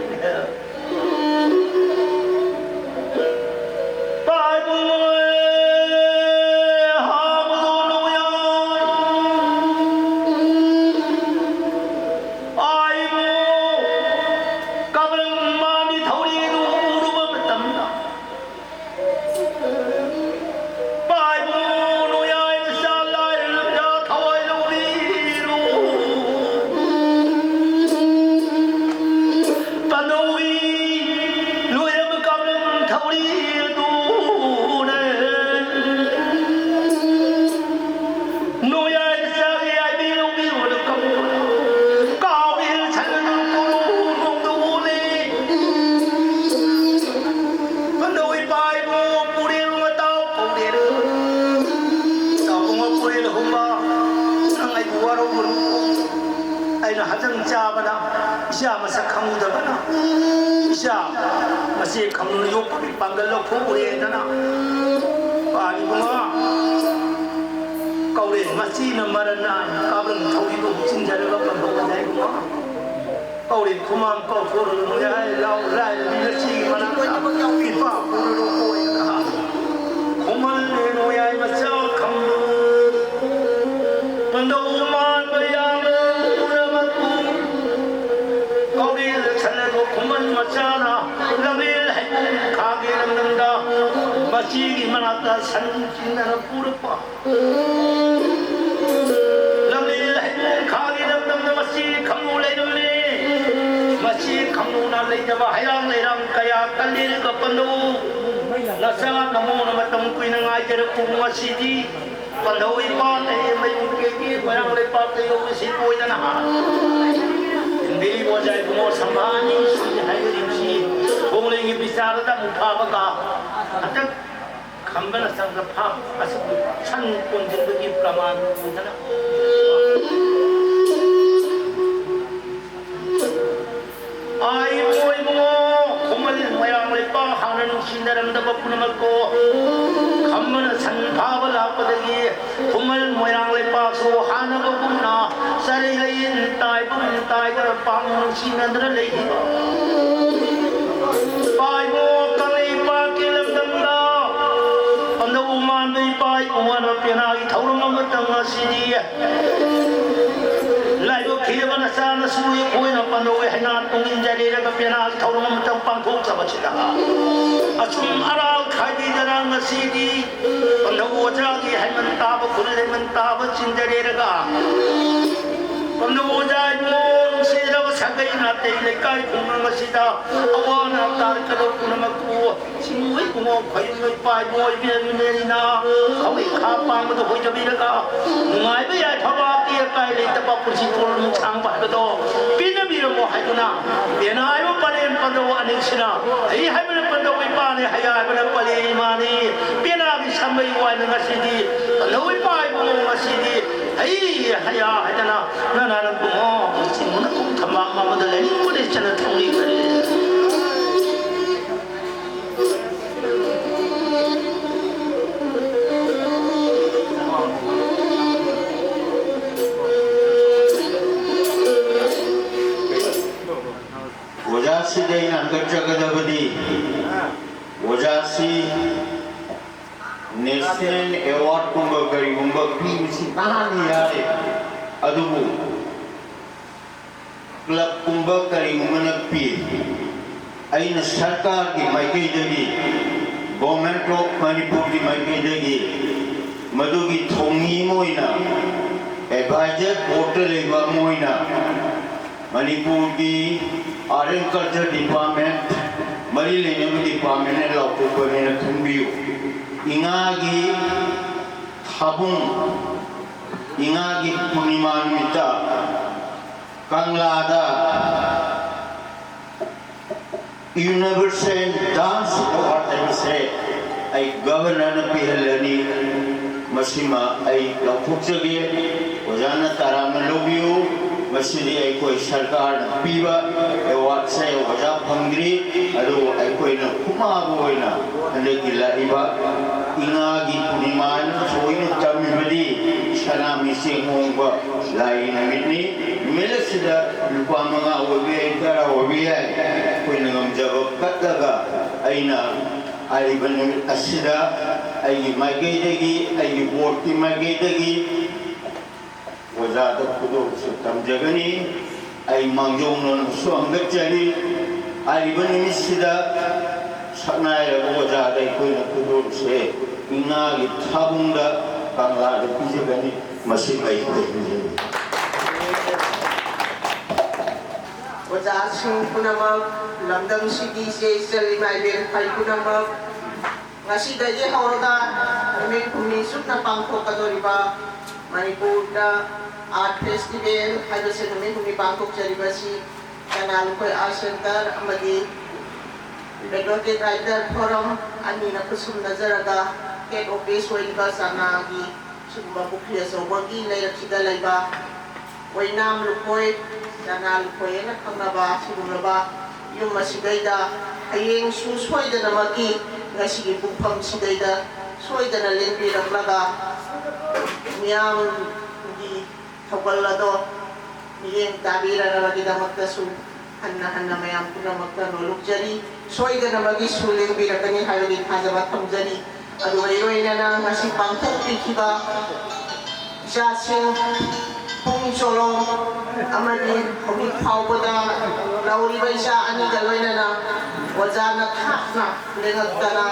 ꯑꯩꯅ ꯍꯛꯆꯥꯡ ꯆꯥꯕꯅ, ꯏꯆꯥ ꯃꯁꯛ ꯈꯪꯉꯨꯗꯕꯅ, ꯏꯆꯥ ꯃꯆꯦ ꯈꯪꯉꯨꯅ ꯌꯣꯛꯄꯒꯤ ꯄꯥꯡꯒꯜ ꯂꯧꯊꯣꯛꯎꯔꯦꯗꯅ꯫ ꯄꯥꯔꯤꯕꯉꯣ, ꯀꯧꯔꯦ ꯃꯆꯤꯅ ꯃꯔꯟ ꯅꯥꯏ ꯀꯥꯕ꯭ꯔꯪ ꯊꯧꯔꯤꯕꯨ ꯆꯤꯟꯖꯔꯒ ꯄꯟꯊꯧ ꯍꯥꯏꯕꯉꯣ꯫ ꯀꯧꯔꯦ ꯈꯨꯃꯥꯡ ꯀꯥꯎꯊꯣꯔꯨꯅꯨ ꯌꯥꯏ ꯂꯥꯎ ꯂꯥꯏꯔꯕꯤ ꯂꯆꯤꯒꯤ ꯃꯅꯥꯛꯇ ꯏꯄꯥ ꯄꯨꯔꯨꯅꯨ ꯀꯣꯏꯅ ꯈꯨꯃꯜꯂꯦꯅꯣ ꯌꯥꯏ ꯃꯆꯥ ꯈꯪꯉꯨ꯫ ꯄꯟꯗꯧ ꯃꯥꯟꯕ ꯌꯥꯝꯅ ꯎꯔꯕ ꯀꯧꯔꯦ ꯂꯦꯞꯁꯜꯂꯗꯣ ꯈꯨꯃꯟ ꯃꯆꯥꯅ ꯂꯝꯂꯦꯟ ꯍꯩꯕꯨꯡ ꯈꯥꯒꯦ ꯂꯝꯗꯝꯗ ꯃꯆꯤꯒꯤ ꯃꯅꯥꯛꯇ ꯁꯟ ꯆꯤꯡꯅꯅ ꯄꯨꯔꯛꯄ꯫ ꯂꯝꯂꯦꯟ ꯍꯩꯕꯨꯡ ꯈꯥꯒꯦ ꯂꯝꯗꯝꯗ ꯃꯆꯤ ꯈꯪꯅꯨ ꯂꯩꯔꯝꯃꯤ꯫ ꯃꯆꯤ ꯈꯪꯅꯨꯅ ꯂꯩꯇꯕ ꯍꯩꯔꯥꯡ ꯂꯩꯔꯥꯡ ꯀꯌꯥ ꯀꯜꯂꯤꯔꯒ ꯄꯟꯗꯧ ꯅꯆꯥ ꯅꯃꯣꯅ ꯃꯇꯝ ꯀꯨꯏꯅ ꯉꯥꯏꯖꯔꯛꯄꯕꯨ ꯉꯁꯤꯗꯤ ꯄꯟꯗꯧ ꯏꯄꯥ ꯂꯩ ꯃꯌꯨꯝ ꯀꯩꯒꯤ ꯃꯣꯏꯔꯥꯡ ꯂꯩꯄꯥꯛꯇ ꯌꯧꯔꯤꯁꯤ ꯀꯣꯏꯗꯅ ꯍꯤꯡꯕꯤꯔꯤꯕ ꯑꯣꯖꯥ ꯏꯕꯨꯡꯉꯣ ꯁꯝꯕꯥꯅꯤ ꯁꯤ ꯍꯥꯏꯔꯤꯕꯁꯤ ꯈꯣꯡꯂꯩꯒꯤ ꯕꯤꯆꯥꯔꯗ ꯑꯃꯨꯛ ꯐꯥꯕꯒ ꯍꯟꯗꯛ ꯈꯝꯕꯅ ꯆꯪꯗ ꯐꯥꯕ ꯑꯁꯤꯕꯨ ꯁꯟ ꯀꯣꯟꯁꯤꯟꯕꯒꯤ ꯄ꯭ꯔꯃꯥꯟ ꯑꯣꯏꯗꯅ ꯑꯥꯏ ꯏꯕꯨꯡꯉꯣ, ꯏꯕꯨꯡꯉꯣ, ꯈꯨꯃꯟ ꯃꯣꯏꯔꯥꯡ ꯂꯩꯄꯥꯛ ꯍꯥꯟꯅ ꯅꯨꯡꯁꯤꯅꯔꯝꯗꯕ ꯄꯨꯝꯅꯃꯛꯄꯨ ꯈꯝꯕꯅ ꯁꯟ ꯐꯥꯕ ꯂꯥꯛꯄꯗꯒꯤ ꯈꯨꯃꯟ ꯃꯣꯏꯔꯥꯡ ꯂꯩꯄꯥꯛꯁꯨ ꯍꯥꯟꯅꯒꯨꯝꯅ ꯆꯔꯩ ꯂꯩꯌꯦꯟ ꯇꯥꯏꯕꯒꯨꯝ ꯇꯥꯏꯗꯅ ꯄꯥꯝꯅ ꯅꯨꯡꯁꯤꯅꯗꯅ ꯂꯩꯈꯤꯕ꯫ ꯏꯄꯥ ꯏꯕꯨꯡꯉꯣ ꯀꯪꯂꯩꯄꯥꯛꯀꯤ ꯂꯝꯗꯝꯗ ꯄꯟꯗꯧ ꯃꯥꯟꯕ ꯏꯄꯥ ꯏꯕꯨꯡꯉꯣꯅ ꯄꯦꯅꯥꯒꯤ ꯊꯧꯔꯝ ꯑꯃꯇꯪ ꯉꯁꯤꯗꯤ ꯂꯥꯏꯕꯛ ꯊꯤꯔꯕ ꯅꯆꯥ ꯅꯁꯨ ꯑꯩꯈꯣꯏꯅ ꯄꯥꯟꯗꯧꯒꯤ ꯍꯩꯉꯥ ꯇꯣꯡ ꯏꯟꯖꯔꯦꯔꯒ ꯄꯦꯅꯥꯒꯤ ꯊꯧꯔꯝ ꯑꯃꯇꯪ ꯄꯥꯡꯊꯣꯛꯆꯕꯁꯤꯗ ꯑꯁꯨꯝ ꯑꯔꯥꯜ ꯈꯥꯏꯕꯤꯗꯅ ꯉꯁꯤꯗꯤ ꯄꯥꯟꯗꯧ ꯑꯣꯖꯥꯒꯤ ꯍꯩꯃꯟ ꯇꯥꯕ ꯈꯨꯜ ꯍꯩꯃꯟ ꯇꯥꯕ ꯆꯤꯟꯖꯔꯦꯔꯒ ꯄꯥꯟꯗꯧ ꯑꯣꯖꯥ ꯏꯕꯨꯡꯉꯣ ꯅꯨꯡꯁꯤꯔꯕ ꯁꯥꯒꯩ ꯅꯥꯇꯩ ꯂꯩꯀꯥꯏ ꯈꯨꯡꯒꯪ ꯑꯁꯤꯗ ꯑꯋꯥ ꯑꯅꯥ ꯇꯥꯔꯛꯀꯗꯧꯕ ꯄꯨꯝꯅꯃꯛꯄꯨ ꯁꯤꯡꯃꯣꯏ ꯏꯕꯨꯡꯉꯣ ꯈꯣꯏꯃꯣꯏ ꯄꯥꯏꯃꯣꯏ ꯏꯕꯦꯟ ꯏꯃꯦꯟꯅ ꯍꯧꯏ ꯈꯥ ꯄꯥꯡꯕꯗ ꯍꯣꯏꯖꯕꯤꯔꯒ ꯅꯨꯡꯉꯥꯏꯕ ꯌꯥꯏꯐꯕ ꯑꯇꯦꯛ ꯑꯀꯥꯏ ꯂꯩꯇꯕ ꯄꯨꯟꯁꯤ ꯇꯣꯔ ꯅꯨꯡꯁꯥꯡꯕ ꯍꯥꯏꯕꯗꯣ ꯄꯤꯅꯕꯤꯔꯝꯃꯣ ꯍꯥꯏꯗꯨꯅ ꯄꯦꯅꯥ ꯍꯥꯏꯕ ꯄꯔꯦꯡ ꯄꯟꯗꯧ ꯑꯅꯤꯁꯤꯅ ꯍꯩ ꯍꯥꯏꯕꯅ ꯄꯟꯗꯧ ꯏꯄꯥꯅꯤ ꯍꯩꯌꯥ ꯍꯥꯏꯕꯅ ꯄꯂꯦ ꯏꯃꯥꯅꯤ ꯄꯦꯅꯥꯒꯤ ꯁꯝꯕꯩ ꯋꯥꯏꯅ ꯉꯁꯤꯗꯤ ꯄꯟꯗꯧ ꯏꯄꯥ ꯏꯕꯨꯡꯉꯣ ꯉꯁꯤꯗꯤ ꯍꯩ ꯍꯩꯌꯥ ꯍꯥꯏꯗꯅ ꯅꯅꯥꯅ ꯄꯨꯡꯉꯣ ꯑꯃꯗ ꯂꯩꯅꯤꯡꯕꯗꯤ ꯆꯠꯂ ꯊꯣꯛꯅꯤꯡꯕꯅꯤ꯫ ꯑꯣꯖꯥꯁꯤꯗ ꯑꯩꯅ ꯍꯪꯒꯠꯆꯒꯗꯕꯗꯤ, ꯑꯣꯖꯥꯁꯤ ꯅꯦꯁꯅꯦꯜ ꯑꯦꯋꯥꯔꯗꯀꯨꯝꯕ ꯀꯔꯤꯒꯨꯝꯕ ꯄꯤꯕꯁꯤ ꯅꯍꯥꯟ ꯌꯥꯔꯦ, ꯑꯗꯨꯕꯨ ꯀ꯭ꯂꯕꯀꯨꯝꯕ ꯀꯔꯤꯒꯨꯝꯕꯅ ꯄꯤ꯫ ꯑꯩꯅ ꯁꯔꯀꯥꯔꯒꯤ ꯃꯥꯏꯀꯩꯗꯒꯤ, Government of ꯃꯅꯤꯄꯨꯔꯒꯤ ꯃꯥꯏꯀꯩꯗꯒꯤ ꯃꯗꯨꯒꯤ ꯊꯧꯃꯤ ꯑꯃ ꯑꯣꯏꯅ, ꯑꯦꯗꯚꯥꯏꯖꯔ ꯕꯣꯔꯗꯇ ꯂꯩꯕ ꯑꯃ ꯑꯣꯏꯅ, ꯃꯅꯤꯄꯨꯔꯒꯤ Art and Culture Department, ꯃꯔꯤ ꯂꯩꯅꯕ departmentꯅ ꯂꯥꯎꯊꯣꯛꯄꯅꯦꯅ ꯈꯟꯕꯤꯌꯨ꯫ ꯏꯉꯥꯒꯤ ꯊꯥꯕꯨꯡ, ꯏꯉꯥꯒꯤ ꯄꯨꯔꯅꯤꯃꯥ ꯅꯨꯃꯤꯠꯇ ꯀꯪꯂꯥꯗ Universal Dance Award ꯍꯥꯏꯕꯁꯦ ꯑꯩ ꯒꯚꯔꯅꯔꯅ ꯄꯤꯍꯜꯂꯅꯤ꯫ ꯃꯁꯤꯃ ꯑꯩ ꯂꯧꯊꯣꯛꯆꯒꯦ, ꯑꯣꯖꯥꯅ ꯇꯔꯥꯝꯅ ꯂꯧꯕꯤꯌꯨ꯫ ꯃꯁꯤꯗꯤ ꯑꯩꯈꯣꯏ ꯁꯔꯀꯥꯔꯅ ꯄꯤꯕ ꯑꯦꯋꯥꯔꯗꯁꯦ ꯑꯣꯖꯥ ꯐꯪꯗ꯭ꯔꯤ, ꯑꯗꯨꯕꯨ ꯑꯩꯈꯣꯏꯅ ꯈꯨꯃꯥꯕ ꯑꯣꯏꯅ ꯍꯟꯗꯛꯀꯤ ꯂꯥꯛꯏꯕ ꯏꯉꯥꯒꯤ ꯄꯨꯔꯅꯤꯃꯥ ꯍꯥꯏꯅ ꯊꯑꯣꯏꯅ ꯇꯝꯃꯤꯕꯗꯤ ꯁꯅꯥꯃꯍꯤ ꯆꯦꯡ ꯍꯣꯡꯕ ꯂꯥꯏꯒꯤ ꯅꯨꯃꯤꯠꯅꯤ꯫ ꯅꯨꯃꯤꯠ ꯑꯁꯤꯗ ꯂꯨꯄꯥ ꯃꯉꯥ ꯑꯣꯏꯕ ꯌꯥꯏ, ꯇꯔꯥ ꯑꯣꯏꯕ ꯌꯥꯏ, ꯑꯩꯈꯣꯏꯅ ꯉꯝꯖꯕ ꯀꯠꯂꯒ ꯑꯩꯅ ꯍꯥꯏꯔꯤꯕ ꯅꯨꯃꯤꯠ ꯑꯁꯤꯗ ꯑꯩꯒꯤ ꯃꯥꯏꯀꯩꯗꯒꯤ, ꯑꯩꯒꯤ ꯕꯣꯔꯗꯀꯤ ꯃꯥꯏꯀꯩꯗꯒꯤ ꯑꯣꯖꯥꯗ ꯈꯨꯗꯣꯜꯁꯨ ꯇꯝꯖꯒꯅꯤ꯫ ꯑꯩ ꯃꯥꯡꯖꯧꯅꯅꯁꯨ ꯍꯪꯒꯠꯆꯔꯤ꯫ ꯍꯥꯏꯔꯤꯕ ꯅꯨꯃꯤꯠꯁꯤꯗ ꯁꯛꯅꯥꯏꯔꯕ ꯑꯣꯖꯥꯗ ꯑꯩꯈꯣꯏꯅ ꯈꯨꯗꯣꯜꯁꯦ ꯏꯉꯥꯒꯤ ꯊꯥꯕꯨꯡꯗ ꯀꯪꯂꯥꯗ ꯄꯤꯖꯒꯅꯤ꯫ ꯃꯁꯤ ꯑꯩ ꯈꯨꯔꯨꯝꯖꯔꯤ꯫ ꯑꯣꯖꯥꯁꯤꯡ ꯄꯨꯝꯅꯃꯛ, ꯂꯝꯗꯝꯁꯤꯒꯤ ꯏꯆꯦ ꯏꯆꯜ ꯏꯃꯥ ꯏꯕꯦꯟ ꯐꯩ ꯄꯨꯝꯅꯃꯛ, ꯉꯁꯤꯗꯒꯤ ꯍꯧꯔꯒ ꯅꯨꯃꯤꯠ ꯍꯨꯝꯅꯤ ꯆꯨꯞꯅ ꯄꯥꯡꯊꯣꯛꯀꯗꯧꯔꯤꯕ ꯃꯅꯤꯄꯨꯔꯗ Art Festival ꯍꯥꯏꯕꯁꯤ ꯅꯨꯃꯤꯠ ꯍꯨꯝꯅꯤ ꯄꯥꯡꯊꯣꯛꯆꯔꯤꯕꯁꯤ ꯀꯪꯂꯥ ꯂꯨꯈ꯭ꯔꯣꯏ Art Centre ꯑꯃꯗꯤ Patriotic Writer Forum ꯑꯅꯤꯅ ꯈꯨꯠꯁꯨꯝꯅꯖꯔꯒ head office ꯑꯣꯏꯔꯤꯕ ꯆꯥꯉꯥꯒꯤ ꯁꯤꯒꯨꯝꯕ ꯄꯨꯈ꯭ꯔꯤ ꯑꯆꯧꯕꯒꯤ ꯂꯩꯔꯛꯁꯤꯗ ꯂꯩꯕ ꯑꯣꯏꯅꯥꯝ ꯂꯨꯈꯣꯏ, ꯆꯅꯥ ꯂꯨꯈꯣꯏ ꯍꯥꯏꯅ ꯈꯪꯅꯕ ꯁꯤꯒꯨꯝꯂꯕ ꯌꯨꯝ ꯑꯁꯤꯗꯩꯗ ꯍꯌꯦꯡꯁꯨ ꯁꯣꯏꯗꯅꯃꯛꯀꯤ ꯉꯁꯤꯒꯤ ꯄꯨꯡꯐꯝꯁꯤꯗꯩꯗ ꯁꯣꯏꯗꯅ ꯂꯦꯡꯕꯤꯔꯛꯂꯒ ꯃꯤꯌꯥꯝꯒꯤ ꯊꯧꯒꯜ ꯑꯗꯣ ꯃꯤꯠꯌꯦꯡ ꯇꯥꯕꯤꯔꯅꯕꯒꯤꯗꯃꯛꯇꯁꯨ ꯍꯟꯅ ꯍꯟꯅ ꯃꯌꯥꯝ ꯄꯨꯝꯅꯃꯛꯇ ꯅꯣꯂꯨꯛꯆꯔꯤ꯫ ꯁꯣꯏꯗꯅꯃꯛꯀꯤꯁꯨ ꯂꯦꯡꯕꯤꯔꯛꯀꯅꯤ ꯍꯥꯏꯕꯒꯤ ꯊꯥꯖꯕ ꯊꯝꯖꯔꯤ꯫ ꯑꯗꯨꯒ ꯏꯔꯣꯏꯅꯅ ꯉꯁꯤ ꯄꯥꯡꯊꯣꯛꯄꯤꯈꯤꯕ ꯏꯆꯥꯁꯤꯡ ꯄꯨꯡ ꯆꯣꯂꯣꯝ ꯑꯃꯗꯤ ꯍꯧꯖꯤꯛ ꯐꯥꯎꯕꯗ ꯂꯧꯔꯤꯕ ꯏꯆꯥ ꯑꯅꯤꯒ ꯂꯣꯏꯅꯅ ꯑꯣꯖꯥꯅ ꯊꯥꯞꯅ ꯂꯦꯡꯉꯛꯇꯅ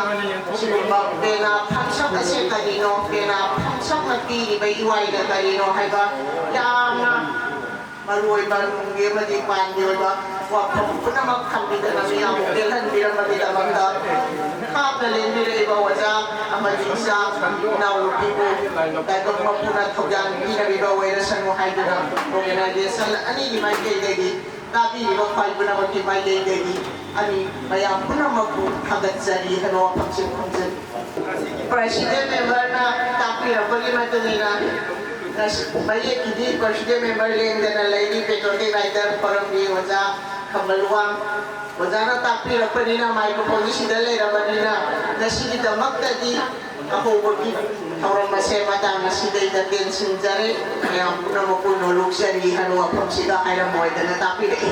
ꯁꯤꯒꯨꯝꯕ ꯄꯦꯅꯥ ꯐꯝꯁꯛ ꯑꯁꯤ ꯀꯔꯤꯅꯣ, ꯄꯦꯅꯥ ꯐꯝꯁꯛꯅ ꯄꯤꯔꯤꯕ ꯏꯋꯥꯏꯅ ꯀꯔꯤꯅꯣ ꯍꯥꯏꯕ ꯌꯥꯝꯅ ꯃꯔꯨꯑꯣꯏꯕ ꯅꯨꯡꯒꯤ ꯑꯃꯗꯤ ꯄꯥꯟꯒꯤ ꯑꯣꯏꯕ ꯋꯥꯐꯝ ꯄꯨꯝꯅꯃꯛ ꯊꯝꯕꯤꯗꯨꯅ ꯃꯤꯌꯥꯝꯕꯨ ꯄꯦꯜꯍꯟꯕꯤꯔꯝꯕꯒꯤꯗꯃꯛꯇ ꯊꯥꯞꯅ ꯂꯦꯡꯕꯤꯔꯛꯏꯕ ꯑꯣꯖꯥ ꯑꯃꯗꯤ ꯏꯆꯥ ꯏꯅꯥꯎꯅꯨꯄꯤꯕꯨ ꯇꯥꯏꯕꯪ ꯃꯄꯨꯅ ꯊꯧꯖꯥꯜ ꯄꯤꯅꯕꯤꯕ ꯑꯣꯏꯔꯁꯅꯨ ꯍꯥꯏꯗꯨꯅ organization ꯑꯅꯤꯒꯤ ꯃꯥꯏꯀꯩꯗꯒꯤ ꯇꯥꯕꯤꯔꯤꯕ ꯈ꯭ꯋꯥꯏ ꯄꯨꯝꯅꯃꯛꯀꯤ ꯃꯥꯏꯀꯩꯗꯒꯤ ꯑꯅꯤ ꯃꯌꯥꯝ ꯄꯨꯝꯅꯃꯛꯄꯨ ꯊꯥꯒꯠꯆꯔꯤ ꯍꯥꯏꯕ ꯋꯥꯐꯝꯁꯤ ꯊꯝꯖꯔꯤ꯫ President memberꯅ ꯇꯥꯛꯄꯤꯔꯛꯄꯒꯤ ꯃꯇꯨꯡ ꯏꯟꯅ ꯃꯌꯦꯛꯀꯤꯗꯤ president member ꯂꯦꯡꯗꯅ ꯂꯩꯔꯤ꯫ Patriotic writer ꯐꯣꯔꯝꯒꯤ ꯑꯣꯖꯥ ꯈꯝꯕꯜꯋꯥꯡ ꯑꯣꯖꯥꯅ ꯇꯥꯛꯄꯤꯔꯛꯄꯅꯤꯅ microphoneꯁꯤ ꯁꯤꯗ ꯂꯩꯔꯕꯅꯤꯅ ꯉꯁꯤꯒꯤꯗꯃꯛꯇꯗꯤ ꯑꯍꯧꯕꯒꯤ ꯊꯧꯔꯝ ꯑꯁꯦ ꯃꯇꯥꯡ ꯑꯁꯤꯗꯩꯗ ꯇꯦꯟꯁꯤꯟꯖꯔꯦ꯫ ꯃꯌꯥꯝ ꯄꯨꯝꯅꯃꯛꯄꯨ ꯅꯣꯂꯨꯛꯆꯔꯤ ꯍꯥꯏꯕ ꯋꯥꯐꯝꯁꯤꯒ ꯍꯥꯏꯔꯝꯃꯣꯏꯗꯅ ꯇꯥꯛꯄꯤꯔꯛꯏ꯫